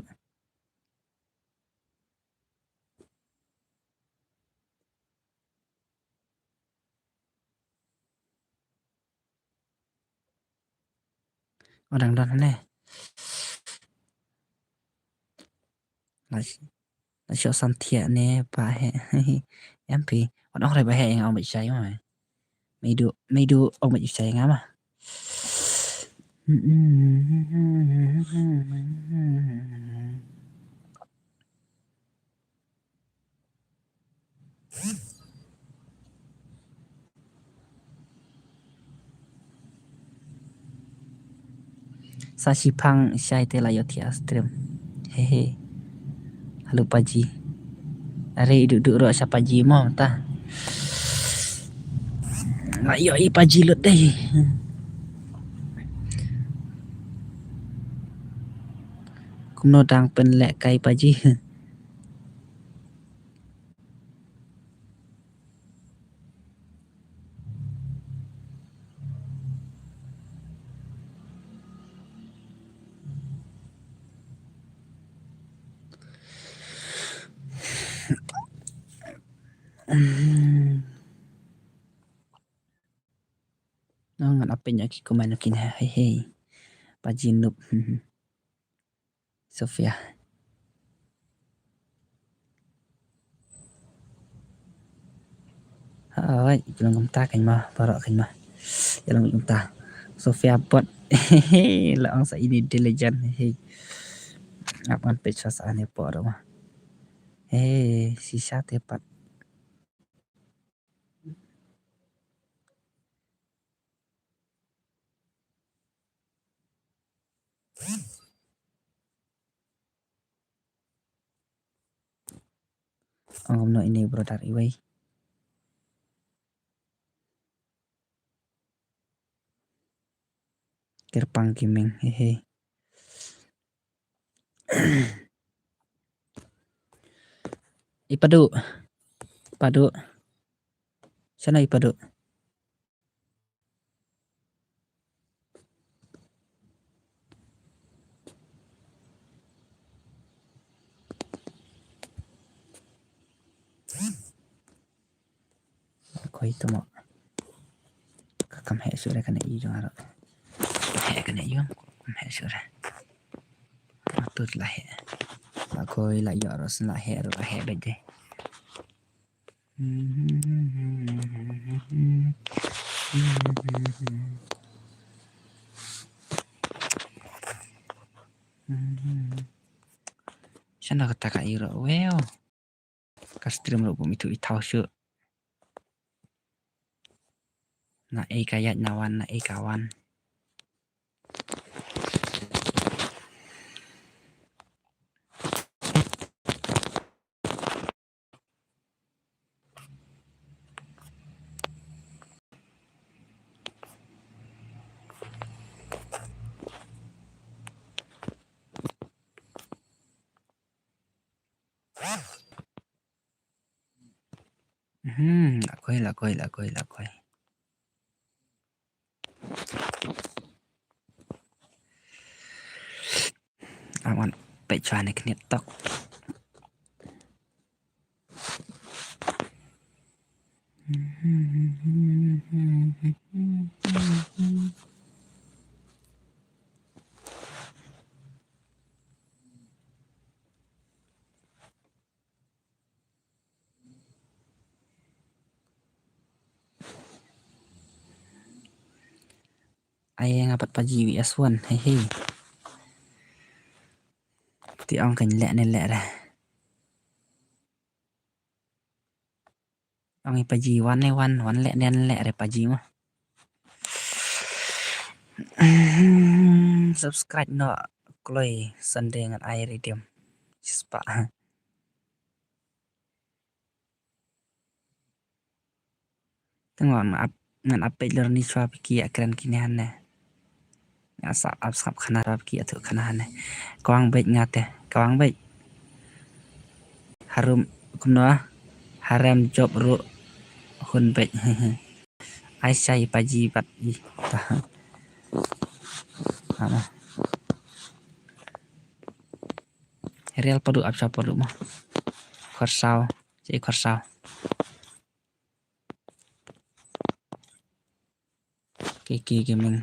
Ong dang don hangne. La, la shoh sam thiah ne ba heh. Em phi. Ong ong rai ba heh ïa nga ong ba shai ma. Meidu, meidu ong ba shai nga ma. Sa shiphang shai te la ïoh thiah stream. He he. Hello Paji. Are iduh duh ruh sha Paji mo ta. Nga ïoh i paji lut dei. Kumno dang pynlehkai paji. Ngan ap pynïa ki comment kin ha, hei hei. Paji nup. Sofia. Hai, ïa long kumta kan ma, baroh kan ma. Ïa long kumta. Sofia bot. La ong sa ini diligent. Hei. Ap ngan peit sa sa ane por ma. Hei, shisha te pat. Ong kumno ini brother iwei. Kyrpang Gaming, hehe. I Padu. Padu. Shano i Padu? Khoi to mo. Ka kam heh shuh re kane i jong aro. Heh kane i jong. Kam heh shuh re. Atut la heh. La khoi la ïoh ro shen la heh ro la heh beit de. Shano kata ka iro. Wow. Ka stream ruh bym ithuh ithaw shuh. Na ei ka ïaid na wan, na ei ka wan. Hmm, la khoi, la khoi, la khoi, la khoi. Awan peit shuwa ne khniat tok. Ai nga pat paji wi aswan, hei hei. Ti ong kan leh ne leh re. Ong i paji wan ne wan, wan leh ne leh re paji ma. Subscribe noh kloi Sunday ngan ai redeem. Shispa. Tengok ngan ap, ngan ap peit lor ni shuwa phi ki ïa kren kine hanne. Nga sa ap sngap khana shuwa phi ki ïathuh khana hanne. Kwang beit nga te, kwang beit. Harum kumno? Harem jop ruh hun beit. Ai shai paji pat i. Tah. Ama. Real padu ap sha padu ma. Khorsaw, che khorsaw. K K Gaming.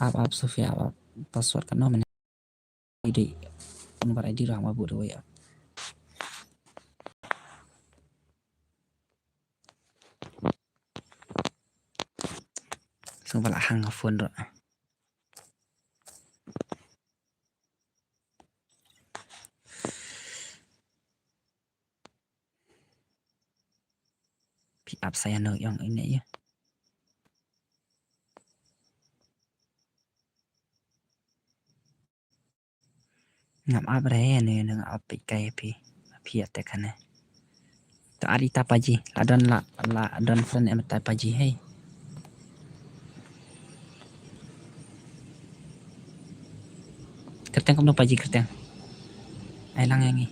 Ap ap Sofia ap ap password kano mane. I dei. Nombar I D ruh haba bud ruh ïa. Sngewbha la hang ha phone ruh. Phi ap sa ïa no ïong ine ïa. Ngam ap re ne, ne ngam ap peit kai phi. Phi ïa te kane. To ar ita paji, la don la, la don friend em ta paji hei. Kyrteng kumno paji kyrteng. Ai lang ïa ngi.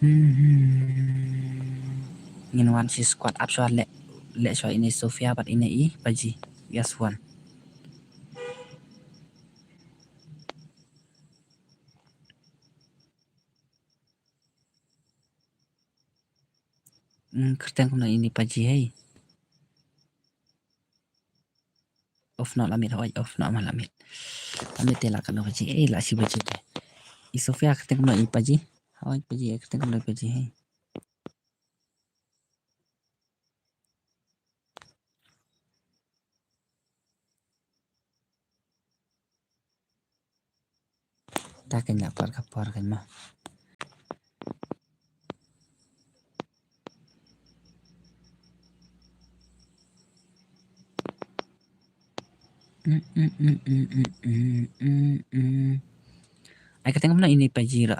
Hmm, hmm. Ngin wan shi squad up shuwa leh, leh shuwa ine Sofia bad ine i paji. Yes one. Hmm, kyrteng kumno ine paji hei. Off noh lamit, hoi, off noh ma lamit. Lamit te la kano paji, eh, la shi paji te. I Sofia kyrteng kumno i paji. Hoi, paji, eh, kyrteng kumno paji hei. Ta kynja por ka por kynma. Mm, mm, mm. Ai ka tengok mana ini paji ra.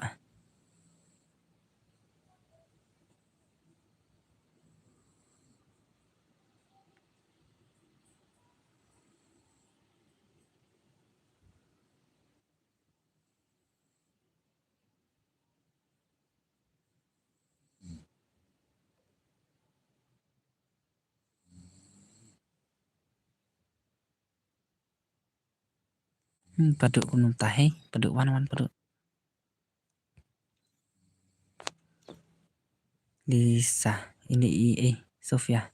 Hmm, padu kumno tahe, padu wan wan padu. Lisa, ini i, eh, Sofia.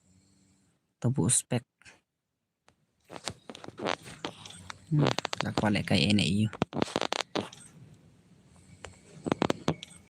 Tobu uspek. Hmm, la kwah leh kai ene iu.